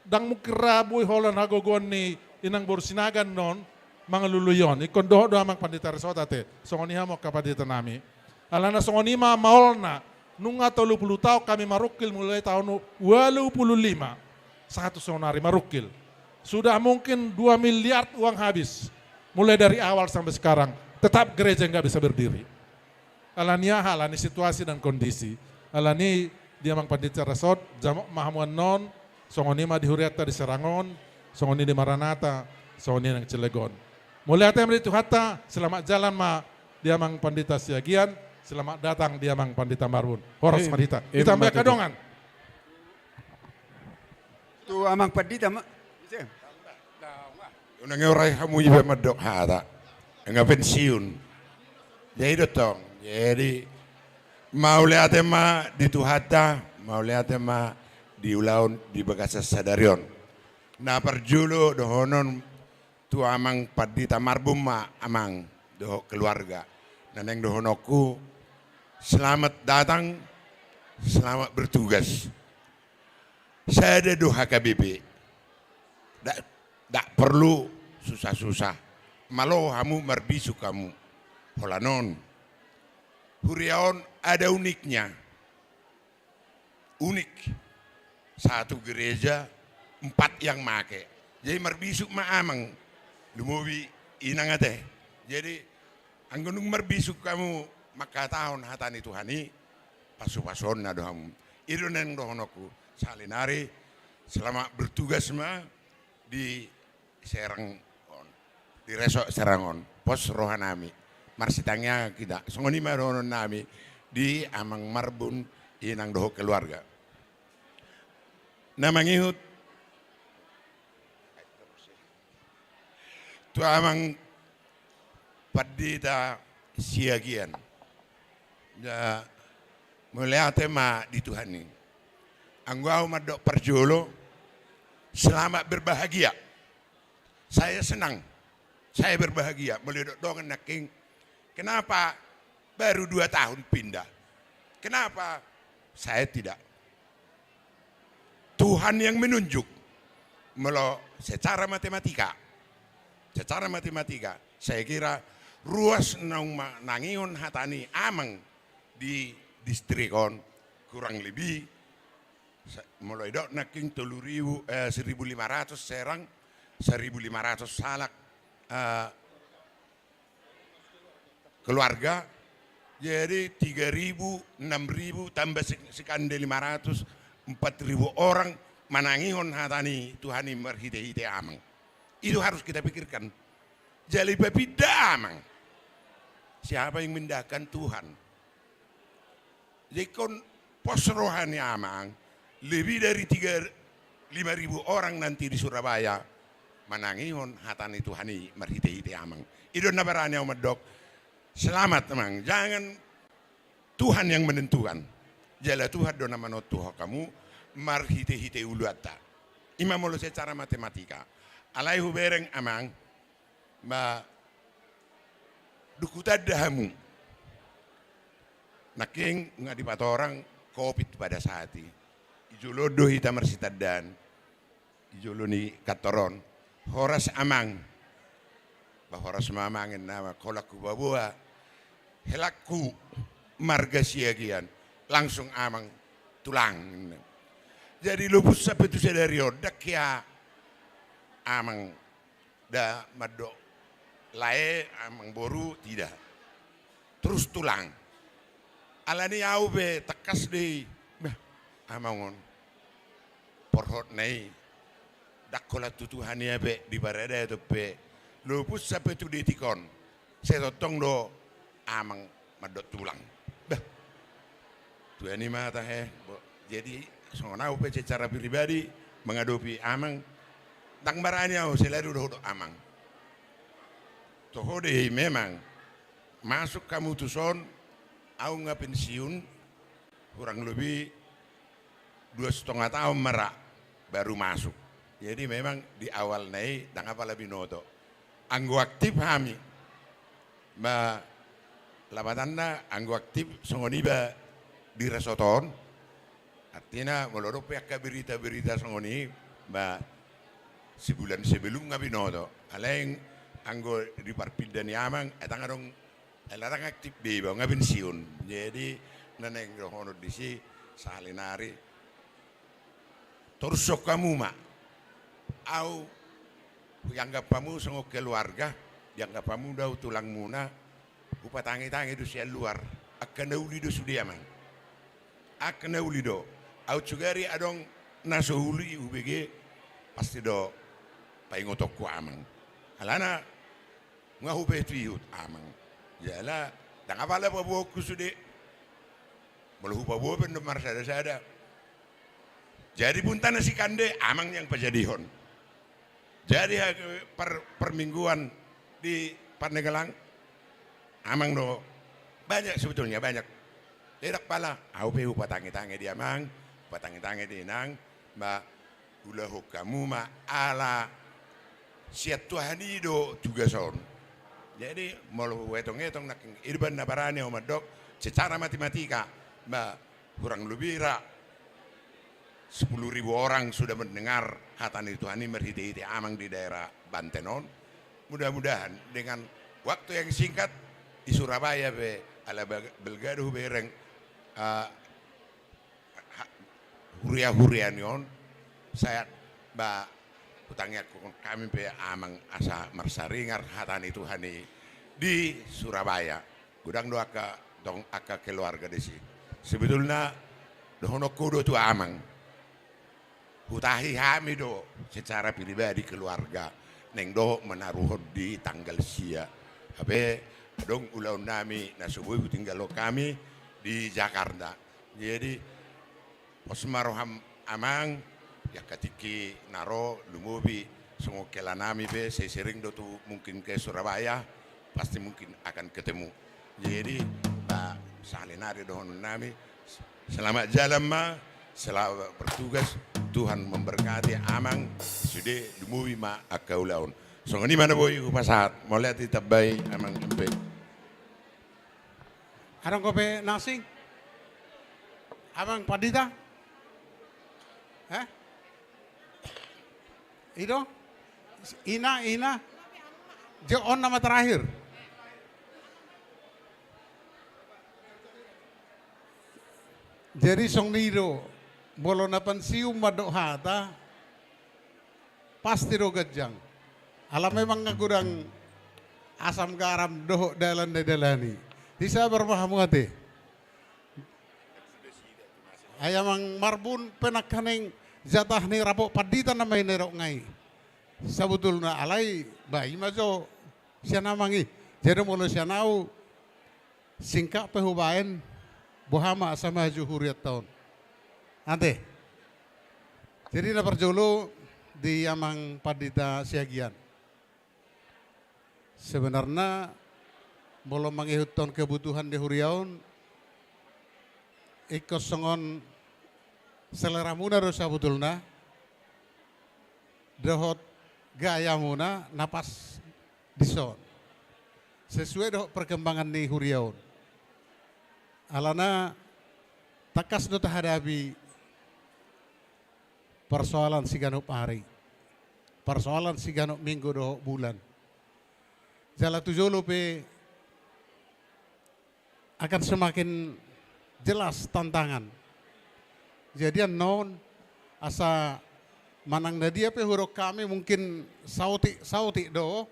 ndang mungkin ra boi holan hagogoon ni inang boru Sinaga annon mangalului on. Ingkon dohot do amang pandita resort ate. Songon i hamu angka pandita nami. Alana songon i ma maolna, nunga tolu pulu taon hami marungkil mulai taon ualu pulu lima. Sahat tu sonari marungkil. Sudah mungkin dua miliar uang habis. Mulai dari awal sampai sekarang. Tetap gereja nggak bisa berdiri. Ala ni aha, ala ni situasi dan kondisi. Ala ni i di amang pandita resort, jamot ma hamu annon, songon i ma di hurianta di Serang on, songon i di Maranatha, songon i nang Cilegon. Mauliate ma di Tuhanta, selamat jalan ma di amang pandita Siagian, selamat datang di amang pandita marbun. Horas ma di hita. Hita ma angka dongan. Tu amang pandita ma. Unang eo rai hamu iba mandok hata. Nga pensiun. Jadi do tong. Jadi, mauliate ma di Tuhanta, mauliate ma di ulaon di bagasan sadari on. Na parjolo dohonon tu amang pandita marbun ma amang dohot keluarga. Na naeng dohononku, selamat datang, selamat bertugas. Sada do H K B P. Dak, dak perlu susah-susah. Malo hamu, marbisuk hamu. Holan on. Huria on ada uniknya. Unik. Satu gereja, empat yang make. Jadi marbisuk ma amang. Lumobi inang ate. Jadi anggo dung marbisuk hamu mangkatahon hata ni Tuhan i, pasu-pasuonna do hamu. I do naeng dohononku, salinari, selamat bertugas ma di Serang on. Di resort Serang on. Pos rohanami. Marsitangiangan hita. Songon i ma dohononnami. Di Amang Marbun, inang dohot keluarga. Na mangihut tu Amang Pandita Siagian. Ya, mauliate ma di Tuhan i. Anggo au mandok parjolo, selamat berbahagia. Saya senang, saya berbahagia. Molo didok dongan nangkin, kenapa baru dua tahun pindah? Kenapa saya tidak? Tuhan yang menunjuk. Molo secara matematika, secara matematika, saya kira ruas naung manangihon hata ni Amang di distrik on kurang lebih, sa-, molo didok nangkin tolu ribu, eh, seribu lima ratus Serang, seribu lima ratus Salak, eh, keluarga, jadi tiga ribu, enam ribu, tambah si-, Sikande lima ratus, empat ribu orang manangihon hata ni Tuhan i marhite-hite Amang. Itu harus kita pikirkan. Jala dipinda Amang. Siapa yang mindahkan? Tuhan. Jadi ingkon pos roha ni Amang, lebih dari tiga, lima ribu orang nanti di Surabaya manangihon hata ni Tuhan i marhite-hite Amang. I do na barani au mandok, selamat Amang, jangan Tuhan yang menentukan. Jala Tuhan do na manontuhon hamu marhite-hite uluanta. I ma molo secara matematika. Alai hubereng Amang, ma, dung hutanda hamu. Nangkin nga dipatorang covid pada saat i. Di jolo do hita marsitandaan. Di jolo ni kantor on. Horas Amang. Ba horas ma Amang, ninna Amang. Holan hupaboa helangku marga Siagian. Langsung Amang tulang. Jadi lopus sampe tu sadari on, ndang hea Amang da mandok lae, Amang boru, tidak. Terus tulang. Alani au pe tangkas do i, bah, Amang on porhotna i, ndang holan tu Tuhan i, ai pe di paradaton pe, lopus sampe tu detik on, sai tongtong do Amang mandok tulang. Bah. Tuani ma tahe. Bo-, jadi songon au pe secara pribadi mangadopi Amang, ndang barani au selalu do hudok Amang. Toho do i memang. Masuk hamu tuson, au nga pensiun, kurang lebih dua setengah tahun ma ra baru masuk. Jadi memang di awalna i ndang apala binoto. Anggo aktif hami. Ba, lapatanna anggo aktif songon i ba di resort on. Artina molo adong pe angka berita-berita songon i, ba, sebulan sebelum nga binoto. Alai anggo di parpinda ni Amang, ai ndang adong, ai ndang aktif be iba, nga pensiun. Jadi na naeng dohonon disi, sahali nari torushon hamu ma. Au huanggap hamu songon keluarga, dianggap hamu do au tulangmuna, hupatangi-tangi do sian luar. Angka na uli do sude Amang. Angka na uli do. Au sugari adong na so uli hubege, pasti do paingotonku Amang. Alana nga hupaihut-ihut Amang. Jala ndang apala paboaonku sude. Molo hupaboa pe ndang marsada-sada. Jadi punta na Sikande, Amang yang pajadihon. Jadi ha-, per-, permingguan di Pandeglang, Amang do. Banyak sebetulnya, banyak. Ndang apala, au pe hupatangi-tangi di Amang, hupatangi-tangi di Inang, ba, ulahon hamu ma ala sian Tuhan i do tugas on. Jadi molo huetong-etong nangkin, i do umbahen na barani au mandok secara matematika, ba, kurang lebih ra sepuluh ribu orang sudah mendengar hata ni Tuhan i marhite-hite Amang di daerah Banten on. Mudah-mudahan dengan waktu yang singkat di Surabaya pe, ala bag-, balga do hubereng, eh, ha-, huria-huria ni on, sai, ba, hutangiangkon hami pe Amang asa marsaringar hata ni Tuhan i di Surabaya. Godang do angka, tong, angka keluarga disi. Sebetulna dohononku do tu Amang. Hutahi hami do secara pribadi keluarga naeng dohot manaruhon di tanggal sia. Hape adong ulaon nami na so boi hutinggalhon hami di Jakarta. Jadi, pos ma roham amang, di angka tingki na ro, lumobi songon hela nami pe, sai sering do tu mungkin ke Surabaya, pasti mungkin akan ketemu. Jadi, ba, sahali nari dohonon nami, selamat jalan ma, selamat bertugas, Tuhan memberkati amang, sude lumobi ma angka ulaon. Songon i ma na boi hupasahat, mauliate, tambai amang M P. Adong dope na asing? Amang Pandita? Eh? I do? Ina, ina. Jo, on nama terakhir. Jadi songon i do, molo na pensiun mandok hata, pasti do ganjang. Ala memang nga godang asam garam dohot dalan na didalani. Di sabar ma hamu ate. Ai amang Marbun pe nangkaning jatah ni rapot pandita nama i na didok nga i. Sabotulna alai, ba, i ma jo sian amang i. Jadi molo sian au, singkat pe hubaen, boha ma asa maju hurianta on. Ate. Jadi na parjolo di amang Pandita Siagian. Sebenarna molo mangihuthon kebutuhan di huria on, ingkon songon seleramuna do sabotulna, dohot gayamuna na pas dison. Sesuai dohot perkembangan ni huria on. Alana tangkas do tahadapi persoalan siganup ari, persoalan siganup minggu dohot bulan. Jala tu jolo pe akan semakin jelas tantangan. Jadi annon, asa manang na dia pe hudok hami mungkin saotik-saotik do,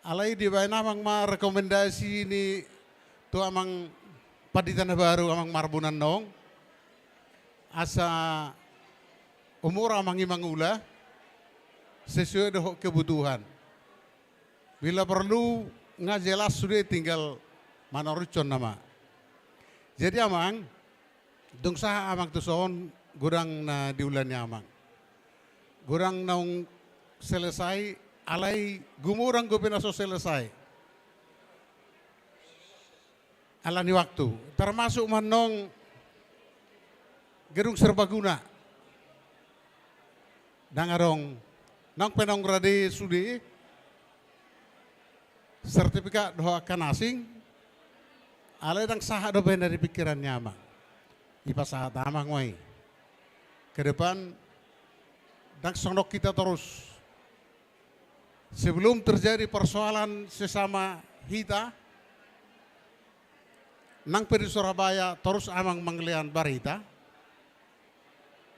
alai dibaen amang ma rekomendasi ni tu amang Pandita na baru, amang Marbun annon, asa umur amang i mangula sesuai dohot kebutuhan. Bila perlu, nga jelas sude, tinggal manoruthon nama. Jadi amang, dung sahat amang tuson, godang na diula ni amang. Godang naung selesai, alai gumodang dope na so selesai. Ala ni waktu, termasuk ma annon gedung serbaguna. Ndang adong, naung pe naung rade sude sertifikat dohot angka na asing, alai ndang sahat dope na di pikiran ni amang. Dipasahat amang ma i. Ke depan, ndang songon hita torus. Sebelum terjadi persoalan sesama hita, nang pe di Surabaya torus amang mangalehon barita,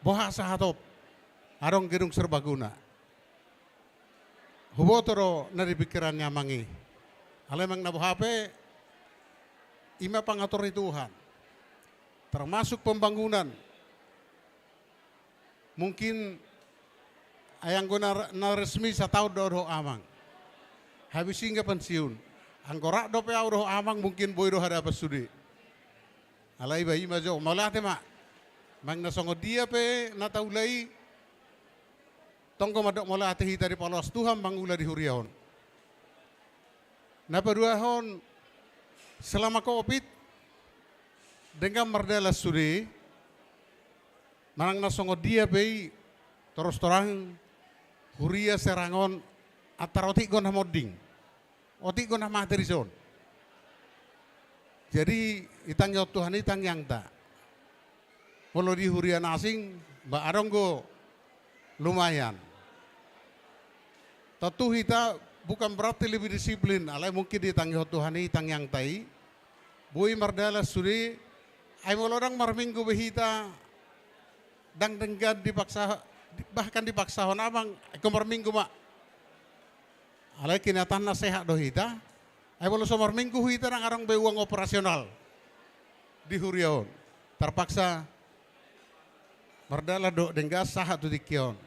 boha sahatop, adong gedung serbaguna. Huboto do na di pikiran ni amang i. Alai amang, na boha pe, i ma pangatur ni Tuhan. Termasuk pembangunan. Mungkin ai anggo na, na resmi sataon do dohot amang. Habis i nga pensiun. Anggo rap dope au dohot amang mungkin boi do hadapan sude. Alai ba i ma jo, mauliate ma. Manang na songon dia pe na taula i, tonggo mandok mauliate hita, dipaloas Tuhan mangula di huria on. Na paduahon, selama covid, denggan mardalan sude, manang na songon dia pe i, torus torang, huria Serang on, antar otik do na monding, otik do na mate dison. Jadi, ditangihon Tuhan i tangiangta. Molo di huria na asing, ba adong do lumayan. Tontu hita bukan berarti lebih disiplin, alai mungkin ditangihon Tuhan i tangiangta i, boi mardalan sude. Ai molo ndang marminggu be hita, ndang denggan dipaksa, bahkan dipaksahon amang, ingkon marminggu ma. Alai kenyataanna sehat do hita. Ai molo so marminggu hita, ndang adong be uang operasional di huria on. Terpaksa mardalan dohot denggan sahat tu tingki on.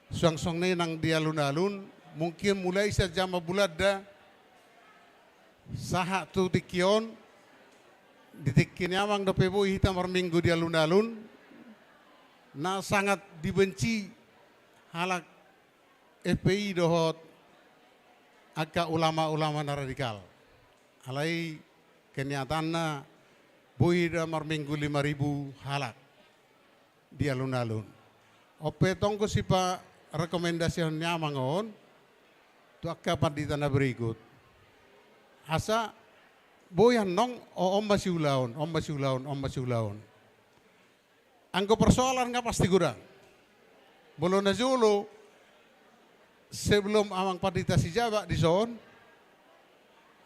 Suang songon i nang di alun-alun, mungkin mulai sian jaman Bulanda sahat tu tingki on, Di tingki ni amang dope boi hita marminggu di alun-alun, na sangat dibenci halak F P I dohot angka ulama-ulama na radikal. Alai kenyataanna boi hita marminggu lima ribu halak di alun-alun. On pe tonggo siparekomendasihon ni amang on tu angka pandita na berikut. Asa boi annon, o, on ma siulaon, on ma siulaon, on ma siulaon. Anggo persoalan nga pasti godang. Molo na jolo, sebelum amang pandita Sijabat dison,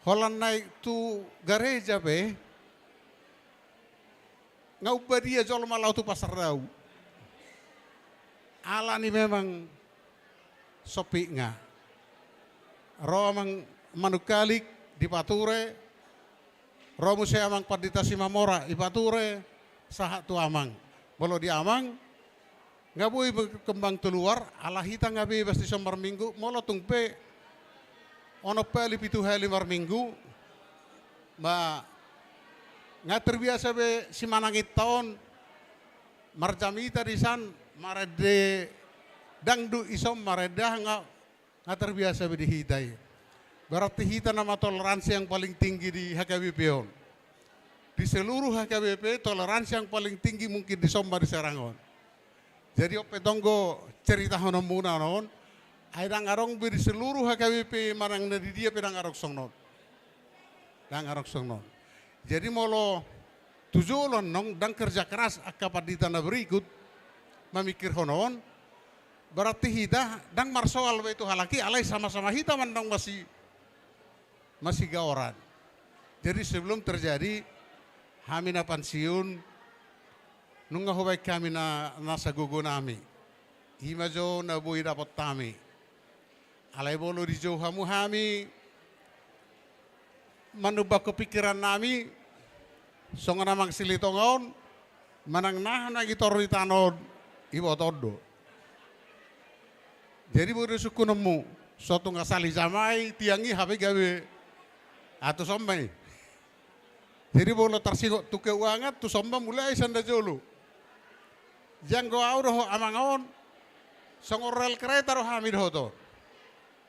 holan naik tu gareja pe, nga umbadia jolma laho tu Pasar Dau. Alani memang sopit nga. Ro amang Manungkalik dipature, ro muse amang pandita Simamora dipature, sahat tu amang. Molo di amang, nga boi berkembang tu luar, ala hita nga bebas dison marminggu, molo tung pe onom hali pitu hali marminggu, ba nga terbiasa be simananginta on marjamita disan, marende dangdut dison, marende aha nga, nga terbiasa be di hita i. Berarti hita nama toleransi yang paling tinggi di H K B P on. Di seluruh H K B P, toleransi yang paling tinggi mungkin dison ma di Serang on. Jadi on pe tonggo ceritahononmuna on, ai ndang adong be di seluruh H K B P manang na di dia pe ndang adong songon on. Ndang adong songon on. Jadi molo tu jolo annon ndang kerja keras angka pandita na berikut mamikirhon on, berarti hita ndang marsoal be tu halak i, alai sama-sama hita ma annon masi masigaoran. Jadi sebelum terjadi hami na pansiun, nunga hubaen hami na, nasa gogonami. I ma jo na boi dapothami. Alai molo dijou hamu hami manumbangkon pikirannami, songon amang Silitonga on, manang naha na gitor di tano on, iboto on do. Jadi boi do sungkunonmu, so tung asal dijamai tiang i hape gabe. Ah, tuson ma i. Jadi molo tarsingot tu keuangan, tuson ma mulai sian na jolo. Janggo au dohot amang on, songon rel kereta do hami dohot on.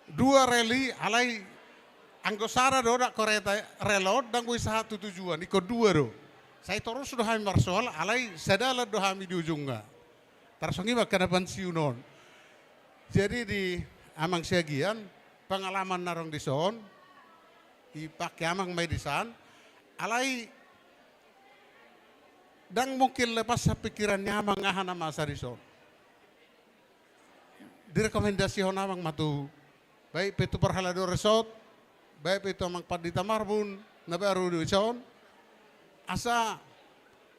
Dua rel i, alai anggo sada do dak kereta rel on, ndang boi sahat tu tujuan, ingkon dua do. Sai torus do hami marsoal, alai sadalan do hami di ujungna. Tarsongon i ma angka na pansiun on. Jadi di amang Siagian, pengalaman na adong dison, dipake amang ma i disan, alai ndang mungkin lepas sian pikiran ni amang aha na masa dison. Direkomendasihon amang ma tu, baik pe tu parhalado resort, baik pe tu amang pandita Marbun na baru dison, asa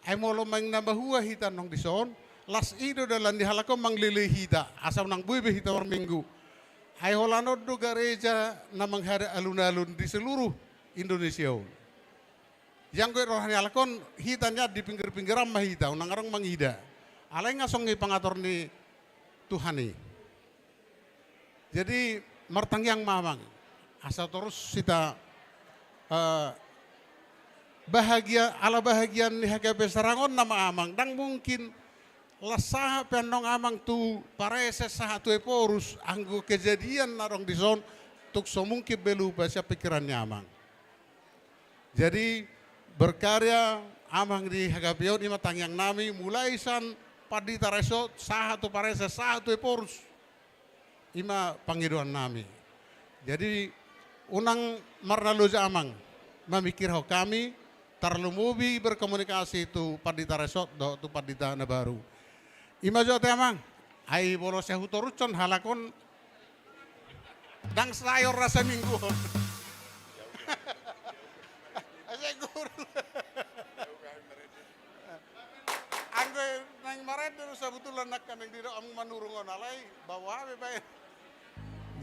ai molo main na mahua hita annon dison, las i do dalan ni halak on manglelei hita, asa unang boi be hita marminggu. Ai holan on do gareja na manghadang alun-alun di seluruh Indonesia on. Janggo roha ni halak on, hita nian di pinggir-pinggiran ma hita, unang adong mangida. Alai nga songon i pangatur ni Tuhan i. Jadi martangiang ma amang, asa torus hita, eh, bahagia, ala bahagian ni H K B P Serang on nama amang, ndang mungkin las sahat pe annon amang tu Pareses sahat tu Ephorus, anggo kejadian na adong dison, tung so mungkin be lupa sian pikiran ni amang. Jadi berkarya amang di H K B P on, i ma tangiangnami, mulai sian pandita resort sahat tu Pareses sahat tu Ephorus. I ma pangidoannami. Jadi unang marnaloja amang mamikirhon hami, tarlumobi berkomunikasi tu pandita resort dohot tu pandita na baru. I ma jo ate amang, ai molo sai hutorushon halak on, ndang sae on rasa minggu on. Asa guru. Anggo naeng marende do sabutulan nangkaning didok amang Manurung on, alai baoa be baen.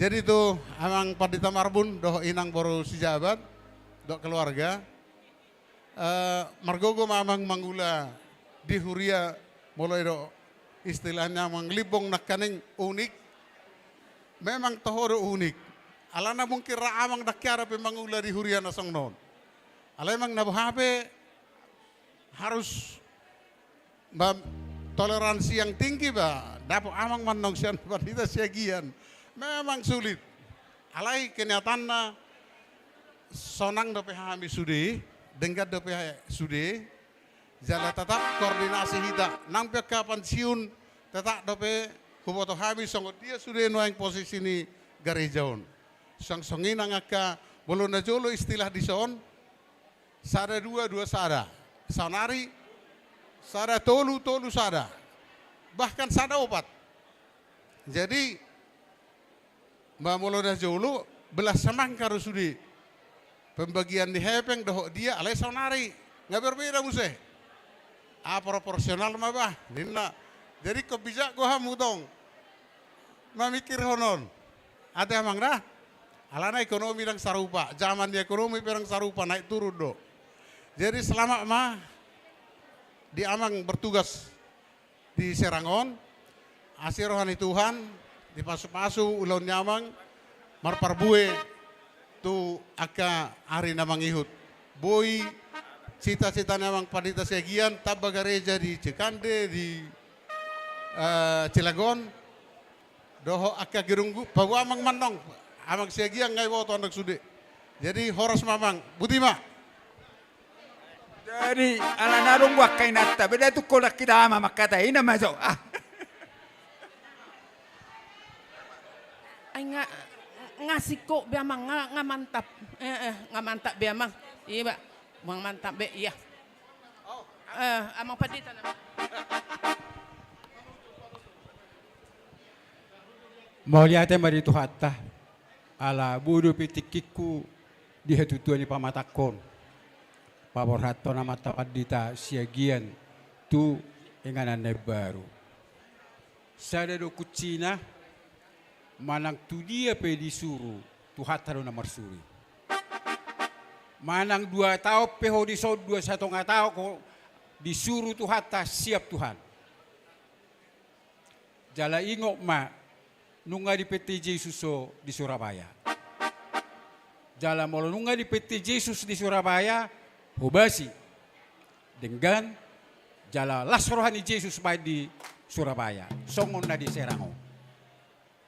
Jadi tu amang pandita Marbun dohot inang boru Sijabat dohot keluarga. Eh, margogo ma amang mangula di huria, molo i do istilahna amang Limbong nangkaning unik. Memang toho do unik. Alana mungkin ra amang ndang hea dope mangula di huria na songon on. Alai amang na boha pe harus ba, toleransi yang tinggi ba, dapot amang mannong sian Pandita Siagian. Memang sulit. Alai kenyataanna sonang dope hami sude, denggan dope sude, jala tetap koordinasi hita. Nang pe angka pensiun, tetap dope huboto hami songon dia sude nuaeng posisi ni gareja on. Suang songon i nang angka molo na jolo istilah dison, sada dua dua sada. Saonari sada tolu tolu sada. Bahkan sada opat. Jadi, ba molo na jolo, belas semangka do sude. Pembagian ni hepeng dohot dia, alai saonari. Nga berbeda muse. Ah, proporsional ma bah, ninna. Jadi, ingkon bijak do hamu tong mamikirhon on. Ate amang da? Alana ekonomi ndang sarupa, zaman ni ekonomi pe ndang sarupa, naik turun do. Jadi selamat ma di amang bertugas di Serang on, asi roha ni Tuhan, dipasupasu ulaon ni amang, marparbue tu angka ari na mangihut. Boi cita-cita ni amang Pandita Siagian, tamba gareja di Cikande, di, eh, Cilegon, dohot angka gedung gu-, paboa amang mannong, amang Siagian nga iboto annon sude. Jadi horas ma amang, boti ma. Jadi ala na adong do angka inanta, beda tu holan hita ama mangkatai, ina ma jo. Ah. Ai nga, nga singkop be amang, nga, nga mantap. Eh, eh, nga mantap be amang. Iya ba. Nga mantap be, iya. Eh, amang Pandita nama. Mauliate ma di Tuhanta. Ala boi dope tingkingku di hatutuan ni pamatangkon. Paborhathon amanta Pandita Siagian tu inganan na imbaru. Sada do kuncina, manang tu dia pe disuru, Tuhanta do na marsuru i. Manang dua taon pe ho dison, dua satonga taon ho, disuru Tuhanta, siap Tuhan. Jala ingot ma, nunga dipentei Jesus ho di Surabaya. Jala molo nunga dipentei Jesus di Surabaya, hobasi, denggan, jala las roha ni Jesus baen di Surabaya, songon na di Serang on.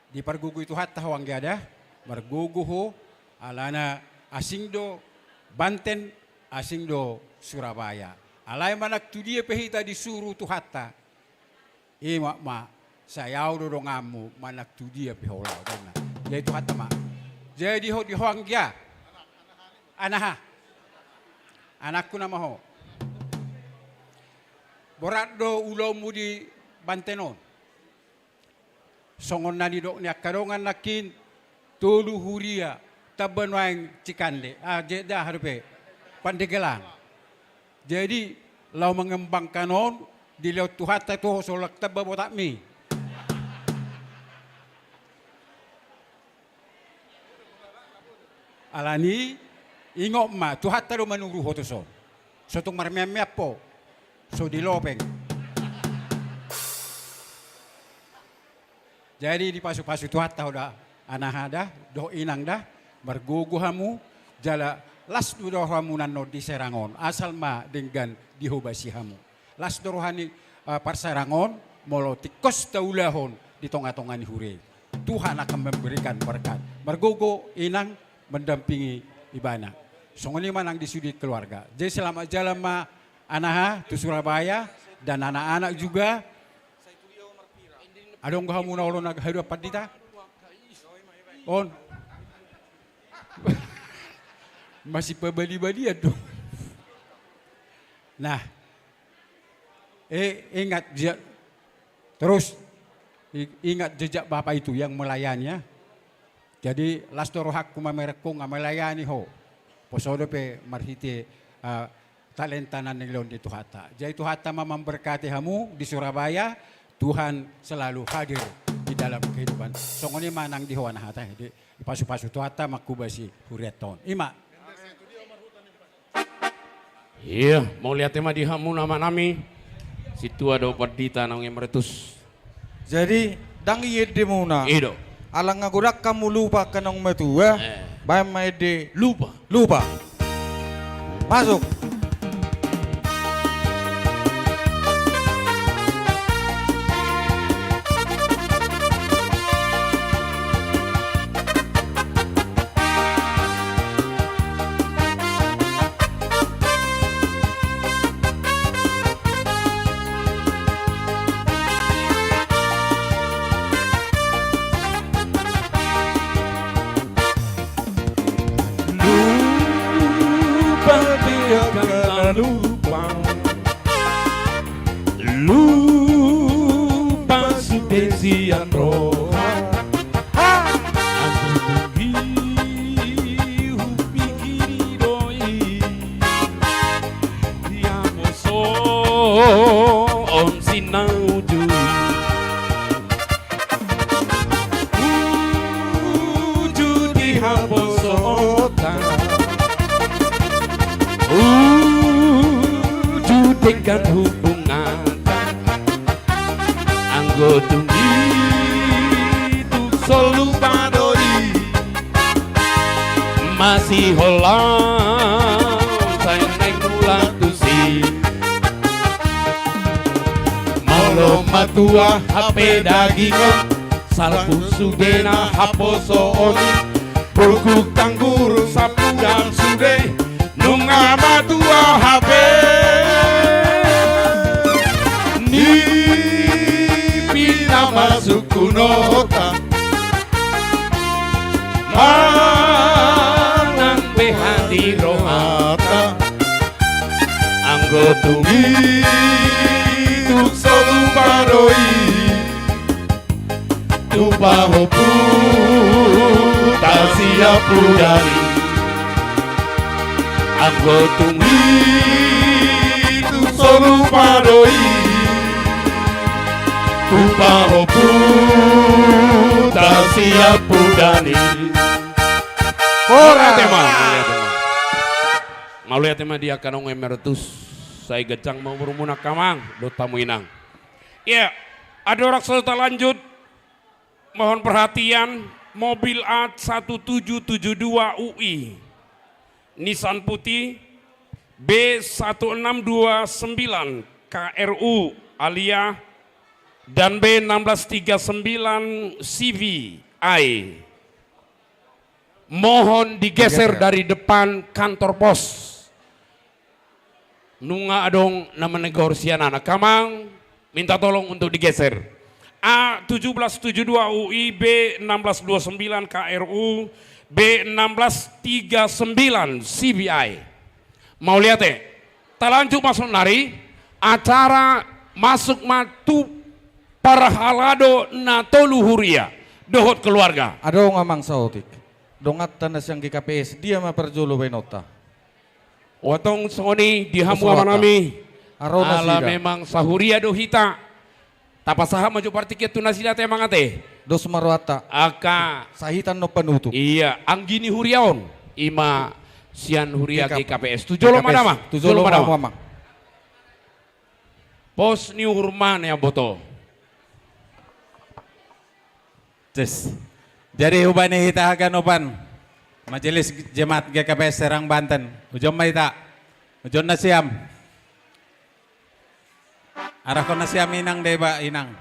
Dipargogoi Tuhanta ho anggia da, margogo ho, alana asing do Banten, asing do Surabaya. Alai manang tu dia pe hita disuru Tuhanta, ingot ma, sai au do donganmu manang tu dia pe ho laho, ninna. Jadi Tuhanta ma. Jadi ho di ho anggia. Anaha. Anakku nama ho. Borat do ulaonmu di Banten on. Songon na nidok ni angka dongan nangkin, tolu huria, tamba nuaeng Cikande, ah, je-, aha dope, Pandegelang. Jadi, laho mengembangkan on, dilehon Tuhanta tu ho, so lang tamba botakmi. Alani, ingot ma, Tuhanta do manuru ho tuson. So tung marmeam-meam ho, so dilopeng. Jadi dipasu-pasu Tuhanta ho da, anaha da, dohot inang da, margogo hamu, jala las do rohamuna annon di Serang on, asal ma denggan dihobasi hamu. Las do roha ni, eh, parserang on, molo tingkos taulahon di tonga-tonga ni huria i. Tuhan akan memberikan berkat. Margogo inang mendampingi ibana. Songon i ma nang di sude keluarga. Jadi selamat jalan ma anaha tu Surabaya dan anak-anak juga. Adong do hamu na olo na haduan pandita? On. Masih pabali-balian do. Nah. Eh, ingat, ja-, terus, i-, ingat jejak Bapak itu yang melayani, ya. Jadi, las do rohangku mamereng ho nga melayani ho. Poso dope marhite, eh, talenta na nilehon ni Tuhanta. Jadi, Tuhanta ma memberkati hamu di Surabaya, Tuhan selalu hadir di dalam kehidupan. Songon i ma nang di ho anaha, di, dipasu-pasu Tuhanta manghobasi hurianta on. I ma. Iya, mauliate ma di hamu amanami. Sintua dohot pandita naung emeritus. Jadi, ndang iendemuna. I do. Ala nga godang hamu lupa angka naung matua. Eh. Baen ma ende lupa. Lupa. Masuk. Lupa, lupa sude sian roha. Anggo tung i hupikiri do i, di haposoon si na uju i. Uju di haposoonta, uju denggan hubunganta. Anggo tung i tung so lupa do i, masihol sai naeng mulak tusi. Molo matua hape dagingon, salpu sudena haposoon i. Burguk tanggurung sapudan sude, nunga matua hape. Nipi na masuk unokta, manang beha di rohata. Anggo tung i tung so lupa do i, tu pahomputa sian pudan i. Anggo tung i tung so lupa do i, tu pahomputa sian pudan i. Horas. Mauliate ma. Mauliate ma. Mauliate ma di angka naung emertus. Sai ganjang ma umurmuna angka amang dohot hamu inang. Iya, andorang so talanjut, mohon perhatian, mobil A satu tujuh tujuh dua U I, Nissan putih, B satu enam dua sembilan K R U Alia, dan B enam belas tiga sembilan C V I. Mohon digeser dari depan kantor pos. Nunga adong na manegor sian anak. Amang, minta tolong untuk digeser. A tujuh belas tujuh dua U I, B enam belas dua sembilan K R U, B enam belas tiga sembilan C V I. Mauliate. Talanjut ma saonari, acara masuk ma tu parhalado na tolu huria dohot keluarga. Adong amang saotik. Donganta na sian G K P S, dia ma parjolo baenonta? Antong songon i di hamu amang nami. Ala memang sahuria do hita. Tapasahat ma jo partingkian tu nasida ate amang ate. Dos ma rohanta. Angka. Sahitan non panutup. Iya, anggi ni huria on. I ma sian huria G K P S. Tu jolo ma damang. Tu jolo ma damang. Pos ni uhur ma nian boto. Ces. Jadi hubani hita haganupan Majelis Jemaat G K P S Serang Banten. Ujon ma hita. Ujon nasiam. Arahkon nasiam inang deba inang.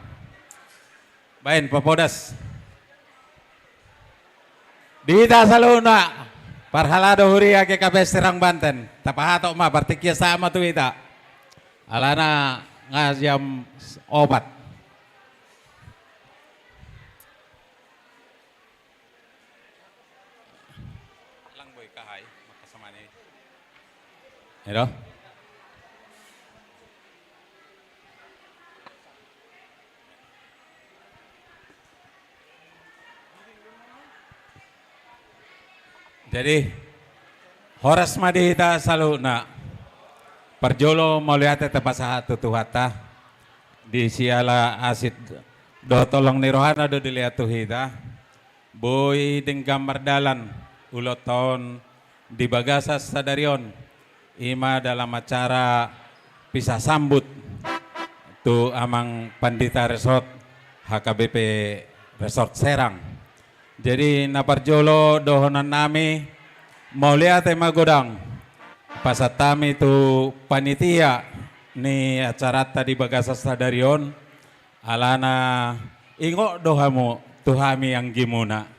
Baen papodas. Di hita saluhutna parhalado huria G K P S Serang Banten. Tapahatop ma partingkian sahat ma tu hita. Alana nga jam opat. Lang boi kahai makasamani. Edo. Jadi horas ma di hita saluhutna. Parjolo mauliate tapasahat tu Tuhanta. Di siala asi dohot holong ni rohana do dilehon tu hita. Boi denggan mardalan ulaonta on di bagasan sadari on. I ma dalam acara pisah sambut tu amang pandita resort H K B P Resort Serang. Jadi na parjolo dohonon nami mauliate ma godang pasahat hami tu panitia ni acaranta di bagasan sadari on. Alana ingot do hamu tu hami anggimuna.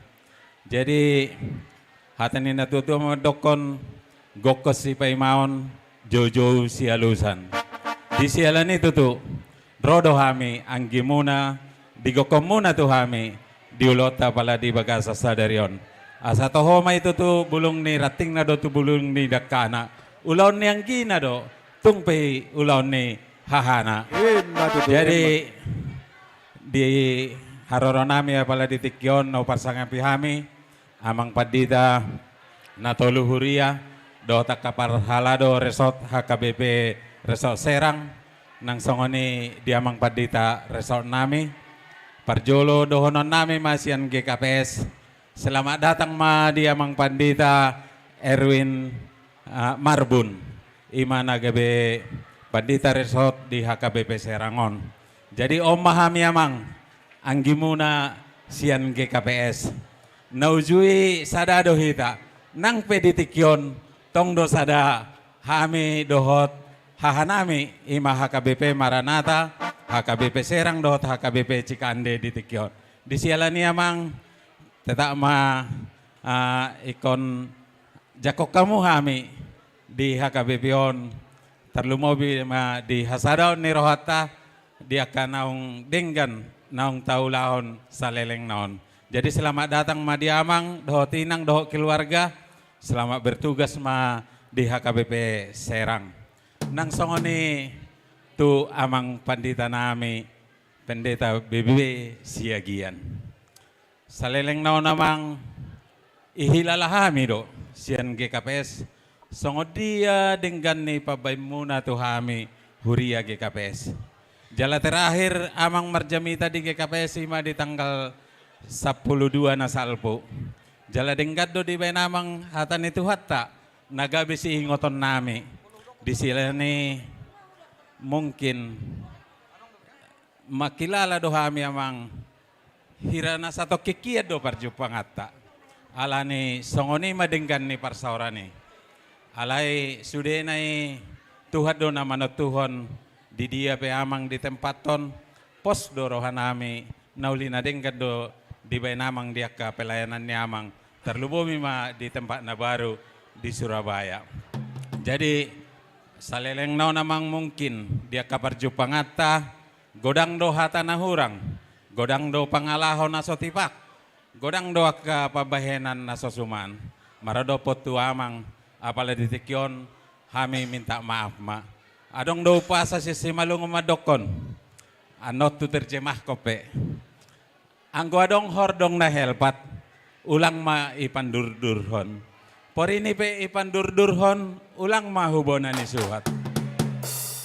Jadi hata ni natuatua mandokkon, gokkon sipaimaon, joujou sialusan. Di siala ni tutu ro do hami anggimuna, digokkonmuna tu hami di ulaonta pala di bagasan sadari on. Asa toho ma i tutu bulung ni rantingna do tu bulung ni dangkana. Ulaon ni anggina do. tung pe ulaon ni hahana. Ima tutu. Jadi, ima. Di haroro nami apala di tingki on na huparsangapi hami, Amang Pandita na tolu huria, dohot angka parhalado resort H K B P Resort Serang, nang songon i di Amang Pandita resort nami. Parjolo dohonon nami ma sian G K P S, selamat datang ma di Amang Pandita Erwin, ah, Marbun, ima na gabe Pandita Resort di H K B P Serang on. Jadi on ma hami Amang, anggimuna sian G K P S. Na uju i sada do hita, nang pe di tingki on, tong do sada hami dohot hahanami, ima H K B P Maranatha, H K B P Serang dohot H K B P Cikande di tingki on. Di siala ni i Amang, tetap ma, ah, ingkon jangkon hamu hami di H K B P on, tarlumobi ma di hasadaon ni rohanta, di angka naung denggan, naung taulahon saleleng na on. Jadi selamat datang ma di Amang, dohot Inang, dohot keluarga, selamat bertugas ma di H K B P Serang. Nang songon i tu Amang Pandita nami, Pendeta B B Siagian. Saleleng na on Amang, ihilala hami do sian G K P S, songon dia denggan ni pambaenmuna tu hami huria G K P S. Jala terakhir Amang marjamita di G K P S ima di tanggal sampulu dua na salpu. Jala denggan do dibaen Amang hata ni Tuhanta, na gabe siingoton nami. Di siala ni i mungkin mangkilala do hami Amang, hira na satongkin hian do parjumpanganta. Alani songon i ma denggan ni parsaoran i. Alai sudena i Tuhan do na manontuhon, di dia pe Amang di tempat on, pos do roha nami, na uli na denggan do dibaen Amang di angka pelayanan ni Amang, tarlumobi ma di tempat na baru di Surabaya. Jadi, saleleng na on Amang mungkin di angka parjumpanganta, godang do hata na hurang, godang do pangalaho na so tipak, godang do angka pambahenan na so suman, maradophon tu Amang, apala di tingki on hami minta maaf ma. Adong do umpasa sian Simalungun mandokkon, annon huterjemahkon pe. Anggo adong hordong na helpat, ulang ma ipandurdurhon. Porini pe ipandurdurhon, ulang ma hubona ni suhat.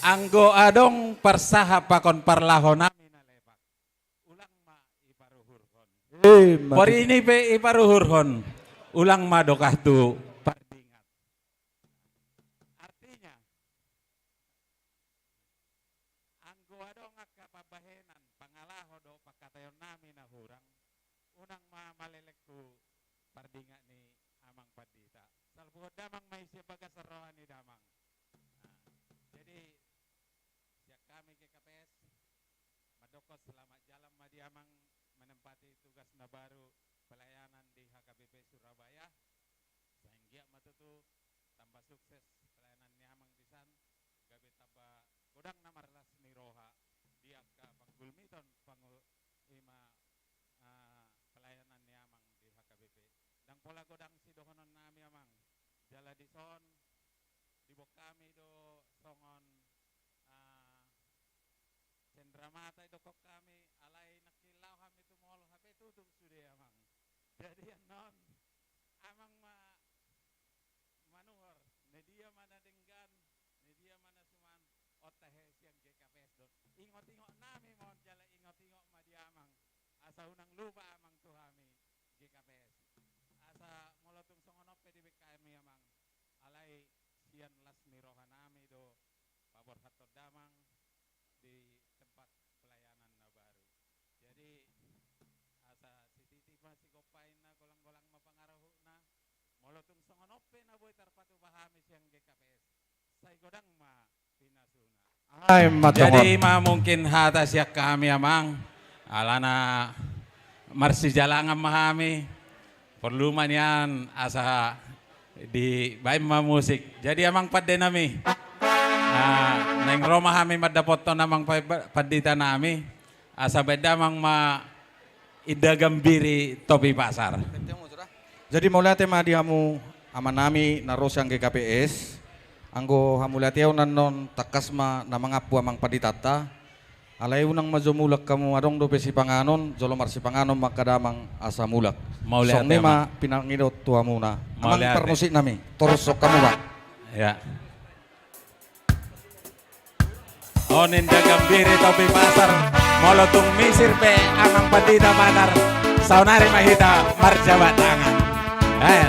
Anggo adong parsahap pakon parlaho nami na lepak, ulang ma iparuhurhon. Ima tutu. Porini pe iparuhurhon, ulang ma dokah tu pardingat. Artinya, anggo adong angka pambahenan, pangalaho dohot pangkataion nami na hurang, unang ma maleleng tu pardingat ni Amang Pandita. Salpuhon damang ma i sian bagasan roha ni damang. Nah, jadi, sian hami G K P S, mandokkon selamat jalan ma di Amang menempati tugas na baru pelayanan di H K B P Surabaya. Sai anggiat ma tutu tamba sukses pelayanan ni Amang di san, gabe tamba godang na marlas ni roha di angka panggulmiton pangu-, ima, ah, pelayanan ni Amang di H K B P. Ndang pola godang sidohonon nami Amang, jala dison diboan hami do songon, ah, cendramata didokkon hami, alai nangkin laho hami tu mall hape tutup sude Amang. Jadi annon, Amang ma manuhor, na dia ma na denggan, na dia ma na suman, on tahe sian G K P S do. Ingot-ingot nami ma on jala ingot-ingot ma di Amang. Asa unang lupa Amang tu hami G K P S. Asa molo tung songon on pe dibaen hami Amang, alai sian las ni roha nami do paborhathon damang di tempat pelayanan na baru. Jadi, asa sititi ma sigompa inna, golang-golang ma pangarahutna. Molo tung songon on pe na boi tarpatupa hami sian G K P S, sai godang ma pinasuna. Ai, ima tutu. Jadi, ima mungkin hata sian hami Amang, alana marsijalangan ma hami. Porlu ma nian asa dibaen ma musik. Jadi Amang pande nami, ah, naeng ro ma hami mandapothon Amang pa-, pa-, pandita nami, asa baen damang ma Indah Gambiri Topi Pasar. Jadi mauliate ma di hamu amanami na ro sian G K P S. Anggo hamauliateon annon tangkas ma na mangampu amang panditanta. Alai unang ma jo mulak hamu, adong dope sipanganon, jolo marsipanganon ma angka damang asa mulak. Mauliate, songon i ma amang. Pinangido tu hamuna. Amang, mauliate. Parmusiknami, torus songon hamu ma. Ya. O ninda gambiri topi pasar, molo tung misir pe amang pandita matar, saonari ma hita marjabat tangan. Eh.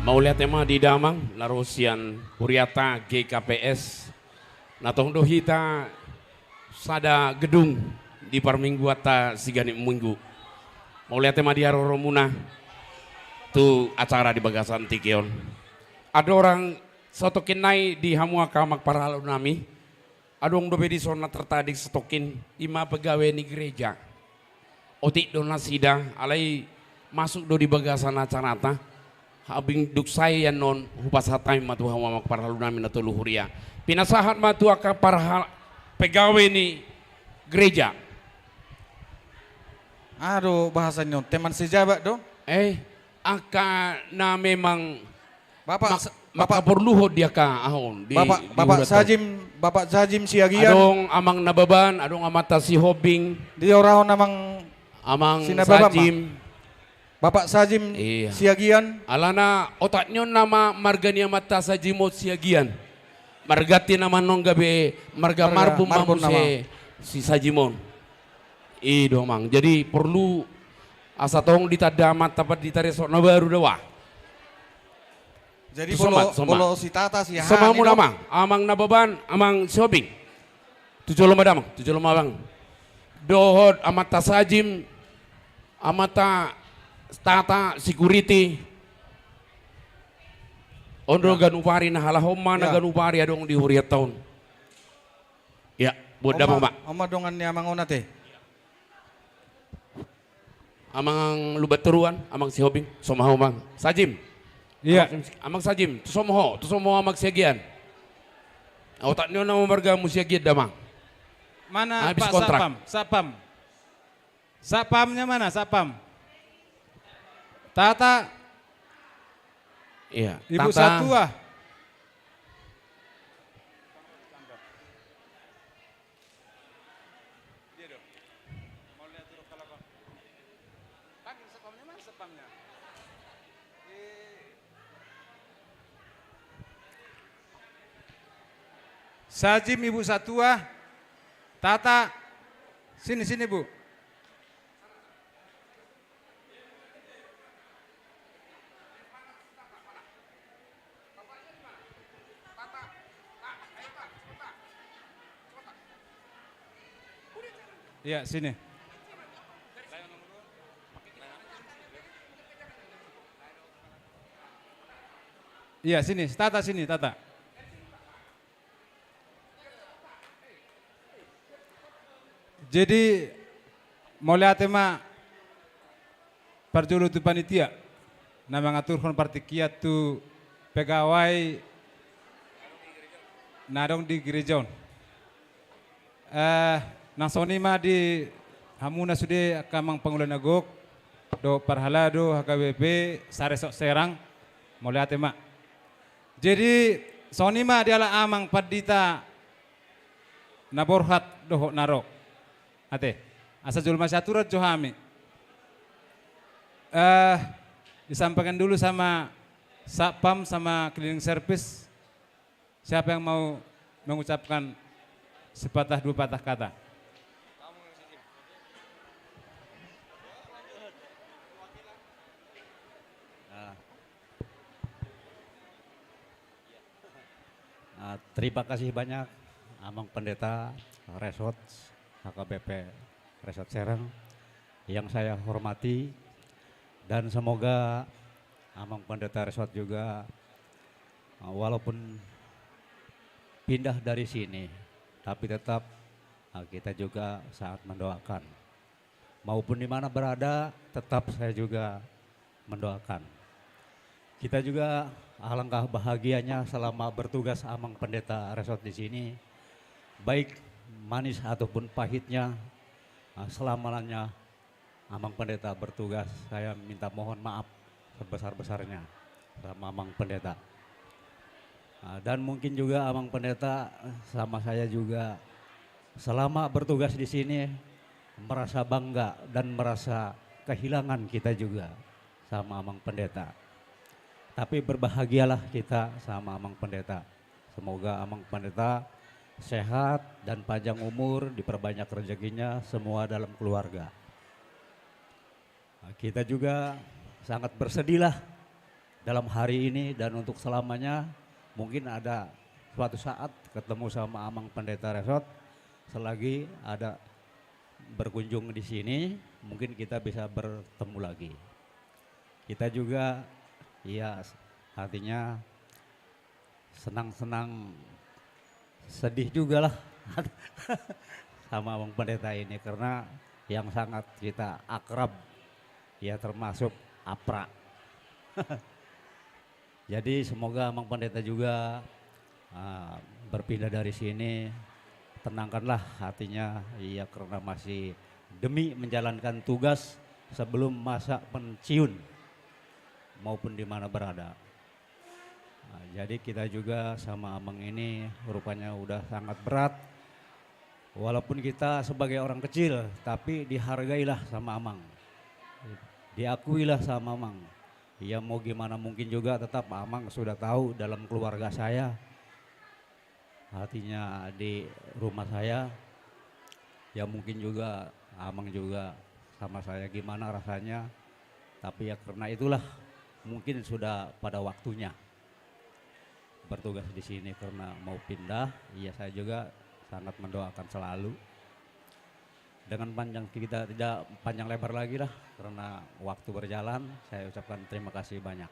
Mauliate ma di damang na ro sian huriata G K P S. Na tong do hita sada gedung di parmingguanta siganjang minggu. Mauliate ma di haroromuna tu acara di bagasan tingki on. Andorang satongkin nai di hamu angka amang parhalado nami, adong dope dison na tertarik satongkin, i ma pegawai ni gereja. Otik do nasida, alai masuk do di bagasan acaranta. Habing dung sae annon hupasahat hami ma tu hamu amang parhalado nami na tolu huria. Pinasahat ma tu angka parha-, pegawai ni gereja. Aha do bahasa ni on, teman sejabat do? Eh, angka na memang Bapak ma-, sa-, Bapak makaporluhon di angka aha on, di, Bapak, di Bapak hurianta. Sajim, Bapak Sajim Siagian. Adong Amang Nababan, adong Amanta Sihombing. Di horahon Amang, Amang Sinababan ma. Sajim. Bapak Sajim, iya, Siagian. Alana otak ni on nama marga ni Amanta Sajim on Siagian. Marganti nama annon gabe marga, marga Marbun, Marbun ma muse nama. Si Sajim on. I do, Amang. Jadi porlu asa tong ditanda Amanta Pandita resort na baru do, wah. Jadi tu somat, molo, somat. Molo si Tata, si aha, somat ni muna do? Amang, Amang Nababan, Amang Sihombing. Tu jolo ma damang, tu jolo ma damang. Dohot Amanta Sajim, Amanta Tata, security. On do, ya, ganupari na halak on ma na, ya, ganupari adong di hurianta on. Ya, buat damang, Pak. On ma dongan ni amang on ate. Amang Lumban Toruan, Amang Sihombing, somo ho, Amang Sajim. Iya. Amang, Amang Sajim, tu somo ho, tu somo ho Amang Siagian. Otak ni on nama margamu Siagian damang. Mana Pak Satpam? Satpam. Satpamnya mana, Satpam? Tata. Iya, Ibu Tata. Satua. Sajim, Ibu Satua, Tata, sini, sini, Bu. Iya, sini. Iya, sini, Tata, sini, Tata. Jadi, mauliate ma parjolo tu panitia na mangaturhon partingkian tu pegawai na adong di gereja on. Eh, nang songon i ma di hamuna sude angka amang pangula na gok, dohot parhalado H K B P, saresort Serang, mauliate ma. Jadi, songon i ma diala amang pandita na borhat dohot na ro. Ate, asa jolma siaturan jo hami. Eh, disampaikan dulu sama satpam sama cleaning service. Siapa yang mau mengucapkan sepatah dua patah kata? Ah. Ah, terima kasih banyak, Amang Pendeta Resort, H K B P Resort Serang, yang saya hormati, dan semoga Amang Pendeta Resort juga, ah, walaupun pindah dari sini, tapi tetap, ah, kita juga sangat mendoakan. Maupun di mana berada, tetap saya juga mendoakan. Kita juga alangkah bahagianya selama bertugas Amang Pendeta Resort di sini. Baik manis ataupun pahitnya, ah, selamanya Amang Pendeta bertugas, saya minta mohon maaf sebesar-besarnya sama Amang Pendeta. Ah, dan mungkin juga Amang Pendeta sama saya juga selama bertugas di sini merasa bangga dan merasa kehilangan kita juga sama Amang Pendeta. Tapi berbahagialah kita sama Amang Pendeta. Semoga Amang Pendeta sehat dan panjang umur, diperbanyak rezekinya, semua dalam keluarga. Nah, kita juga sangat bersedihlah dalam hari ini dan untuk selamanya. Mungkin ada suatu saat ketemu sama Amang Pendeta Resort, selagi ada berkunjung di sini, mungkin kita bisa bertemu lagi. Kita juga, ya, artinya senang-senang, sedih juga lah sama Amang Pendeta ini, karena yang sangat kita akrab, ya, termasuk apra. Jadi semoga Amang Pendeta juga, ah, berpindah dari sini, tenangkanlah hatinya, ya, karena masih demi menjalankan tugas sebelum masa pensiun maupun di mana berada. Nah, jadi kita juga sama Amang ini rupanya udah sangat berat. Walaupun kita sebagai orang kecil, tapi dihargailah sama Amang. Diakuilah sama Amang. Ya, mau gimana mungkin juga, tetap Amang sudah tahu dalam keluarga saya. Artinya di rumah saya, ya, mungkin juga Amang juga sama saya gimana rasanya. Tapi ya, karena itulah, mungkin sudah pada waktunya bertugas di sini karena mau pindah. Iya, saya juga sangat mendoakan selalu. Dengan panjang, kita tidak panjang lebar lagi lah, karena waktu berjalan. Saya ucapkan terima kasih banyak.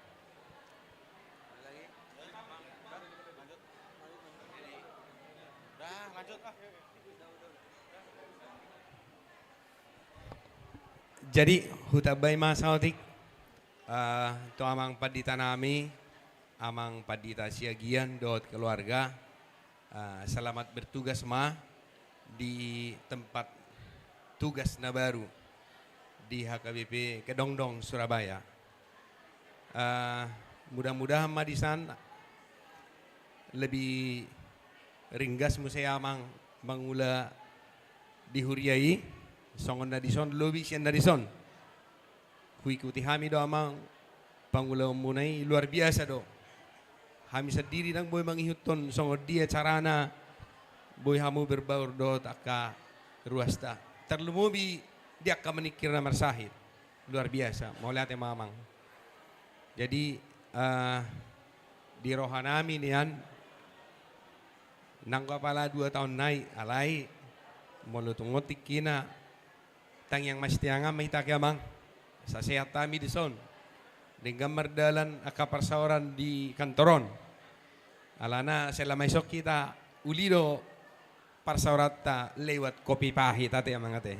Jadi, hutambai ma saotik, eh, tu Amang Pandita nami, Amang Pandita Siagian dohot keluarga, eh, selamat bertugas ma di tempat tugas na baru di H K B P Kedondong, Surabaya. Eh, mudah-mudahan ma disan lebih ringgas muse Amang mangula di huria i, songon na dison, lobi sian na dison. Huikuti hami do Amang, pangulaonmuna i luar biasa do. Hami sandiri ndang boi mangihuthon songon dia carana boi hamu berbaur dohot angka ruasta. Tarlumobi di angka maningkir na marsahit. Luar biasa, mauliate ma Amang. Jadi, eh, di roha nami nian, nanggo apala dua taon nai, alai molo tung on tingkina, tangiang ma sitiangan ma hita, ate Amang. Asa sehat hami dison. Denggan mardalan angka parsaoran di kantor on. Alana selama ison hita uli do parsaoranta lewat kopi pahit, ate Amang, ate.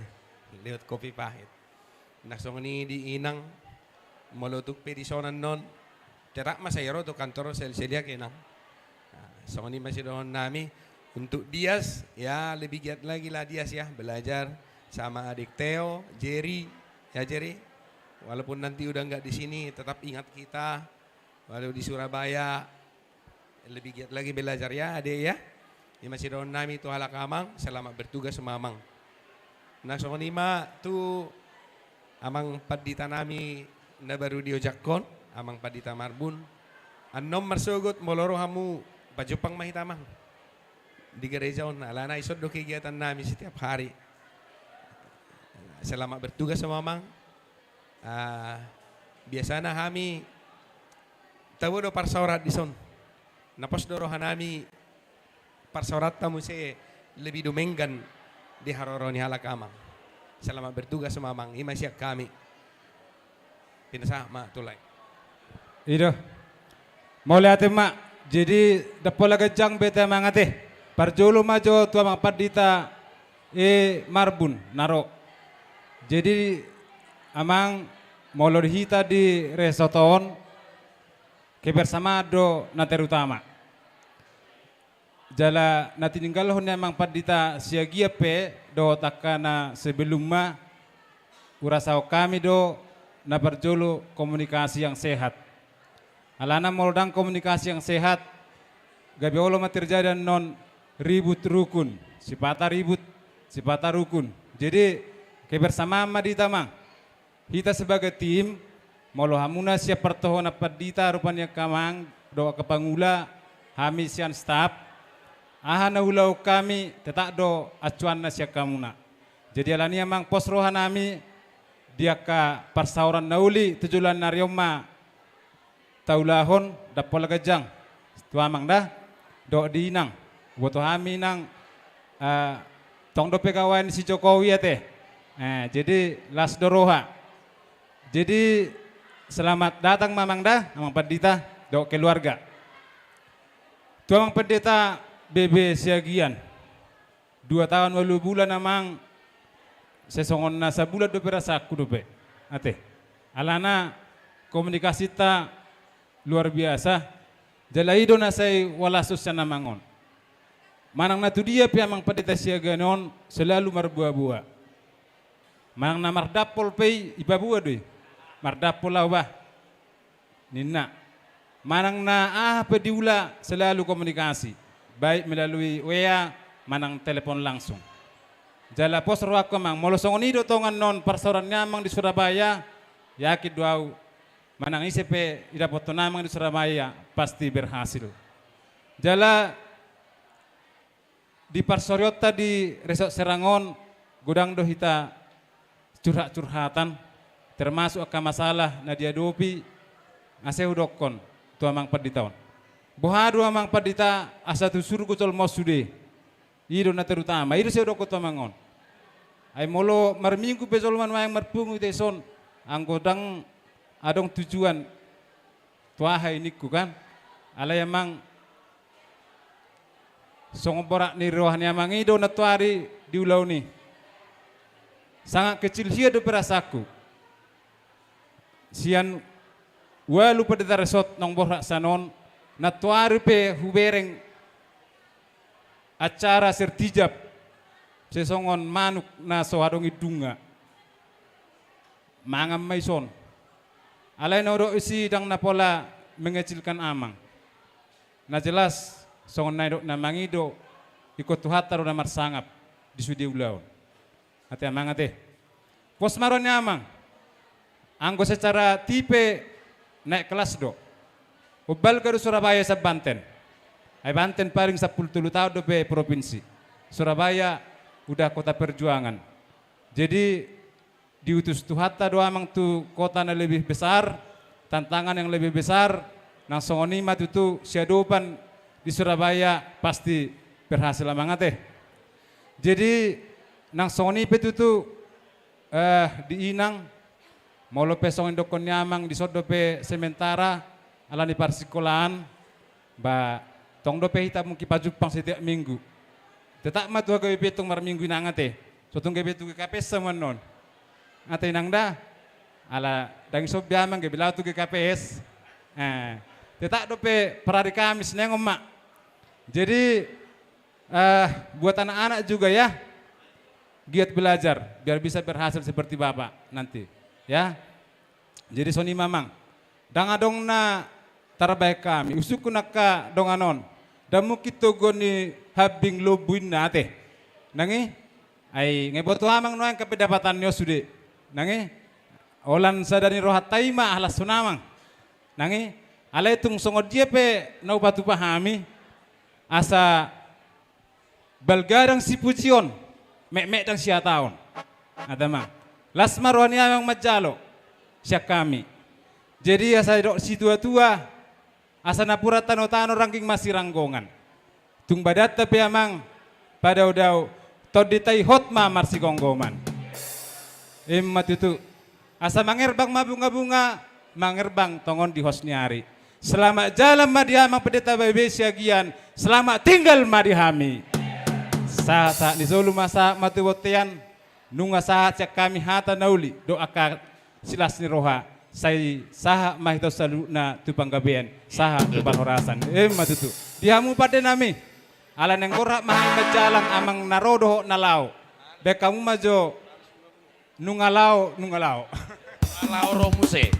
Lewat kopi pahit. Nah, songon i di Inang, molo tung pe dison annon, tetap ma sai ro tu kantor sel-, seliak, Inang. Nah, songon i ma sidohonon nami. Untuk Dias, ya, lebih giat lagi lah Dias, ya, belajar sama adik Theo, Jerry, ya, Jerry. Walaupun nanti udah nggak di sini, tetap ingat kita. Walau di Surabaya, lebih giat lagi belajar, ya, adek, ya. I ma sidohonon nami tu halak Amang, selamat bertugas ma Amang. Nah, songon i ma tu Amang Pandita nami Na baru diojakhon, Amang Pandita Marbun. Annon marsogot, molo ro hamu, pajumpang ma hita, Amang, di gareja on, alana ison do kegiatan nami setiap hari. Selamat bertugas ma, Amang. Ah, biasana hami tabo do parsaoran dison. Na pos do roha nami parsaoranta muse lebih dumenggan di haroro ni halak, Amang. Selamat bertugas ma, Amang, i ma sian hami. Pinasahat ma tu lae. I do. Mauliate ma. Jadi, ndang pola ganjang be ate, Amang, ate. Parjolo ma jo tu Amang Pandita E Marbun na ro. Jadi, Amang, molo di hita di resort on, kebersamaan do na terutama. Jala na tininggalhon ni Amang Pandita Siagian pe dohot angka na sebelumna, urasahon hami do na parjolo komunikasi yang sehat. Alana molo ndang komunikasi yang sehat, gabe olo ma terjadi annon ribut rukun, sipata ribut, sipata rukun. Jadi, kebersamaan ma di hita, Amang. Hita sebagai tim, molo hamuna sian partohonan pandita rupani angka amang dohot angka pangula, hami sian staf, aha na ulaon hami tetap do acuanna sian hamuna. Jadi alani, Amang, pos roha nami di angka parsaoran na uli tu joloan ni ari on ma taulahon, ndang pola ganjang. Tu Amang da, dohot di Inang. Huboto hami, Inang, eh, tong dope gawain si Jokowi ate. Eh, jadi las do roha. Jadi selamat datang ma, Amang da, Amang Pandita dohot keluarga. Tu Amang Pandita B B Siagian. Dua taon ualu bulan, Amang, sesongon na sabulan dope rasangku dope. Ate. Alana komunikasinta luar biasa. Jala i do na sai hualashon sian Amang on. Manang na tu dia pe Amang Pandita Siagian on selalu marboaboa. Manang na mardampol pe i, ipaboa do i. Mardampol au bah, ninna. Manang na aha pe diula, selalu komunikasi, baik melalui W A manang telepon langsung. Jala pos rohangku, Amang, molo songon i do tongan on parsaoran ni Amang di Surabaya, yakin do au, manang ise pe didapothon Amang di Surabaya pasti berhasil. Jala di parsorionta di Resort Serang on, godang do hita curhat-curhatan, termasuk angka masalah na diadopi. Asa hudokkon tu Amang Pandita on, boha do, Amang Pandita, asa tu surgo jolma on sude? I do na terutama, i do sai hudokkon tu Amang on. Ai molo marminggu pe jolma nuaeng marpungu hita dison, anggo ndang adong tujuan, tu aha i ningku kan? Alai, Amang, songon borat ni roha ni Amang i do nantoari di ulaon i. Sangat kecil hian dope rasangku. Sian ualu pandita resort naung borhat sian on, nantoari pe hubereng acara sertijab, sesongon manuk na so adong indungna. Mangan ma ison. Alai na hudok disi ndang na pola mengecilkan Amang. Na jelas, songon na nidok ni Amang i do, ingkon Tuhanta do na marsangap di sude ulaon. Ate, Amang, ate. Pos ma roha ni Amang. Anggo secara tipe, naik kelas do. Umbalga do Surabaya sian Banten. Ai Banten paling sampulu tolu taon dope provinsi. Surabaya udah kota perjuangan. Jadi, diutus Tuhanta do Amang tu kota na lebih besar, tantangan yang lebih besar, nang songon i ma tutu siadopan di Surabaya pasti berhasil, Amang, ate. Jadi, nang songon i pe tutu, eh, di Inang, molo pe songon didokkon ni Amang, dison dope sementara, alani parsikolaan, ba, tong dope hita mungkin pajumpang setiap minggu. Tetap ma tu H K B P tung marminggu, Inang, ate. So tung gabe tu G K P S hamu annon. Ate, Inang, da? Ala ndang ison be Amang gabe laho tu G K P S. Eh, tetap dope per hari Kamis, nengon ma. Jadi, eh, buat anak-anak juga ya, giat belajar, biar bisa berhasil seperti Bapak nanti, ya. Jadi songon i ma, Amang. Ndang adong na tarbahen hami. Usungkun angka dongan on. Ndang mungkin toguon ni hambing lombu inna, ate. Nang i? Ai nga diboto Amang nuaeng angka pendapatan ni on sude. Nang i? Holan sada ni rohanta i ma, las tu amang. Nang i, alai tung songon dia pe na hupatupa hami, asa balga ndang sipujion, metmet ndang sihataon. Ate amang. Las ma roha ni amang manjalo sian hami. Jadi asa didok situatua, asa napuran tanotano rangging masiranggongan. Tung badanta pe amang padaodao, tondinta i hot ma marsigomgoman. Ima tutu. Asa mangerbang ma bungabunga, mangerbang tongon di hos ni ari. Selamat jalan ma di amang Pendeta Baibesi Agian, selamat tinggal ma di hami. Sahat-sahat ni solu ma sahat ma tu bontean. Nunga sahat sian hami hata na uli dohot angka silas ni roha, sai sahat ma hita saluhutna tu panggabean, sahat tu parhorasan. Ima tutu. Di hamu pande nami, ala naeng borhat ma hami manjalang, amang na ro dohot na laho. Baen hamu ma jo, nunga laho, nunga laho. Laho ro muse.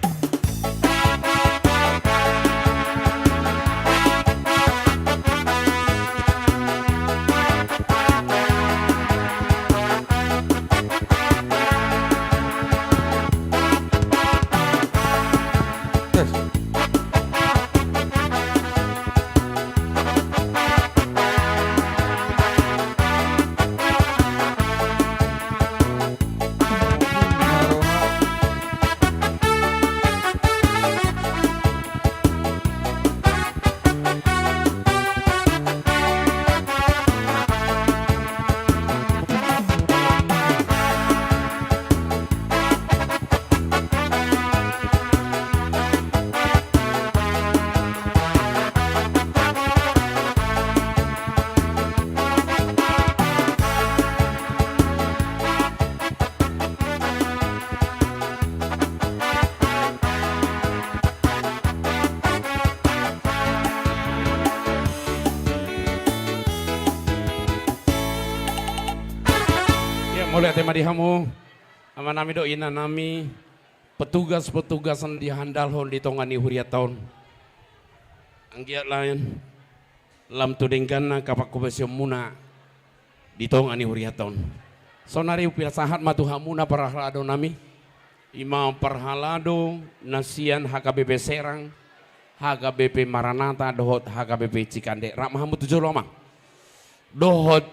Ia, mauliate ma di hamu, amanami dohot inanami, petugas-petugas na dihandalhon di tonga ni hurianta on. Anggiat lain lam tu dengganna angka panghobasionmuna di tonga ni hurianta on. Saonari hupasahat ma tu hamuna parhaladonami, i ma parhalado na sian H K B P Serang, H K B P Maranatha dohot H K B P Cikande. Rap ma hamu tu jolo, amang. Dohot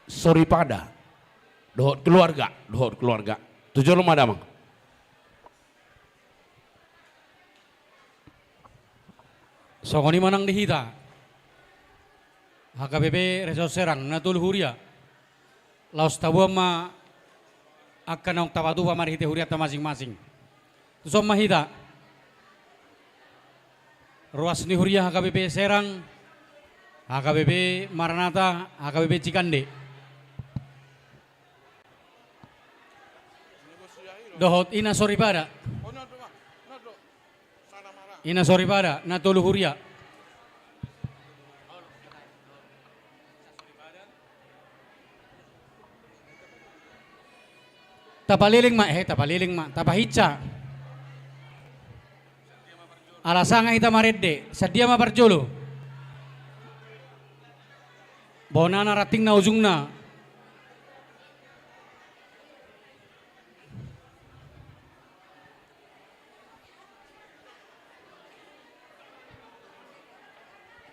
soripada, dohot keluarga, dohot keluarga. Tu jolo ma, damang. Songon i ma nang di hita H K B P Resort Serang, na tolu huria. Laos taboan ma angka naung tapatupa marhite hurianta masing-masing. Tuson ma hita. Ruas ni huria H K B P Serang, H K B P Maranatha, H K B P Cikande. Dohot ina soripada. Ina soripada, na tolu huria. Tapaleleng ma, eh, tapaleleng ma, tapahinsa. Ala sanga hita marende, sadia ma parjolo. Bona na rantingna ujungna.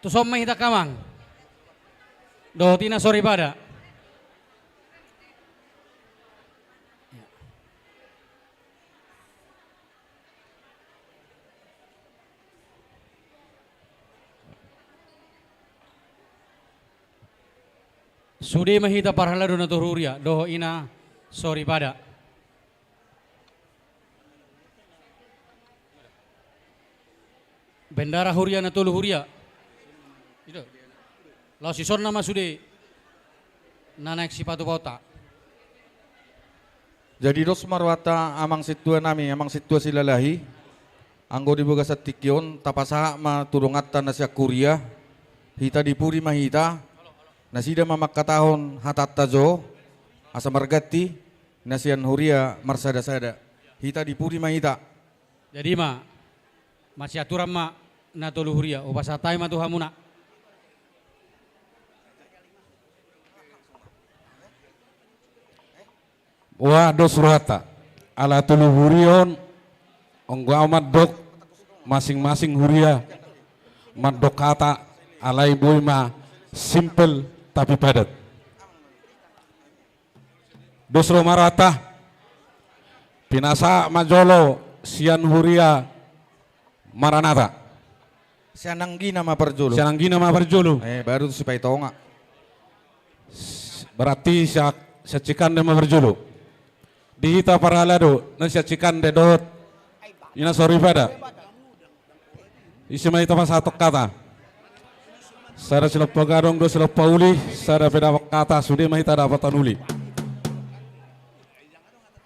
Tuson ma hita, amang. Dohot ina soripada. Sude ma hita parhalado na tolu huria, dohot ina soripada. Bendahara huria na tolu huria. Ito. Laos isonna ma sude na naeng sipatupaonta. Jadi dos ma rohanta, amang sintuanami, amang sintua Silalahi. Anggo di bagasan tingki on, tapasahat ma tu donganta na sian huria, hita di pudi ma hita, nasida ma mangkatahon hatanta jo, asa marganti, na sian huria marsadasada. Hita di pudi ma hita. Jadi ma, masiaturan ma na tolu huria, hupasahat hami ma tu hamuna. Ua dos rohanta. Ala tolu huria on, anggo au mandok, masing-masing huria mandok hata, alai boi ma simpel tapi padat. Dos do ma rohanta, pinasahat ma jolo sian huria Maranata. Sian anggina ma parjolo. Sian anggina ma parjolo. Eh, baru tu Sipaitonga. S-, berarti sia-, sian Cikande ma parjolo. Di hita parhalado, na sian Cikande dohot ina soripada. Ise ma hita pasahathon hata. Sada silompa gadong, dua silompa uli, sada pe dapot hata, sude ma hita dapotan uli.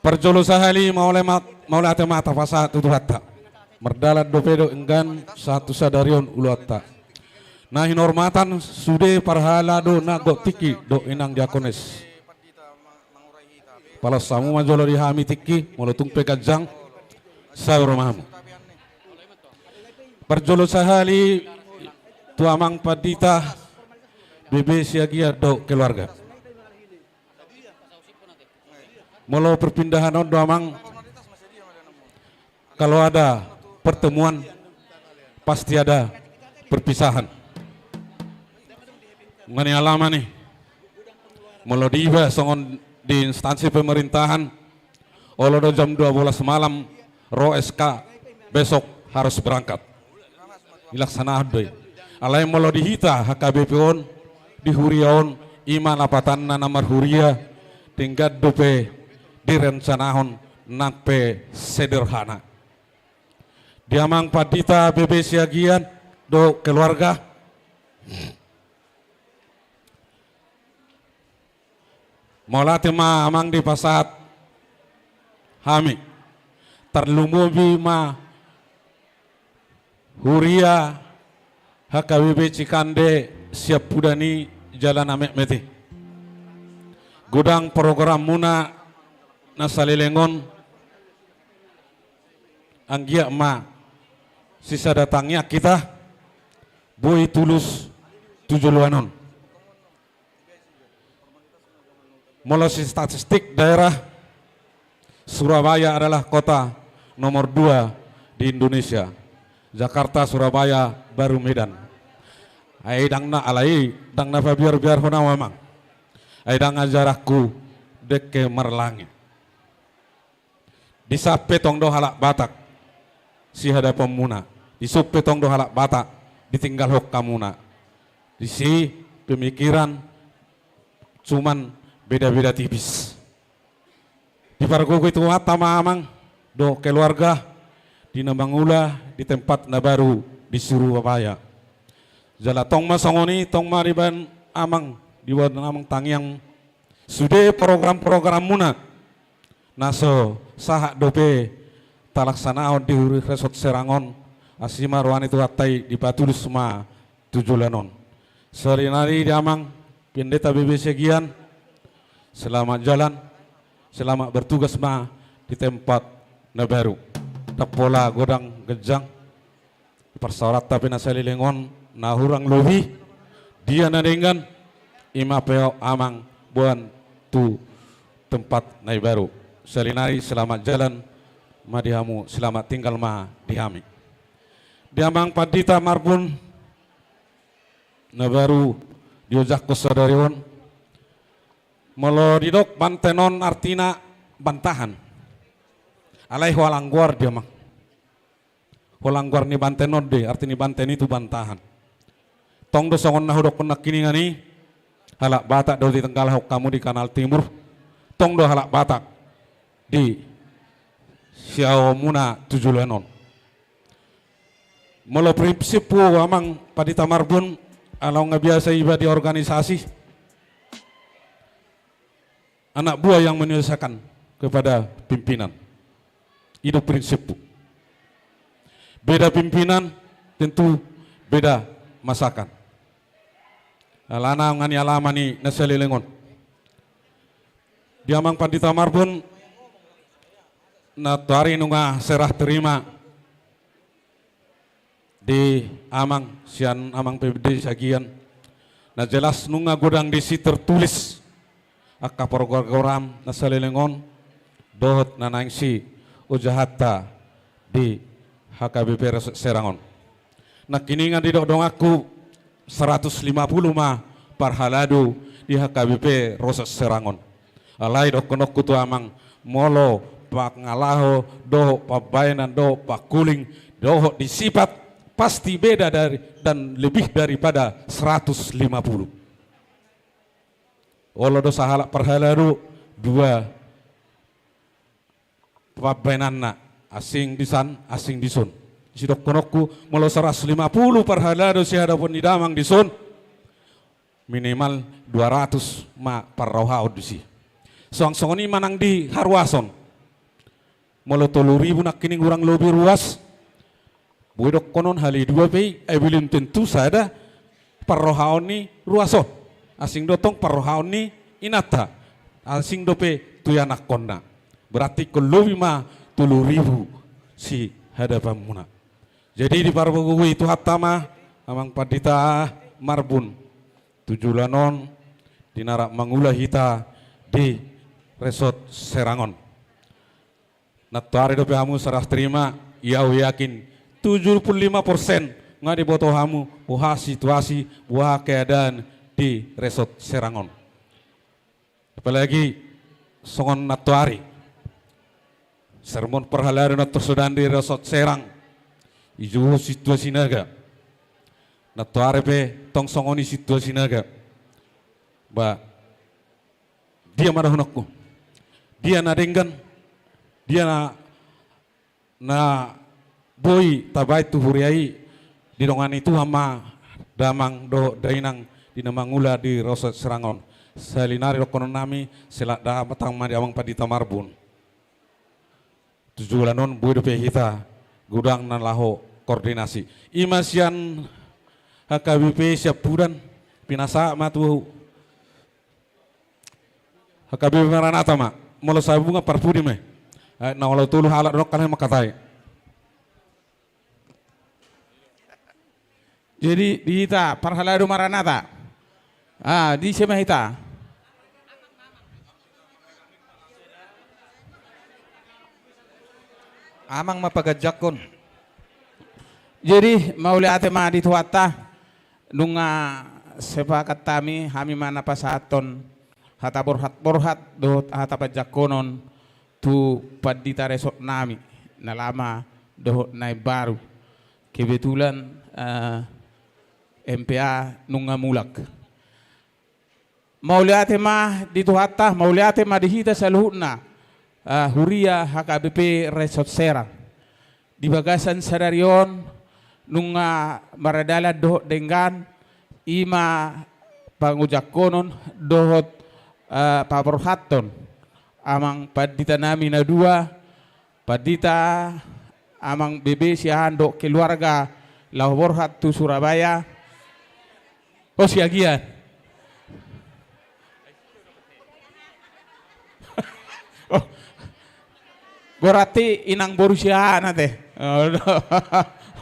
Parjolo sahali, mauliate ma-, mauliate ma tapasahat tu Tuhanta. Mardalan dope denggan sahat tu sadari on ulaonta. Na hinarmatan sude parhalado na gok tingki dohot inang diakones. Palaos hamu ma jolo di hami tingki, molo tung pe ganjang, saur ma hamu. Parjolo sahali tu amang pandita B B Siagian dohot keluarga. Molo perpindahan on do amang, kalau ada pertemuan, pasti ada perpisahan. Ngani alaman i. Molo diiba songon di instansi pemerintahan, olo do jam dua belas malam, ro S K, besok harus berangkat. Dilaksanahon do i. Alai molo di hita H K B P on, di huria on, i ma lapatanna na marhuria, denggan dope direncanahon nang pe sederhana. Di amang pandita B B Siagian dohot keluarga. Mauliate ma amang dipasahat hami. Tarlumobi ma huria H K B P Cikande sian pudan i jala na metmet i. Godang programmuna na saleleng on, anggiat ma sisada tangiang hita, boi tulus tu joloan on. Molo sian statistik daerah, Surabaya adalah kota nomor dua di Indonesia. Jakarta, Surabaya, baru Medan. Ai ndang na, alai ndang na pabiarbiarhon au amang. Ai ndang ajaranku dengke marlangi. Disi pe tong do halak Batak sihadapanmuna. Disi pe tong do halak Batak ditinggalhon hamuna. Disi pemikiran, cuman beda-beda tipis. Dipargogoi Tuhanta ma amang dohot keluarga di na mangula di tempat na baru di Surabaya. Jala tong ma songon i, tong ma dibaen amang, dibaen amang tangiang sude program-programmuna na so sahat dope talaksanahon di Huria Resort Serang on, asi ma roha ni Tuhanta i dipatulus ma tu joloan on. Sahali nari di amang Pendeta B B Siagian, selamat jalan, selamat bertugas ma di tempat na baru. Ndang pola godang ganjang parsaoranta pe na saleleng on, na hurang lobi, dia na denggan, i ma pe amang boan tu tempat na imbaru. Sahali nari selamat jalan ma di hamu, selamat tinggal ma di hami. Di amang Pandita Marbun na baru diojakhon sadari on, molo didok banten on artina bantahan. Alai holan goar dia ma. Holan goar ni banten on do i, arti ni banten i tu bantahan. Tong do songon na hudokhon nangkiningan i, halak Batak do ditinggalhon hamu di Kanal Timur. Tong do halak Batak di siaoonmuna tu joloan on. Molo prinsiphu amang Pandita Marbun, ala nunga biasa iba di organisasi, anak buah yang menyusahkan kepada pimpinan. I do prinsiphu. Beda pimpinan, tentu beda masakan. Alana nunga ni alaman i na saleleng on. Di amang Pandita Marbun, na tuari nunga serah terima di amang, sian amang P B D Siagian. Na jelas nunga godang disi tertulis angka program-program na saleleng on. dohot na naeng siojahanta di H K B P Resort Serang on. Nangkiningan didok donganku, seratus lima puluh ma parhalado di H K B P Resort Serang on. Alai dohononku tu amang, molo pangalaho dohot pambaenan dohot pangkuling dohot di sipat, pasti beda dari dan lebih daripada seratus lima puluh. Olo do sahalak parhalado, dua pambaenanna, asing disan, asing dison. Sidohononku, molo seratus lima puluh parhalado sihadapon ni damang dison, minimal dua ratus ma parrohaon disi. Suang songon i ma nang di haruason. Molo tolu ribu nangkining hurang lobi ruas, boi dohonon hali dua pe i, ai belum tentu sada parrohaon ni ruas on. Asing do tong parrohaon ni inanta, asing dope tu ianakkonna. Berarti ingkon lobi ma tolu ribu sihadapanmuna. Jadi dipargogoi Tuhanta ma amang pandita Marbun tu joloan on di na rap mangula hita di Resort Serang on. Nantoari dope hamu serah terima, ia au yakin tujuh puluh lima persen nga diboto hamu boha situasi, boha keadaan di Resort Serang on. Apalagi songon nantoari sermon parhalado na torsodan di Resort Serang, ijuhu situasina ga. Nantoari pe tong songon i situasina ga. Ba, dia ma dohononku? Dia na denggan? Dia na, na boi tabaen tu huria i? Didongani Tuhan ma damang dohot dainang di na mangula di Resort Serang on. Sahali nari dohonon nami, selamat datang ma di amang pandita Marbun. Tu joloan on boi dope hita godang na laho koordinasi. I ma sian H K B P siampudan, pinasahat ma tu H K B P Maranatha ma, molo sabungan parpudi ma i. Eh, na olo tolu halak dohot kalai mangkatai. Jadi di hita parhalado Maranatha. Ah, di ise ma hita? Amang ma paganjangkon. Jadi mauliate ma di Tuhanta, nunga sepakat hami, hami ma na pasahathon hata borhat-borhat dohot hata panjangkonon tu pandita resort nami na lama dohot na imbaru. Kebetulan, eh, M P A nunga mulak. Mauliate ma di Tuhanta, mauliate ma di hita saluhutna, eh, huria H K B P Resort Serang. Di bagasan sadari on nunga mardalan dohot denggan, i ma pangojakkonon dohot, eh, paborhathon amang pandita nami na dua, pandita amang B B Siahaan dohot keluarga laho borhat tu Surabaya. Oh, Siagian. Oh, berarti inang boru Siahaan ate. Oh,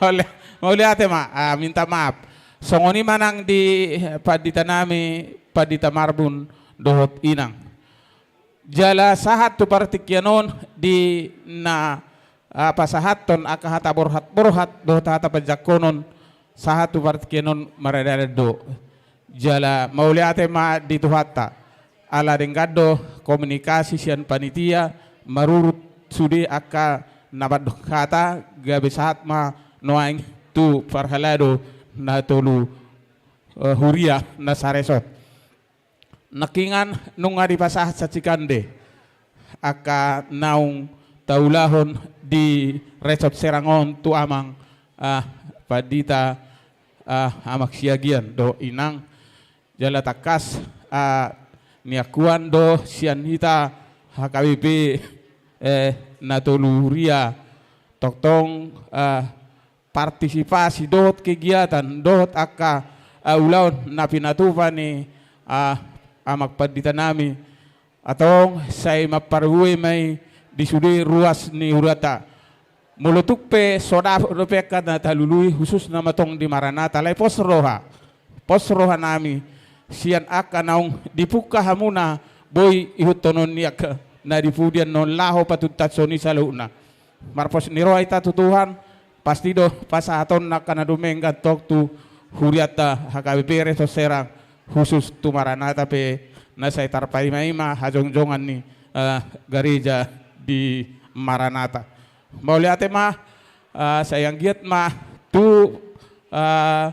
oleh, mauliate ma, ah, minta maaf. Songon i ma nang di pandita nami, pandita Marbun dohot inang. Jala sahat tu partingkian on di na, ah, pasahathon angka hata borhat-borhat dohot hata panjangkonon, sahat tu partingkian on mardalan do. Jala mauliate ma di Tuhanta, ala denggan do komunikasi sian panitia, marurut sude angka na mandok hata, gabe sahat ma nuaeng tu parhalado na tolu, eh, huria na saresort. Nangkiningan nunga dipasahat santikan be angka naung taulahon di Resort Serang on tu amang, ah, pandita, ah, amang Siagian dohot inang. Jala tangkas, ah, niangkuan do sian hita H K B P, eh, na tolu huria, tongtong, ah, partisipasi dohot kegiatan dohot angka, ah, ulaon na pinatupa ni, ah, amang pandita nami. Antong sai mamparue ma i di sude ruas ni hurianta. Molo tung pe so dapot dope angka na talului, khususna ma tong di Maranatha, alai pos roha, pos roha nami sian angka naung dipungka hamuna boi ihuthonon ni angka na di pudi annon laho patuntason i saluhutna. Marpos ni roha hita tu Tuhan, pasti do pasahatonna angka na dumenggan tong tu hurianta H K B P Resort Serang, khusus tu Maranatha pe na sai tarpaima-ima hajongjongan ni, eh, gareja di Maranatha. Mauliate ma, eh, sai anggiat ma tu, eh,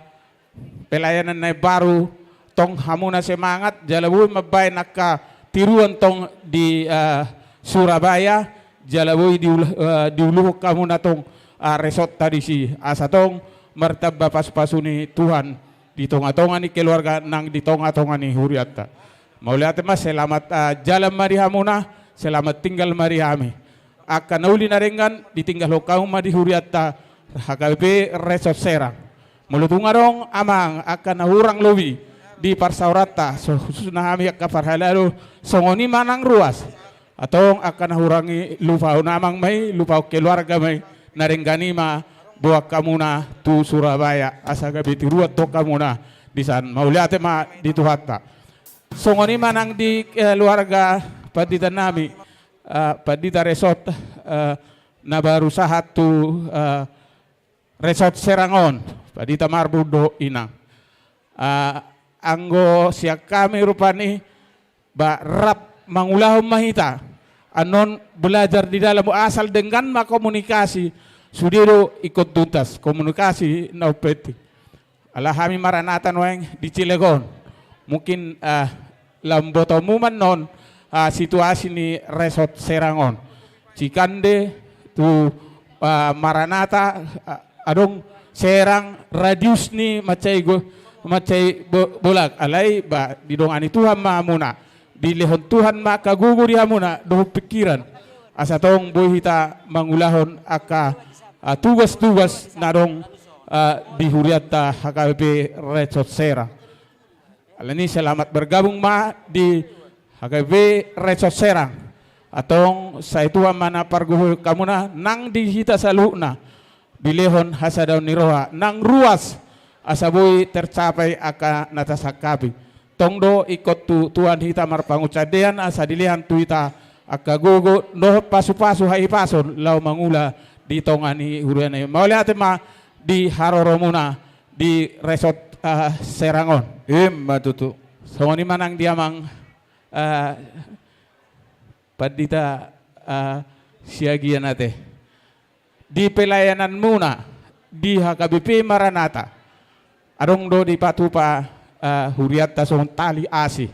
pelayanan na imbaru tong hamuna semangat, jala boi mambaen angka tiruan tong di, eh, Surabaya, jala boi diul-, eh, diuluhon hamuna tong, eh, resortta disi, asa tong martamba pasupasu ni Tuhan di tongatonga ni keluarga nang di tongatonga ni hurianta. Mauliate ma, selamat, eh, jalan ma di hamuna, selamat tinggal ma di hami. Angka na uli na denggan, ditinggalhon hamu ma di hurianta H K B P Resort Serang. Molo tung adong amang angka na hurang lobi di parsaoranta, so khususna hami angka parhalado, songon i ma nang ruas. Antong angka na hurang i lupahon amang ma i, lupahon keluarga ma i, na denggan i ma boan hamuna tu Surabaya, asa gabe tiruan tong hamuna di san. Mauliate ma di Tuhanta. Songon i ma nang di, eh, keluarga pandita nami, eh, pandita Resort, eh, na baru sahat tu, eh, Resort Serang on, pandita Marbun dohot inang. Eh, anggo sian hami rupani, ba rap mangulahon ma hita annon belajar di dalam, asal denggan ma komunikasi, sude do ingkon tuntas komunikasi na umpenting. Ala hami Maranatha nuaeng di Cilegon. Mungkin, eh, lam botomu ma annon, eh, situasi ni Resort Serang on. Cikande tu, eh, Maranatha, eh, adong Serang radius ni mansai go-, mansai bo-, bolak. Alai ba didongani Tuhan ma hamuna. Dilehon Tuhan ma angka gogo di hamuna dohot pingkiran, asa tong boi hita mangulahon angka, ah, tugas-tugas na adong, ah, di hurianta H K B P Resort Serang. Alani selamat bergabung ma di H K B P Resort Serang. Antong sai Tuhan ma na pargogohon hamuna nang di hita saluhutna. Dilehon hasadaon ni roha nang ruas, asa boi tercapai angka na tasangkapi. Tong do ingkon tu Tuhan hita marpangunsandean, asa dilehon tu hita angka gogo dohot pasupasu hahipason laho mangula di tonga ni huriana i. Mauliate ma di haroromuna di Resort, eh, Serang on. Ima tutu. Songon i ma nang di amang, eh, Pandita, eh, Siagian ate. Di pelayananmuna di H K B P Maranatha, adong do dipatupa, eh, hurianta songon tali asi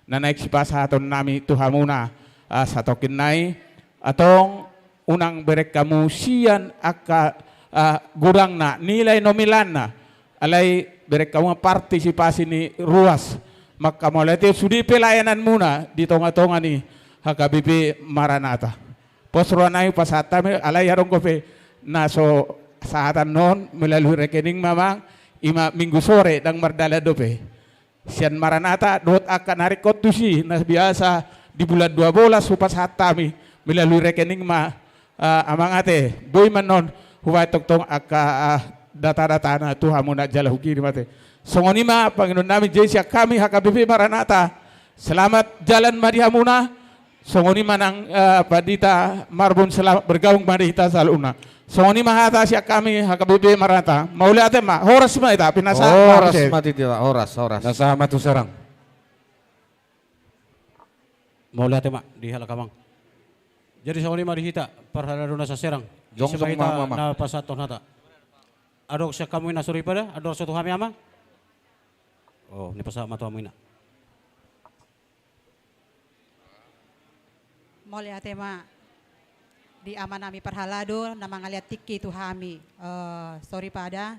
na naeng sipasahaton nami tu hamuna, eh, satongkin nai, antong unang bereng hamu sian angka, eh, godangna, nilai nominalna, alai bereng hamu partisipasi ni ruas. Manghamauliate sude pelayananmuna di tongatonga ni H K B P Maranatha. Pos roha nai hupasahat hami, alai adong dope na so sahat annon melalui rekening ma amang, ima Minggu sore ndang mardalan dope. Sian Maranatha dohot angka na ringkot tusi na biasa di bulan dua belas hupasahat hami melalui rekening ma, eh, amang ate. Boi ma annon hubaen tongtong angka, eh, data-datana tu hamuna jala hukirim ate. Songon i ma pangidoan nami, jadi sian hami H K B P Maranatha, selamat jalan ma di hamuna. Songon i ma nang, eh, Pandita Marbun, selamat bergabung ma di hita saluhutna. Songon i ma hata sian hami H K B P Maranatha. Mauliate ma, horas ma hita, pinasahat ma. Horas ma di hita, horas, horas. Pinasahat ma tu Serang. Mauliate ma di halak amang. Jadi songon i ma di hita parhalado na sa-Serang. Jongjong ma hita, amang, na pasahathon hata. Adong sian hamu na soripada, adong so tu hami amang. Oh, nipasahat ma tu hamu ina. Mauliate ma di amanami parhalado na mangalean tingki tu hami, eh, soripada.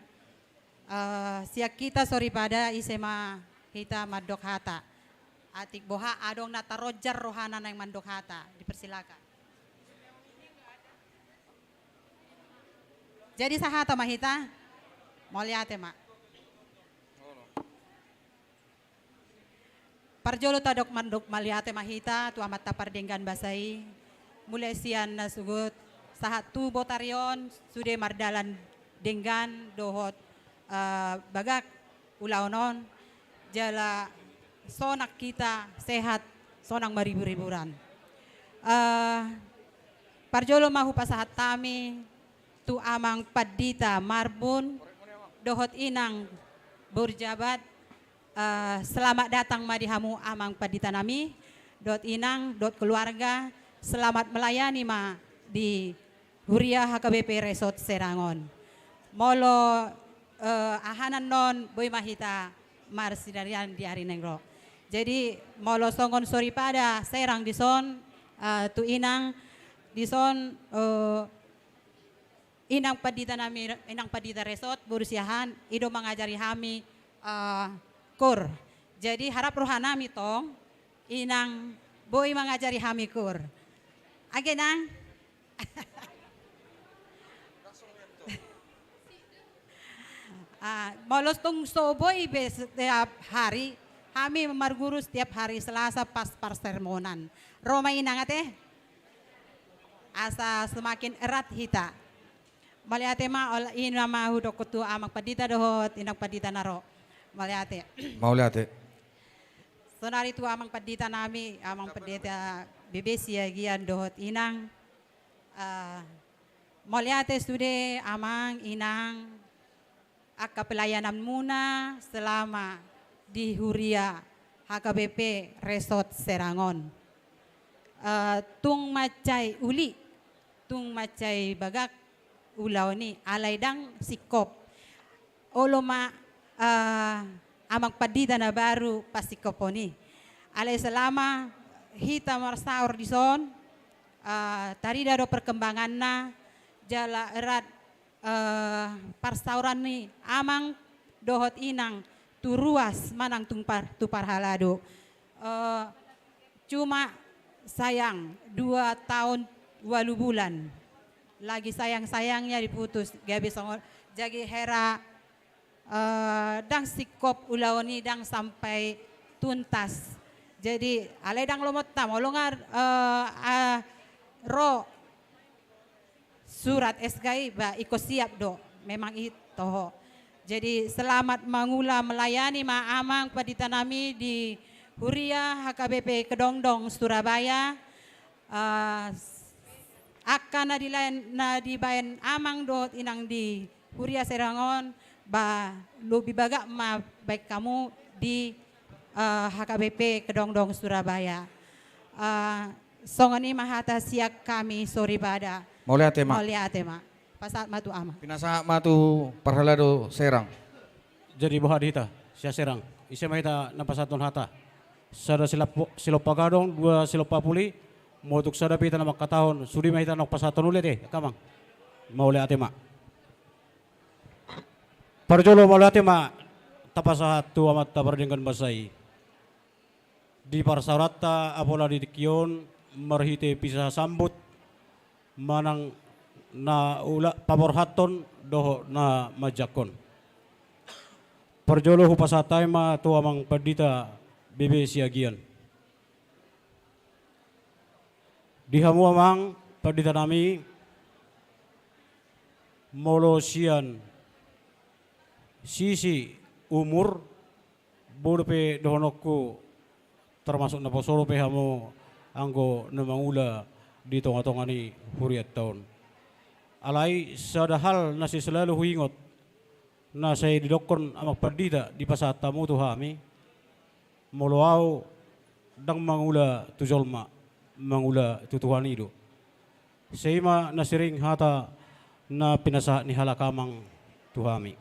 Eh, sian hita soripada, ise ma hita mandok hata. Atik boha adong na taronjar rohana naeng mandok hata, dipersilakan. Jadi sahata ma hita. Mauliate ma. Parjolo tadok mandok mauliate ma hita tu Amanta pardenggan basa i, mulai sian na sogot sahat tu botari on sude mardalan denggan dohot, eh, bagak ulaon on, jala sonang hita sehat, sonang maribur-iburan. Eh, parjolo ma hupasahat hami tu Amang Pandita Marbun dohot Inang Burjabat. Eh, selamat datang ma di hamu Amang Pandita nami dohot Inang dohot keluarga. Selamat melayani ma di Huria H K B P Resort Serang on. Molo, eh, aha annon, boi ma hita marsidalian di ari na naeng ro. Jadi molo songon soripada Serang dison, eh, tu Inang dison, eh, Inang Pandita nami, Inang Pandita Resort, boru Siahaan, i do mangajari hami, eh, kur. Jadi harap roha nami tong, Inang boi mangajari hami kur. Age, Nang? Ah, molo tung so boi be setiap hari, hami marguru setiap hari Selasa pas parsermonan. Ro ma, Inang, ate? Asa semakin erat hita. Mauliate ma, ol-, i ma hudokkon tu Amang Pandita dohot Inang Pandita na ro. Mauliate. Mauliate. Saonari tu Amang Pandita nami, Amang Pandita B B Siagian dohot Inang. Eh, mauliate sude Amang, Inang, angka pelayananmuna selama di Huria H K B P Resort Serang on. Eh, tung mansai uli, tung mansai bagak ulaon i, alai ndang singkop. Olo ma, eh, Amang Pandita na baru pasingkopon i. Alai selama hita marsaor dison, eh, tarida do perkembanganna, jala erat, eh, parsaoran ni Amang dohot Inang tu ruas manang tu par-, tu parhalado. Eh, cuma sayang, dua tahun walu bulan. Lagi sayang-sayangnya diputus, gabe songon, jadi hera, eh, ndang singkop ulaon i, ndang sampai tuntas. Jadi alai ndang lomotta, molo nga, eh, eh, ro surat S K I, ba, ingkon siap do, memang i toho. Jadi selamat mangula melayani ma Amang Pandita nami di Huria H K B P Kedongdong Surabaya. Eh, angka na dilaen, na dibaen Amang dohot Inang di Huria Serang on, ba, lobi bagak ma baen hamu di, eh, H K B P Kedongdong Surabaya. Eh, songon i ma hata sian hami soripada. Mauliate ma. Mauliate ma. Pasahat ma tu Amang. Pinasahat ma tu parhalado Serang. Jadi boha di hita sian Serang? Ise ma hita na pasahathon hata? Sada silap-, silompa gadong, dua silompa puli. Molo tung sada pe hita na mangkatahon, sude ma hita na pasahathon uli, ate, angka Amang. Mauliate ma. Parjolo mauliate ma tapasahat tu Amanta Pardenggan Basa i. Di parsaoranta apala di tingki on, marhite pisasambut manang na ula paborhathon dohot na manjangkon. Parjolo hupasahat hami ma tu Amang Pandita B B Siagian. Di hamu Amang Pandita nami, molo sian sisi umur, boi dope dohononku, termasuk na poso dope hamu anggo na mangula di tonga-tonga ni hurianta on. Alai sada hal na sai selalu huingot, na sai didokkon Amang Pandita dipasahat hamu tu hami, molo ahu ndang mangula tu jolma, mangula tu Tuhan i do. Sai i ma na sering hata na pinasahat ni halak Amang tu hami.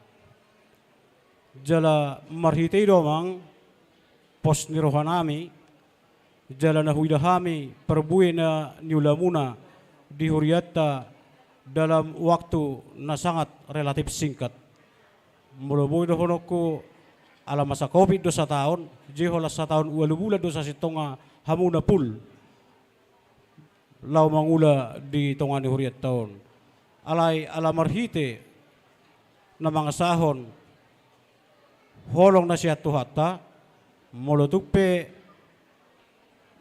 Jala marhite i do Amang pos ni roha nami, jala na huida hami parbue na niulamuna di hurianta dalam waktu na sangat relatif singkat. Molo boi dohononku, ala masa covid do sataon, je holan sataon ualu bulan do sasintongna hamu na full laho mangula di tonga ni hurianta on. Alai ala marhite na mangasahon holong na sian Tuhanta, molo tung pe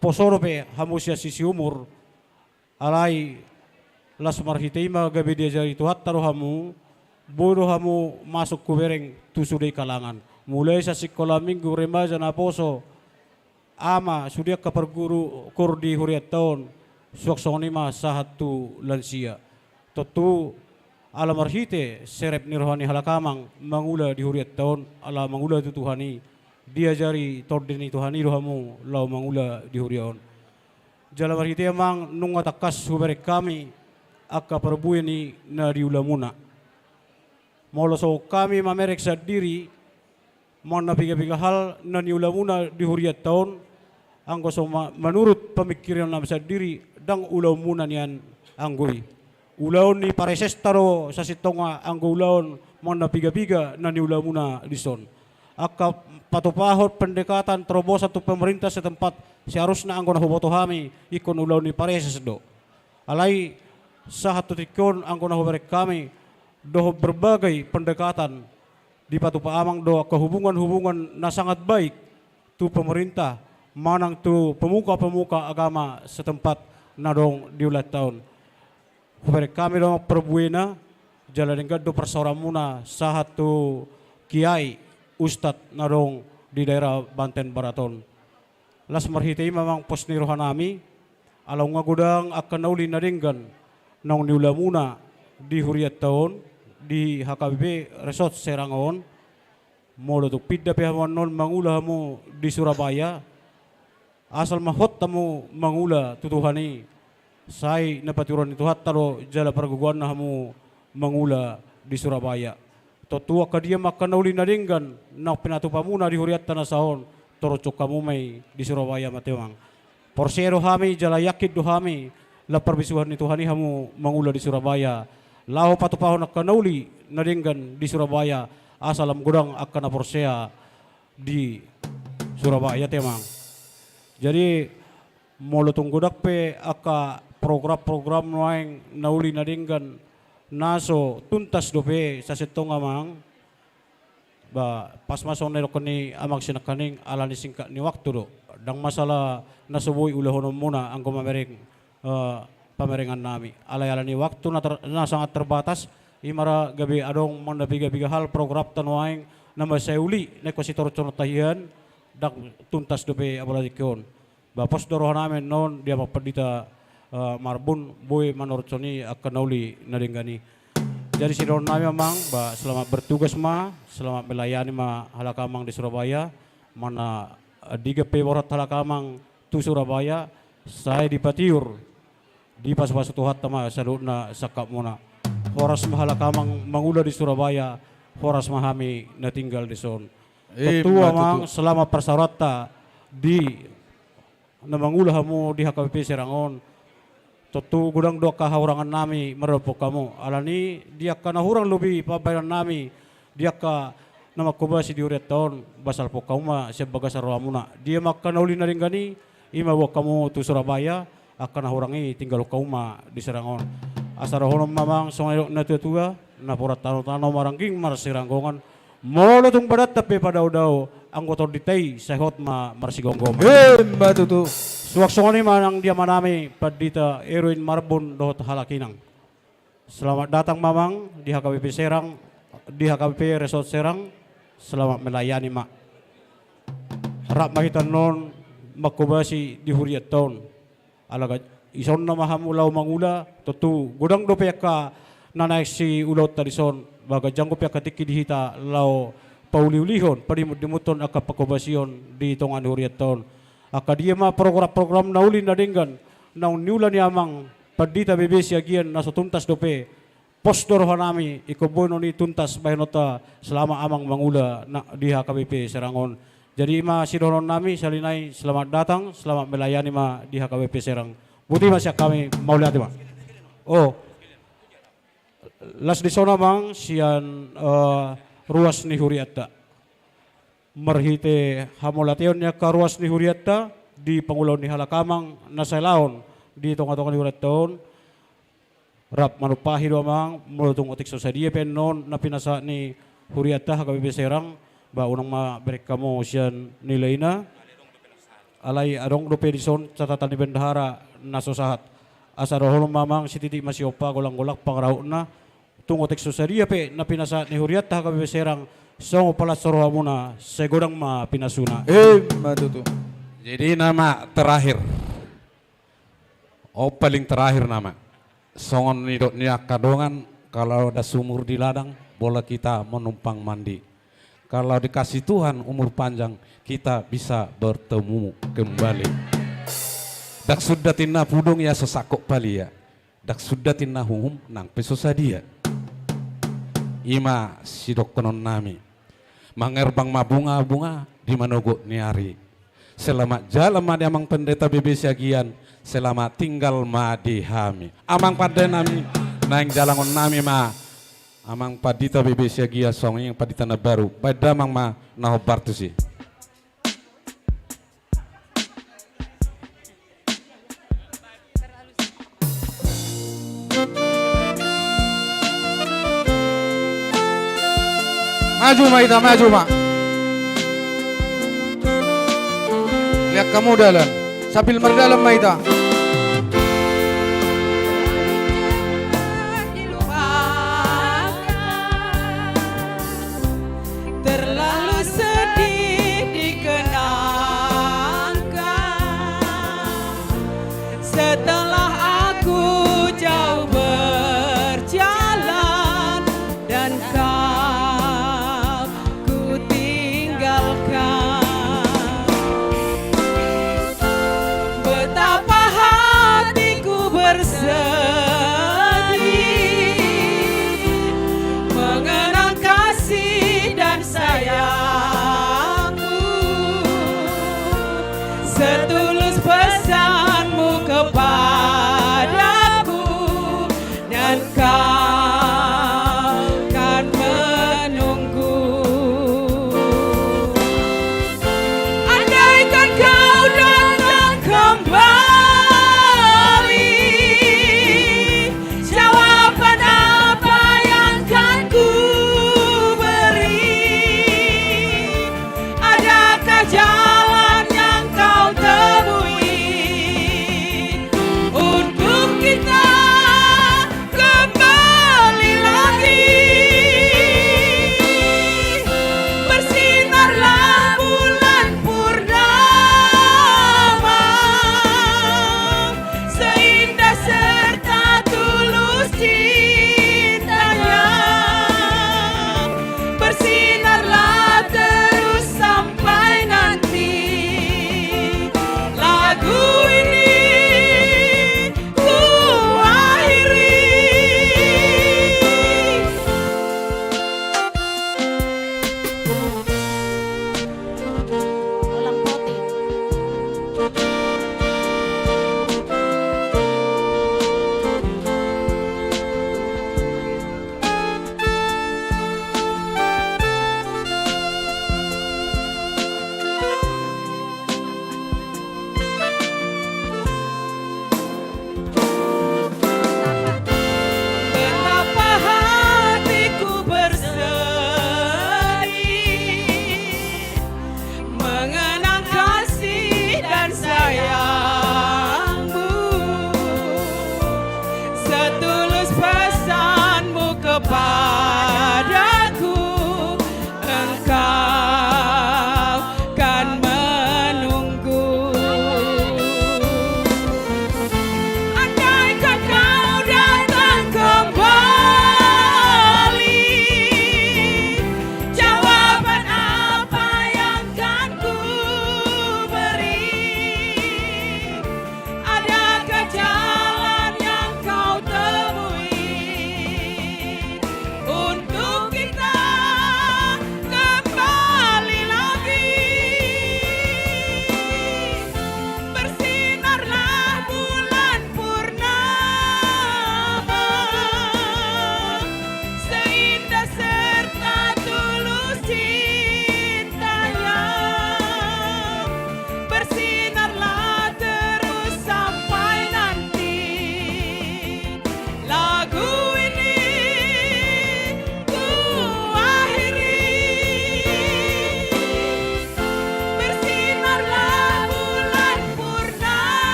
poso dope hamu sian sisi umur, alai las marhite i ma gabe diajari Tuhanta do hamu, boi do hamu masuk hubereng tu sude kalangan. Mulai sian sikola minggu, remaja, naposo, ama, sude angka parguru kur di hurianta on, suang songon i ma sahat tu lansia. Tontu ala marhite serep ni roha ni halak amang mangula di hurianta on, ala mangula tu Tuhan i, diajari tondi ni Tuhan i do hamu laho mangula di huria on. Jala marhite i amang nunga tangkas hubereng hami angka parbue ni na niulamuna. Molo songon hami mamereng sandiri, manang na piga-piga hal na niulamuna di hurianta on, anggo so ma-, manurut pamingkiran nami sandiri, ndang ulaonmuna nian anggo i. Ulaon ni paresesta do sasintongna anggo ulaon manang na piga-piga na niulamuna dison. Angka patupahon pendekatan terobosan tu pemerintah setempat, seharusna anggo na huboto hami ingkon ulaon ni pareses do. Alai sahat tu tingki on anggo na hubereng hami dohot berbagai pendekatan, dipatupa amang do angka hubungan-hubungan na sangat baik tu pemerintah manang tu pemuka-pemuka agama setempat na adong di ulaonta on. Hubereng hami do amang parbuena, jala denggan do parsaoranmuna sahat tu kiai ustad na adong di daerah Banten Barat on. Las marhite i ma amang pos ni roha nami, ala nunga godang angka na uli na denggan naung niulamuna di hurianta on, di H K B P Resort Serang on. Molo tung pinda pe hamu annon mangula hamu di Surabaya, asal ma hot hamu mangula tu Tuhan i, sai na patiuron ni Tuhanta do jala pargogoanna hamu mangula di Surabaya. Tontu angka dia ma angka na uli na denggan naung pinatupamuna di hurianta na saon, torop hamu ma i di Surabaya ma tutu amang. Porsea do hami jala yakin do hami, lam parbisuhon ni Tuhan i hamu mangula di Surabaya laho patupahon angka na uli na denggan di Surabaya, asa lam godang angka na porsea di Surabaya tutu amang. Jadi molo tung godang pe angka program-program nuaeng na uli na denggan na so tuntas dope sasintongna amang, ba pas ma songon na nidok ni amang sinangkaning, ala ni singkat ni waktu do. Ndang masalah na so boi ulahononmuna anggo mamereng, eh, pamerengan nami. Alai ala ni waktu na ter-, na sangat terbatas, i ma ra gabe adong manang na piga-piga hal programta nuaeng na mansai uli na ingkon sitorusononta hian, ndang tuntas dope apala tingki on. Ba pos do roha nami annon di amang pandita, eh, Marbun, boi manortoni angka na uli na denggan i. Jadi sidohonon nami amang, ba selamat bertugas ma, selamat melayani ma halak amang di Surabaya, manang, eh, digan pe borhat halak amang tu Surabaya, sai dipatiur, dipasupasu Tuhanta ma saluhutna sangkapmuna. Horas ma halak amang mangula di Surabaya, horas ma hami na tinggal dison. Ima tutu. Tontu amang, selama parsaoranta di na mangula hamu di H K B P Serang on, tontu godang do angka hahurangan nami maradophon hamu. Alani di angka na hurang lobi pambahenan nami, di angka na manghobasi di hurianta on, ba salpon hamu ma sian bagasan rohamuna. Dia ma angka na uli na denggan i, ima boan hamu tu Surabaya, angka na hurang i tinggalhon hamu ma di Serang on. Asa dohonon ma amang songon na nidok ni natua-tua, napuran tano-tano marangging marsiranggongan, molo tung badanta pe padao-dao, anggo tondinta i sai hot ma marsigomgoman. Ima tutu. Suang songon i ma nang di amanami Pandita Erwin Marbun dohot halak inang. Selamat datang ma amang di H K B P Serang, di H K B P Resort Serang. Selamat melayani ma. Rap ma hita annon manghobasi di hurianta on. Ala ga-, isonna ma hamu laho mangula, tontu godang dope angka na naeng siulaonta dison, ba ganjang dope angka tingki di hita laho pauliulihon, padimudimuthon angka panghobasion di tonga ni hurianta on. Angka dia ma program-program na uli na denggan naung niula ni amang Pandita B B Siagian na so tuntas dope. Pos do roha nami, ingkon boi non i tuntas bahenonta selama amang mangula na di H K B P Serang on. Jadi ima sidohonon nami, sahali nai selamat datang, selamat melayani ma di H K B P Serang. Boti ma sian hami, mauliate ma. Oh. Las dison amang sian, eh, ruas ni hurianta. Marhite hamauliateon ni angka ruas ni hurianta di pangulaon ni halak amang na sai laon di tonga-tonga ni hurianta on. Rap manumpahi do amang, molo tung otik so sadia pe annon na pinasahat ni hurianta H K B P Serang, ba unang ma bereng hamu sian nilaina. Alai adong dope dison catatan ni bendahara na so sahat. Asa dohonon ma amang, sititi ma siompa, golang-golang pangarahutna. Tung otik so sadia pe na pinasahat ni hurianta H K B P Serang, songon palas rohamuna, sai godang ma pinasuna. Ima tutu. Jadi nama terakhir. On paling terakhir nama. Songon nidok ni angka dongan, kalau ada sumur di ladang, boleh kita menumpang mandi. Kalau dikasih Tuhan umur panjang, kita bisa bertemu kembali. Ndang suda tinna pudung ia so sangkot palia. Ndang suda tinna uhum nang pe so sadia. I ma sidohonon nami. Mangerbang ma bunga-bunga di manogot ni ari. Selamat jalan ma di Amang Pendeta B B Siagian, selamat tinggal ma di hami. Amang pande nami, naeng jalangon nami ma Amang Pandita B B Siagian songon i Pandita na baru, baen damang ma na hombar tusi. Maju ma hita, maju ma. Lihat kamu dalan, sambil mardalan ma hita. Terlalu sedih dikenangkan, setelah aku jauh berjalan dan kau ku tinggalkan. Betapa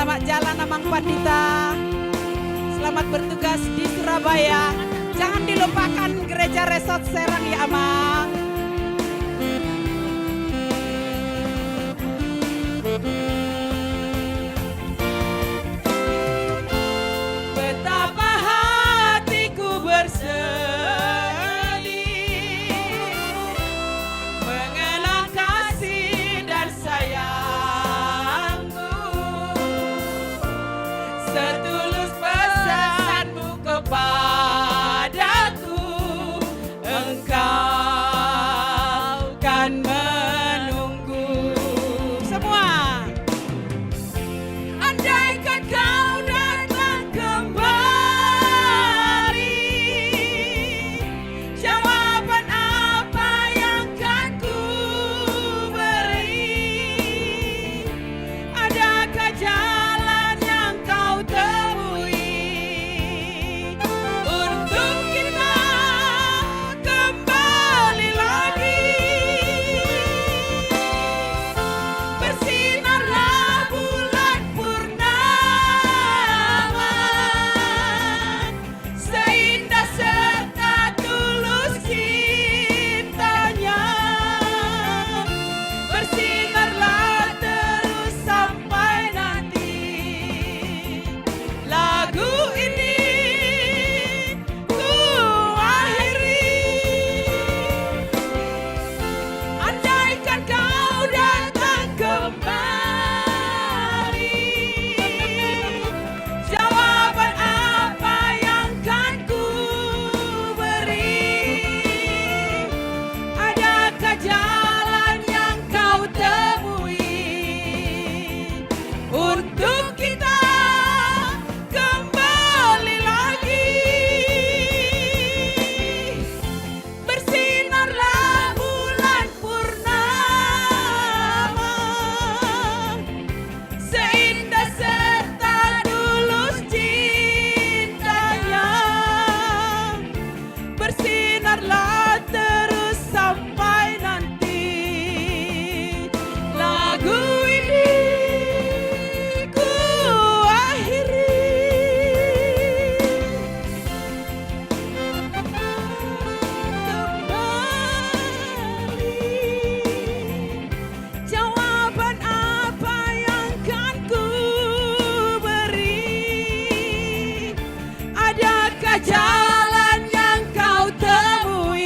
Selamat jalan, Amang Pandita. Selamat bertugas di Surabaya. Jangan dilupakan Gereja Resort Serang ya, Amang. Betapa hatiku bersedih mengenang kasih dan sayangmu, setulus pesanmu kepadaku, Engkau kan menunggu. Semua. Andaikan Kau datang kembali, jawaban apa yang kan ku beri? Adakah jalan yang Kau temui untuk kita kembali lagi? Bersinarlah bulan purnama, seindah serta tulus cintanya. Bersinarlah terus sampai nanti. Lagu ini ku akhiri. Andaikan Kau datang kembali, jawaban apa yang kan ku beri? Adakah jalan yang Kau temui untuk kita kembali lagi? Bersinarlah bulan purnama, seindah serta tulus cintanya. Bersinarlah terus sampai nanti. Lagu ini ku akhiri. Kembali, jawaban apa yang kan ku beri? Adakah jalan yang Kau temui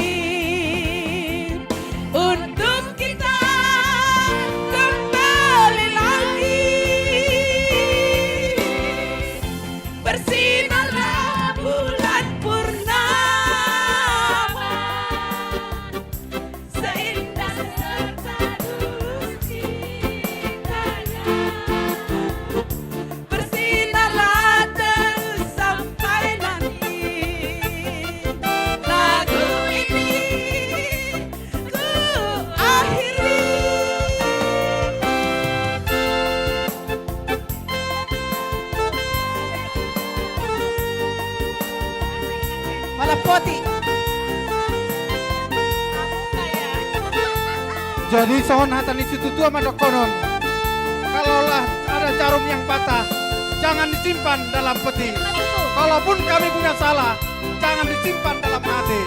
untuk kita kembali lagi? Bersinarlah bulan purnama, seindah serta tulus cintanya. Bersinarlah terus sampai nanti. Lagu ini ku akhiri. Malapoti. Jadi songon hata ni situatua ma dohonon, kalaulah ada jarum yang patah, jangan disimpan dalam peti. Kalaupun kami punya salah, jangan disimpan dalam hati.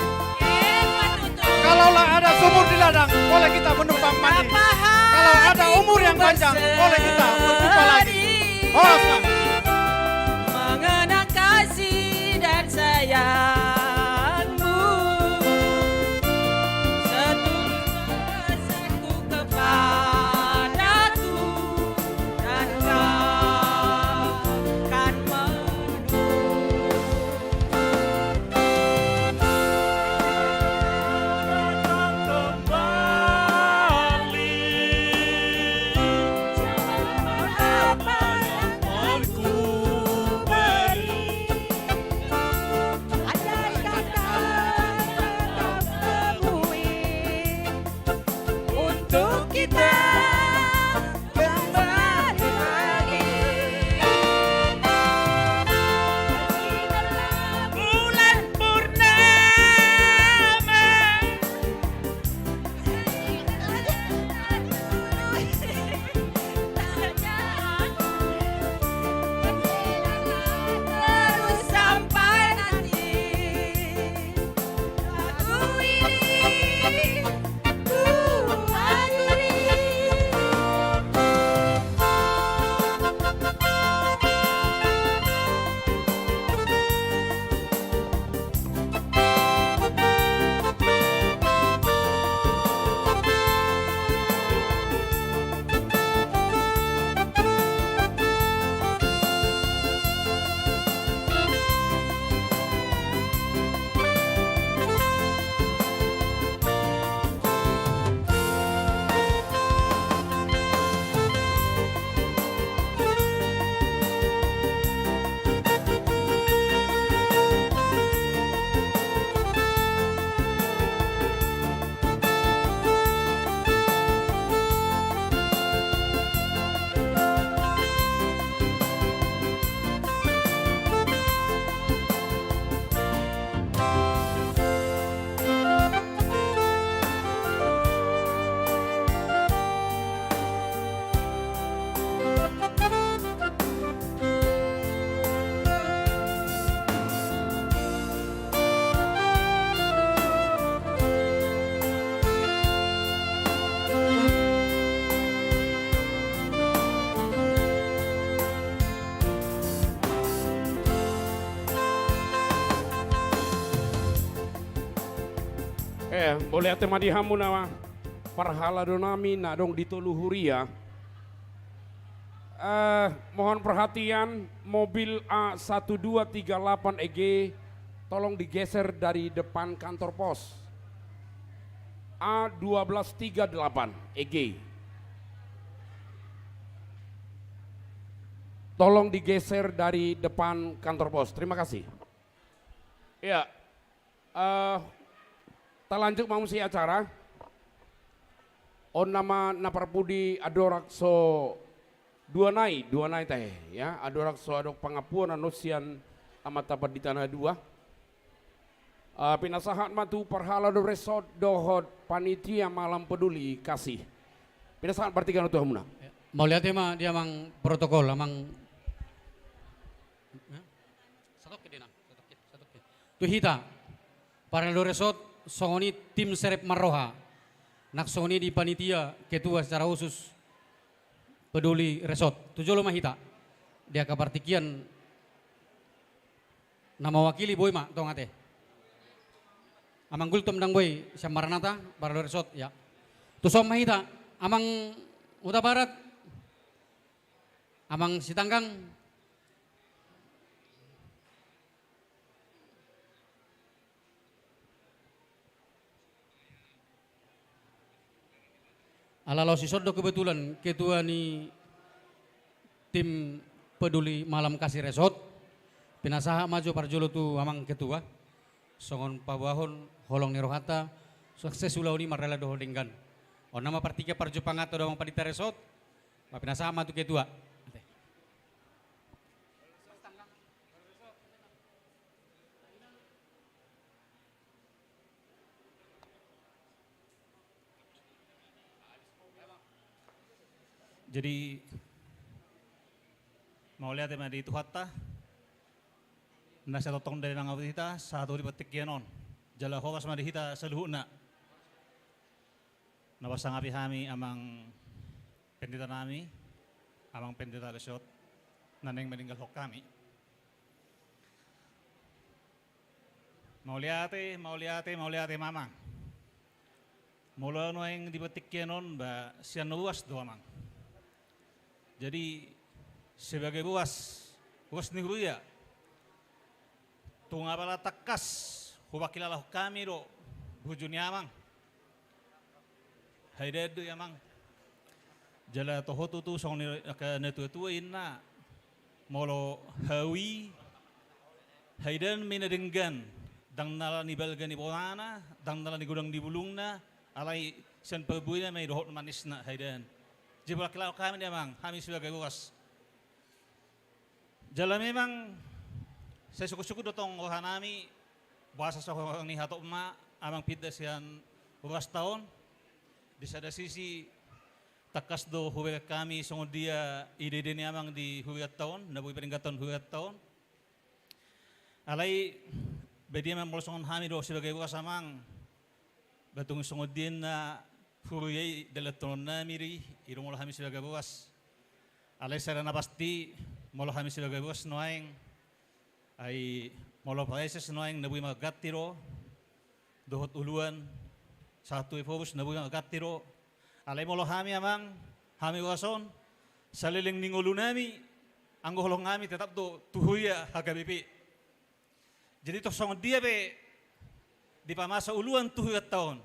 Kalaulah ada sumur di ladang, boleh kita menumpang mandi. Kalau ada umur yang panjang, boleh kita berjumpa lagi. Horas, Bang. Mengenang kasih dan sayangmu, setulus pesanku kepadaku, dan kau kan menunggu. Mauliate ma di hamu na parhalado nami na adong di tolu huria. Eh, mohon perhatian, mobil A satu dua tiga delapan E G, tolong digeser dari depan kantor pos. A dua belas tiga delapan E G. Tolong digeser dari depan kantor pos. Terima kasih. Ya, eh, talanjut ma muse acara. On nama na parpudi andorang so dua nai, dua nai tahe, ya, andorang so adong pangampuon annon sian Amanta Pandita na dua. Eh, pinasahat ma tu parhalado resort dohot panitia malam peduli kasih. Pinasahat partingkian on tu hamuna. Ya. Mauliate ma di amang protokol, amang. Ya. Satoke dena, satoke, satoke. Tu hita, parhalado resort, songon i tim serep marroha. Nang songon i di panitia, ketua secara khusus peduli resort. Tu jolo ma hita. Di angka partingkian na mewakili boi ma, tong ate. Amang Gultom ndang boi, sian Maranatha, parhalado resort, ya. Tu son ma hita, amang Hutabarat, amang Sitanggang. Ala laos ison do kebetulan ketua ni tim peduli malam kasih resort, pinasahat ma jo parjolo tu amang ketua, songon paboahon holong ni rohanta, sukses ulaon i mardalan dohot denggan. On nama partingkian parjumpanganta dohot amang pandita resort, ma pinasahat ma tu ketua. Jadi, mauliate ma di Tuhanta, na sai tongtong do mangaramoti hita sahat tu di partingkian on. Jala horas ma di hita saluhutna. Na pasangapi hami amang pendeta nami, amang pendeta resort, na naeng meninggalhon hami. Mauliate, mauliate, mauliate ma amang. Molo nuaeng di partingkian on ba sian ruas do amang. Jadi sebagai ruas, ruas ni huria. Tung apala tangkas hupangkilalahon hami do burju ni amang. Haidaan do i amang. Jala toho tutu songon ni angka na tuatua inna, molo hau i haidaan ma i na denggan, ndang na ala ni balga ni bonana, ndang na ala ni godang ni bulungna, alai sian parbuena ma i dohot manisna haidaan. Jadi hupangkilala hami do amang, hami sebagai ruas. Jala memang sai sungkun-sungkun do tong rohanami, boasa songon i hatop ma amang pinda sian ruasta on. Di sada sisi tangkas do hubereng hami songon dia ide-ide ni amang di hurianta on, na boi paringgaton hurianta on. Alai badia ma molo songon hami do sebagai ruas amang, ba tung songon dia na huria i dalanhononnami do i, i do molo hami sebagai ruas. Alai sada na pasti, molo hami sebagai ruas nuaeng, ai molo praeses nuaeng na boi marganti do, dohot uluan, sahat tu ephorus na boi marganti do. Alai molo hami amang, hami ruas on, saleleng ni ngolunami, anggo holongnami tetap do tu huria H K B P. Jadi tung songon dia pe dipamasa uluan tu hurianta on,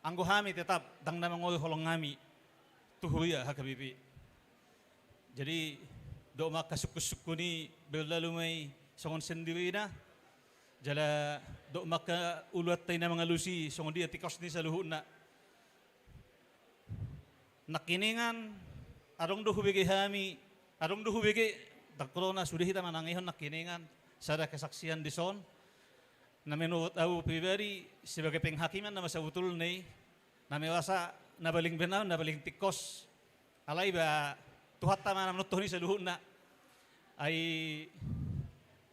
anggo hami tetap ndang na mangoli holongnami tu huria H K B P. Jadi dohot ma angka sungkun-sungkun i berlalu ma i songon sendirina. Jala dohot ma angka uluanta i na mangalusi songon dia tingkos ni saluhutna. Nangkiningan, adong do hubege hami, adong do hubege, ndang pola na sude hita manangihon nangkiningan sada kesaksian dison. Na menurut au pribadi sebagai penghakiman nama sabutulna i, na merasa na paling benar, na paling tingkos. Alai ba Tuhanta ma na manontuhon i saluhutna. Ai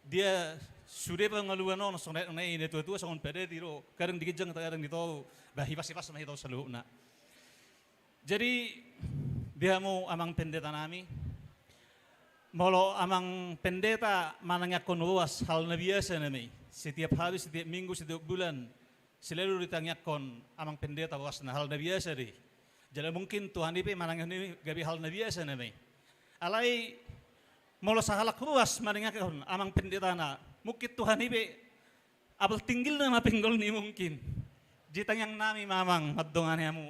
dia sude pangaluan on songon na i na tuatua songon padati do, kadang di ginjang kadang di toru, ba hipas-hipas ma hita on saluhutna. Jadi di hamu amang pendeta nami, molo amang pendeta manangiangkon ruas hal na biasa nama i, setiap hari, setiap minggu, setiap bulan, Selalu ditangiangkon amang pendeta ruasna, hal na biasa do i. Jala mungkin Tuhan i pe manangihon i gabe hal na biasa nama i. Alai molo sahalak ruas manangiangkon amang pendetana, mungkin Tuhan i pe apel tinggilna ma pinggolni mungkin. Jadi tangiang nami ma amang mandongani hamu.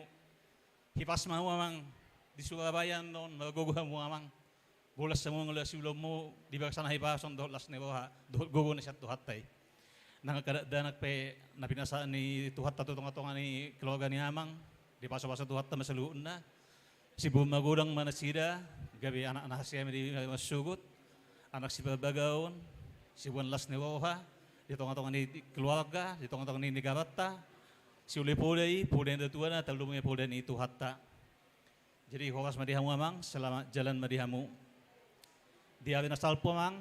Hipas ma hamu amang, di Surabaya annon margogo hamu amang. Bolas hamu anggo las ni ulaonmu di bagasan hahipason dohot las ni roha dohot gogo na sian Tuhanta i. Nang angka dakdanak pe na pinasahat ni Tuhanta tu tongatonga ni keluarga ni amang, dipasupasu Tuhanta ma saluhutna. Siboan magodang ma nasida, gabe anak na hasea ma di masugut, anak siparbagaon, siboan las ni roha di tongatonga ni keluarga, di tongatonga ni negaranta. Siule poda i, poda ni natuana, tarlumobi ma poda ni Tuhanta. Jadi horas ma di hamu amang, selamat jalan ma di hamu. Di ari na salpu amang,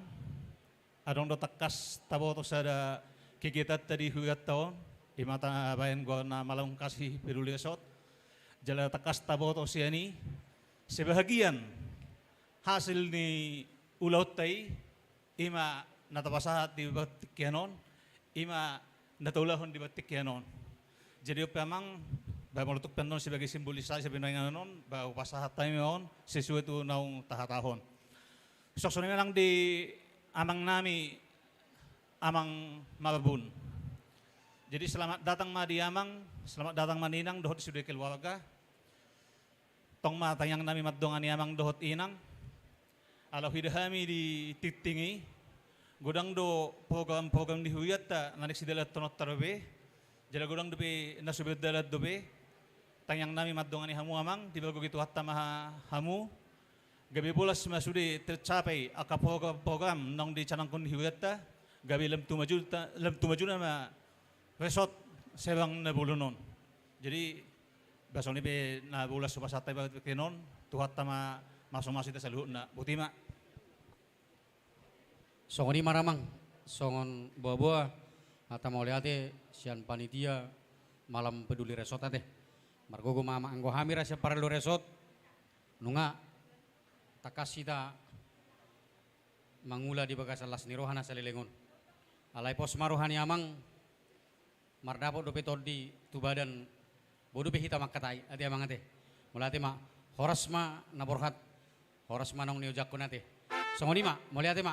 adong do tangkas taboto sada kegiatanta di hurianta on, i ma tabaen goarna Malam Kasih Peduli Resort. Jala tangkas taboto sian i, sebahagian hasil ni ulaonta i, i ma na tapasahat di partingkian on, i ma na taulahon di partingkian on. Jadi on pe amang, ba molo tung pe annon sebagai simbolisasi sabaen on, ba hupasahat hami ma on sesuai tu naung tahatahon. Suang songon i ma nang di amang nami, amang Marbun. Jadi selamat datang ma di amang, selamat datang ma di inang dohot di sude keluarga. Tong ma tangiang nami mandongani amang dohot inang. Ala huida hami di tingting i, godang do program-program ni hurianta na naeng sidalanhononta dope. Jala godang dope na so berdalan dope. Tangiang nami mandongani hamu amang, dipargogoi Tuhanta ma hamu. Gabe bolas ma sude tercapai angka program-program naung dicanangkon ni hurianta. Gabe lam tu maju, lam tu majuna ma Resort Serang na bolon on. Jadi ba songon i pe na bolas hupasahat hami di partingkian on, Tuhanta ma mamasu-masu hita saluhutna. Boti ma. Songon i ma amang, songon boa-boa hata mauliate sian panitia Malam Peduli Resort ate. Margogo ma amang, anggo hami ra sian Parellu Resort, nunga tangkas hita mangula di bagasan las ni roha na saleleng on. Alai pos ma roha ni amang, mardapot dope tondi tu badan, boi dope hita mangkatai, ate amang ate. Mauliate ma, horas ma na borhat, horas ma naung niojakhon ate. Songon i ma, mauliate ma.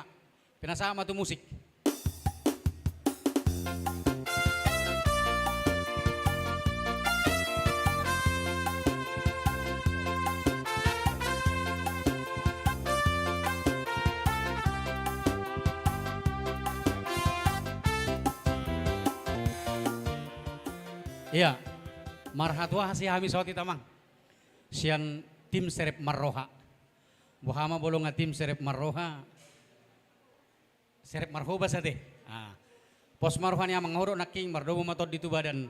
Pinasahat ma tu musik. Ia, marhatoha si hami saotik amang. Sian tim Serep Marroha. Boha ma molo nga tim Serep Marroha. Serep marhobas ate. Ah. Pos ma roha ni amang, nga hudok nangkin, mardomu ma tondi tu badan.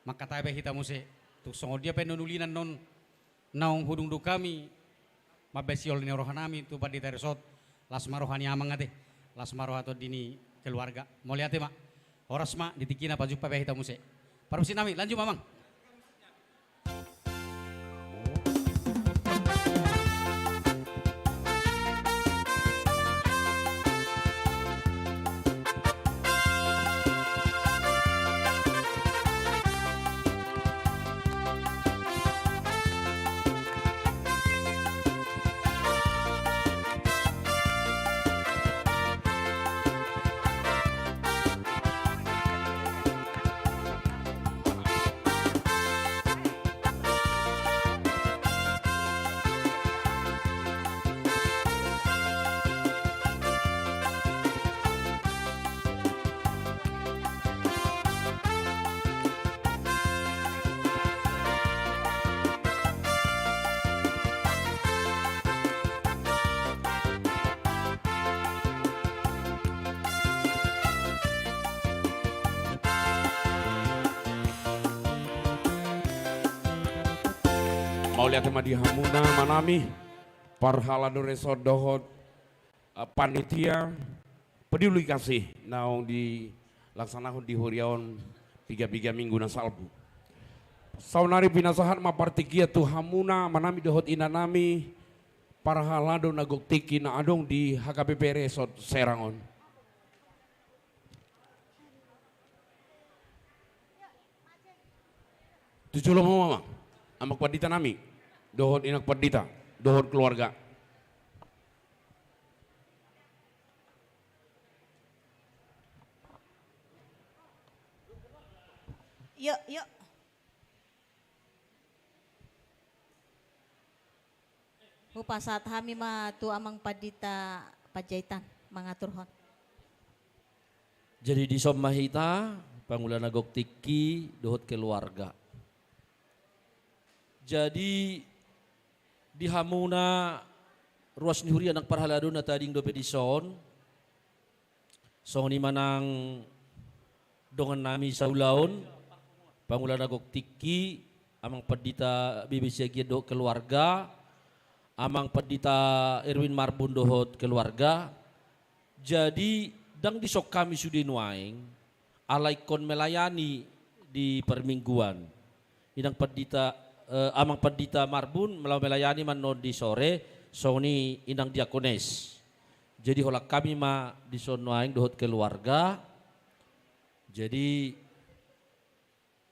Mangkatai pe hita muse. Tung songon dia pe annon ulina annon naung hudungdung hami, mambahen sihol ni roha nami tu Pandita Resort. Las ma roha ni amang ate. Las ma roha tondi ni keluarga. Mauliate ma. Horas ma, di tingkina pajumpa pe hita muse. Parmusik nami, lanjut ma amang. Mauliate ma di hamuna, manami, parhalado resort dohot, eh, panitia, peduli kasih naung dilaksanahon di huria on piga-piga minggu na salpu. Saonari pinasahat ma partingkian tu hamuna, manami dohot inanami, parhalado na gok tingki na adong di H K B P Resort Serang on. Tu jolo ma, Amang. Amang Pandita nami. Dohot Inang Pandita. Dohot keluarga. Yuk, yuk. Hupasahat hami ma tu Amang Pandita Panjaitan mangaturhon. Jadi dison ma hita, pangula na gok tingki, dohot keluarga. Jadi di hamuna ruas ni huria nang parhalado na tading dope dison, songon i ma nang dongan nami saulaon, pangula na gok tingki, Amang Pandita B B Siagian dohot keluarga, Amang Pandita Erwin Marbun dohot keluarga. Jadi ndang dison hami sude nuaeng, ala ingkon melayani di permingguan. Inang Pandita, eh, Amang Pandita Marbun melaw melayani ma annon di sore, songon i Inang Diakones. Jadi holan hami ma dison nuaeng dohot keluarga. Jadi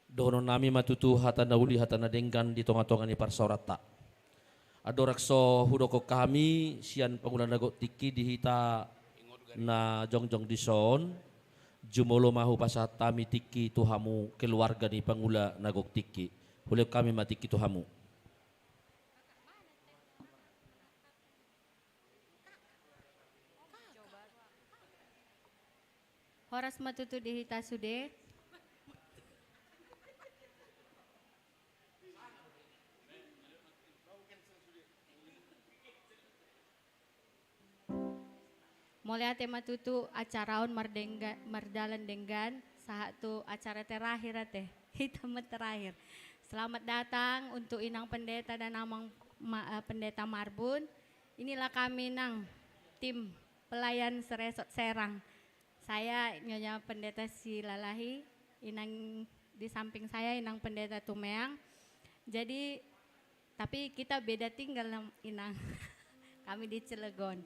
dohonon nami ma tutu hata na uli, hata na denggan di tonga-tonga ni parsaoranta. Andorang so hudokkon hami sian pangula na gok tingki di hita na jongjong dison, jumolo ma hupasahat hami tingki tu hamu keluarga ni pangula na gok tingki. Hulehon hami ma tingki tu hamu. Horas ma tutu di hita sude. Mauliate ma tutu, acara on mardengga-, mardalan denggan, sahat tu acara terakhir ate. Hita ma terakhir. Selamat datang untuk Inang Pendeta dan Amang Ma-, eh, Pendeta Marbun. Inilah kami nang tim pelayan seresort Serang. Saya Nyonya Pendeta Silalahi, Inang di samping saya Inang Pendeta Tumeang. Jadi, tapi kita beda tinggal, Inang. Kami di Cilegon.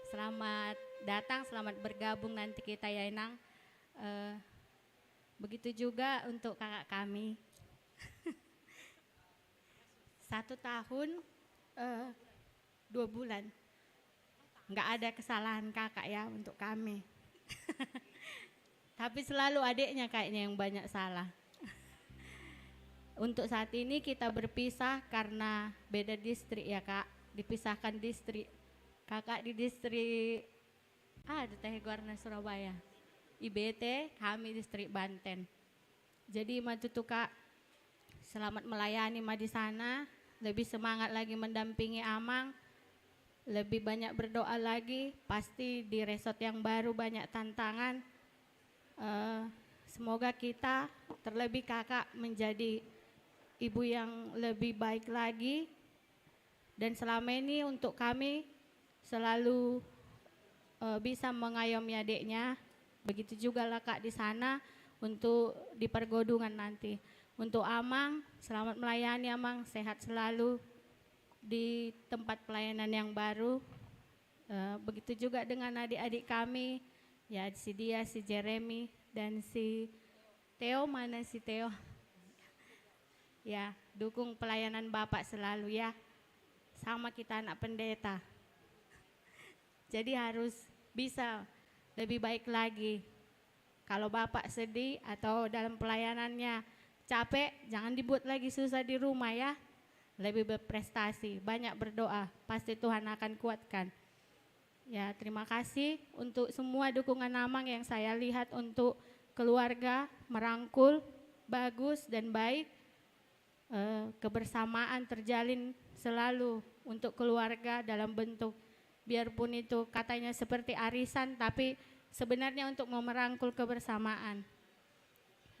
Selamat datang, selamat bergabung nanti kita ya, Inang. Eh, begitu juga untuk kakak kami. Satu tahun, eh, dua bulan. Nggak ada kesalahan kakak ya untuk kami. Tapi selalu adiknya kayaknya yang banyak salah. Untuk saat ini kita berpisah karena beda distrik ya, Kak. Dipisahkan distrik. Kakak di distrik, ah, di Teheguarna Surabaya. I B T, kami distrik Banten. Jadi ma tutu, Kak, selamat melayani ma di sana, lebih semangat lagi mendampingi Amang, lebih banyak berdoa lagi, pasti di resort yang baru banyak tantangan. Eh, semoga kita, terlebih Kakak, menjadi ibu yang lebih baik lagi, dan selama ini untuk kami selalu, eh, bisa mengayomi adiknya. Begitu juga lah, Kak, di sana untuk di pergodungan nanti. Untuk Amang, selamat melayani, Amang. Sehat selalu di tempat pelayanan yang baru. Eh, begitu juga dengan adik-adik kami, ya, si Dia, si Jeremy, dan si Theo, mana si Theo? Ya, dukung pelayanan Bapak selalu ya. Sama kita anak pendeta. Jadi harus bisa lebih baik lagi. Kalau Bapak sedih atau dalam pelayanannya capek, jangan dibuat lagi susah di rumah ya. Lebih berprestasi, banyak berdoa, pasti Tuhan akan kuatkan. Ya, terima kasih untuk semua dukungan Amang yang saya lihat untuk keluarga, merangkul, bagus dan baik. Eh, kebersamaan terjalin selalu untuk keluarga dalam bentuk, biarpun itu katanya seperti arisan, tapi sebenarnya untuk memerangkul kebersamaan.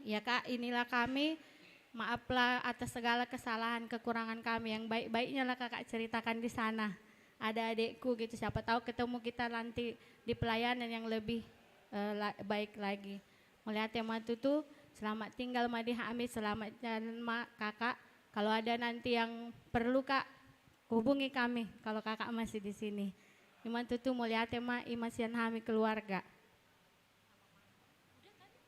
Ya, Kak, inilah kami. Maaflah atas segala kesalahan, kekurangan kami. Yang baik-baiknya lah Kakak ceritakan di sana. Ada adikku gitu, siapa tahu ketemu kita nanti di pelayanan yang lebih, eh, la-, baik lagi. Mauliate ma tutu, selamat tinggal ma di hami, selamat jalan ma, Kakak. Kalau ada nanti yang perlu, Kak, hubungi kami kalau Kakak masih di sini. I ma tutu, mauliate ma, i ma sian hami keluarga. Udah tadi.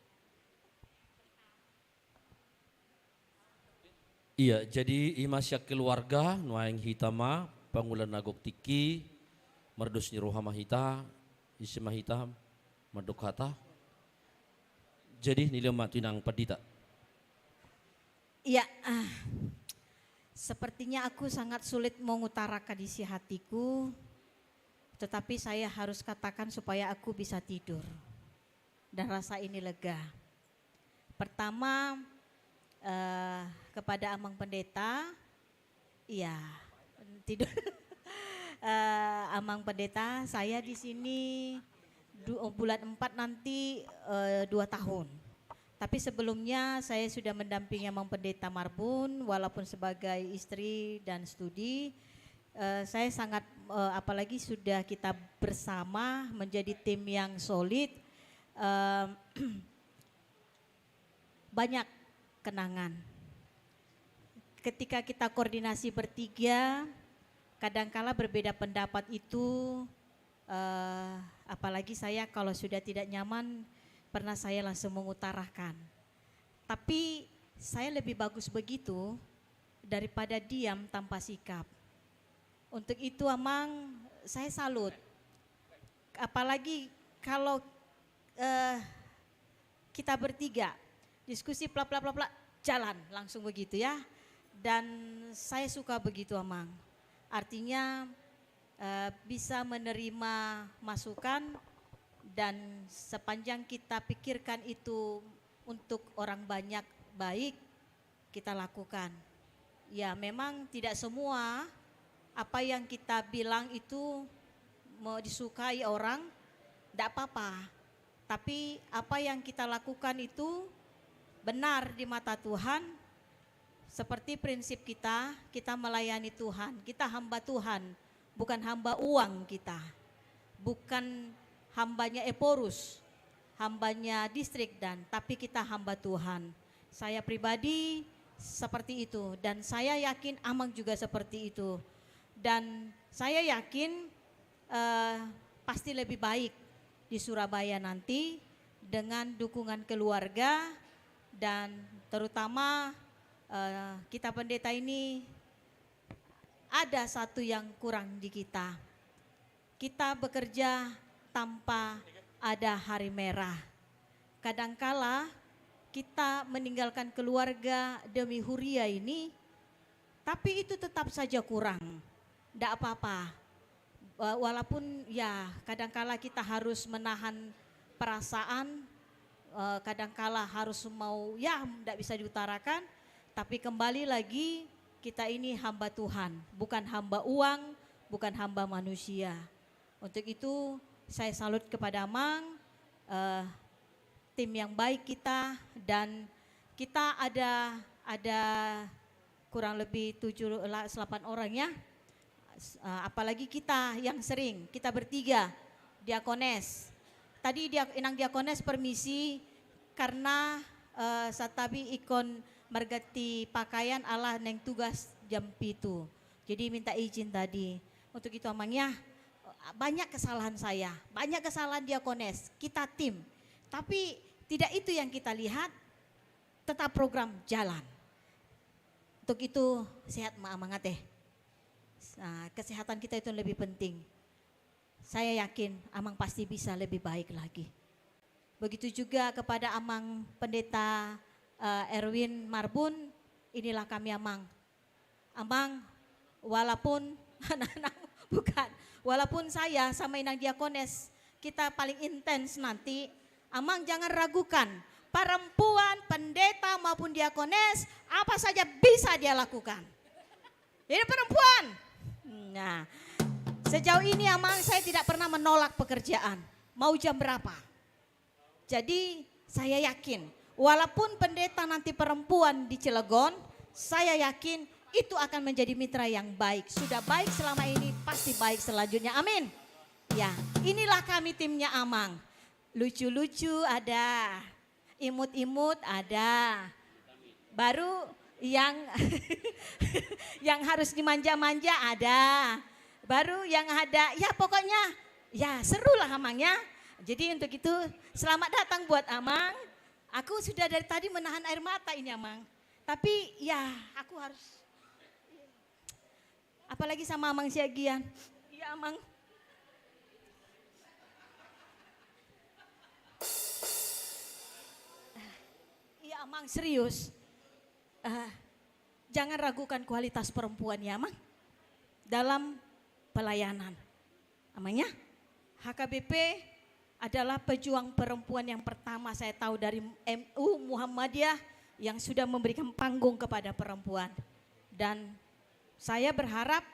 Ia, jadi i ma sian keluarga, nuaeng hita ma, pangula na gok tingki, mardos ni roha ma hita, ise ma hita, mandok hata. Jadi, nilehon ma tu inang pandita. Iya, ah, sepertinya aku sangat sulit mengutarakan isi hatiku, tetapi saya harus katakan supaya aku bisa tidur dan rasa ini lega. Pertama, eh, kepada Amang Pendeta, iya, tidur. Eh, Amang Pendeta, saya di sini du-, bulan empat nanti, eh, dua tahun. Tapi sebelumnya saya sudah mendampingi Amang Pendeta Marbun, walaupun sebagai istri dan studi. Eh, saya sangat, eh, apalagi sudah kita bersama menjadi tim yang solid, eh, banyak kenangan. Ketika kita koordinasi bertiga, kadangkala berbeda pendapat itu, eh, apalagi saya kalau sudah tidak nyaman, pernah saya langsung mengutarakan. Tapi saya lebih bagus begitu daripada diam tanpa sikap. Untuk itu, Amang, saya salut. Apalagi kalau, eh, kita bertiga, diskusi plak, plak, plak, plak, jalan langsung begitu ya. Dan saya suka begitu, Amang. Artinya, eh, bisa menerima masukan dan sepanjang kita pikirkan itu untuk orang banyak baik, kita lakukan. Ya, memang tidak semua apa yang kita bilang itu mau disukai orang, ndak apa-apa. Tapi apa yang kita lakukan itu benar di mata Tuhan, seperti prinsip kita, kita melayani Tuhan, kita hamba Tuhan, bukan hamba uang kita, bukan hambanya Ephorus, hambanya Distrikdan, tapi kita hamba Tuhan. Saya pribadi seperti itu, dan saya yakin Amang juga seperti itu. Dan saya yakin, eh, pasti lebih baik di Surabaya nanti dengan dukungan keluarga, dan terutama, eh, kita pendeta ini ada satu yang kurang di kita. Kita bekerja tanpa ada hari merah. Kadangkala kita meninggalkan keluarga demi huria ini, tapi itu tetap saja kurang. Ndak apa-apa. Wa-, walaupun ya kadangkala kita harus menahan perasaan, eh, kadangkala harus mau, ya, ndak bisa diutarakan, tapi kembali lagi, kita ini hamba Tuhan, bukan hamba uang, bukan hamba manusia. Untuk itu, saya salut kepada Amang, eh, tim yang baik kita, dan kita ada, ada kurang lebih tujuh, la-, delapan orang ya. S-, eh, apalagi kita yang sering, kita bertiga, diakones. Tadi dia-, inang diakones permisi, karena, eh, santabi ingkon marganti pakaian ala naeng tugas jam pitu. Jadi minta izin tadi. Untuk itu, Amang ya, banyak kesalahan saya, banyak kesalahan diakones, kita tim. Tapi tidak itu yang kita lihat, tetap program jalan. Untuk itu, sehat ma Amang ate. Nah, kesehatan kita itu lebih penting. Saya yakin Amang pasti bisa lebih baik lagi. Begitu juga kepada Amang Pendeta, eh, Erwin Marbun, inilah kami, Amang. Amang, walaupun, bukan, walaupun saya sama inang diakones, kita paling intens nanti, Amang jangan ragukan, perempuan, pendeta maupun diakones, apa saja bisa dia lakukan. Ini perempuan. Nah, sejauh ini, Amang, saya tidak pernah menolak pekerjaan. Mau jam berapa? Jadi, saya yakin, walaupun pendeta nanti perempuan di Cilegon, saya yakin itu akan menjadi mitra yang baik. Sudah baik selama ini, pasti baik selanjutnya. Amin. Ya, inilah kami timnya Amang. Lucu-lucu ada, imut-imut ada. Baru yang, yang harus dimanja-manja ada. Baru yang ada, ya pokoknya, ya seru lah Amang ya. Jadi untuk itu, selamat datang buat Amang. Aku sudah dari tadi menahan air mata ini, Amang. Tapi ya, aku harus, apalagi sama Amang Siagian. Iya, Amang. Iya, Amang, serius. Eh, jangan ragukan kualitas perempuan ya, Amang, dalam pelayanan. Amang ya, H K B P adalah pejuang perempuan yang pertama saya tahu dari M U Muhammadiyah yang sudah memberikan panggung kepada perempuan. Dan saya berharap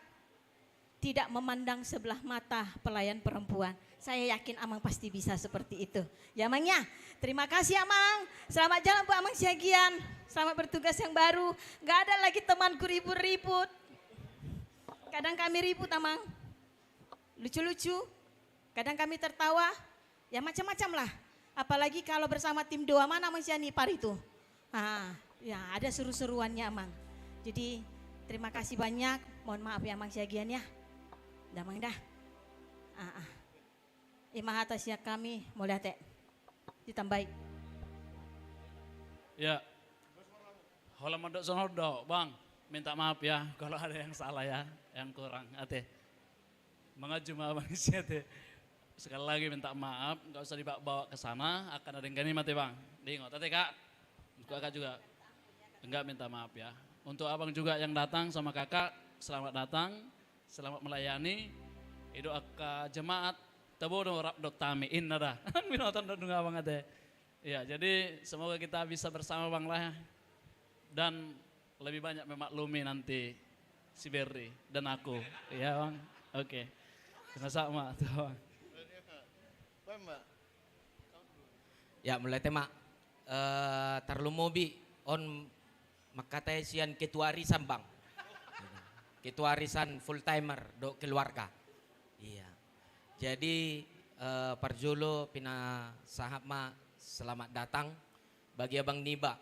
tidak memandang sebelah mata pelayan perempuan. Saya yakin Amang pasti bisa seperti itu. Ya, Amang ya. Terima kasih, Amang. Selamat jalan buat Amang Siagian. Selamat bertugas yang baru. Gak ada lagi temanku ribut-ribut. Kadang kami ribut, Amang. Lucu-lucu. Kadang kami tertawa. Ya, macam-macam lah. Apalagi kalau bersama tim doa, mana Amang Sianipar itu? Ah, ya, ada seru-seruannya, Amang. Jadi, terima kasih banyak. Mohon maaf ya, Amang Siagian ya. Dah, Amang, dah. Ah, ah. Ima hata sian hami, mauliate. Ditambai. Ya. Holan mandok songon on do, Bang. Minta maaf ya kalau ada yang salah ya, yang kurang. Ate. Mangaju ma Abang isi ate. Sekali lagi minta maaf, nggak usah dibawa ke sana, akan ada yang ganti mate, Bang. Diingot, ate, Kak. Untuk Kakak juga. Enggak, minta maaf ya. Untuk Abang juga yang datang sama Kakak, selamat datang, selamat melayani. Ido angka jemaat, tabo do rap dohot hami, inna da. Binoto do nunga, Bang, ate. Ya, jadi semoga kita bisa bersama, Bang, lah. Dan lebih banyak memaklumi nanti si Berry dan aku. Iya, Bang? Oke. Sama-sama, tuh, Bang. Ya, mauliate ma. Eh, tarlumobi on mangkatai sian ketua arisan, Bang. Ketua arisan full timer dohot keluarga. Iya. Jadi, eh, parjolo pinasahat ma selamat datang bagi abang niba,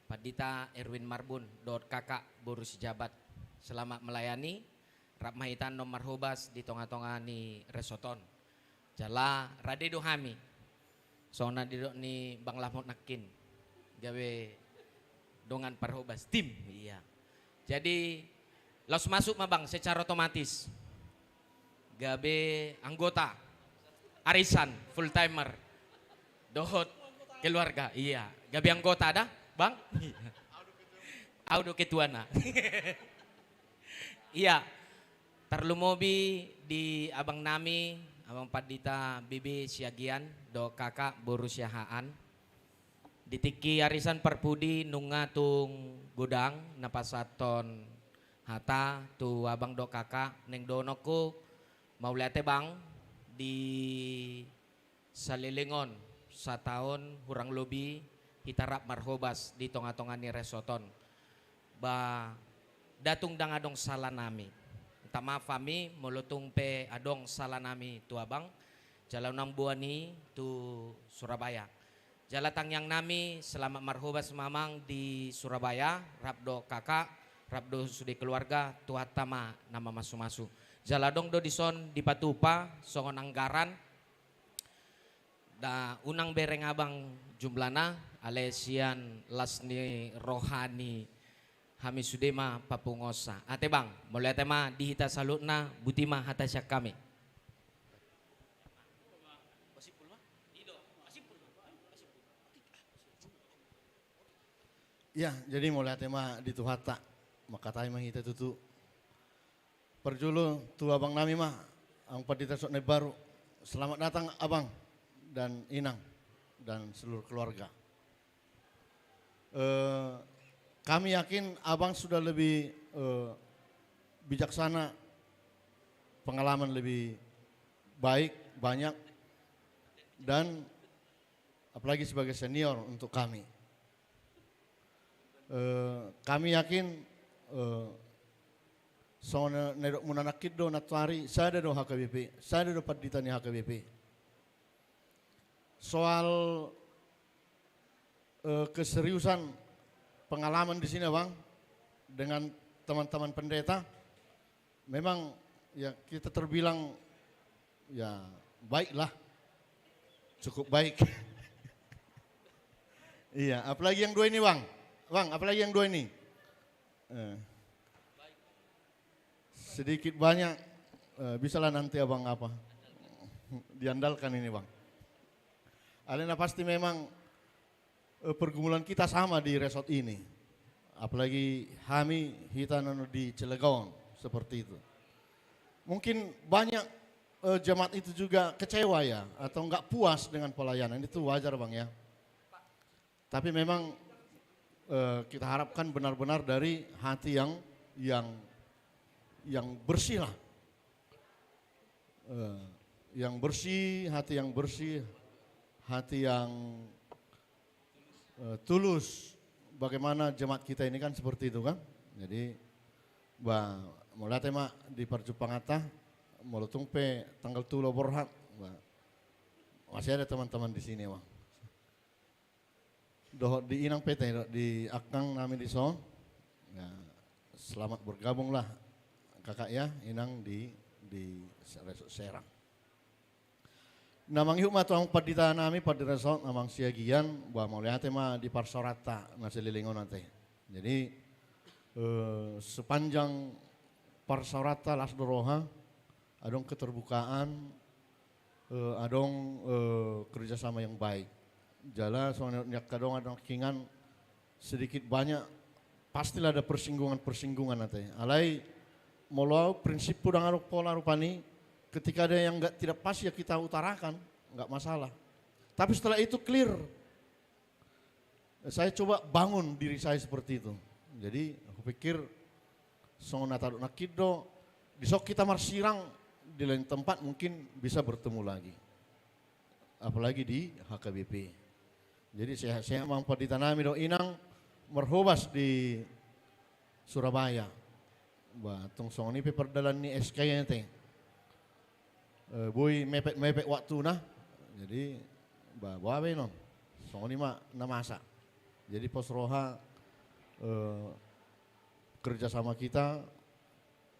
Pandita Erwin Marbun, dohot kakak boru si Jabat. Selamat melayani, rap ma hita annon marhobas di tonga-tonga ni resort on. Jala rade do hami. Songon na didok ni Bang Lamhot nangkin. Gabe dongan parhobas, tim. Iya. Jadi, laos masuk ma, Bang, secara otomatis. Gabe anggota arisan, full timer. Dohot keluarga, iya. Gabe anggota da, Bang? Au do ketuana. Iya. Tarlumobi di abang nami, Abang Pandita B B Siagian, dohot kakak boru Siahaan. Di tingki arisan parpudi nunga tung godang na pasahathon hata tu abang dohot kakak, naeng dohononku, mauliate, Bang, di saleleng on, sataon hurang lobi hita rap marhobas di tonga-tonga ni resort on. Ba, nda tung ndang adong sala nami. Minta maaf hami, molo tung pe adong sala nami tu abang, jala unang boan i tu Surabaya. Jala tangiang nami, selamat marhobas ma amang di Surabaya, rap dohot kakak, rap dohot sude keluarga, Tuhanta ma na mamasu-masu. Jala adong do dison dipatupa, songon anggaran, da unang bereng abang jumlahna, alai sian las ni roha ni hami sude ma papunguonsa. Ate, Bang, mauliate ma di hita saluhutna, boti ma hata sian hami. Ya, jadi mauliate ma di Tuhanta, mangkatai ma hita tutu. Parjolo tu abang nami ma, Amang Pandita Sotnaimbaru. Selamat datang, Abang dan Inang dan seluruh keluarga. Eh, kami yakin Abang sudah lebih, eh, bijaksana, pengalaman lebih baik, banyak, dan apalagi sebagai senior untuk kami. Eh, kami yakin, eh, songon na nidokmuna nangkin do nantoari, sada do H K B P, sada do pandita ni H K B P. Soal, eh, keseriusan pengalaman di sini, Bang, dengan teman-teman pendeta, memang, ya, kita terbilang, ya, baiklah. Cukup baik. Iya, apalagi yang dua ini, Bang. Bang, apalagi yang dua ini? Eh. Sedikit banyak, eh, bisalah nanti abang apa? Diandalkan ini, Bang. Alai na pasti memang, eh, pergumulan kita sama di resort ini. Apalagi hami, hita na di Cilegon, seperti itu. Mungkin banyak, eh, jemaat itu juga kecewa ya, atau nggak puas dengan pelayanan. Itu wajar, Bang, ya. Tapi memang, eh, kita harapkan benar-benar dari hati yang, yang, yang bersih lah. Eh, yang bersih, hati yang bersih, hati yang, eh, tulus. Bagaimana jemaat kita ini kan seperti itu kan. Jadi, bah, mauliate ma di parjumpanganta, molo tung pe tanggal tolu Borhat, bah, masih ada teman-teman di sini, Bang. Dohot di inang pe te, dohot di angkang nami dison. Ya, selamat bergabunglah kakak ya, inang di, di Resort Serang. Na mangihut ma tu amang pandita nami, Pandita Resort, amang Siagian, bah mauliate ma di parsaoranta na saleleng on ate. Jadi, eh, sepanjang parsaoranta las do roha, adong keterbukaan, eh, adong, eh, kerjasama yang baik. Jala songon ni angka dongan nangkiningan, sedikit banyak pastilah ada persinggungan-persinggungan ate. Alai molo au prinsipku ndang adong pola rupani, ketika ada yang nggak, tidak pas ya kita utarakan, nggak masalah. Tapi setelah itu clear. Saya coba bangun diri saya seperti itu. Jadi, aku pikir, songon na tadok nangkin do, dison hita marsirang, di lain tempat mungkin bisa bertemu lagi. Apalagi di H K B P. Jadi, sehat-sehat ma amang pandita nami dohot inang, marhobas di Surabaya. Bah, tung songon i pe pardalan ni S K I ate. Eh, boi mepet-mepet waktuna. Jadi, bah, boha be non. Songon i ma na masa. Jadi, pos roha, eh, kerjasama kita,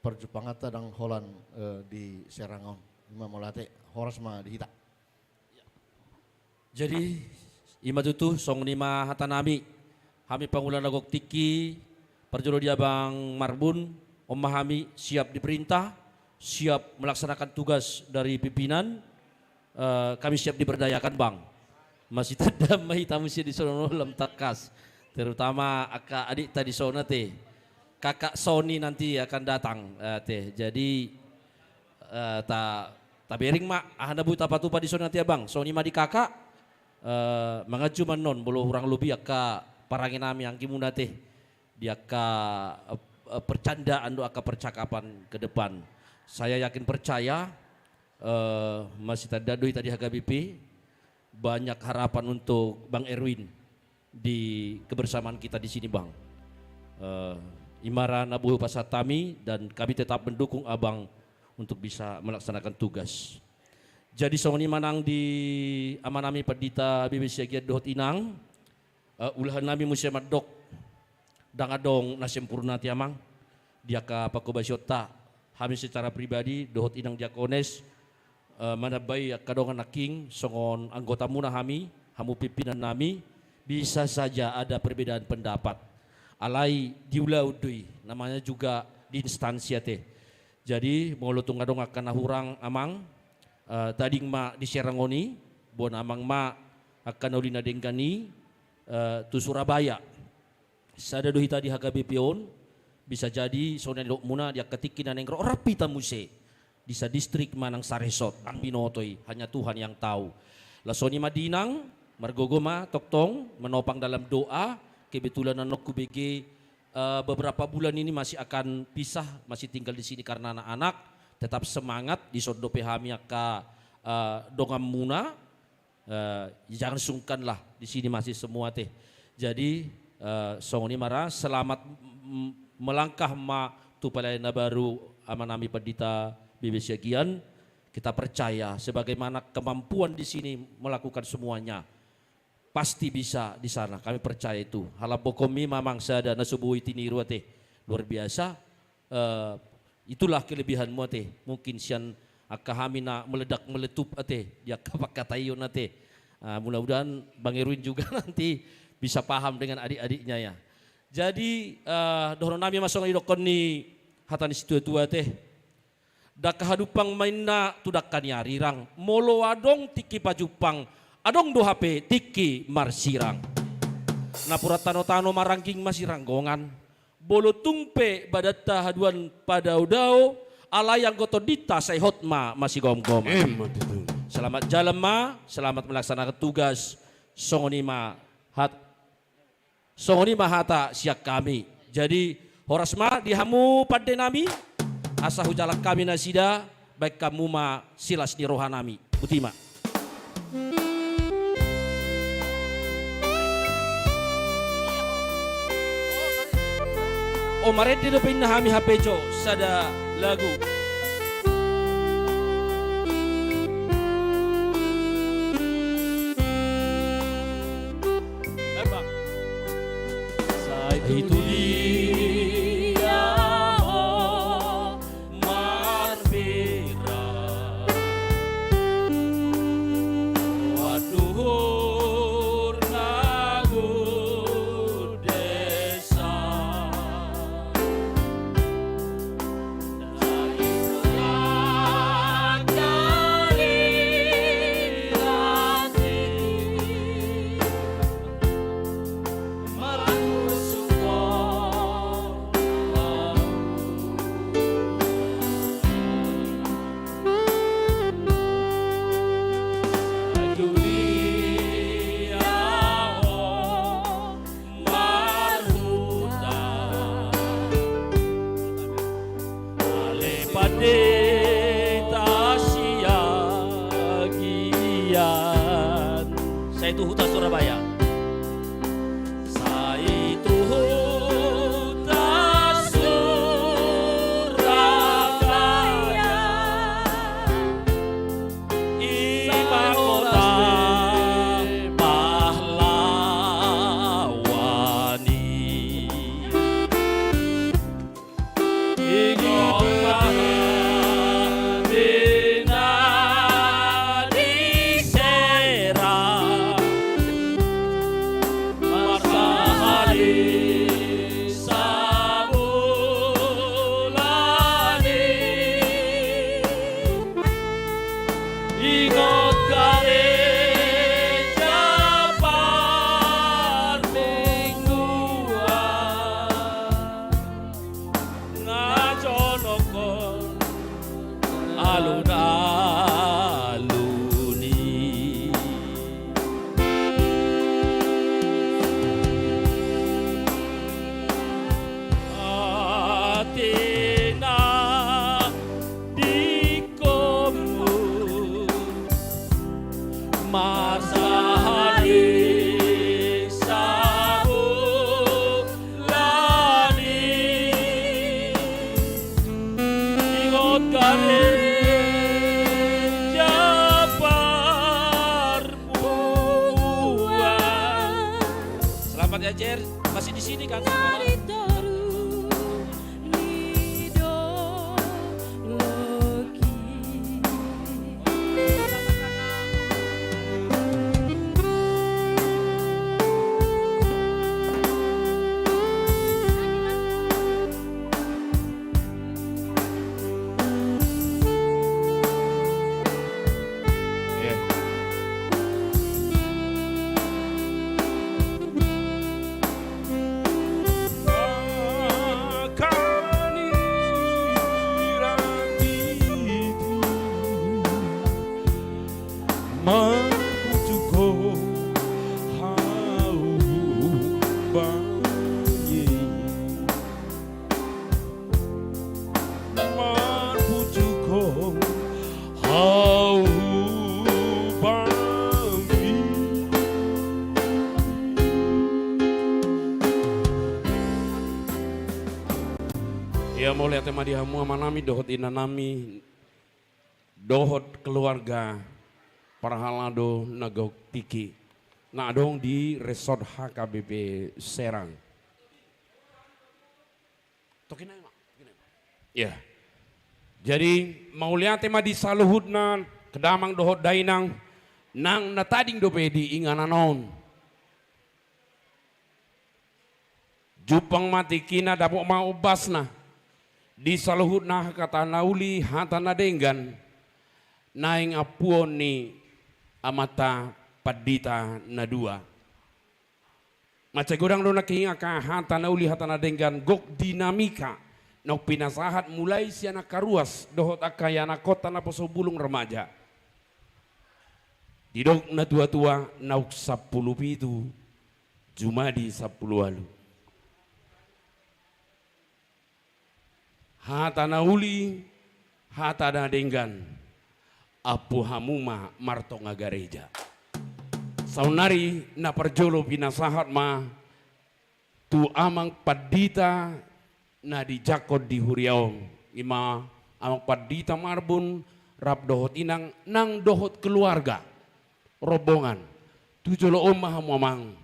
parjumpanganta ndang holan, eh, di Serang on. I ma mauliate, horas ma di hita. Jadi, i ma tutu, songon i ma hata nami. Hami pangula na gok tingki, parjolo di abang Marbun, on ma hami siap diperintah, siap melaksanakan tugas dari pimpinan, eh, kami siap diberdayakan, Bang. Masitandaan ma hita muse dison on lam tangkas. Terutama angka adikta dison ate. Kakak Sony nanti akan datang, eh, ate. Jadi, eh, ta, tabereng ma, aha na boi tapatupa dison ate abang, songon i ma di kakak, eh, manganju ma annon, molo hurang lobi angka parange nami anggi muna ate, di angka, eh, eh, percandaan do angka percakapan ke depan. Saya yakin percaya, eh, masitandaan do hita di H K B P, banyak harapan untuk Bang Erwin di kebersamaan kita di sini, Bang. Eh, i ma ra na boi hupasahat hami, dan kami tetap mendukung abang untuk bisa melaksanakan tugas. Jadi songon i ma nang di ama nami Pandita B B Siagian dohot inang, eh, ulahan nami muse mandok, ndang adong na sempurna ate amang, di angka panghobasionta, hami secara pribadi dohot inang diakones, eh, manambai angka dongan nangkin songon anggota muna hami, hamu pimpinan nami, bisa saja ada perbedaan pendapat. Alai di ulaon do i, namanya juga di instansi ate. Jadi, molo tung adong angka na hurang amang, eh, tading ma di Serang on i, boan amang ma angka na uli na denggan i, eh, tu Surabaya. Sada do hita di H K B P on, bisa jadi songon na nidok muna di angka tingki na naeng ro rap hita muse. Di sadistrik manang saresort, ndang binoto i, hanya Tuhan yang tahu. Laos songon i ma di inang, margogo ma tongtong, menopang dalam doa, kebetulan annon hubege, eh, beberapa bulan ini masih akan pisah, masih tinggal di sini karena anak-anak, tetap semangat, dison dope hami angka, eh, dongan muna, eh, jangan sungkanlah, di sini masih semua ate. Jadi, eh, songon i ma ra, selamat m-, melangkah ma tu pelayanan na baru ama nami Pandita B B Siagian. Kita percaya sebagaimana kemampuan di sini melakukan semuanya, pasti bisa di sana. Kami percaya itu. Halak bokom i ma amang sada na so boi tiniru ate. Luar biasa. Eh, itulah kelebihanmu ate. Mungkin sian angka hami na meledak meletup ate, di angka pangkataion ate. Ah, mudah-mudahan Bang Erwin juga nanti bisa paham dengan adik-adiknya ya. Jadi, eh, dohonon nami ma songon i, dohonon ni hata ni situatua te. Dangka hadumpang ma inna tu dangka ni arirang. Molo adong tingki pajumpang, adong do hape tingki marsirang. Napuran tanotano marangging masiranggongan. Molo tung pe badanta haduan padaodao, alai anggo tondinta sai hot ma masigomgoman. Emma tutu. Selamat jalan ma, selamat melaksanakan tugas. Songon i ma hat-, songon i ma hata sian hami. Jadi, horas ma di hamu pande nami, asa hujalang hami nasida, baen hamu ma silas ni roha nami. Boti ma. O, marende dope inna hami hape jo sada lagu. Sai tu dia ho marpira, atuhur na gundesa. Marhuta ale pandita siagian. Sai tu huta Surabaya. Sai tu huta Surabaya. Ima kota pahlawan i. Ingot ma di na di Serang. Marsahali sabulan i. Ingot gareja parmingguan. Nga jonok on alun-alun i. Atina di komu marsahali sabulan i. Ingot gareja parmingguan. Selamat ya, Jer. Masih di sini kan? Marpucuk ho hau banggi. Marpucuk ho hau banggi. Ia mauliate ma di hamu amanami dohot inanami dohot keluarga parhalado na gok tingki na adong di Resort H K B P Serang. Tokinai ma, tokinai ma. Ia. Jadi, mauliate ma di saluhutna, damang dohot dainang, nang na tading dope di inganan on. Jumpang ma tingkina, dapot ma ombasna di saluhutna hata na uli hata na denggan, naeng ampuon ni amanta pandita na dua. Mansai godang do nangkin angka hata na uli hata na denggan, gok dinamika naung pinasahat mulai sian angka ruas dohot angka ianakhonta naposo bulung remaja. Didok na tuatua, naung sampulu pitu, jumadi sampulu ualu. Hata na uli, hata na denggan, ampu hamu ma martonga gareja. Saonnari na parjolo pinasahat ma tu amang pandita na dijangkon di huria on, i ma amang pandita Marbun rap dohot inang nang dohot keluarga, rombongan. Tu jolo on ma hamu amang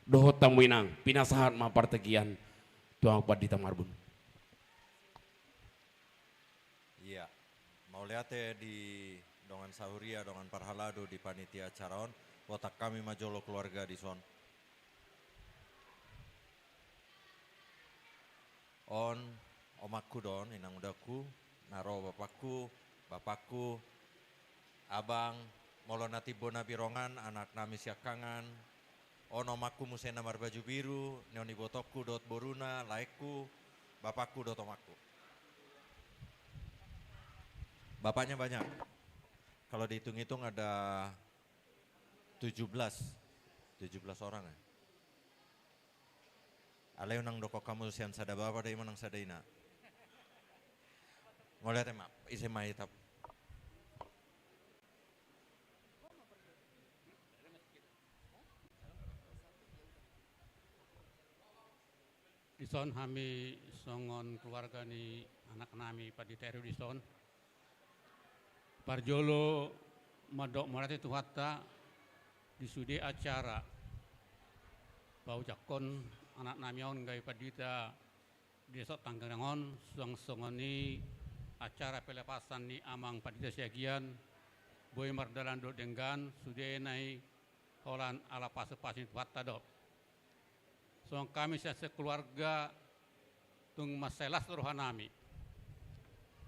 dohot hamu inang, pinasahat ma partingkian tu amang pandita Marbun. Ia, mauliate di dongan sahuria, dongan parhalado di panitia acara on. Botohon hami ma jolo keluarga dison. On omangku do on, inang udaku, na ro bapakku, bapakku, abang, molo na timbo na birongan, anak nami siangkangan, on omangku muse na marbaju biru, ni on ibotongku dohot boruna, laengku, bapakku dohot omangku. Bapaknya banyak. Kalau dihitung-hitung ada tujuh belas. Tujuh belas orang ya. Alai unang dokkon hamu sian sada bapa do, i ma nang sada ina. Mauliate ma, ise ma i tap. Dison hami songon keluarga ni anak nami pandita R W dison. Parjolo mandok mauliate tu Tuhanta di sude acara paojakhon anak nami on gabe pandita di Resort Tanggerang on, suang songon i acara pelepasan ni amang pandita Siagian, boi mardalan dohot denggan, sudena i holan ala pasupasu ni Tuhanta do. Songon hami sian sekeluarga tung mansai las do roha nami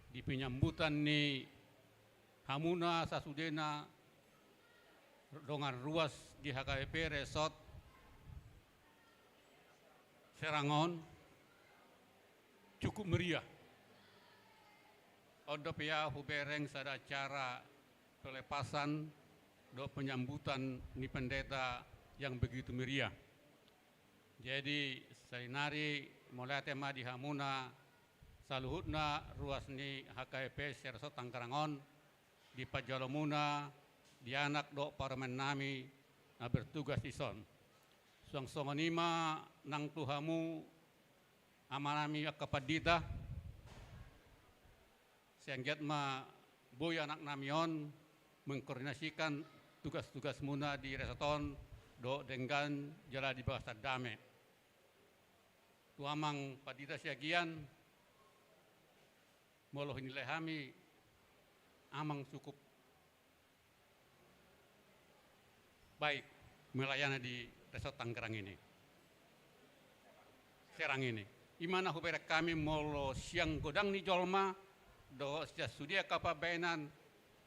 di penyambutan ni hamuna sasudena dongan ruas di H K B P Resort Serang on cukup meriah. On dope au hubereng sada acara pelepasan dohot penyambutan ni pendeta yang begitu meriah. Jadi, saonari mauliate ma di hamuna saluhutna ruas ni H K B P se-Resort Tanggerang on, di panjalomuna di anak dohot parumaen nami na bertugas dison. Suang songon i ma nang tu hamu ama nami angka pandita, sai anggiat ma boi anak nami on mengkoordinasikan tugas-tugasmuna di resort on dohot denggan jala di bagasan dame. Tu amang pandita Siagian, molo hinilai hami, amang cukup baik melayani di Resort Tanggerang ini, Serang ini. I ma na hubereng hami, molo sian godang ni jolma dohot sian sude angka pambahenan,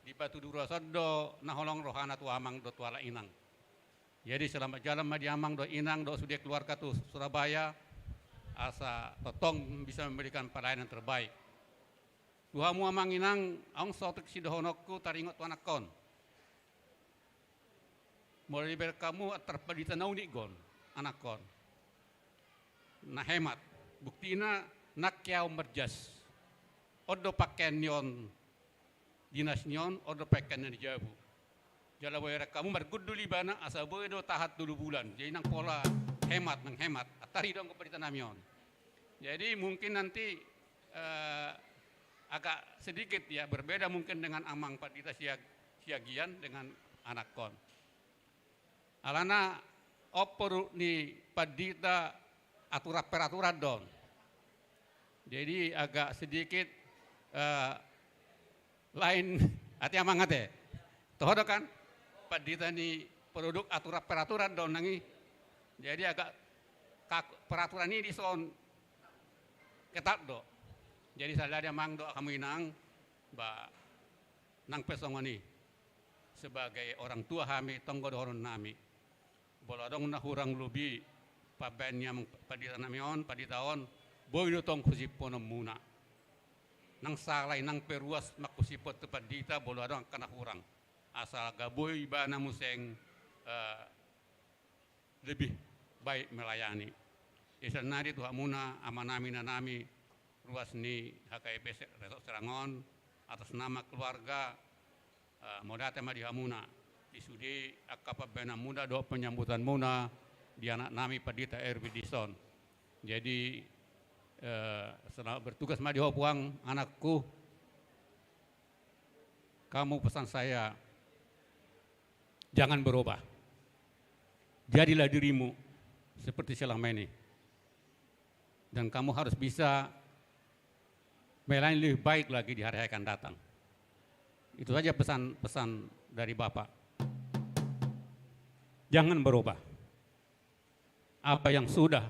di Batu Duru on do na holong rohana tu amang dohot tu halak inang. Jadi selamat jalan ma di amang dohot inang dohot sude keluarga tu Surabaya, asa tongtong bisa memberikan pelayanan terbaik. Tu hamu amang inang, adong saotik sidohononku taringot tu anakkon. Molo dibereng hamu antar pandita na unik do on anakkon. Na hemat. Buktina nangkin au marjas, on do pakean ni on dinas ni on, on do pakeanna di jabu. Jala boi bereng hamu margundul ibana asa boi do tahan tolu bulan. Jadi nang pola hemat, nang hemat. Antar i do anggo pandita nami on. Jadi mungkin nanti, eh, agak sedikit ya berbeda mungkin dengan amang pandita Siag-, Siagian dengan anakkon. Alana on porlu ni pandita aturan peraturan do on. Jadi agak sedikit, eh, lain, ate amang ate. Toho do kan? Pandita ni produk aturan peraturan do on nang i. Jadi agak Kak, peraturan i dison ketat do. Jadi sada dia mang do hamu inang, ba nang pe songon i. Sebagai orang tua hami, tonggo dohonon nami. Molo adong na hurang lobi pambaen ni amang pandita nami on, pandita on, boi do tong husiphononmuna. Nang sala i nang pe ruas manghusiphon tu pandita, molo adong angka na hurang. Asal ga boi ibana muse, eh, lebih baik melayani. Jadi sannari tu hamuna, amanami, inanami, ruas ni H K I P Se-, Resort Serang on, atas nama keluarga, eh, mauliate ma di hamuna. Di sude angka pambaenanmuna dohot penyambutanmuna di anaknami pandita Erwin dison. Jadi, eh, selamat bertugas ma di ho puang, anakku. Kamu, pesan saya, jangan berubah. Jadilah dirimu seperti selama ini. Dan kamu harus bisa melayani lebih baik lagi di hari-hari akan datang. Itu saja pesan-pesan dari Bapak. Jangan berubah. Apa yang sudah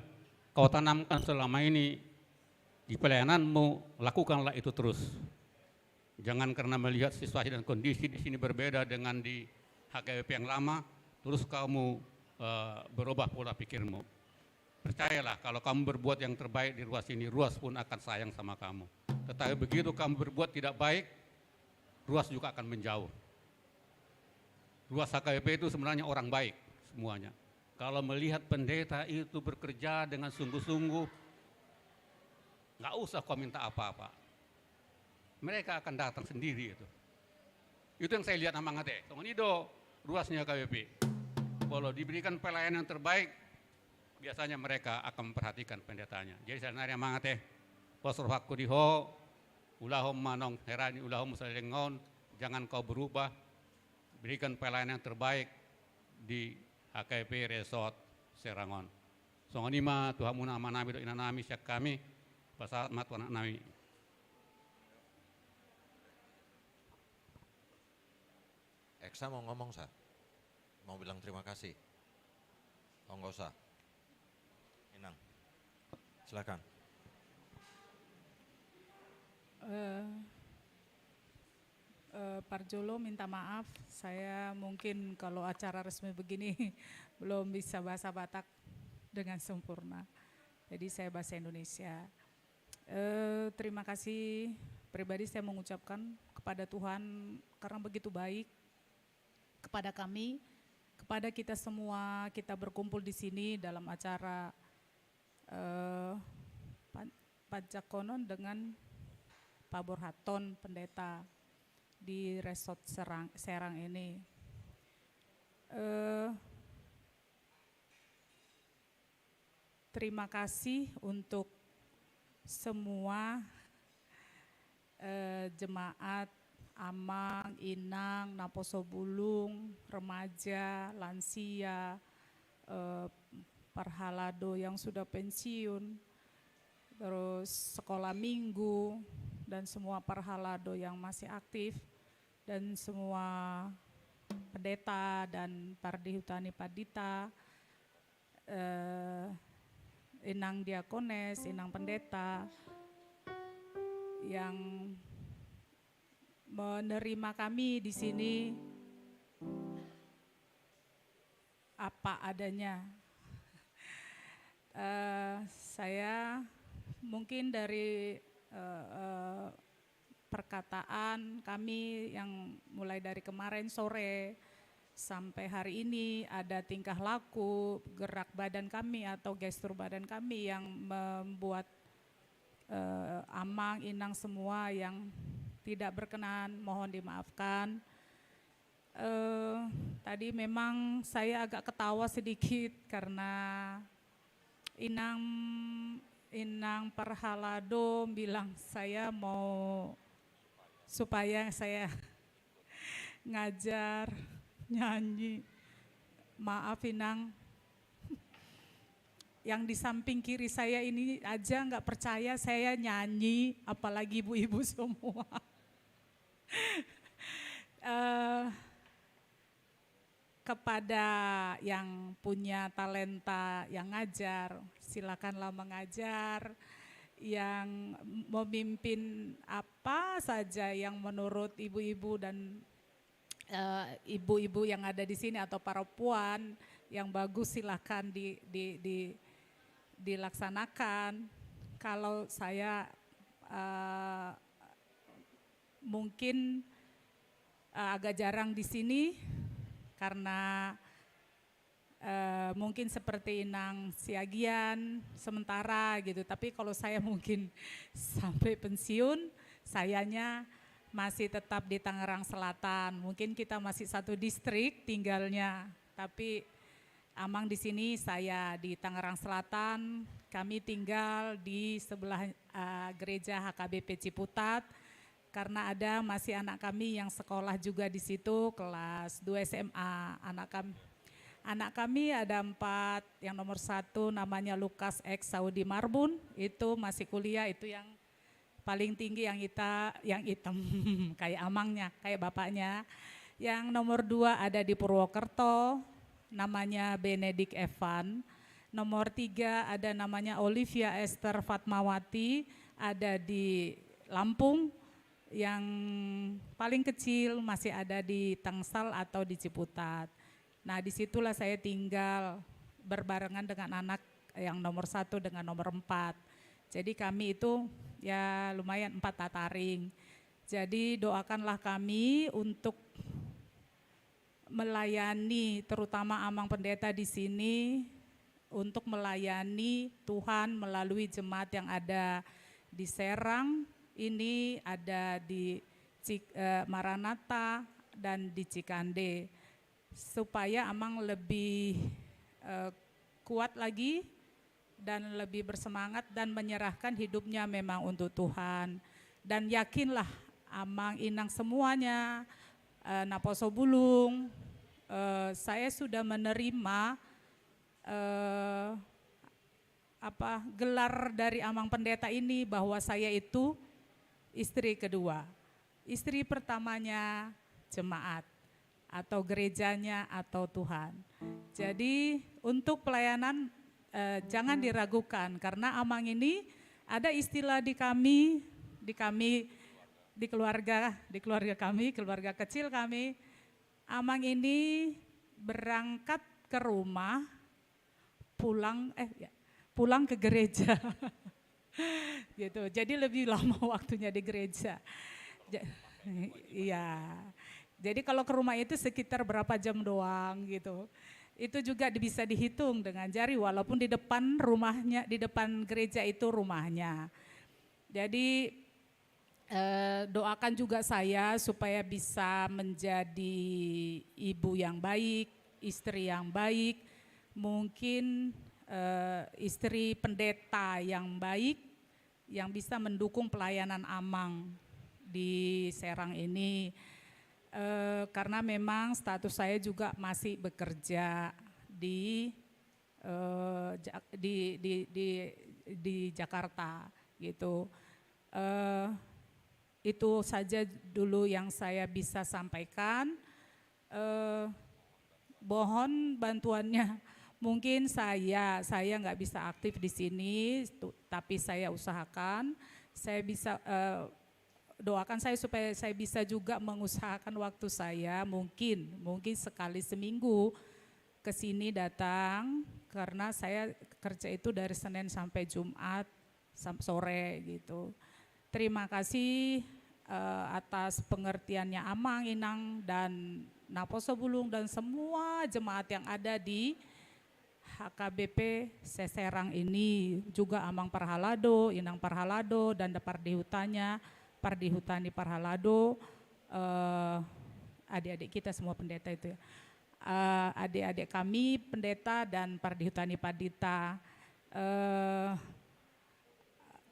kau tanamkan selama ini di pelayananmu, lakukanlah itu terus. Jangan karena melihat situasi dan kondisi di sini berbeda dengan di H K I P yang lama, terus kamu, eh, berubah pola pikirmu. Percayalah, kalau kamu berbuat yang terbaik di ruas ini, ruas pun akan sayang sama kamu. Tetapi begitu kamu berbuat tidak baik, ruas juga akan menjauh. Ruas H K I P itu sebenarnya orang baik semuanya. Kalau melihat pendeta itu bekerja dengan sungguh-sungguh, nggak usah kau minta apa-apa. Mereka akan datang sendiri itu. Itu yang saya lihat, amang ate. Songon i do ruas ni H K I P. Kalau diberikan pelayanan yang terbaik, biasanya mereka akan memperhatikan pendetanya. Jadi sannari, amang ate, pos rohangku di ho, ulahon ma nang hera ni ulaonmu saleleng on, jangan kau berubah, berikan pelayanan yang terbaik di H K I P Resort Serang on. Songon i ma tu hamuna amanami dohot inanami sian hami, pasahat ma tu anaknami. Eksa mau ngomong, Sa? Mau bilang terima kasih? Oh, nggak usah. Inang, silakan. Eh, eh, parjolo minta maaf, saya mungkin kalau acara resmi begini belum bisa bahasa Batak dengan sempurna. Jadi saya bahasa Indonesia. Eh, terima kasih pribadi saya mengucapkan kepada Tuhan karena begitu baik kepada kami, kepada kita semua, kita berkumpul di sini dalam acara, eh, pan-, panjakonon dengan paborhathon pendeta di Resort Serang, Serang ini. Eh, Terima kasih untuk semua, eh, jemaat, amang, inang, naposobulung, remaja, lansia, eh, parhalado yang sudah pensiun, terus sekolah minggu, dan semua parhalado yang masih aktif, dan semua pendeta dan pardihutani pandita, eh, inang diakones, inang pendeta yang menerima kami di sini apa adanya. Eh, saya mungkin dari, eh, eh, perkataan kami yang mulai dari kemarin sore sampai hari ini, ada tingkah laku, gerak badan kami atau gestur badan kami yang membuat, eh, amang, inang semua yang tidak berkenan, mohon dimaafkan. Eh, tadi memang saya agak ketawa sedikit karena Inang, Inang Parhalado bilang saya mau, supaya saya ngajar nyanyi. Maaf, Inang. Yang di samping kiri saya ini aja nggak percaya saya nyanyi, apalagi ibu-ibu semua. Eh, kepada yang punya talenta yang ngajar, silakanlah mengajar, yang memimpin apa saja yang menurut ibu-ibu dan, eh, ibu-ibu yang ada di sini atau para puan yang bagus, silakan di, di, di, dilaksanakan. Kalau saya, eh, mungkin, eh, agak jarang di sini karena, eh, mungkin seperti Inang Siagian sementara gitu. Tapi kalau saya mungkin sampai pensiun, sayanya masih tetap di Tangerang Selatan. Mungkin kita masih satu distrik tinggalnya, tapi Amang di sini, saya di Tangerang Selatan. Kami tinggal di sebelah, eh, gereja H K B P Ciputat. Karena ada masih anak kami yang sekolah juga di situ, kelas dua S M A. Anak kami, anak kami ada empat. Yang nomor satu namanya Lukas X Saudi Marbun, itu masih kuliah, itu yang paling tinggi, yang ita-, yang hitam, kayak amangnya, kayak bapaknya. Yang nomor dua ada di Purwokerto, namanya Benedik Evan. Nomor tiga ada namanya Olivia Esther Fatmawati, ada di Lampung. Yang paling kecil masih ada di Tangsel atau di Ciputat. Nah, disitulah saya tinggal berbarengan dengan anak yang nomor satu dengan nomor empat. Jadi kami itu ya lumayan empat tataring. Jadi doakanlah kami untuk melayani, terutama Amang Pendeta di sini, untuk melayani Tuhan melalui jemaat yang ada di Serang ini, ada di Cik-, eh, Maranatha, dan di Cikande, supaya Amang lebih, eh, kuat lagi dan lebih bersemangat dan menyerahkan hidupnya memang untuk Tuhan. Dan yakinlah, Amang, Inang semuanya, eh, naposo bulung, eh, saya sudah menerima, eh, apa, gelar dari Amang Pendeta ini, bahwa saya itu istri kedua. Istri pertamanya jemaat atau gerejanya atau Tuhan. Jadi untuk pelayanan, eh, jangan diragukan, karena Amang ini, ada istilah di kami, di kami, di keluarga, di keluarga kami, keluarga kecil kami, Amang ini berangkat ke rumah, pulang, eh, ya, pulang ke gereja. Gitu. Jadi lebih lama waktunya di gereja. Ja-, iya. Jadi kalau ke rumah itu sekitar berapa jam doang gitu. Itu juga di-, bisa dihitung dengan jari, walaupun di depan rumahnya, di depan gereja itu rumahnya. Jadi, eh, doakan juga saya supaya bisa menjadi ibu yang baik, istri yang baik, mungkin, eh, istri pendeta yang baik, yang bisa mendukung pelayanan Amang di Serang ini. Eh, karena memang status saya juga masih bekerja di, eh, Ja-, di, di, di, di Jakarta gitu. Eh, itu saja dulu yang saya bisa sampaikan. Eh, mohon bantuannya. Mungkin saya, saya nggak bisa aktif di sini, tu-, tapi saya usahakan, saya bisa, eh, doakan saya supaya saya bisa juga mengusahakan waktu saya, mungkin, mungkin sekali seminggu ke sini datang, karena saya kerja itu dari Senin sampai Jumat, sam-, sore gitu. Terima kasih, eh, atas pengertiannya Amang, Inang, dan naposo bulung, dan semua jemaat yang ada di H K B P se-Serang ini, juga Amang Parhalado, Inang Parhalado, dan pardihutanya, pardihutani Parhalado, eh, adik-adik kita semua pendeta itu ya. Eh, adik-adik kami pendeta dan pardihutani pandita. Eh,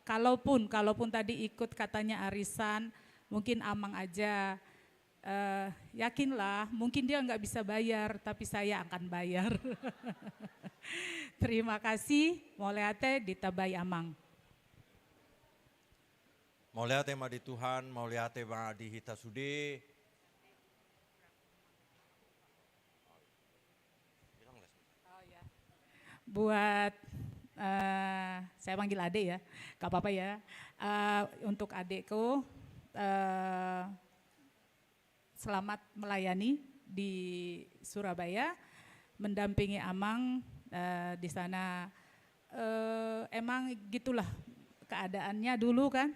kalaupun, kalaupun tadi ikut katanya arisan, mungkin Amang aja, eh, yakinlah, mungkin dia nggak bisa bayar, tapi saya akan bayar. Terima kasih, mauliate, ditabai Amang. Mauliate ma di Tuhan, mauliate ma di hita sude. Buat, eh, saya panggil adik ya, gak apa-apa ya. Eh, untuk adikku, eh, selamat melayani di Surabaya, mendampingi Amang, eh, di sana. Eh, emang gitulah keadaannya dulu kan.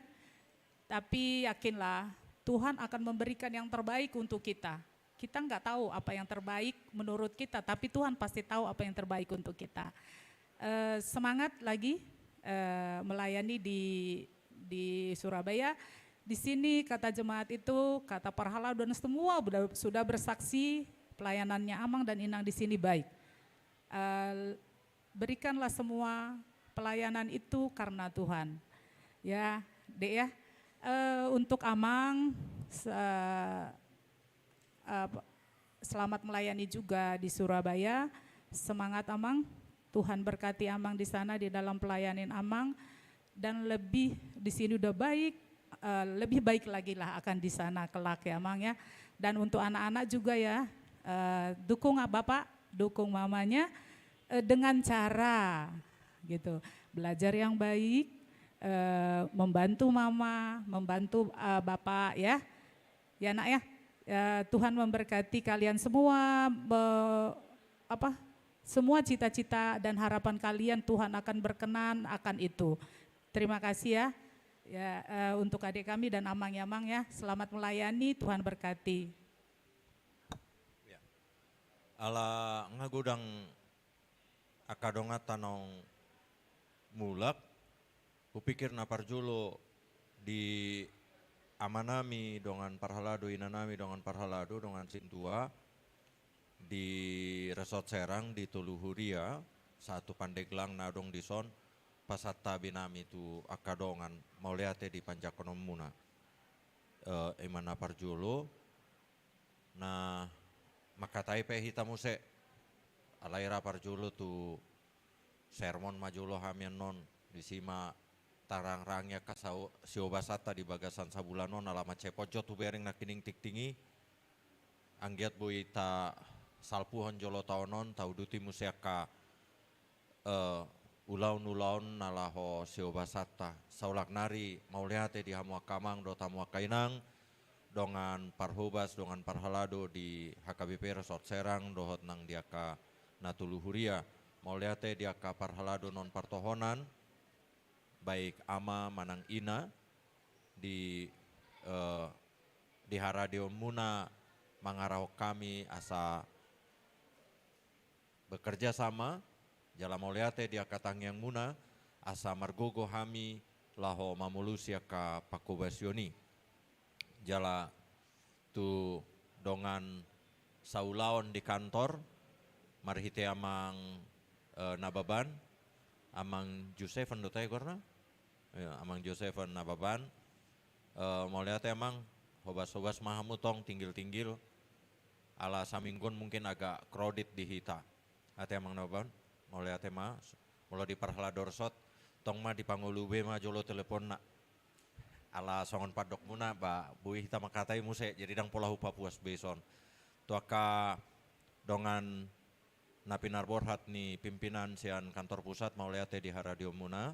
Tapi yakinlah, Tuhan akan memberikan yang terbaik untuk kita. Kita nggak tahu apa yang terbaik menurut kita, tapi Tuhan pasti tahu apa yang terbaik untuk kita. Eh, semangat lagi, eh, melayani di, di Surabaya. Di sini kata jemaat itu, kata parhalado dan semua sudah, sudah bersaksi pelayanannya Amang dan Inang di sini baik. Eh, berikanlah semua pelayanan itu karena Tuhan. Ya, Dek ya. Eh, untuk Amang, se-, eh, selamat melayani juga di Surabaya. Semangat Amang, Tuhan berkati Amang di sana di dalam pelayanan Amang. Dan lebih di sini udah baik, eh, lebih baik lagi lah akan di sana kelak ya Amang ya. Dan untuk anak-anak juga ya, eh, dukung Bapak, dukung mamanya, eh, dengan cara gitu. Belajar yang baik, eh, membantu mama, membantu, eh, bapak ya. Ya Nak ya. Ya, Tuhan memberkati kalian semua, be-, apa, semua cita-cita dan harapan kalian Tuhan akan berkenan akan itu. Terima kasih ya. Ya, eh, untuk adik kami dan Amang ya Amang ya. Selamat melayani, Tuhan berkati. Ya. Ala nga godang angka donganta naung mulak, hupikir na parjolo di amanami dongan parhalado, inanami dongan parhalado, dongan sintua di Resort Serang di Tolu Huria, sahat tu Pandeglang na adong dison, pasantabi nami tu angka dongan, mauliate di panjangkononmuna. Eh, ima na parjolo, na mangkatai pe hita muse, alai ra parjolo tu sermon ma jolo hami annon, disi ma tarangrangi angka sau-, siobasanta di bagasan sabulan on, ala mansai ponjot hubereng nangkining tingting i, anggiat boi tasalpuhon jolo taon on, tauduti muse angka eh, ulaon-ulaon na laho siobasanta. Saulak nari mauliate di hamu angka amang dohot hamu angka inang, dongan parhobas, dongan parhalado di H K B P Resort Serang dohot nang di angka na tolu huria. Mauliate di angka parhalado non partohonan, baik ama manang ina, di, eh, di haradionmuna mangarahon hami asa bekerja sama, jala mauliate di angka tangiangmuna, asa margogo hami laho mamolusi angka panghobasion i. Jala tu dongan saulaon di kantor, marhite amang, eh, Nababan, amang Josephon do tahe goarna? Ya, amang Josephon Nababan, eh, mauliate amang, hobas-hobas ma hamu tong tinggil-tinggil, ala saminggu on mungkin agak crowded di hita. Ate amang Nababan, mauliate ma, molo di parhalado Resort, tong ma di pangolu be ma jolo teleponna. Ala songon pandokmuna, ba, boi hita mangkatai muse, jadi ndang pola hupapuas be dison. Tu angka dongan na pinarborhat ni pimpinan sian kantor pusat, mauliate di haradionmuna,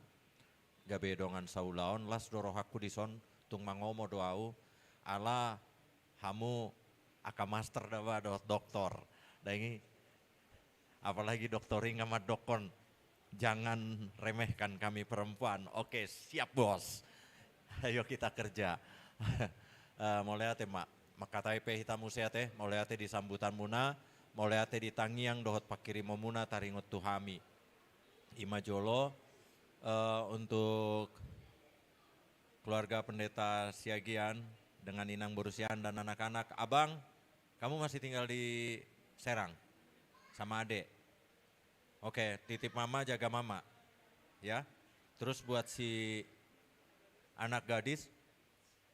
gabe dongan saulaon, las do rohangku dison, tung mangomo do au, ala hamu angka master da ba dohot doktor. Ndang i, apalagi doktor i nga mandokkon, "Jangan remehkan kami perempuan." Oke, siap, Bos. Ayo kita kerja. Eh, mauliate ma. Mangkatai pe hita muse ate, mauliate di sambutanmuna, mauliate di tangiang dohot pangkirimonmuna taringot tu hami. Ima jolo, eh, untuk keluarga Pendeta Siagian dengan inang boru Siahaan dan anak-anak. Abang, kamu masih tinggal di Serang? Sama adek? Oke, titip mama, jaga mama. Ya. Terus buat si anak gadis,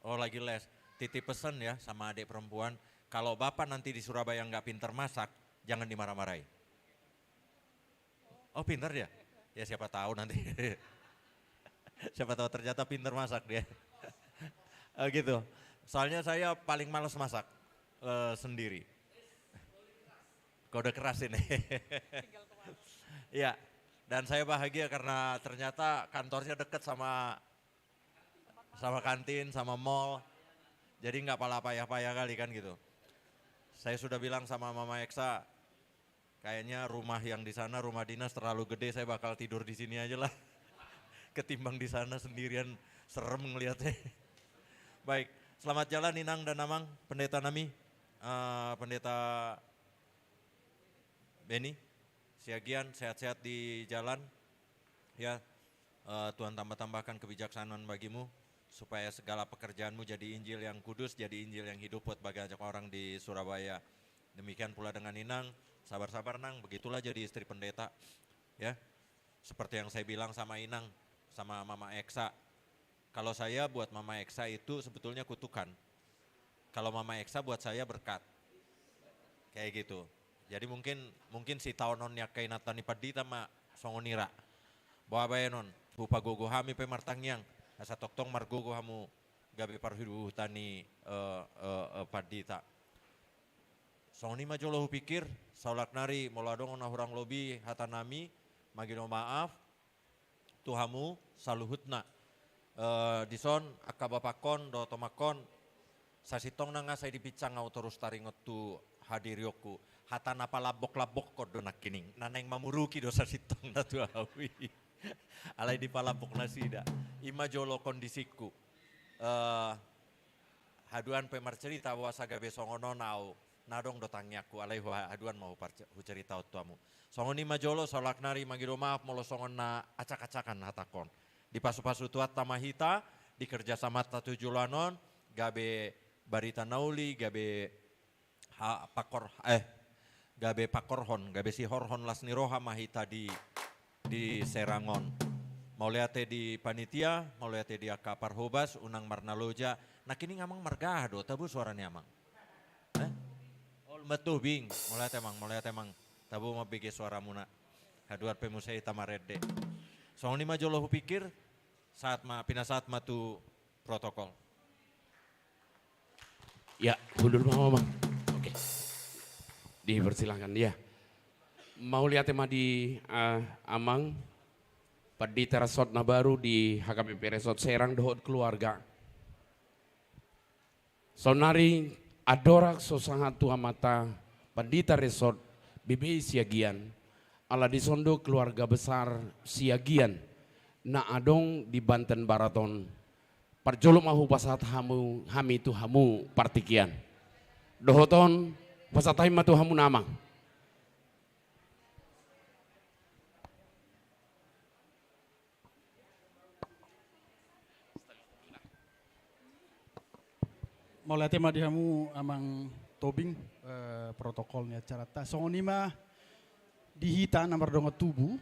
oh, lagi les. Titip pesan ya sama adik perempuan. Kalau bapak nanti di Surabaya nggak pinter masak, jangan dimarah-marahi. Oh, pinter dia? Ya, siapa tahu nanti. Siapa tahu ternyata pinter masak dia. Eh, gitu. Soalnya saya paling males masak, eh, sendiri. Kode keras ini. Iya. Dan saya bahagia karena ternyata kantornya dekat sama sama kantin, sama mall. Jadi nggak pala payah-payah kali kan gitu. Saya sudah bilang sama Mama Eksa, kayaknya rumah yang di sana, rumah dinas terlalu gede, saya bakal tidur di sini aja lah. Ketimbang di sana sendirian, serem ngeliatnya. Baik, selamat jalan Inang dan Amang, Pendeta nami, eh, Pendeta Beni, Siagian, sehat-sehat di jalan. Ya, eh, Tuhan tambah-tambahkan kebijaksanaan bagimu, supaya segala pekerjaanmu jadi Injil yang kudus, jadi Injil yang hidup buat banyak orang di Surabaya. Demikian pula dengan Inang, sabar-sabar Nang, begitulah jadi istri pendeta. Ya, seperti yang saya bilang sama Inang, sama Mama Eksa. Kalau saya buat Mama Eksa itu sebetulnya kutukan. Kalau Mama Eksa buat saya berkat. Kayak gitu. Jadi mungkin mungkin sitaonon ni angka inanta ni pandita ma songon i ra. Boha baenon, hupagogo hami pe martangiang, asa tongtong margogo hamu gabe parhuhuta ni, eh, eh, eh, pandita. Songon i ma jolo hupikir, saulak nari molo adong na hurang lobi hata nami, mangido maaf tu hamu saluhutna. Eh, dison angka bapangkon dohot omangkon, sasintongna nga sai dipinsang au torus taringot tu hadirionku. Hata na palambok-lambokkon do nangkining, na naeng mamuruki do sasintongna tu au i. Alai dipalambok nasida. I ma jolo kondisingku. Eh, haduan pe marcerita boasa gabe songon on au, na adong do tangiangku, alai hu-, haduan ma huparce-, huceritahon tu hamu. Songon i ma jolo, saulak nari mangido maaf molo songon na acak-acakan hatangkon. Dipasu-pasu Tuhanta ma hita, di kerjasamanta tu joloan on, gabe barita na uli, gabe ha-, pakor-, eh, gabe pakorhon, gabe sihorhon las ni roha ma hita di, di Serang on. Mauliate di panitia, mauliate di angka parhobas, unang marnaloja. Nangkining Amang marga aha do, tabo suara ni Amang? Eh? Ol ma Tobing, mauliate Amang, mauliate Amang. Tabo mambege suaramuna. Haduan pe muse hita marende. Songon i ma jolo hupikir, sahat ma, pinasahat ma tu protokol. Ya, hundul ma Amang. Oke. Dipersilakan, ya. Mauliate ma di, eh, Amang, Pandita Resort na baru di H K B P Resort Serang dohot keluarga. Saonnari andorang so sahat tu amanta Pandita Resort B B I Siagian, ala dison do keluarga besar Siagian na adong di Banten Barat on. Parjolo ma hupasahat hamu, hami tu hamu partingkian. Dohot on, pasahat hami ma tu hamu na Amang. Mauliate ma di hamu Amang Tobing, eh, protokol ni acaranta. Songon i ma di hita na mardongan tubu,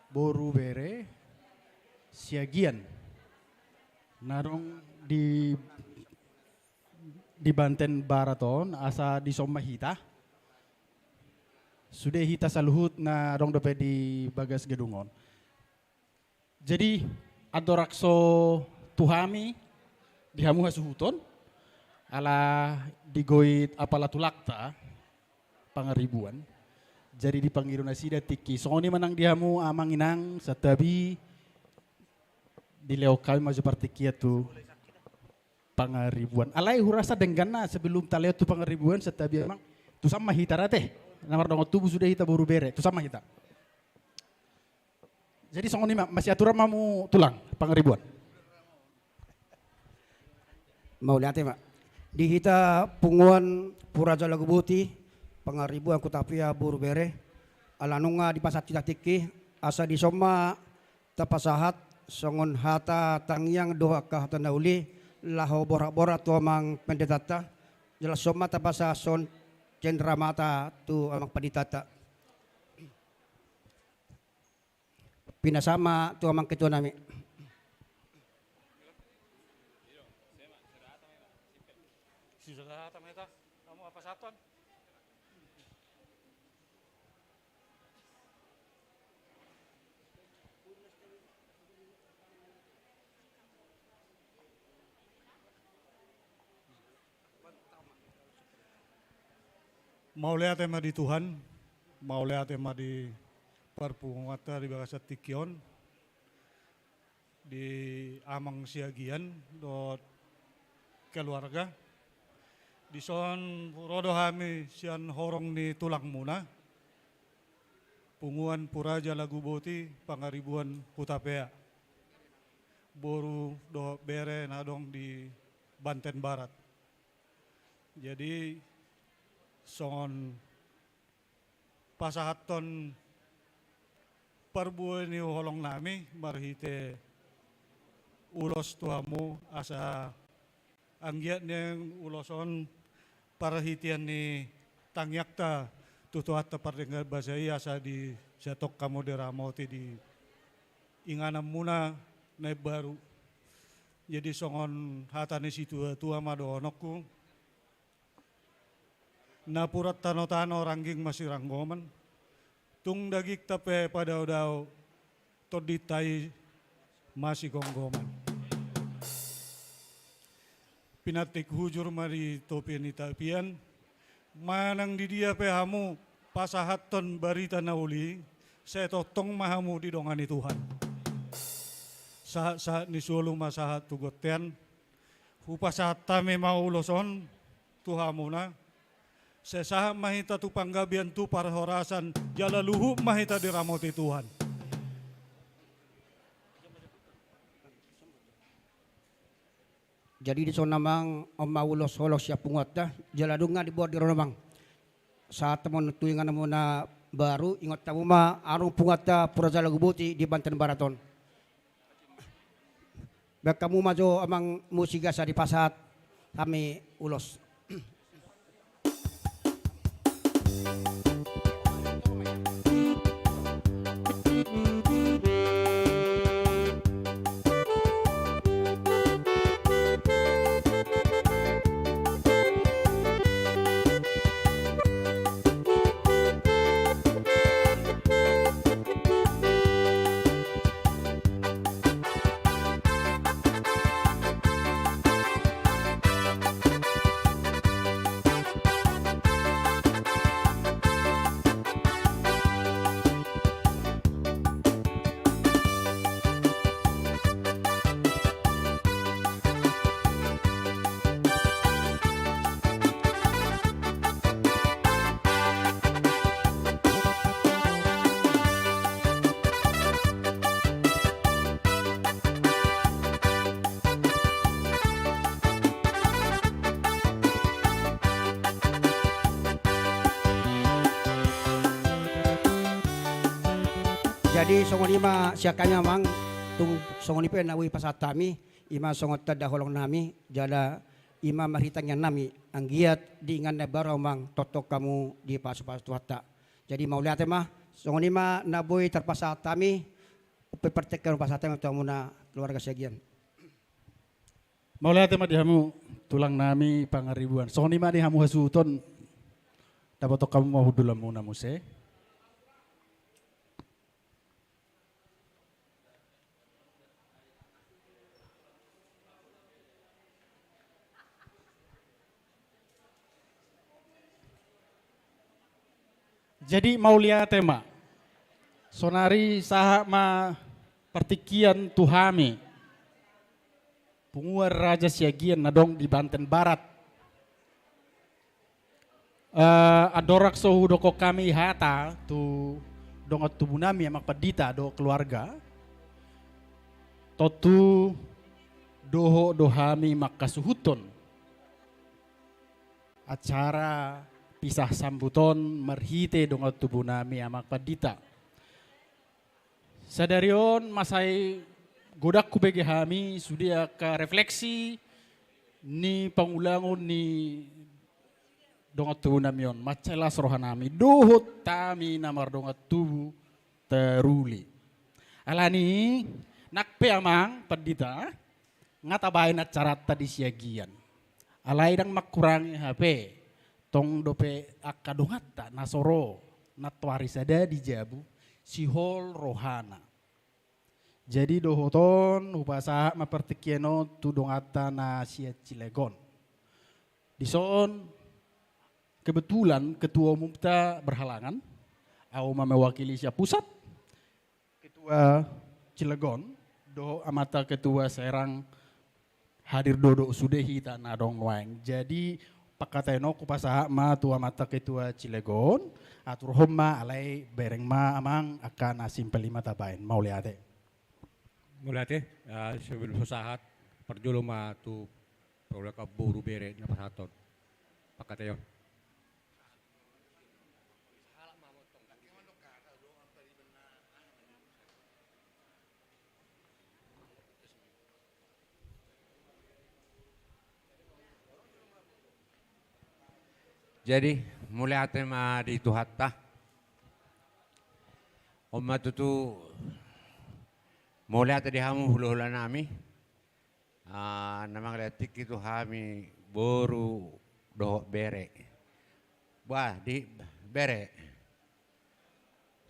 boru bere, Siagian. Na adong di, di Banten Barat on, asa dison ma hita. Sude hita saluhut na adong dope di bagas gedung on. Jadi, andorang so tu hami, di hamu hasuhuton, ala digoit apala tulangta, Pangaribuan. Jadi dipangido nasida tingki. Songon i ma nang di hamu, Amang Inang, santabi dilehon hami ma jo partingkian tu Pangaribuan. Alai hurasa dengganna sebelum talehon tu Pangaribuan, santabi Amang. Tusan ma hita rate. Na mardongan tubu sude hita boru bere. Tusan ma hita. Jadi songon i ma, masiaturan ma hamu tulang, Pangaribuan. Mauliate ma. Di hita punguan Pura Jala Guboti, Pangaribuan Hutapea boru bere, ala nunga dipasahat hita tingki, asa dison ma tapasahat songon hata tangiang dohot angka hata na uli, laho borhat-borhat tu Amang Pendetanta, jala dison ma tapasahat songon cenderamata tu Amang Panditanta. Pinasahat ma tu Amang Ketua nami. Mauliate ma di Tuhan, mauliate ma di parpunguanta di bagasan tingki on, di Amang Siagian dohot keluarga. Dison ro do hami sian horong ni tulangmuna, Punguan Puraja Laguboti Pangaribuan Hutapea, boru dohot bere na adong di Banten Barat. Jadi songon pasahathon parbue ni holong nami marhite ulos tu hamu, asa anggiat nian ulos on parhitean ni tangiangta tu Tuhanta pardenggan basa i, asa di satongkin hamu diramoti di ingananmuna na imbaru. Jadi songon hata ni situatua ma dohononku: Napuran tanotano rangging masiranggoman, tung dagingta pe padaodao, tondinta i masigomgoman. Pinantik hujur ma di topi ni tapian, manang di dia pe hamu pasahathon barita na uli, sai tongtong ma hamu didongani Tuhan. Sahatsahat ni solu ma sahat tu bontean. Hupasahat hami ma ulos on tu hamuna. Sai sahat ma hita tu panggabean, tu parhorasan, jala luhut ma hita diramoti Tuhan. Jadi dison, Amang, on ma ulos holong sian punguanta, jala dung diboan di roha, Amang, sahat ma on tu ingananmuna baru, ingot hamu ma hamu punguanta Puraja Laguboti di Banten Barat on. Bahen hamu ma jo, Amang, musik asa dipasahat hami ulos. Jadi songon i ma sian hami, Amang, tung songon i pe na boi pasahat hami, i ma songon tanda holong nami, jala i ma marhite tangiang nami, anggiat di inganan na baru, Amang, tongtong hamu dipasupasu Tuhanta. Jadi mauliate ma, songon i ma na boi tarpasahat hami, pe partingkian pasahat hami tu hamuna keluarga Siagian. Mauliate ma di hamu tulang nami Pangaribuan. Songon i ma di hamu hasuhuton, dapothon hamu ma hundulanmuna muse. Jadi mauliate ma. Sonari sahat ma partingkian tu hami, punguan Raja Siagian na adong di Banten Barat. Eh, andorang so hudokhon hami hata tu dongan tubu nami Amang Pandita dohot keluarga, tontu dohot do hami manghasuhuthon acara pisah sambut on marhite dongan tubu nami Amang Pandita. Sadari on mansai godang hubege hami sude angka refleksi ni pangulangon ni dongan tubu nami on, mansai las roha nami dohot hami na mardongan tubu taruli. Alani nang pe Amang Pandita, nga tabaen acaranta di Siagian. Alai ndang mangkurangi hape, tong dope angka donganta na so ro nantoari sada di jabu, sihol rohana. Jadi dohot on hupasahat ma partingkian on tu donganta na sian Cilegon. Dison kebetulan ketua umumta berhalangan, au ma mewakili sian pusat, Ketua Cilegon dohot amanta Ketua Serang hadir do dohot sude hita na adong nuaeng. Jadi pangkataion on hupasahat ma tu amanta Ketua Cilegon, aturhon ma alai bereng ma amang angka na simpel i ma tabaen. Mauliate. Mauliate. Ah, sebelum hupasahat, parjolo ma tu parulakan boru bere na pasahathon pangkataion. Jadi mauliate ma di Tuhanta. On ma tutu mauliate di hamu hulahula nami. Ah, na mangalean tingki tu hami boru dohot bere. Bah, di bere.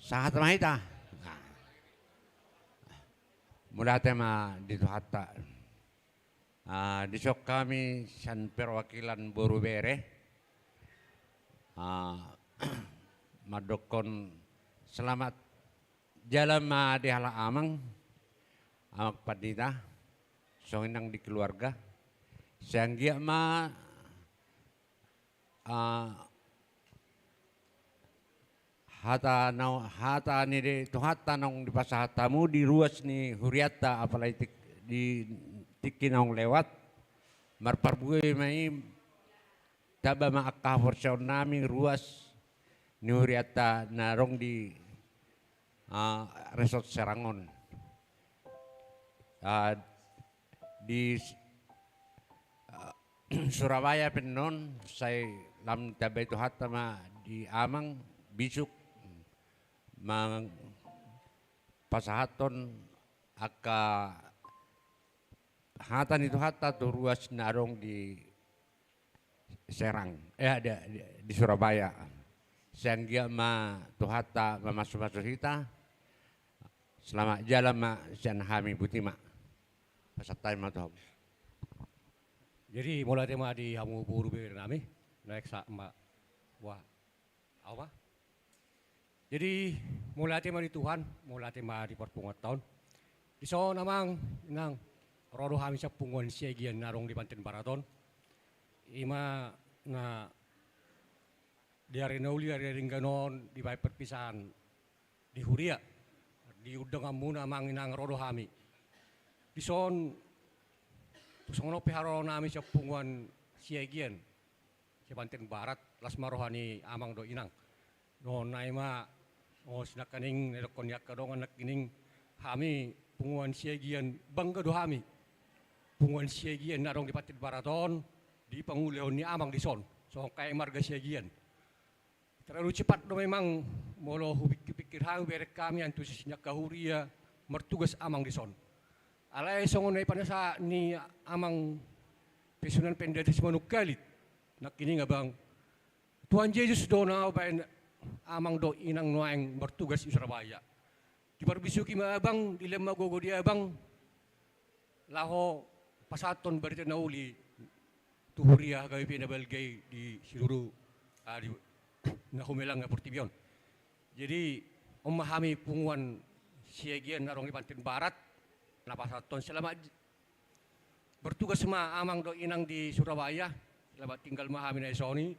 Sahat ma hita. Nah. Mauliate ma di Tuhanta. Ah, dison hami sian perwakilan boru bere. Ah, mandokkon selamat jalan ma di halak amang, amang pandita, songon i nang di keluarga. Sai anggiat ma, ah, hata na, hata ni di Tuhanta naung dipasahat hamu di ruas ni hurianta, apalagi tik-, di tingki naung lewat, marparbue ma i, tamba ma angka haporseaon nami ruas ni hurianta na adong di, ah, Resort Serang on. Ah, di s-, ah, Surabaya pe annon sai lam ditambai Tuhanta ma di amang bisuk mang pasahathon angka hata ni Tuhanta tu ruas na adong di Serang, eh, di, di, di Surabaya. Sai anggiat ma Tuhanta mamasumasu hita. Selamat jalan ma sian hami, boti ma. Pasahat hami ma tu hamu. Jadi mauliate ma di hamu boru bere nami. Naeng sahat ma. Wah. Au ma. Jadi mauliate ma di Tuhan, mauliate ma di parpunguanta on. Dison amang, inang, ro do hami sian Punguan Siagian na adong di Banten Barat on. I ma na di ari na uli, ari denggan on dibaen perpisahan di huria. Di undanganmuna amang, inang, ro do hami. Dison, tung songon on pe haroro nami sian Punguan Siagian, Banten Barat, las ma roha ni amang dohot inang. Dohononnami ma, o, sinangkaning na didokkon ni angka dongan nangkining, hami Punguan Siagian bangga do hami. Punguan Siagian na adong di Banten Barat on, dipangulahon ni amang dison, songon kayak marga Siagian. Terlalu cepat do memang molo hupikir-pikir hami, bereng hami antusias ni angka huria martugas amang dison. Alai songon na pinasahat ni amang pe Sunan Penda Simanungkalit nangkining, abang, Tuhan Jesus do na mambaen amang dohot inang nuaeng martugas di Surabaya. Diparbisuhi ma abang, dilehon ma gogo di abang, laho pasahathon barita na uli tu huria H K B P na balga i di seluruh, ah, di, na humelang na portibi on. Jadi on ma hami Punguan Siagian na adong di Banten Barat na pasahathon selamat j-, bertugas ma amang dohot inang di Surabaya, selamat tinggal ma hami na dison i.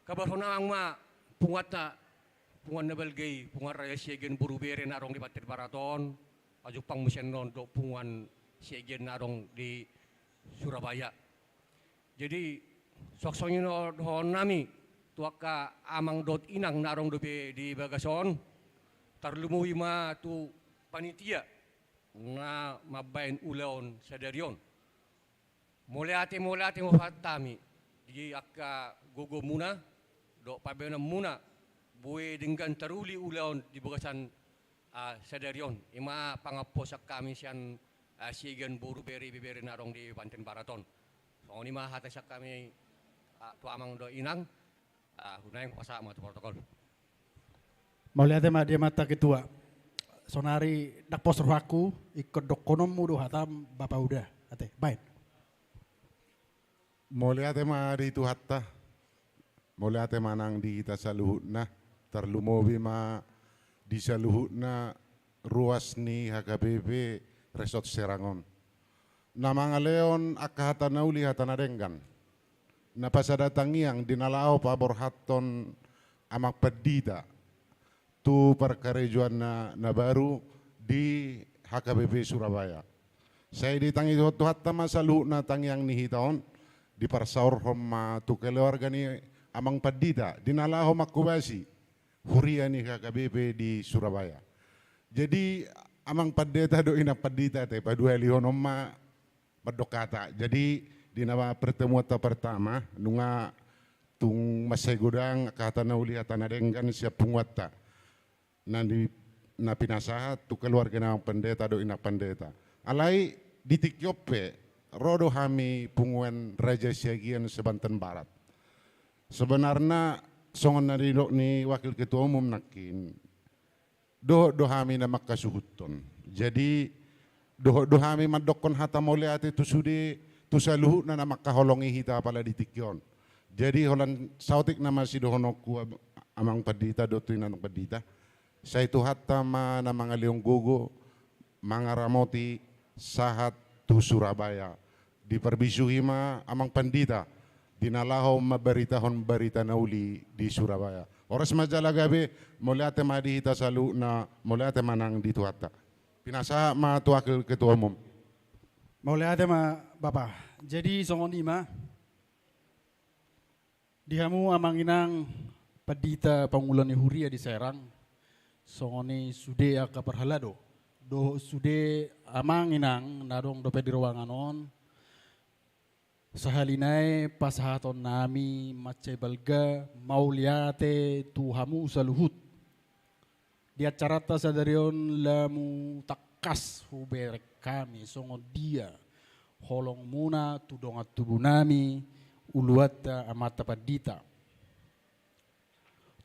Kabarhon amang ma punguanta, punguan na balga i, Punguan Raja Siagian boru bere na adong di Banten Barat on, pajumpang muse annon dohot Punguan Siagian na adong di Surabaya. Jadi suang songon i do dohononnami tu angka amang dohot inang na adong dope di bagas on, tarlumobi ma tu panitia na mambaen ulaon sadari on. Mauliate, mauliate ma hupasahat hami di angka gogomuna dohot pambahenanmuna, boi denggan taruli ulaon di bagasan, ah, sadari on. I ma pangampuon sian hami sian, ah, Siagian boru bere ibebere na adong di Banten Barat on. Songon i ma hata sian hami, ah, tu amang dohot inang. Ah, hunaeng hupasahat ma tu protokol. Mauliate ma di amanta ketua. Sonari ndang pos rohangku, ingkon dohononmu do hata Bapa Uda. Ate, baen. Mauliate ma di Tuhanta. Mauliate ma nang di hita saluhutna. Tarlumobi ma di saluhutna ruas ni H K B P Resort Serang on. Na mangalehon angka hata na uli, hata na denggan, na pasada tangiang di na laho paborhathon Amang Pandita tu parkarejoanna na baru di H K B P Surabaya. Sai ditangihon Tuhanta ma saluhutna tangiang ni hita on, diparsaorhon ma tu keluarga ni Amang Pandita di na laho manghobasi huria ni H K B P di Surabaya. Jadi, Amang Pandita dohot Inang Pandita, tapaduahalihonon ma mandok hata. Jadi, di na pertemuanta pertama, nunga tung mansai godang angka hata na uli, hata na denggan sian punguanta na di, na pinasahat tu keluarga ni Amang Pandita dohot Inang Pandita. Alai di tingki on pe ro do hami punguan Raja Siagian se-Banten Barat. Sebenarna songon na nidok ni Wakil Ketua Umum nangkin, dohot do hami na manghasuhuthon. Jadi, dohot do hami mandokkon hata mauliate tu sude, tu saluhutna na manghaholongi hita apala di tingki on. Jadi, holan saotik nama sidohononku, Am-, Amang Pandita dohot Inang Pandita. Sai Tuhanta ma na mangalehon gogo mangaramoti sahat tu Surabaya. Diparbisuhi ma Amang Pandita di na laho mambaritahon barita na uli di Surabaya. Horas ma jala gabe, mauliate ma di hita saluhutna, mauliate ma nang di Tuhanta. Pinasahat ma tu Wakil Ketua Umum. Mauliate ma, Bapa. Jadi, songon i ma, di hamu Amang Inang Pandita pangula ni huria di Serang, songon i sude angka parhalado dohot sude Amang Inang na adong dope di ruangan on, sahali nai pasahaton nami mansai balga mauliate tu hamu saluhut. Di acaranta sadari on lamu tangkas hubereng hami songon dia holongmuna tu dongan tubu nami, uluanta Amanta Pandita.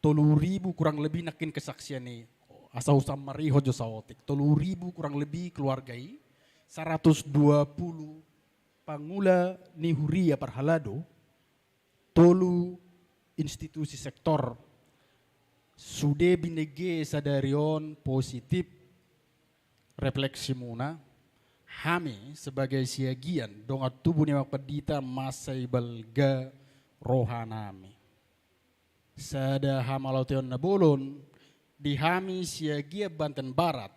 Tolu ribu kurang lebih nangkin kesaksian i, asa husammarihon jo saotik. Tolu ribu kurang lebih keluarga i, saratus dua pulu pangula ni huria parhalado, tolu institusi sektor. Sude binege sadari on positif refleksimuna, hami sebagai Siagian, dongan tubu ni Amang Pandita, mansai balga rohanami. Sada hamauliateon na bolon di hami Siagian Banten Barat,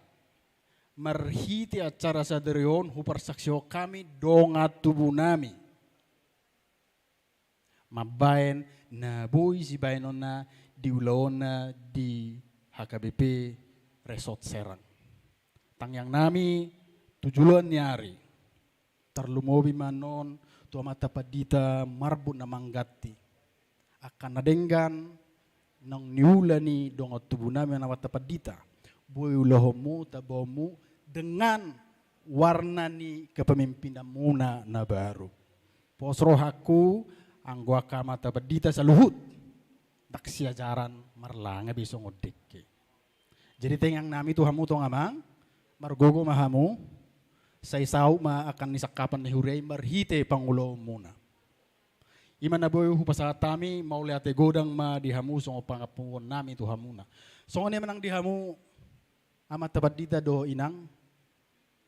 marhite acara sadari on huparsaksihon hami dongan tubu nami mambahen na boi sibahenonna di ulaonna di H K B P Resort Serang. Tangiang nami tu joloan ni ari, tarlumobi ma annon tu Amanta Pandita marbun na mangganti. Angka na denggan naung niula ni dongan tubu nami Amanta Pandita, boi ulahonmu, tabaonmu dengan warna ni kepemimpinanmuna na baru. Pos rohangku, anggo angka Amanta Pandita saluhut, ndang siajaran marlanga be songon dengke. Jadi tangiang nami tu hamu tong Amang, margogo ma hamu, sai saut ma angka ni sangkapan ni huria i marhite pangulaonmuna. I ma na boi hupasahat hami, mauliate godang ma di hamu songon pangampuon nami tu hamuna. Songon i ma nang di hamu Amanta Pandita dohot Inang,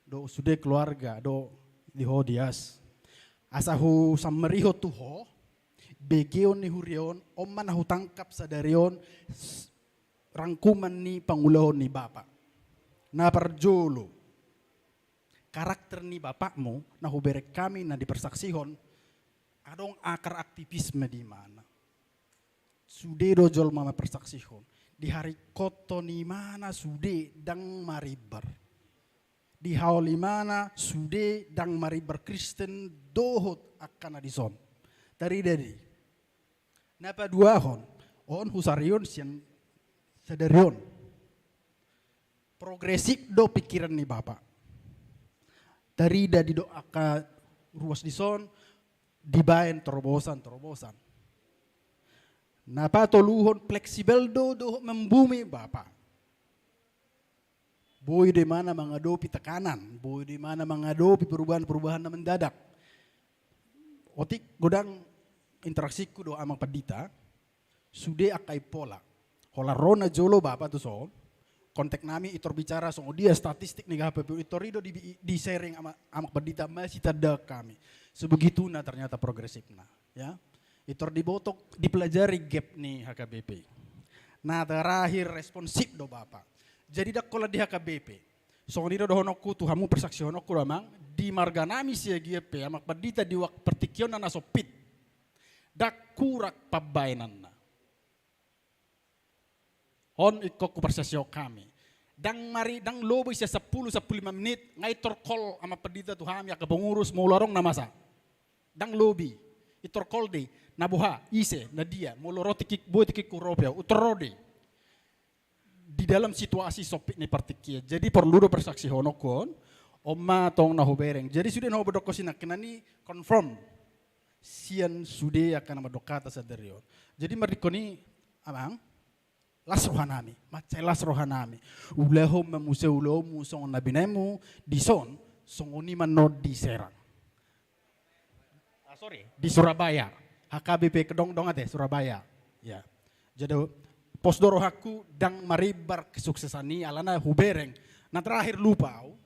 dohot sude keluarga, dohot di ho Dias. Asa husammarihon tu ho begeon ni huria on, on ma na hutangkap sadari on, s-, rangkuman ni pangulaon ni Bapa. Na parjolo, karakter ni bapakmu na hubereng hami na diparsaksihon, adong akar aktivisme di mana. Sude do jolma maparsaksihon. Di haringkothon imana sude ndang marimbar. Di haol imana sude ndang marimbar Kristen dohot angka na dison. Tarida di. Na paduahon, on husarihon sian sadari on. Progresif do pikiran ni Bapa. Tarida di do angka ruas dison, dibahen terobosan-terobosan. Na patoluhon, fleksibel do dohot membumi Bapa. Boi do imana mangadopi tekanan, boi do imana mangadopi perubahan-perubahan na mendadak. Otik godang interaksiku dohot Amang Pandita, sude angka impola. Holan ro najolo Bapa tu son, kontak nami, intor bicara songon dia statistik ni H K B P, intor i do di, di sharing ama, Amang Pandita, masih tanda kami. Sebegituna ternyata progresifna, ya. Intor diboto, dipelajari gap ni H K B P. Nah, terakhir responsif do Bapak. Jadi ndang holan di H K B P. Songon i do dohononku tu hamu, persaksihononku do Amang, di marga nami Siagian pe, Amang Pandita di wak-, partingkian na sempit. Ndang kurang pambahenanna. On ingkon huparsaksihon hami. Ndang mari, ndang lobi sian sampulu, sampulu lima menit, nga intor call Amang Pandita tu hami, angka pengurus, molo adong na masa. Ndang lobi. Intor call do i, na boha, ise, na dia, molo ro tingki, boi tingkingku ro pe au, intor ro do i. Di dalam situasi sempit ni partingkian. Jadi porlu do persaksihononku on, on ma tong na hubereng. Jadi sude na hubereng, dokkon sinangkinan i confirm. Sian sude angka na mandok hata sadari on. Jadi mardingkon i, Amang, las rohanami, mansai las rohanami. Ulahon ma muse ulaonmu songon na binahenmu dison, songon i ma annon di Serang. Ah, sorry, di Surabaya. H K B P Kedondong ate, Surabaya. Ya. Jadi, pos do rohangku, ndang marimbar kesuksesan i, alana hubereng. Na terakhir, lupa au.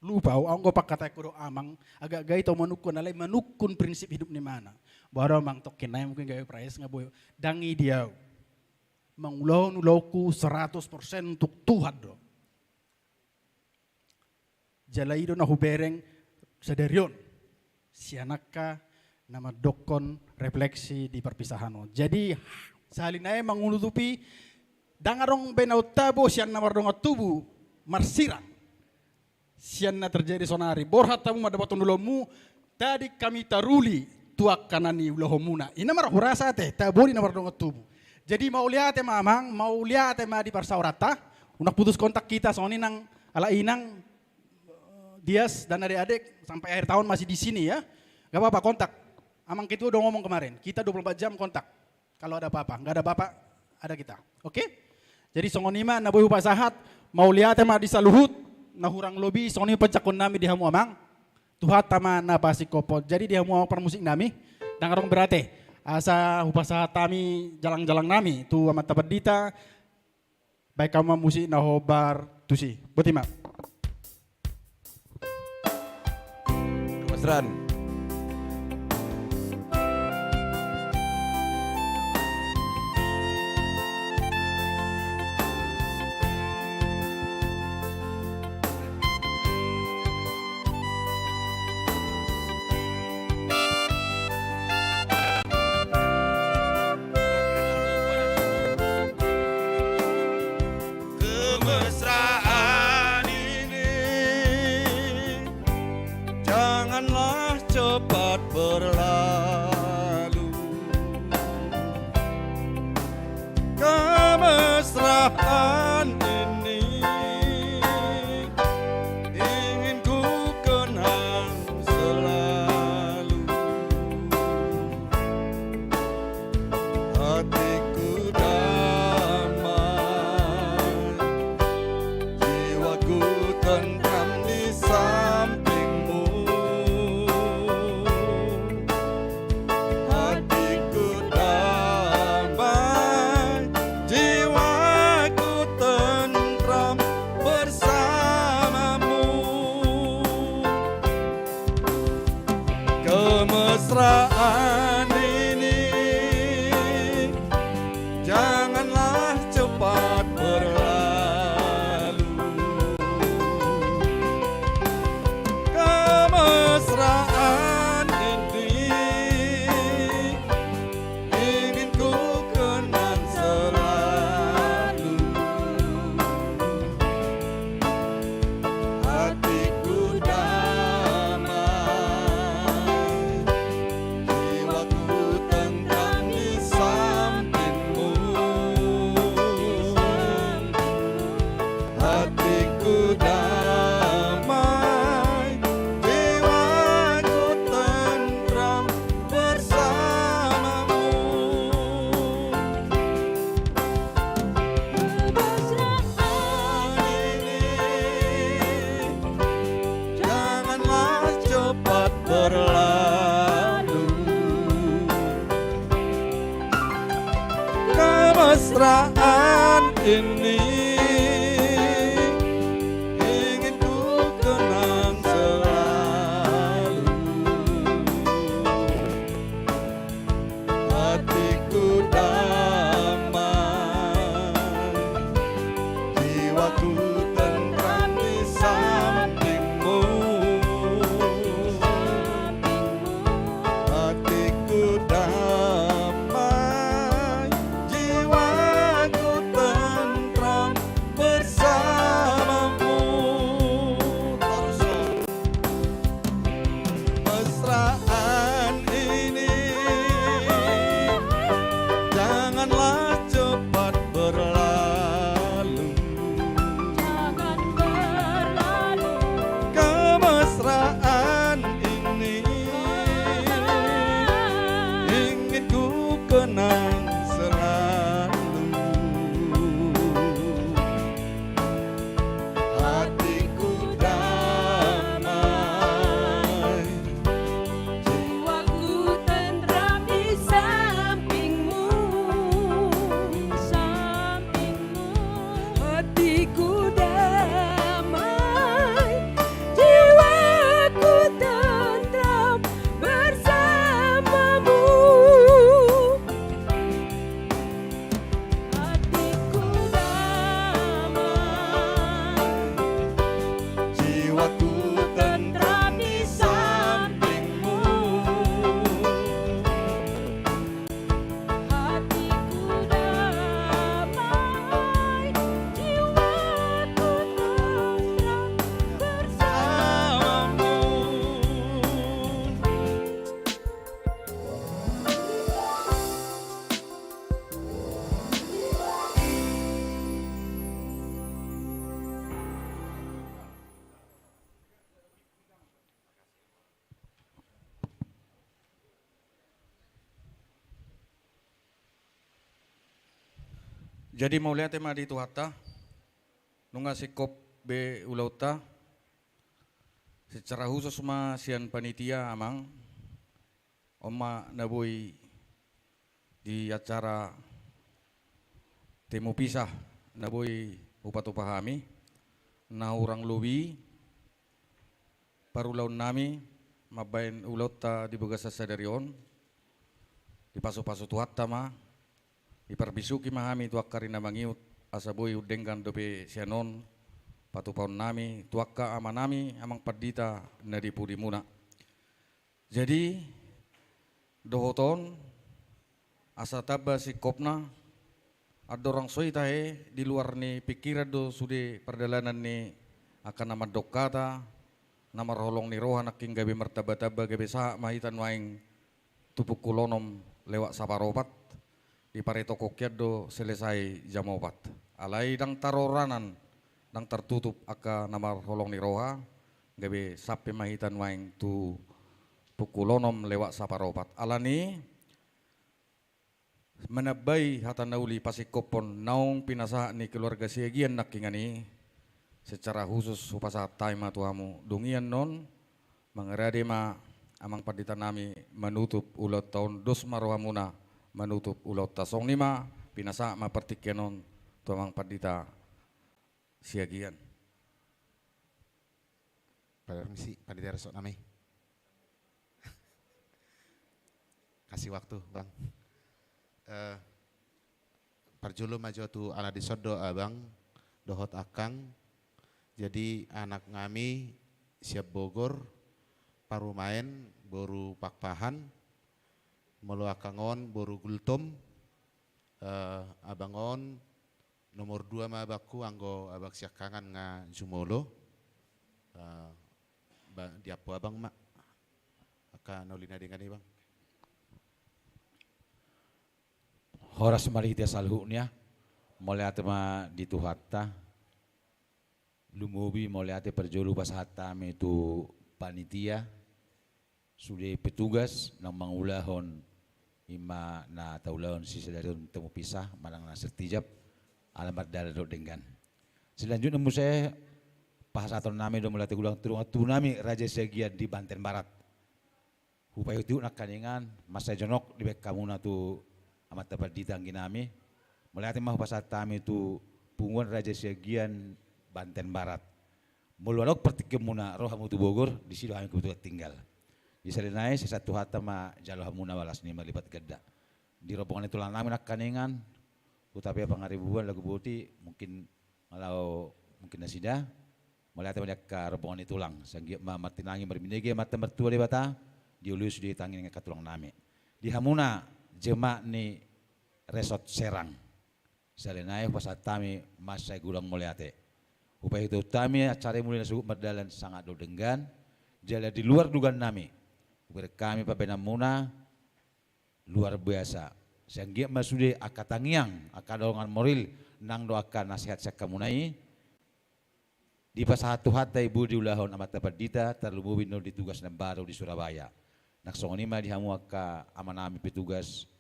Lupa au, au anggo pangkatahonku do Amang, agak gait au manungkun, alai manungkun prinsip hidup ni ibana. Boha do Amang, tongkin nai mungkin gabe praes nga boi, ndang i di au. Mangulahon ulaonku seratus persen untuk Tuhan do. Jala i do na hubereng sadari on sian angka na mandokkon refleksi di parpisahan on. Jadi, sahali nai mangunutupi, ndang adong be na tabo sian na mardongan tubu marsirang sian na terjadi sonari. Borhat hamu mandapothon ulaonmu, tading hami taruli tu angka na niulahonmuna. I na marhurasa ate, tabo di na mardongan tubu. Jadi mauliate ma Amang, mauliate ma di parsaoranta. Unang putus kontak hita songon i nang, ala inang, eh, Dias dan adik-adik sampai akhir tahun masih di sini ya. Gak apa-apa, kontak. Amang Ketua udah ngomong kemarin, kita dua puluh empat jam kontak. Kalau ada apa-apa, nggak ada apa-apa, ada kita. Oke? Jadi songon i ma na boi hupasahat, mauliate ma di saluhut, na hurang lobi, songon i ma panjangkon nami di hamu Amang. Tuhanta ma na pasingkophon. Jadi di hamu Amang parmusik nami, ndang adong berate. Asa hupasahat hami jalang-jalang nami, tu Amanta Pandita, baen hamu ma musik na hombar tusi. Boti ma. Mas Ran. Kemesraan ini janganlah cepat berlalu. Kemesraan ini ingin ku kenang selalu. Hatiku damai, jiwaku tentram di sampingmu. Hatiku damai, jiwaku tentram bersamamu. Kemesraan ini janganlah cepat berlalu. Kemesraan ini ingin ku kenang selalu. Hatiku damai, jiwaku tentram di sampingmu. Hatiku damai, jiwaku tentram bersamamu. Kemesraan ini janganlah cepat berlalu. Kemesraan ini Damai, jiwaku tentram di sampingmu. Hatiku damai, jiwaku tentram bersamamu. Terus. Mesraan ini janganlah cepat berlalu. Jangan berlalu. Kemesraan ini ingin ku kenang selalu. Hatiku damai, jiwaku tentram di sampingmu, sampingmu. Hatiku damai, jiwaku tentram bersamamu. Hatiku damai, jiwaku tentram di sampingmu. Hatiku damai, jiwaku tentram bersamamu. Jadi mauliate ma di Tuhanta, nunga singkop be ulaonta. Secara khusus ma sian panitia, Amang, on ma na boi di acara temu pisah na boi hupatupa hami, na hurang lobi parulaonnami mambahen ulaonta di bagasan sadari on, dipasupasu Tuhanta ma, diparbisuhi ma hami tu angka ari na mangihut, asa boi hundenggan dope sian on patupaonnami tu angka amanami, Amang Pandita, na di pudimuna. Jadi, dohot on, asa tamba singkopna, andorang so i tahe, di luar ni pingkiran do sude pardalanan ni angka na mandok hata, na marholong ni roha nangkin gabe martambatamba, gabe sahat ma hita nuaeng tu pukul onom lewat saparopat, diparetokhon hian do selesai jam opat. Alai ndang taroranan, ndang tartutup angka na marholong ni roha, gabe sampe ma hita nuaeng tu pukul onom lewat saparopat. Alani, manambai hata na uli pasingkophon naung pinasahat ni keluarga Siagian nangkiningan i, secara khusus hupasahat hami ma tu hamu. Dung i annon, mangarade ma Amang Panditanami manutup ulaonta on, dos ma rohamuna manutup ulaonta. Songon i ma, pinasahat ma partingkian on tu Amang Pandita Siagian. Permisi, Pandita Resort nami. Kasih waktu, Bang. Eh, parjolo ma jo tu ala dison do Abang dohot Akang. Jadi anak nami sian Bogor, parumaen boru Pakpahan, molo Akang on boru Gultom, eh, Abang on nomor dua ma abangku, anggo abang siangkangan nga jumolo. Eh, ba-, diampu Abang ma angka na uli na denggan i, Bang. Horas ma di hita saluhutna, mauliate ma di Tuhanta. Lumobi mauliate parjolo pasahat hami tu panitia, sude petugas na mangulahon, i ma na taulahon sisadari on temu pisah manang na sertijab, ala mardalan dohot denggan. Selanjutna muse, pasahaton nami do mauliate godang tu dongan tubu nami Raja Siagian di Banten Barat. Hupaihutihut nangkiningan, mansai jonok dibaen hamuna tu amanta pandita anggi nami. Mauliate ma hupasahat hami tu punguan Raja Siagian Banten Barat. Molo adong partingkianmuna ro hamu tu Bogor, disi do hami kebetulan tinggal. Di sahali nai, sai sahat Tuhanta ma jalo hamuna balas ni malipat ganda. di rombongan ni tulang nami nangkaningan, huta pe Pangaribuan, lagu boti, mungkin, laho, mungkin nasida. Mauliate ma di angka rombongan ni tulang, sai anggiat ma martinangi marbinege Amanta Martua Debata, di ulusi di tangiang ni angka tulang nami. Di hamuna jemaat ni Resort Serang. Sahali nai hupasahat hami mansai godang mauliate. Hupaihut-ihut hami acara i mulai na sogot mardalan sangat dohot denggan, jala di luar dugaan nami. Hubereng hami pambahenanmuna luar biasa. Sai anggiat ma sude angka tangiang, angka dongan morilna dohot angka na sehat sian hamuna i, dipasahat Tuhanta i boi diulahon Amanta Pandita, tarlumobi annon di tugas na baru di Surabaya. Nang songon i ma di hamu angka amanami petugas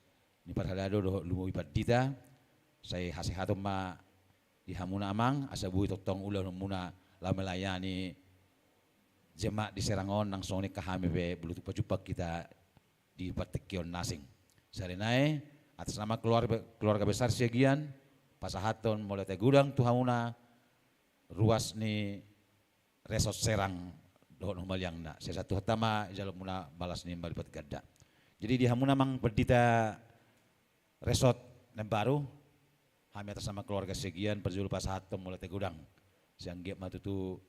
ni parhalado dohot lumobi pandita, sai hasehaton ma di hamuna amang, asa boi tongtong ulaonmuna laho melayani jemaat di Serang on, nang songon i angka hami pe, molo tung pajumpang hita di partingkian na asing. Sahali nai, atas nama keluarga, keluarga besar Siagian, pasahathon mauliate godang tu hamuna, ruas ni Resort Serang dohot na humaliangna. Sai sahat Tuhanta ma jaloonmuna balas ni malipat ganda. Jadi di hamuna amang pandita Resort na baru, hami atas nama keluarga Siagian parjolo pasahathon mauliate godang. Sai anggiat ma tutu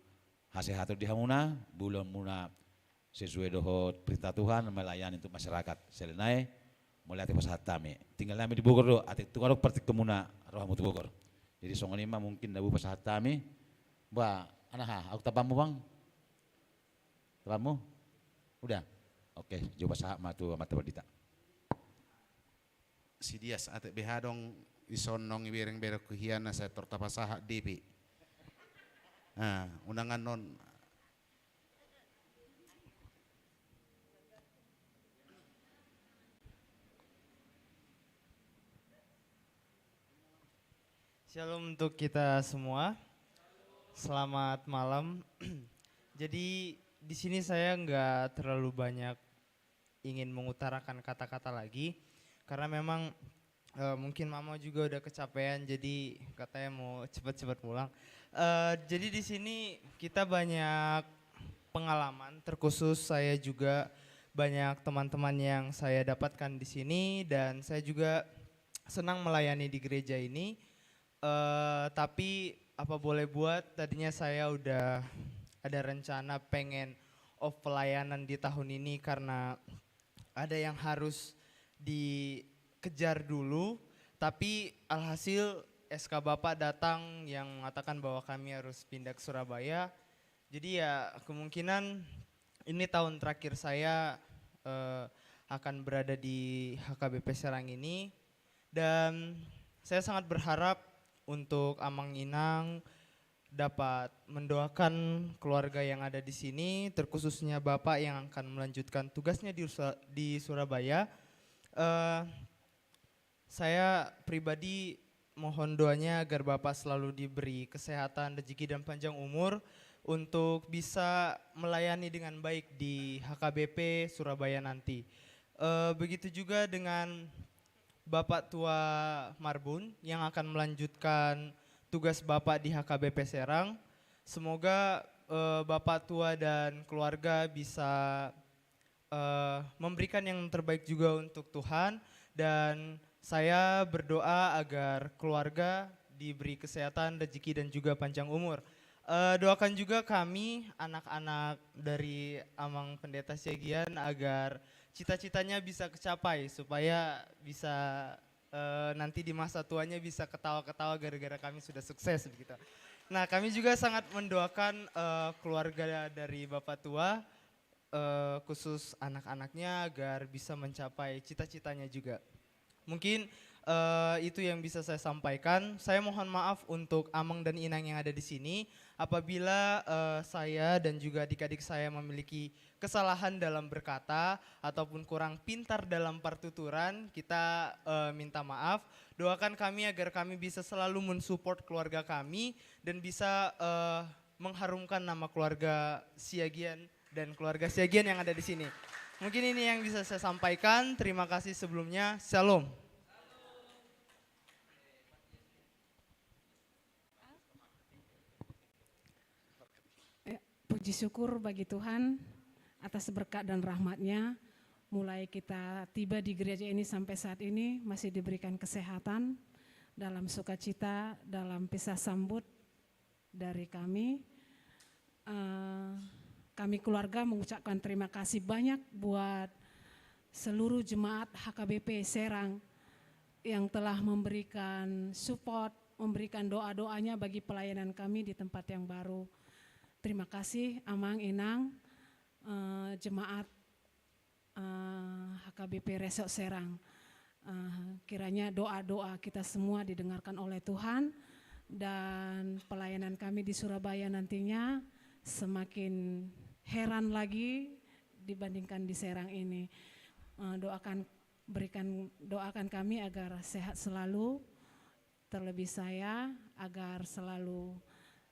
hasehaton di hamuna, boi ulaonmuna sesuai dohot perintah Tuhan, melayani untuk masyarakat. Sahali nai, mauliate pasahat hami. Tinggal nami di Bogor do, atik tung adong partingkianmuna, ro hamu tu Bogor. Jadi songon i ma mungkin na boi pasahat hami. Ba, anaha, aut tambahanmu bang? Tambahanmu? Udah? Oke, jo pasahat ma tu Amanta Pandita. Si Dias, atik beha adong dison naung ibereng-bereng tu hita na sai tor tapasahat dope. Ah, unang annon. Shalom untuk kita semua. Selamat malam. Jadi, di sini saya nggak terlalu banyak ingin mengutarakan kata-kata lagi, karena memang, eh, mungkin Mama juga udah kecapean, jadi katanya mau cepat-cepat pulang. Eh, jadi di sini kita banyak pengalaman, terkhusus saya juga banyak teman-teman yang saya dapatkan di sini, dan saya juga senang melayani di gereja ini. Eh, tapi apa boleh buat, tadinya saya udah ada rencana pengen off pelayanan di tahun ini karena ada yang harus dikejar dulu, tapi alhasil S K Bapak datang yang mengatakan bahwa kami harus pindah ke Surabaya. Jadi ya, kemungkinan ini tahun terakhir saya, eh, akan berada di H K B P Serang ini. Dan saya sangat berharap untuk Amang Inang dapat mendoakan keluarga yang ada di sini, terkhususnya Bapak yang akan melanjutkan tugasnya di Usa-, di Surabaya. Eh, saya pribadi mohon doanya agar Bapak selalu diberi kesehatan, rezeki, dan panjang umur untuk bisa melayani dengan baik di H K B P Surabaya nanti. Eh, begitu juga dengan Bapak Tua Marbun yang akan melanjutkan tugas Bapak di H K B P Serang. Semoga, eh, Bapak Tua dan keluarga bisa, eh, memberikan yang terbaik juga untuk Tuhan, dan saya berdoa agar keluarga diberi kesehatan, rezeki, dan juga panjang umur. Eh, doakan juga kami, anak-anak dari Amang Pendeta Siagian, agar cita-citanya bisa kecapai, supaya bisa, eh, nanti di masa tuanya bisa ketawa-ketawa gara-gara kami sudah sukses, begitu. Nah, kami juga sangat mendoakan, eh, keluarga dari Bapak Tua, eh, khusus anak-anaknya, agar bisa mencapai cita-citanya juga. Mungkin, eh, itu yang bisa saya sampaikan. Saya mohon maaf untuk Amang dan Inang yang ada di sini. Apabila, eh, saya dan juga adik-adik saya memiliki kesalahan dalam berkata ataupun kurang pintar dalam partuturan, kita, eh, minta maaf. Doakan kami agar kami bisa selalu mensupport keluarga kami dan bisa, eh, mengharumkan nama keluarga Siagian dan keluarga Siagian yang ada di sini. Mungkin ini yang bisa saya sampaikan. Terima kasih sebelumnya. Shalom. Ya, puji syukur bagi Tuhan atas berkat dan rahmat-Nya. Mulai kita tiba di gereja ini sampai saat ini masih diberikan kesehatan, dalam sukacita, dalam pisah sambut dari kami. Eh, kami keluarga mengucapkan terima kasih banyak buat seluruh jemaat H K B P Serang yang telah memberikan support, memberikan doa-doanya bagi pelayanan kami di tempat yang baru. Terima kasih, Amang, Inang, eh, jemaat, eh, H K B P Resort Serang. Eh, kiranya doa-doa kita semua didengarkan oleh Tuhan dan pelayanan kami di Surabaya nantinya semakin heran lagi dibandingkan di Serang ini. Eh, doakan, berikan, doakan kami agar sehat selalu, terlebih saya, agar selalu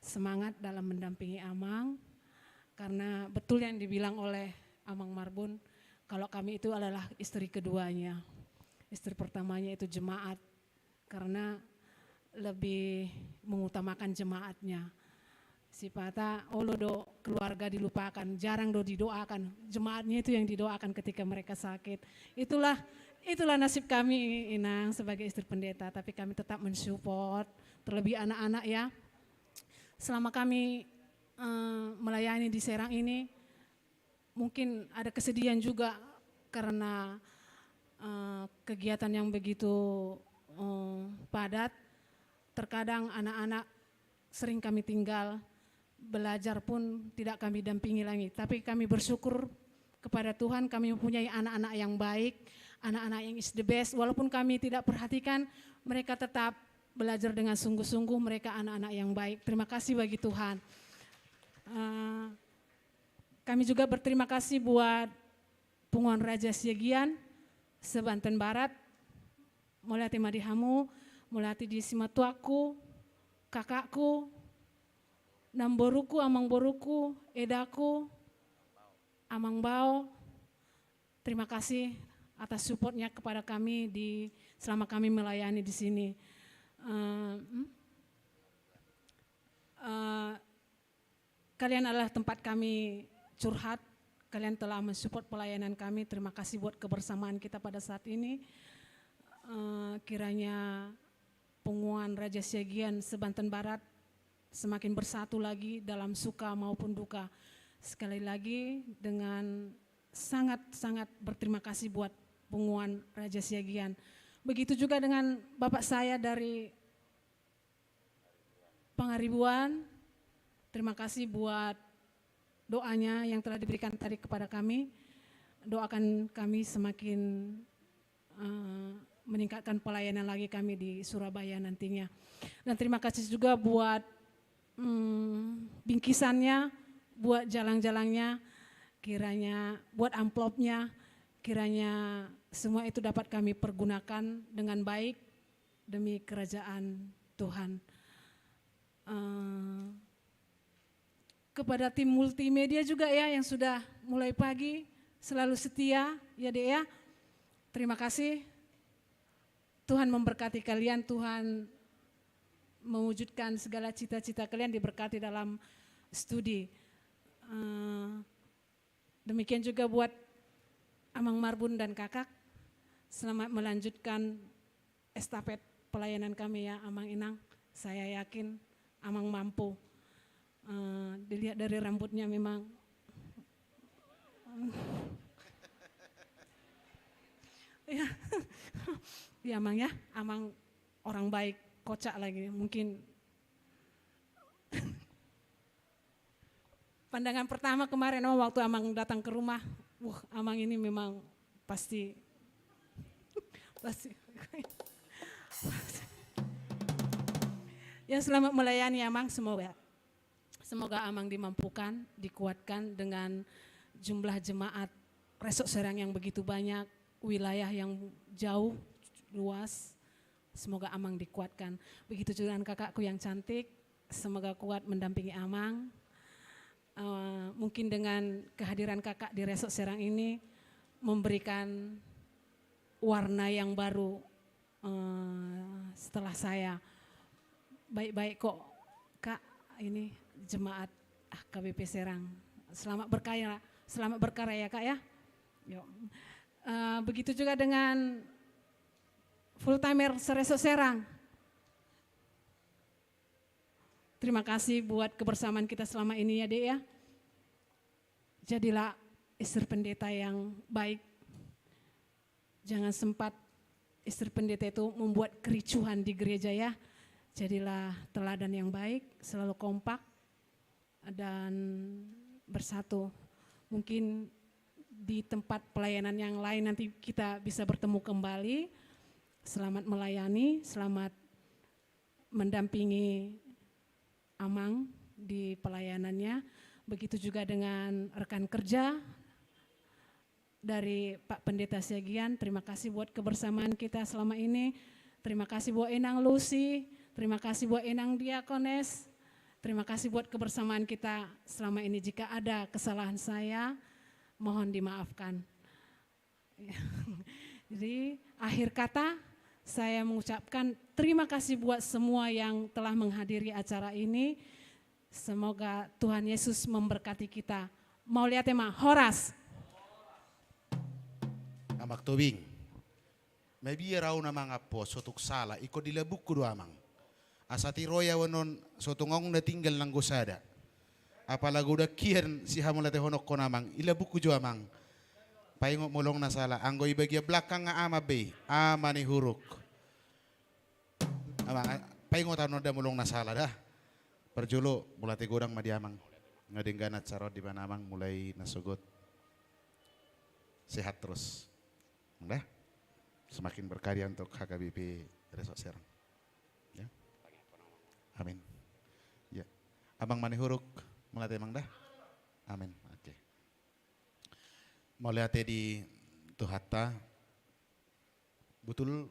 semangat dalam mendampingi Amang, karena betul yang dibilang oleh Amang Marbun, kalau kami itu adalah istri keduanya. Istri pertamanya itu jemaat, karena lebih mengutamakan jemaatnya. Sipata olo do keluarga dilupakan, jarang do didoakan. Jemaatnya itu yang didoakan ketika mereka sakit. Itulah, itulah nasib kami, Inang, sebagai istri pendeta, tapi kami tetap mensupport, terlebih anak-anak, ya. Selama kami, eh, melayani di Serang ini, mungkin ada kesedihan juga karena, eh, kegiatan yang begitu, eh, padat. Terkadang anak-anak sering kami tinggal, belajar pun tidak kami dampingi lagi. Tapi kami bersyukur kepada Tuhan, kami mempunyai anak-anak yang baik, anak-anak yang is the best. Walaupun kami tidak perhatikan, mereka tetap belajar dengan sungguh-sungguh, mereka anak-anak yang baik. Terima kasih bagi Tuhan. Eh, kami juga berterima kasih buat Punguan Raja Siagian, se-Banten Barat. Mauliate ma di hamu, mauliate di simatuangku, kakakku, namboruku, amangboruku, edaku, Amang Bao. Terima kasih atas supportnya kepada kami di, selama kami melayani di sini. Eh, hmm? Eh, kalian adalah tempat kami curhat. Kalian telah mensupport pelayanan kami. Terima kasih buat kebersamaan kita pada saat ini. Eh, kiranya Punguan Raja Siagian se-Banten Barat semakin bersatu lagi dalam suka maupun duka. Sekali lagi, dengan sangat-sangat berterima kasih buat Punguan Raja Siagian. Begitu juga dengan bapak saya dari Pangaribuan. Terima kasih buat doanya yang telah diberikan tadi kepada kami. Doakan kami semakin, eh, meningkatkan pelayanan lagi kami di Surabaya nantinya. Dan terima kasih juga buat, mm, bingkisannya, buat jalang-jalangnya, kiranya buat amplopnya, kiranya semua itu dapat kami pergunakan dengan baik demi kerajaan Tuhan. Eh, kepada tim multimedia juga, ya, yang sudah mulai pagi selalu setia, ya, Dek, ya. Terima kasih. Tuhan memberkati kalian, Tuhan mewujudkan segala cita-cita kalian, diberkati dalam studi. Eh, demikian juga buat Amang Marbun dan Kakak. Selamat melanjutkan estafet pelayanan kami, ya, Amang, Inang. Saya yakin Amang mampu. Eh, dilihat dari rambutnya memang. Ya. Ya, Amang, ya. Amang orang baik, kocak lagi. Mungkin pandangan pertama kemarin, oh, waktu Amang datang ke rumah, wah, Amang ini memang pasti, pasti. Ya, selamat melayani, Amang. Semoga, semoga Amang dimampukan, dikuatkan dengan jumlah jemaat Resort Serang yang begitu banyak, wilayah yang jauh, luas. Semoga Amang dikuatkan. Begitu juga dengan kakakku yang cantik. Semoga kuat mendampingi Amang. Eh, mungkin dengan kehadiran kakak di Resort Serang ini memberikan warna yang baru, eh, setelah saya. Baik-baik kok, Kak, ini jemaat H K B P Serang. Selamat berkarya, selamat berkarya ya, Kak, ya. Yuk. Eh, begitu juga dengan full timer se-Resort Serang. Terima kasih buat kebersamaan kita selama ini ya, Dek, ya. Jadilah istri pendeta yang baik. Jangan sempat istri pendeta itu membuat kericuhan di gereja, ya. Jadilah teladan yang baik, selalu kompak dan bersatu. Mungkin di tempat pelayanan yang lain nanti kita bisa bertemu kembali. Selamat melayani, selamat mendampingi Amang di pelayanannya. Begitu juga dengan rekan kerja dari Pak Pendeta Siagian. Terima kasih buat kebersamaan kita selama ini. Terima kasih buat Inang Lucy. Terima kasih buat Inang Diakones. Terima kasih buat kebersamaan kita selama ini. Jika ada kesalahan saya, mohon dimaafkan. Jadi, akhir kata, saya mengucapkan terima kasih buat semua yang telah menghadiri acara ini. Semoga Tuhan Yesus memberkati kita. Mauliate ma, horas. Amang Tobing. Mabiar ahu na mangampu, so tung sala, ingkon di labungku do, Amang. Asa tiroi ahu annon, so tung adong na tinggal nanggo sada. Apala godang hian sihamauliatehononku, Amang, di labungku jo, Amang. Paingot molo adong na sala, anggo di bagian belakang nga Amang be, Amang Manihuruk. Amang, a-, paingot annon da molo adong na sala da. Parjolo, mauliate godang ma di Amang. Nga denggan acara on di badan Amang, mulai nasogot. Sehat terus. Nda? Semakin berkarya untuk H K B P Resort Serang. Ya. Amin. Ya. Amang Manihuruk, mauliate Amang da? Amin. Oke. Mauliate di Tuhanta. Botul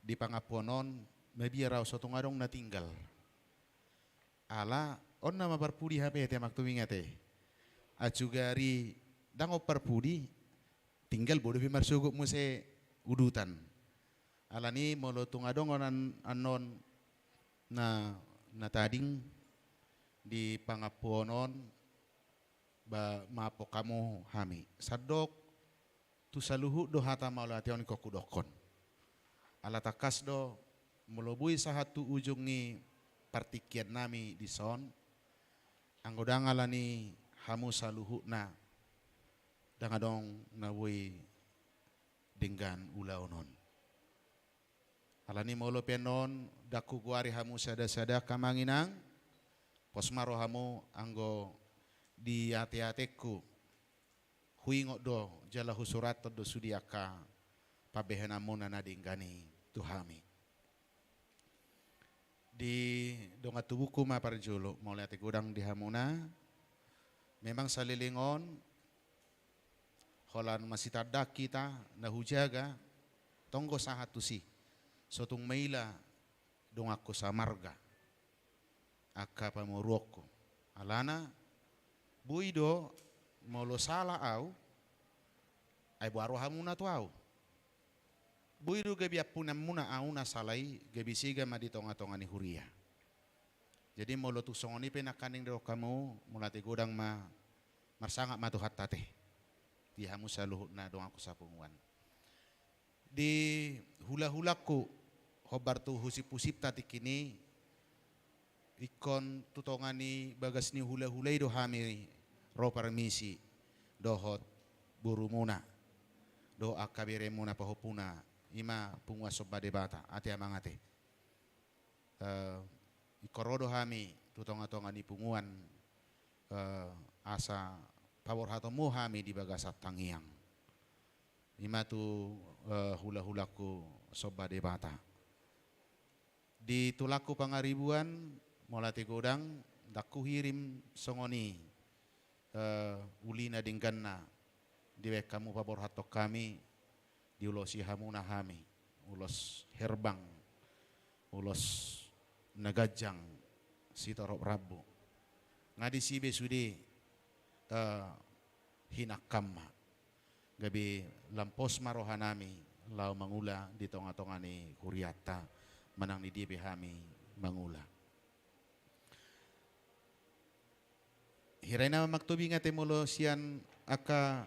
di pangampuon on, mabiar ahu so tung adong na tinggal. Ala, on nama parpudi hape ate Amang Tobing ate. Acu gari, ndang on parpudi, tinggal bodo pe marsogot muse udutan. Alani molo tung adong on an-, annon na, na tading di pangampuon on, ba, maaphon hamu hami. Sandok tu saluhut do hata mauliate on ingkon hudokkon. Ala tangkas do, molo boi sahat tu ujung ni partingkian nami dison, anggo ndang alani hamu saluhutna, ndang adong na boi denggan ulaon on. Alani molo pe annon, ndang hugoari hamu sada-sada angka Amang Inang, pos ma rohamu anggo di ate-atengku, huingot do, jala husurathon do sude angka pambahenanmuna na denggan i tu hami. Di dongan tubungku ma parjolo, mauliate godang di hamuna. Memang saleleng on, holan masitandang hita na hujaga, tonggo sahat tusi. So tung maila donganku samarga, angka pamoruonku. Alana, boi do molo sala ahu, ai boha rohamuna tu ahu. Boi do gabe ampunanmuna ahu na sala i, gabe sega ma di tonga-tonga ni huria. Jadi molo tung songon i pe nangkaning didok hamu, mauliate godang ma, marsangap ma Tuhanta ate. Di hamu saluhutna donganku sapunguan. Di hula-hulangku, hombar tu husip-husipta tingki i, ingkon tu tonga ni bagas ni hula-hula i do hami ro parmisi, dohot borumuna, dohot angka beremuna pahompuna, i ma punguan Somba Debata, ate Amang ate. Eh, ingkon ro do hami tu tonga-tonga ni punguan, eh, asa paborhatonmu hami di bagasan tangiang. I ma tu, eh, hula-hulangku Somba Debata. Di tulangku Pangaribuan, mauliate godang, ndang huhirim songon i, eh, uli na dengganna dibaen hamu paborhathon hami, diulosi hamuna hami, ulos herbang, ulos na ganjang, sitorop rambu. Nga disi be sude, eh, hinangkan ma. Gabe lam pos ma rohanami, laho mangula di tonga-tonga ni hurianta, manang di dia pe hami mangula. Hira i nama Amang Tobing ate molo sian angka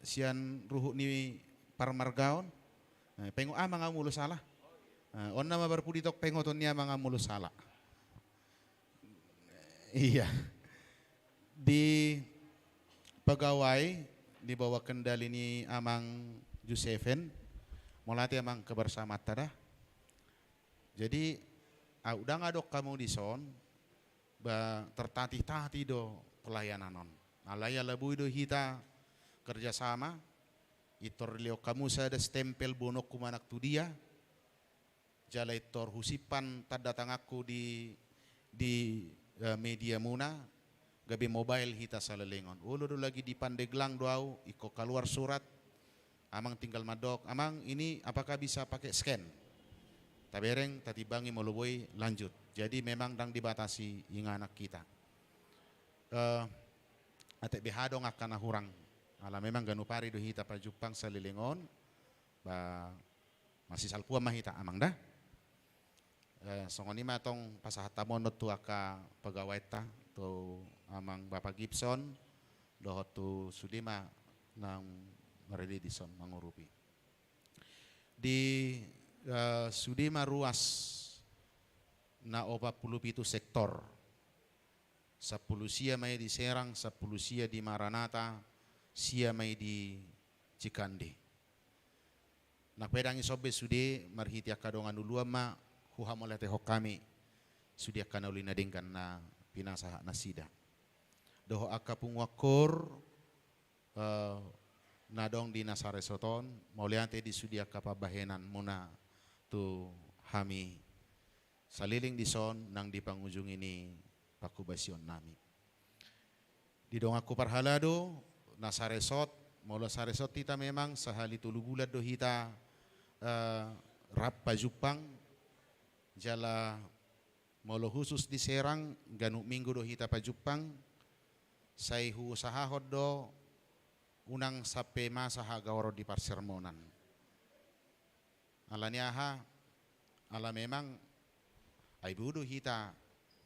sian ruhut ni parmargaon. Eh, pengot amang au molo sala. Eh, on nama barpudi tong pengoton ni amang au molo sala. Iya. Di pegawai di bawah kendali ni amang Juseven. Mauliate amang kebersamaanta da. Jadi, au ndang adong hamu dison, ba tertatih-tatih do pelayanan on. Alai ala boi do hita kerjasama, intor dilehon hamu sada stempel boanonku manang tu dia, jala intor husimpan tanda tanganku di, di, eh, media muna, gabe mobile hita saleleng on. Olo do lagi di Pandeglang do au, ingkon kaluar surat, amang tinggal mandok, "Amang, ini apakah bisa pakai scan?" Tabereng, tatimbangi, molo boi, lanjut. Jadi memang ndang dibatasi inganan hita. Eh, atik beha adong angka na hurang. Ala memang ganup ari do hita pajumpang saleleng on, ba masisalpuan ma hita amang da. Eh, songon i ma tong pasahat hamu on tu angka pegawainta, tu amang Bapak Gibson, dohot tu sude ma naung marende dison mangurupi. Di, eh, sude ma ruas na opat pulu pitu sektor. Sampulu sia ma i di Serang, sampulu sia di Maranata, sia ma i di Cikande. Nang pe ndang i sombe sude, marhite angka dongan uluan ma huhamauliatehon hami sude angka na uli na denggan na pinasahat nasida. Dohot angka punguan koor, eh, na adong di nasa resort on, mauliate di sude angka pambahenan muna tu hami saleleng dison nang di pangujungi ni panghobasion nami. Di donganku parhalado, nasa resort, molo sa resort hita memang sahali tolu bulan do hita, eh, rap pajumpang, jala molo khusus di Serang, ganup minggu do hita pajumpang, sai huusahahon do unang sampe masa hagaoron di parsermonan. Ala ni aha, ala memang ai boi do hita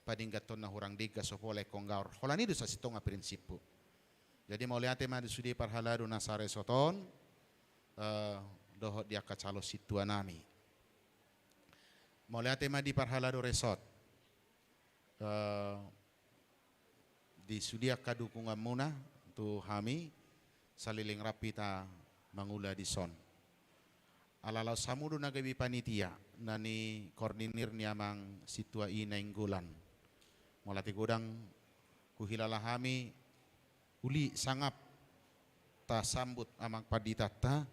padengganhon na hurang denggan so pola ingkon gaor. Holan i do sasintongna prinsiphu. Jadi mauliate ma di sude parhalado nasa resort on, eh, dohot di angka calon sintua nami. Mauliate ma di parhalado resort. Eh, di sude angka dukungan muna tu hami, saleleng rap hita mangula dison. Ala laos hamu do na gabe panitia, na nikoordinir ni amang sintua i Nainggolan. Mauliate godang, huhilala hami, uli sangap tasambut amang panditanta,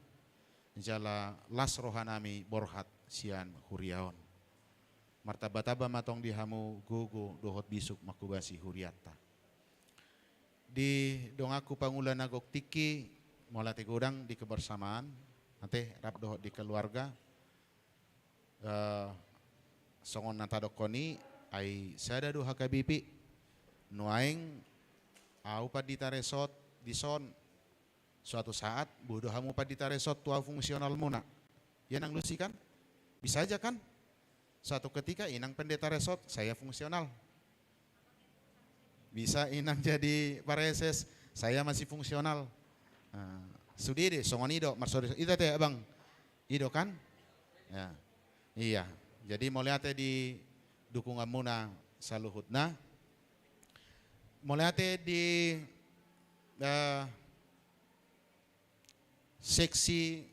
jala las roha nami borhat sian huria on. Martamba-tamba ma tong di hamu gogo dohot bisuk manghobasi hurianta. Di donganku pangula na gok tingki, mauliate godang di kebersamaan, ate, rap dohot di keluarga, eh, songon na tadokkon i, ai sada do H K B P, nuaeng au pandita resort dison, suatu saat, boi do hamu pandita resort tu au fungsional muna. Ya nang lusi kan? Bisa aja kan? Suatu ketika inang pendeta resort, saya fungsional. Bisa inang jadi pareses, saya masih fungsional. Nah, sude do, songon i do, marsori, ita te abang. I do kan? Ya. Iya. Jadi mauliate di dukungan muna saluhutna. Mauliate di, eh, seksi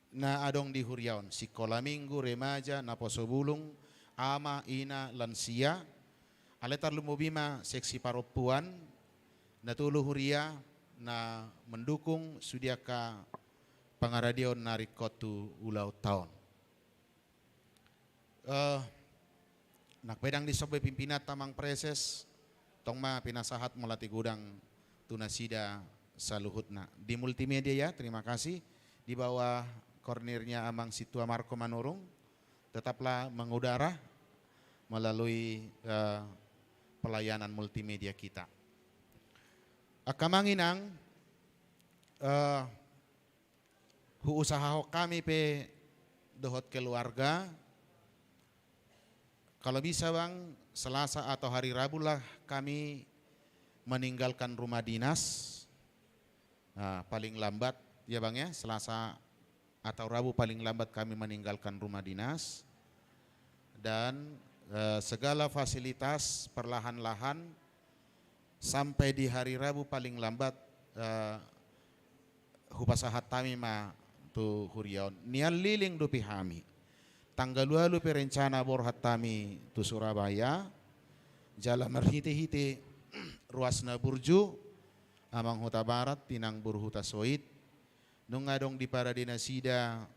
na adong di huria on, sikola minggu, remaja, naposo bulung, ama, ina, lansia, alai tarlumobi ma seksi parompuan, na tolu huria, na mendukung sude angka pangaradeon na ringkot tu ulaonta on. Eh, nang pe ndang disombe pimpinanta amang preses, tong ma pinasahat mauliate godang tu nasida saluhutna. Di multimedia ya, terima kasih. Di bawah koordinirnya amang sintua Marco Manurung, tetaplah mengudara melalui, eh, pelayanan multimedia kita. Angka amang inang, eh, huusahahon hami pe dohot keluarga, kalau bisa bang, Selasa atau hari Rabu lah kami meninggalkan rumah dinas. Ah, paling lambat, ya Bang ya, Selasa atau Rabu paling lambat kami meninggalkan rumah dinas. Dan, eh, segala fasilitas perlahan-lahan sampai di hari Rabu paling lambat, eh, hupasahat hami ma tu huria on. Nian liling dope hami. Tanggal ualu pe rencana borhat hami tu Surabaya. Jala marhite-hite ruas na burju, Amang Hutabarat, Tinang Boru Hutasoit, nunga adong di parade nasida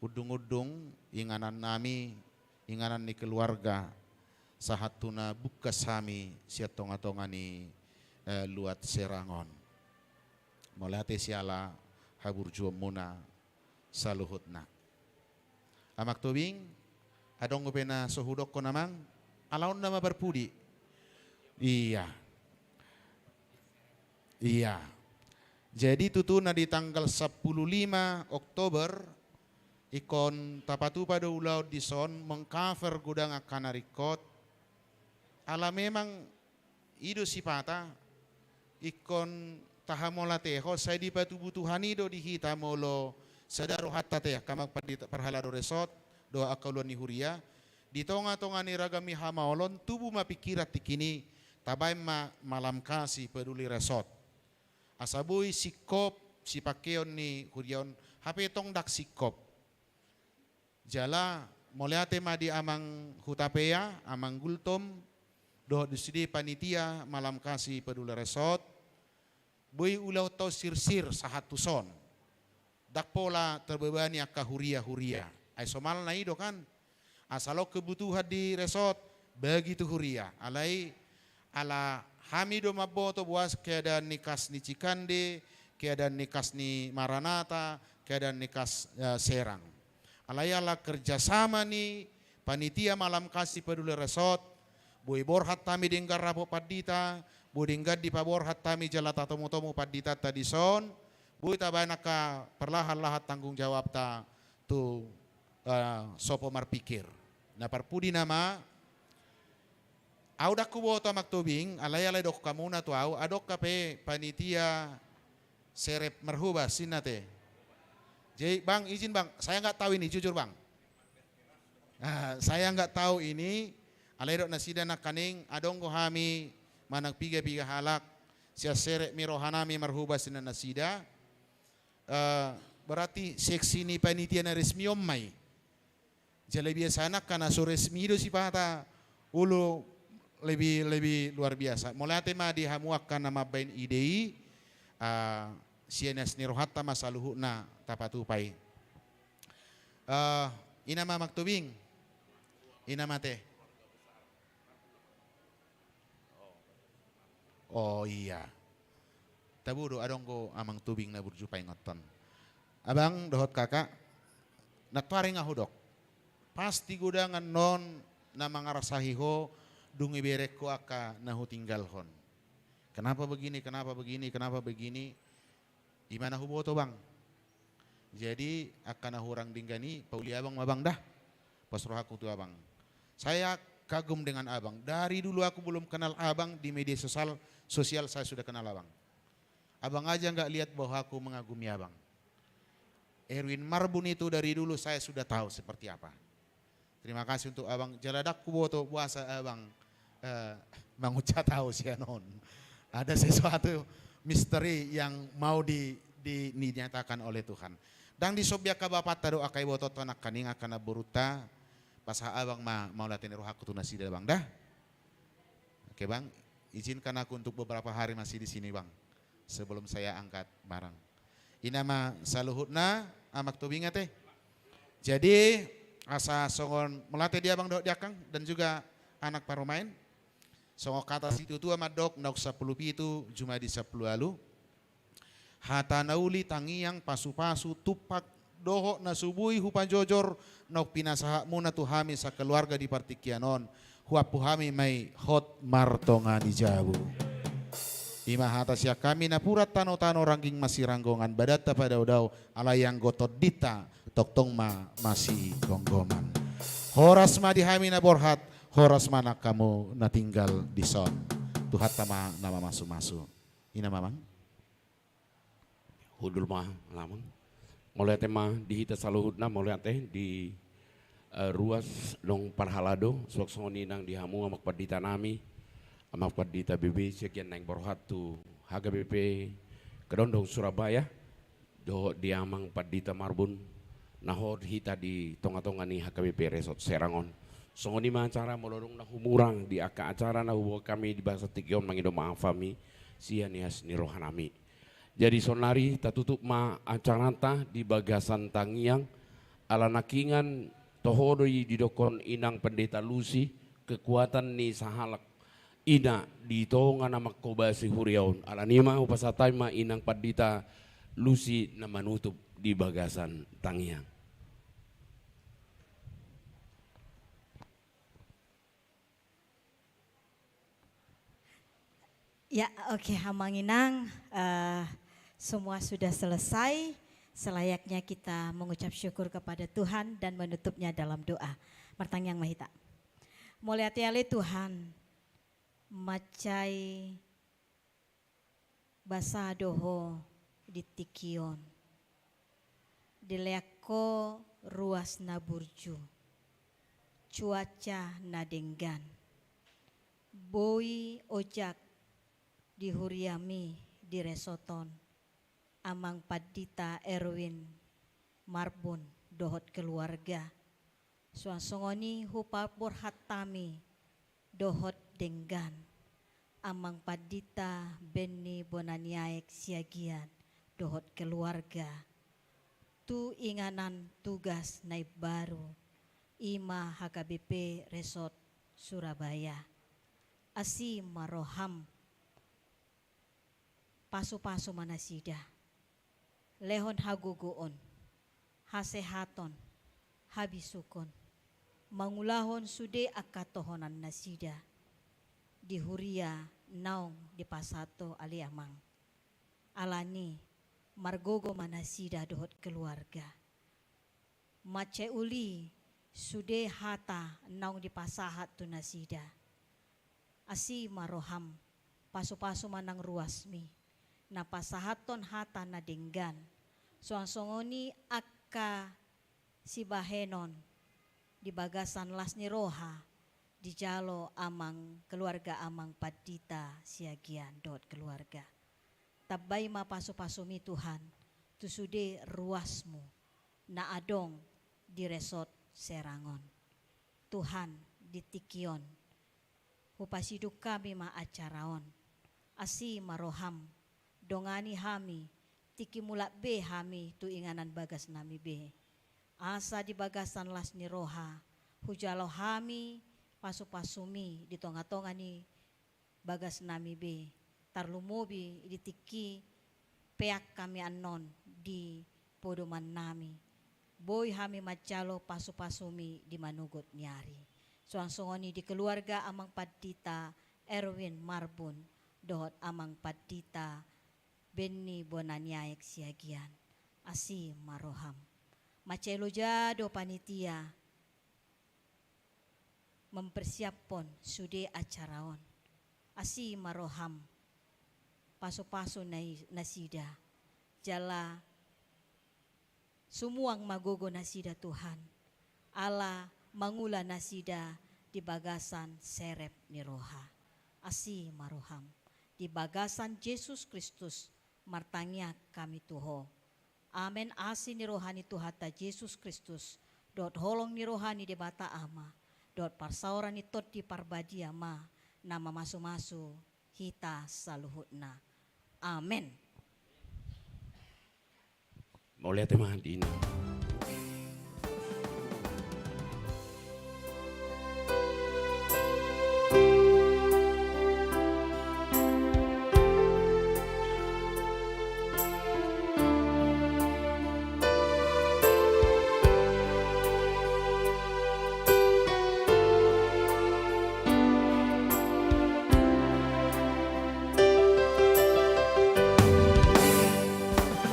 undung-undung inganan nami, inganan ni keluarga, sahat tu na bungkas hami sian tonga-tonga ni, eh, luat Serang on. Mauliate siala haburjuonmuna saluhutna. Amang Tobing, adong dope na so hudokkon Amang, ala on nama parpudi. Iya. Iya. Jadi tutu na di tanggal sampulu lima Oktober, ingkon tapatupa do ulaon dison, mengcover godang angka na ringkot. Ala memang i do sipata, ingkon tahamauliatehon, sai dipatubu Tuhan i do di hita molo sada rohanta te, angka Amang Pandita parhalado resort, dohot angka uluan ni huria, di tonga-tonga ni ragam ni hamaolon, tubu ma pingkiran tingki i, tabaen ma Malam Kasih Peduli Resort. Asa boi singkop sipangkeon ni huria on, hape tong ndang singkop. Jala mauliate ma di Amang Hutapea, Amang Gultom, dohot di sude panitia Malam Kasih Peduli Resort, boi ulaonta on sirsir sahat tuson. Ndang pola terbebani angka huria-huria. Ai somalna i do kan. Asal on kebutuhan di resort, bagi tu huria. Alai ala hami do mamboto boasa keadaan ni kas ni Cikande, keadaan ni kas ni Maranata, keadaan ni kas, eh, Serang. Alai ala kerjasama ni panitia Malam Kasih Peduli Resort, boi borhat hami denggan rapot pandita, boi denggan dipaborhat hami jala tatomu-tomu panditanta dison, boi tabaen angka perlahan-lahan tanggung jawabta tu, eh, sopo marpikir. Na parpudi nama, au ndang huboto Amang Tobing, alai-alai didok hamuna tu au, adong hape panitia serep marhobas, inna te. Jadi Bang, izin Bang, saya nggak tahu ini, jujur Bang. Ah, saya nggak tahu ini, alai didok nasida nangkaning, adong do hami manang piga-piga halak, sian serep ni rohanami marhobas, inna nasida. Eh, berarti seksi ni panitia na resmi on ma i. Jala biasana angka na so resmi do sipata, olo, lebih, lebih luar biasa. Mauliate ma di hamu angka na mambaen ide i, ah, sian ias ni rohanta ma saluhutna tapatupa i. Eh, i nama Amang Tobing, i nama te. Oh iya. Tabo do, adong do Amang Tobing na burju paingothon. Abang dohot kakak, nantoari nga hudok. Pasti godang annon na mangarsahi ho dung ibereng ho angka na hutinggalhon. Kenapa begini, kenapa begini, kenapa begini? I ma na huboto, Bang. Jadi, angka na hurang denggan i, pauli abang ma, Bang, dah. Pos rohangku tu abang. Saya kagum dengan abang. Dari dulu aku belum kenal abang, di media sosial, sosial saya sudah kenal abang. Abang aja nggak lihat bahwa aku mengagumi abang. Erwin Marbun itu dari dulu saya sudah tahu seperti apa. Terima kasih untuk abang. Jala ndang huboto boasa abang, eh, manguncak ahu sian on. Ada sesuatu misteri yang mau di, di, dinyatakan oleh Tuhan. Ndang disombi angka bapanta dohot angka ibotonta nangkaning, angka namborunta, pasahat abang ma mauliate ni rohangku tu nasida, Bang, dah. Oke, Bang, izinkan aku untuk beberapa hari masih di sini, Bang, sebelum saya angkat barang. I nama saluhutna, Amang Tobing, ate. Jadi, asa songon mauliate di abang dohot di angkang dan juga anak parumaen. Songon hata situatua mandok, naung sampulu pitu jumadi sampulu ualu. Hata na uli, tangiang, pasupasu, tumpak, dohot na so boi hupajojor naung pinasahatmuna tu hami sakeluarga di partingkian on, huampu hami ma i hot martonga ni jabu. I ma hata sian hami, napuran tanotano, rangging masiranggongan, badanta padaodao, alai anggo tondinta tongtong ma masigomgoman. Horas ma di hami na borhat, horas ma nang hamu na tinggal dison. Tuhanta ma na mamasumasu. I nama, Amang. Hundul ma, Amang. Mauliate ma di hita saluhutna, mauliate di, eh, ruas dohot parhalado, suang songon i nang di hamu amang pandita nami, amang pandita B B sian naeng borhat tu H K B P Kedondong Surabaya, dohot di amang pandita Marbun, na hot hita di tonga-tonga ni H K B P Resort Serang on. Songon i ma acara molo dung na humurang di angka acara na huboan hami di bagasan tingki on, mangido maaf hami sian ias ni roha nami. Jadi sonari tatutup ma acaranta di bagasan tangiang, ala nangkiningan toho do i didokkon inang pendeta Lusi, kekuatan ni sahalak ina di tonga na mangkobasi huria on. Alani i ma hupasahat hami ma inang pandita Lusi na manutup di bagasan tangiang. Ya, oke, amang inang, eh, semua sudah selesai. Selayaknya kita mengucap syukur kepada Tuhan dan menutupnya dalam doa. Martangiang ma hita. Mauliate ale Tuhan, mansai basa do Ho di tingki on. Dilean Ho ruas na burju, cuaca na denggan. Boi ojak di huriami di resort on, amang pandita Erwin Marbun dohot keluarga. Suang songon i hupaborhat hami dohot denggan amang pandita Benny Bonaniaek Siagian dohot keluarga tu inganan tugas na imbaru, i ma H K B P Resort Surabaya. Asi ma roham, pasu-pasu ma nasida. Lehon hagogoon, hasehaton, habisukon, mangulahon sude angka tohonan nasida di huria naung dipasahat Ho ale amang. Alani margogo ma nasida dohot keluarga. Mansai uli sude hata naung dipasahat tu nasida. Asi ma roham, pasu-pasu ma nang ruasmi, na pasahathon hata na denggan. Suang songon i angka sibahenon di bagasan las ni roha dijalo amang keluarga amang pandita Siagian dohot keluarga. Tambai ma pasu-pasumi Tuhan tu sude ruasmu na adong di Resort Serang on. Tuhan, di tingki on hupasidung hami ma acara on. Asi ma roham, dongani hami, tingki mulak be hami tu inganan bagasnami be. Asa di bagasan las ni roha hujalo hami pasu-pasumi di tonga-tonga ni bagasnami be, tarlumobi di tingki peak hami annon di podomannami. Boi hami manjalo pasu-pasumi di manogot ni ari. Suang songon i di keluarga amang pandita Erwin Marbun dohot amang pandita Benny Bonaniaek Siagian. Asi ma roham. Mansai loja do panitia mempersiaphon sude acara on. Asi ma roham, pasu-pasu nai-, nasida. Jala sumuang ma gogo nasida Tuhan. Ala mangula nasida di bagasan serep ni roha. Asi ma roham. Di bagasan Jesus Kristus martangiang hami tu Ho. Amen. Asi ni roha ni Tuhanta Jesus Kristus, dohot holong ni roha ni Debata Ama, dohot parsaoran ni Tondi Parbadia ma na mamasu-masu hita saluhutna. Amen. Mauliate ma di inang.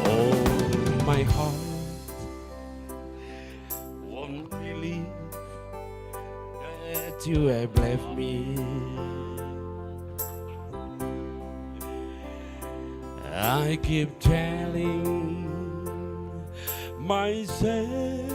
Oh, my heart won't believe that you have left me. I keep telling myself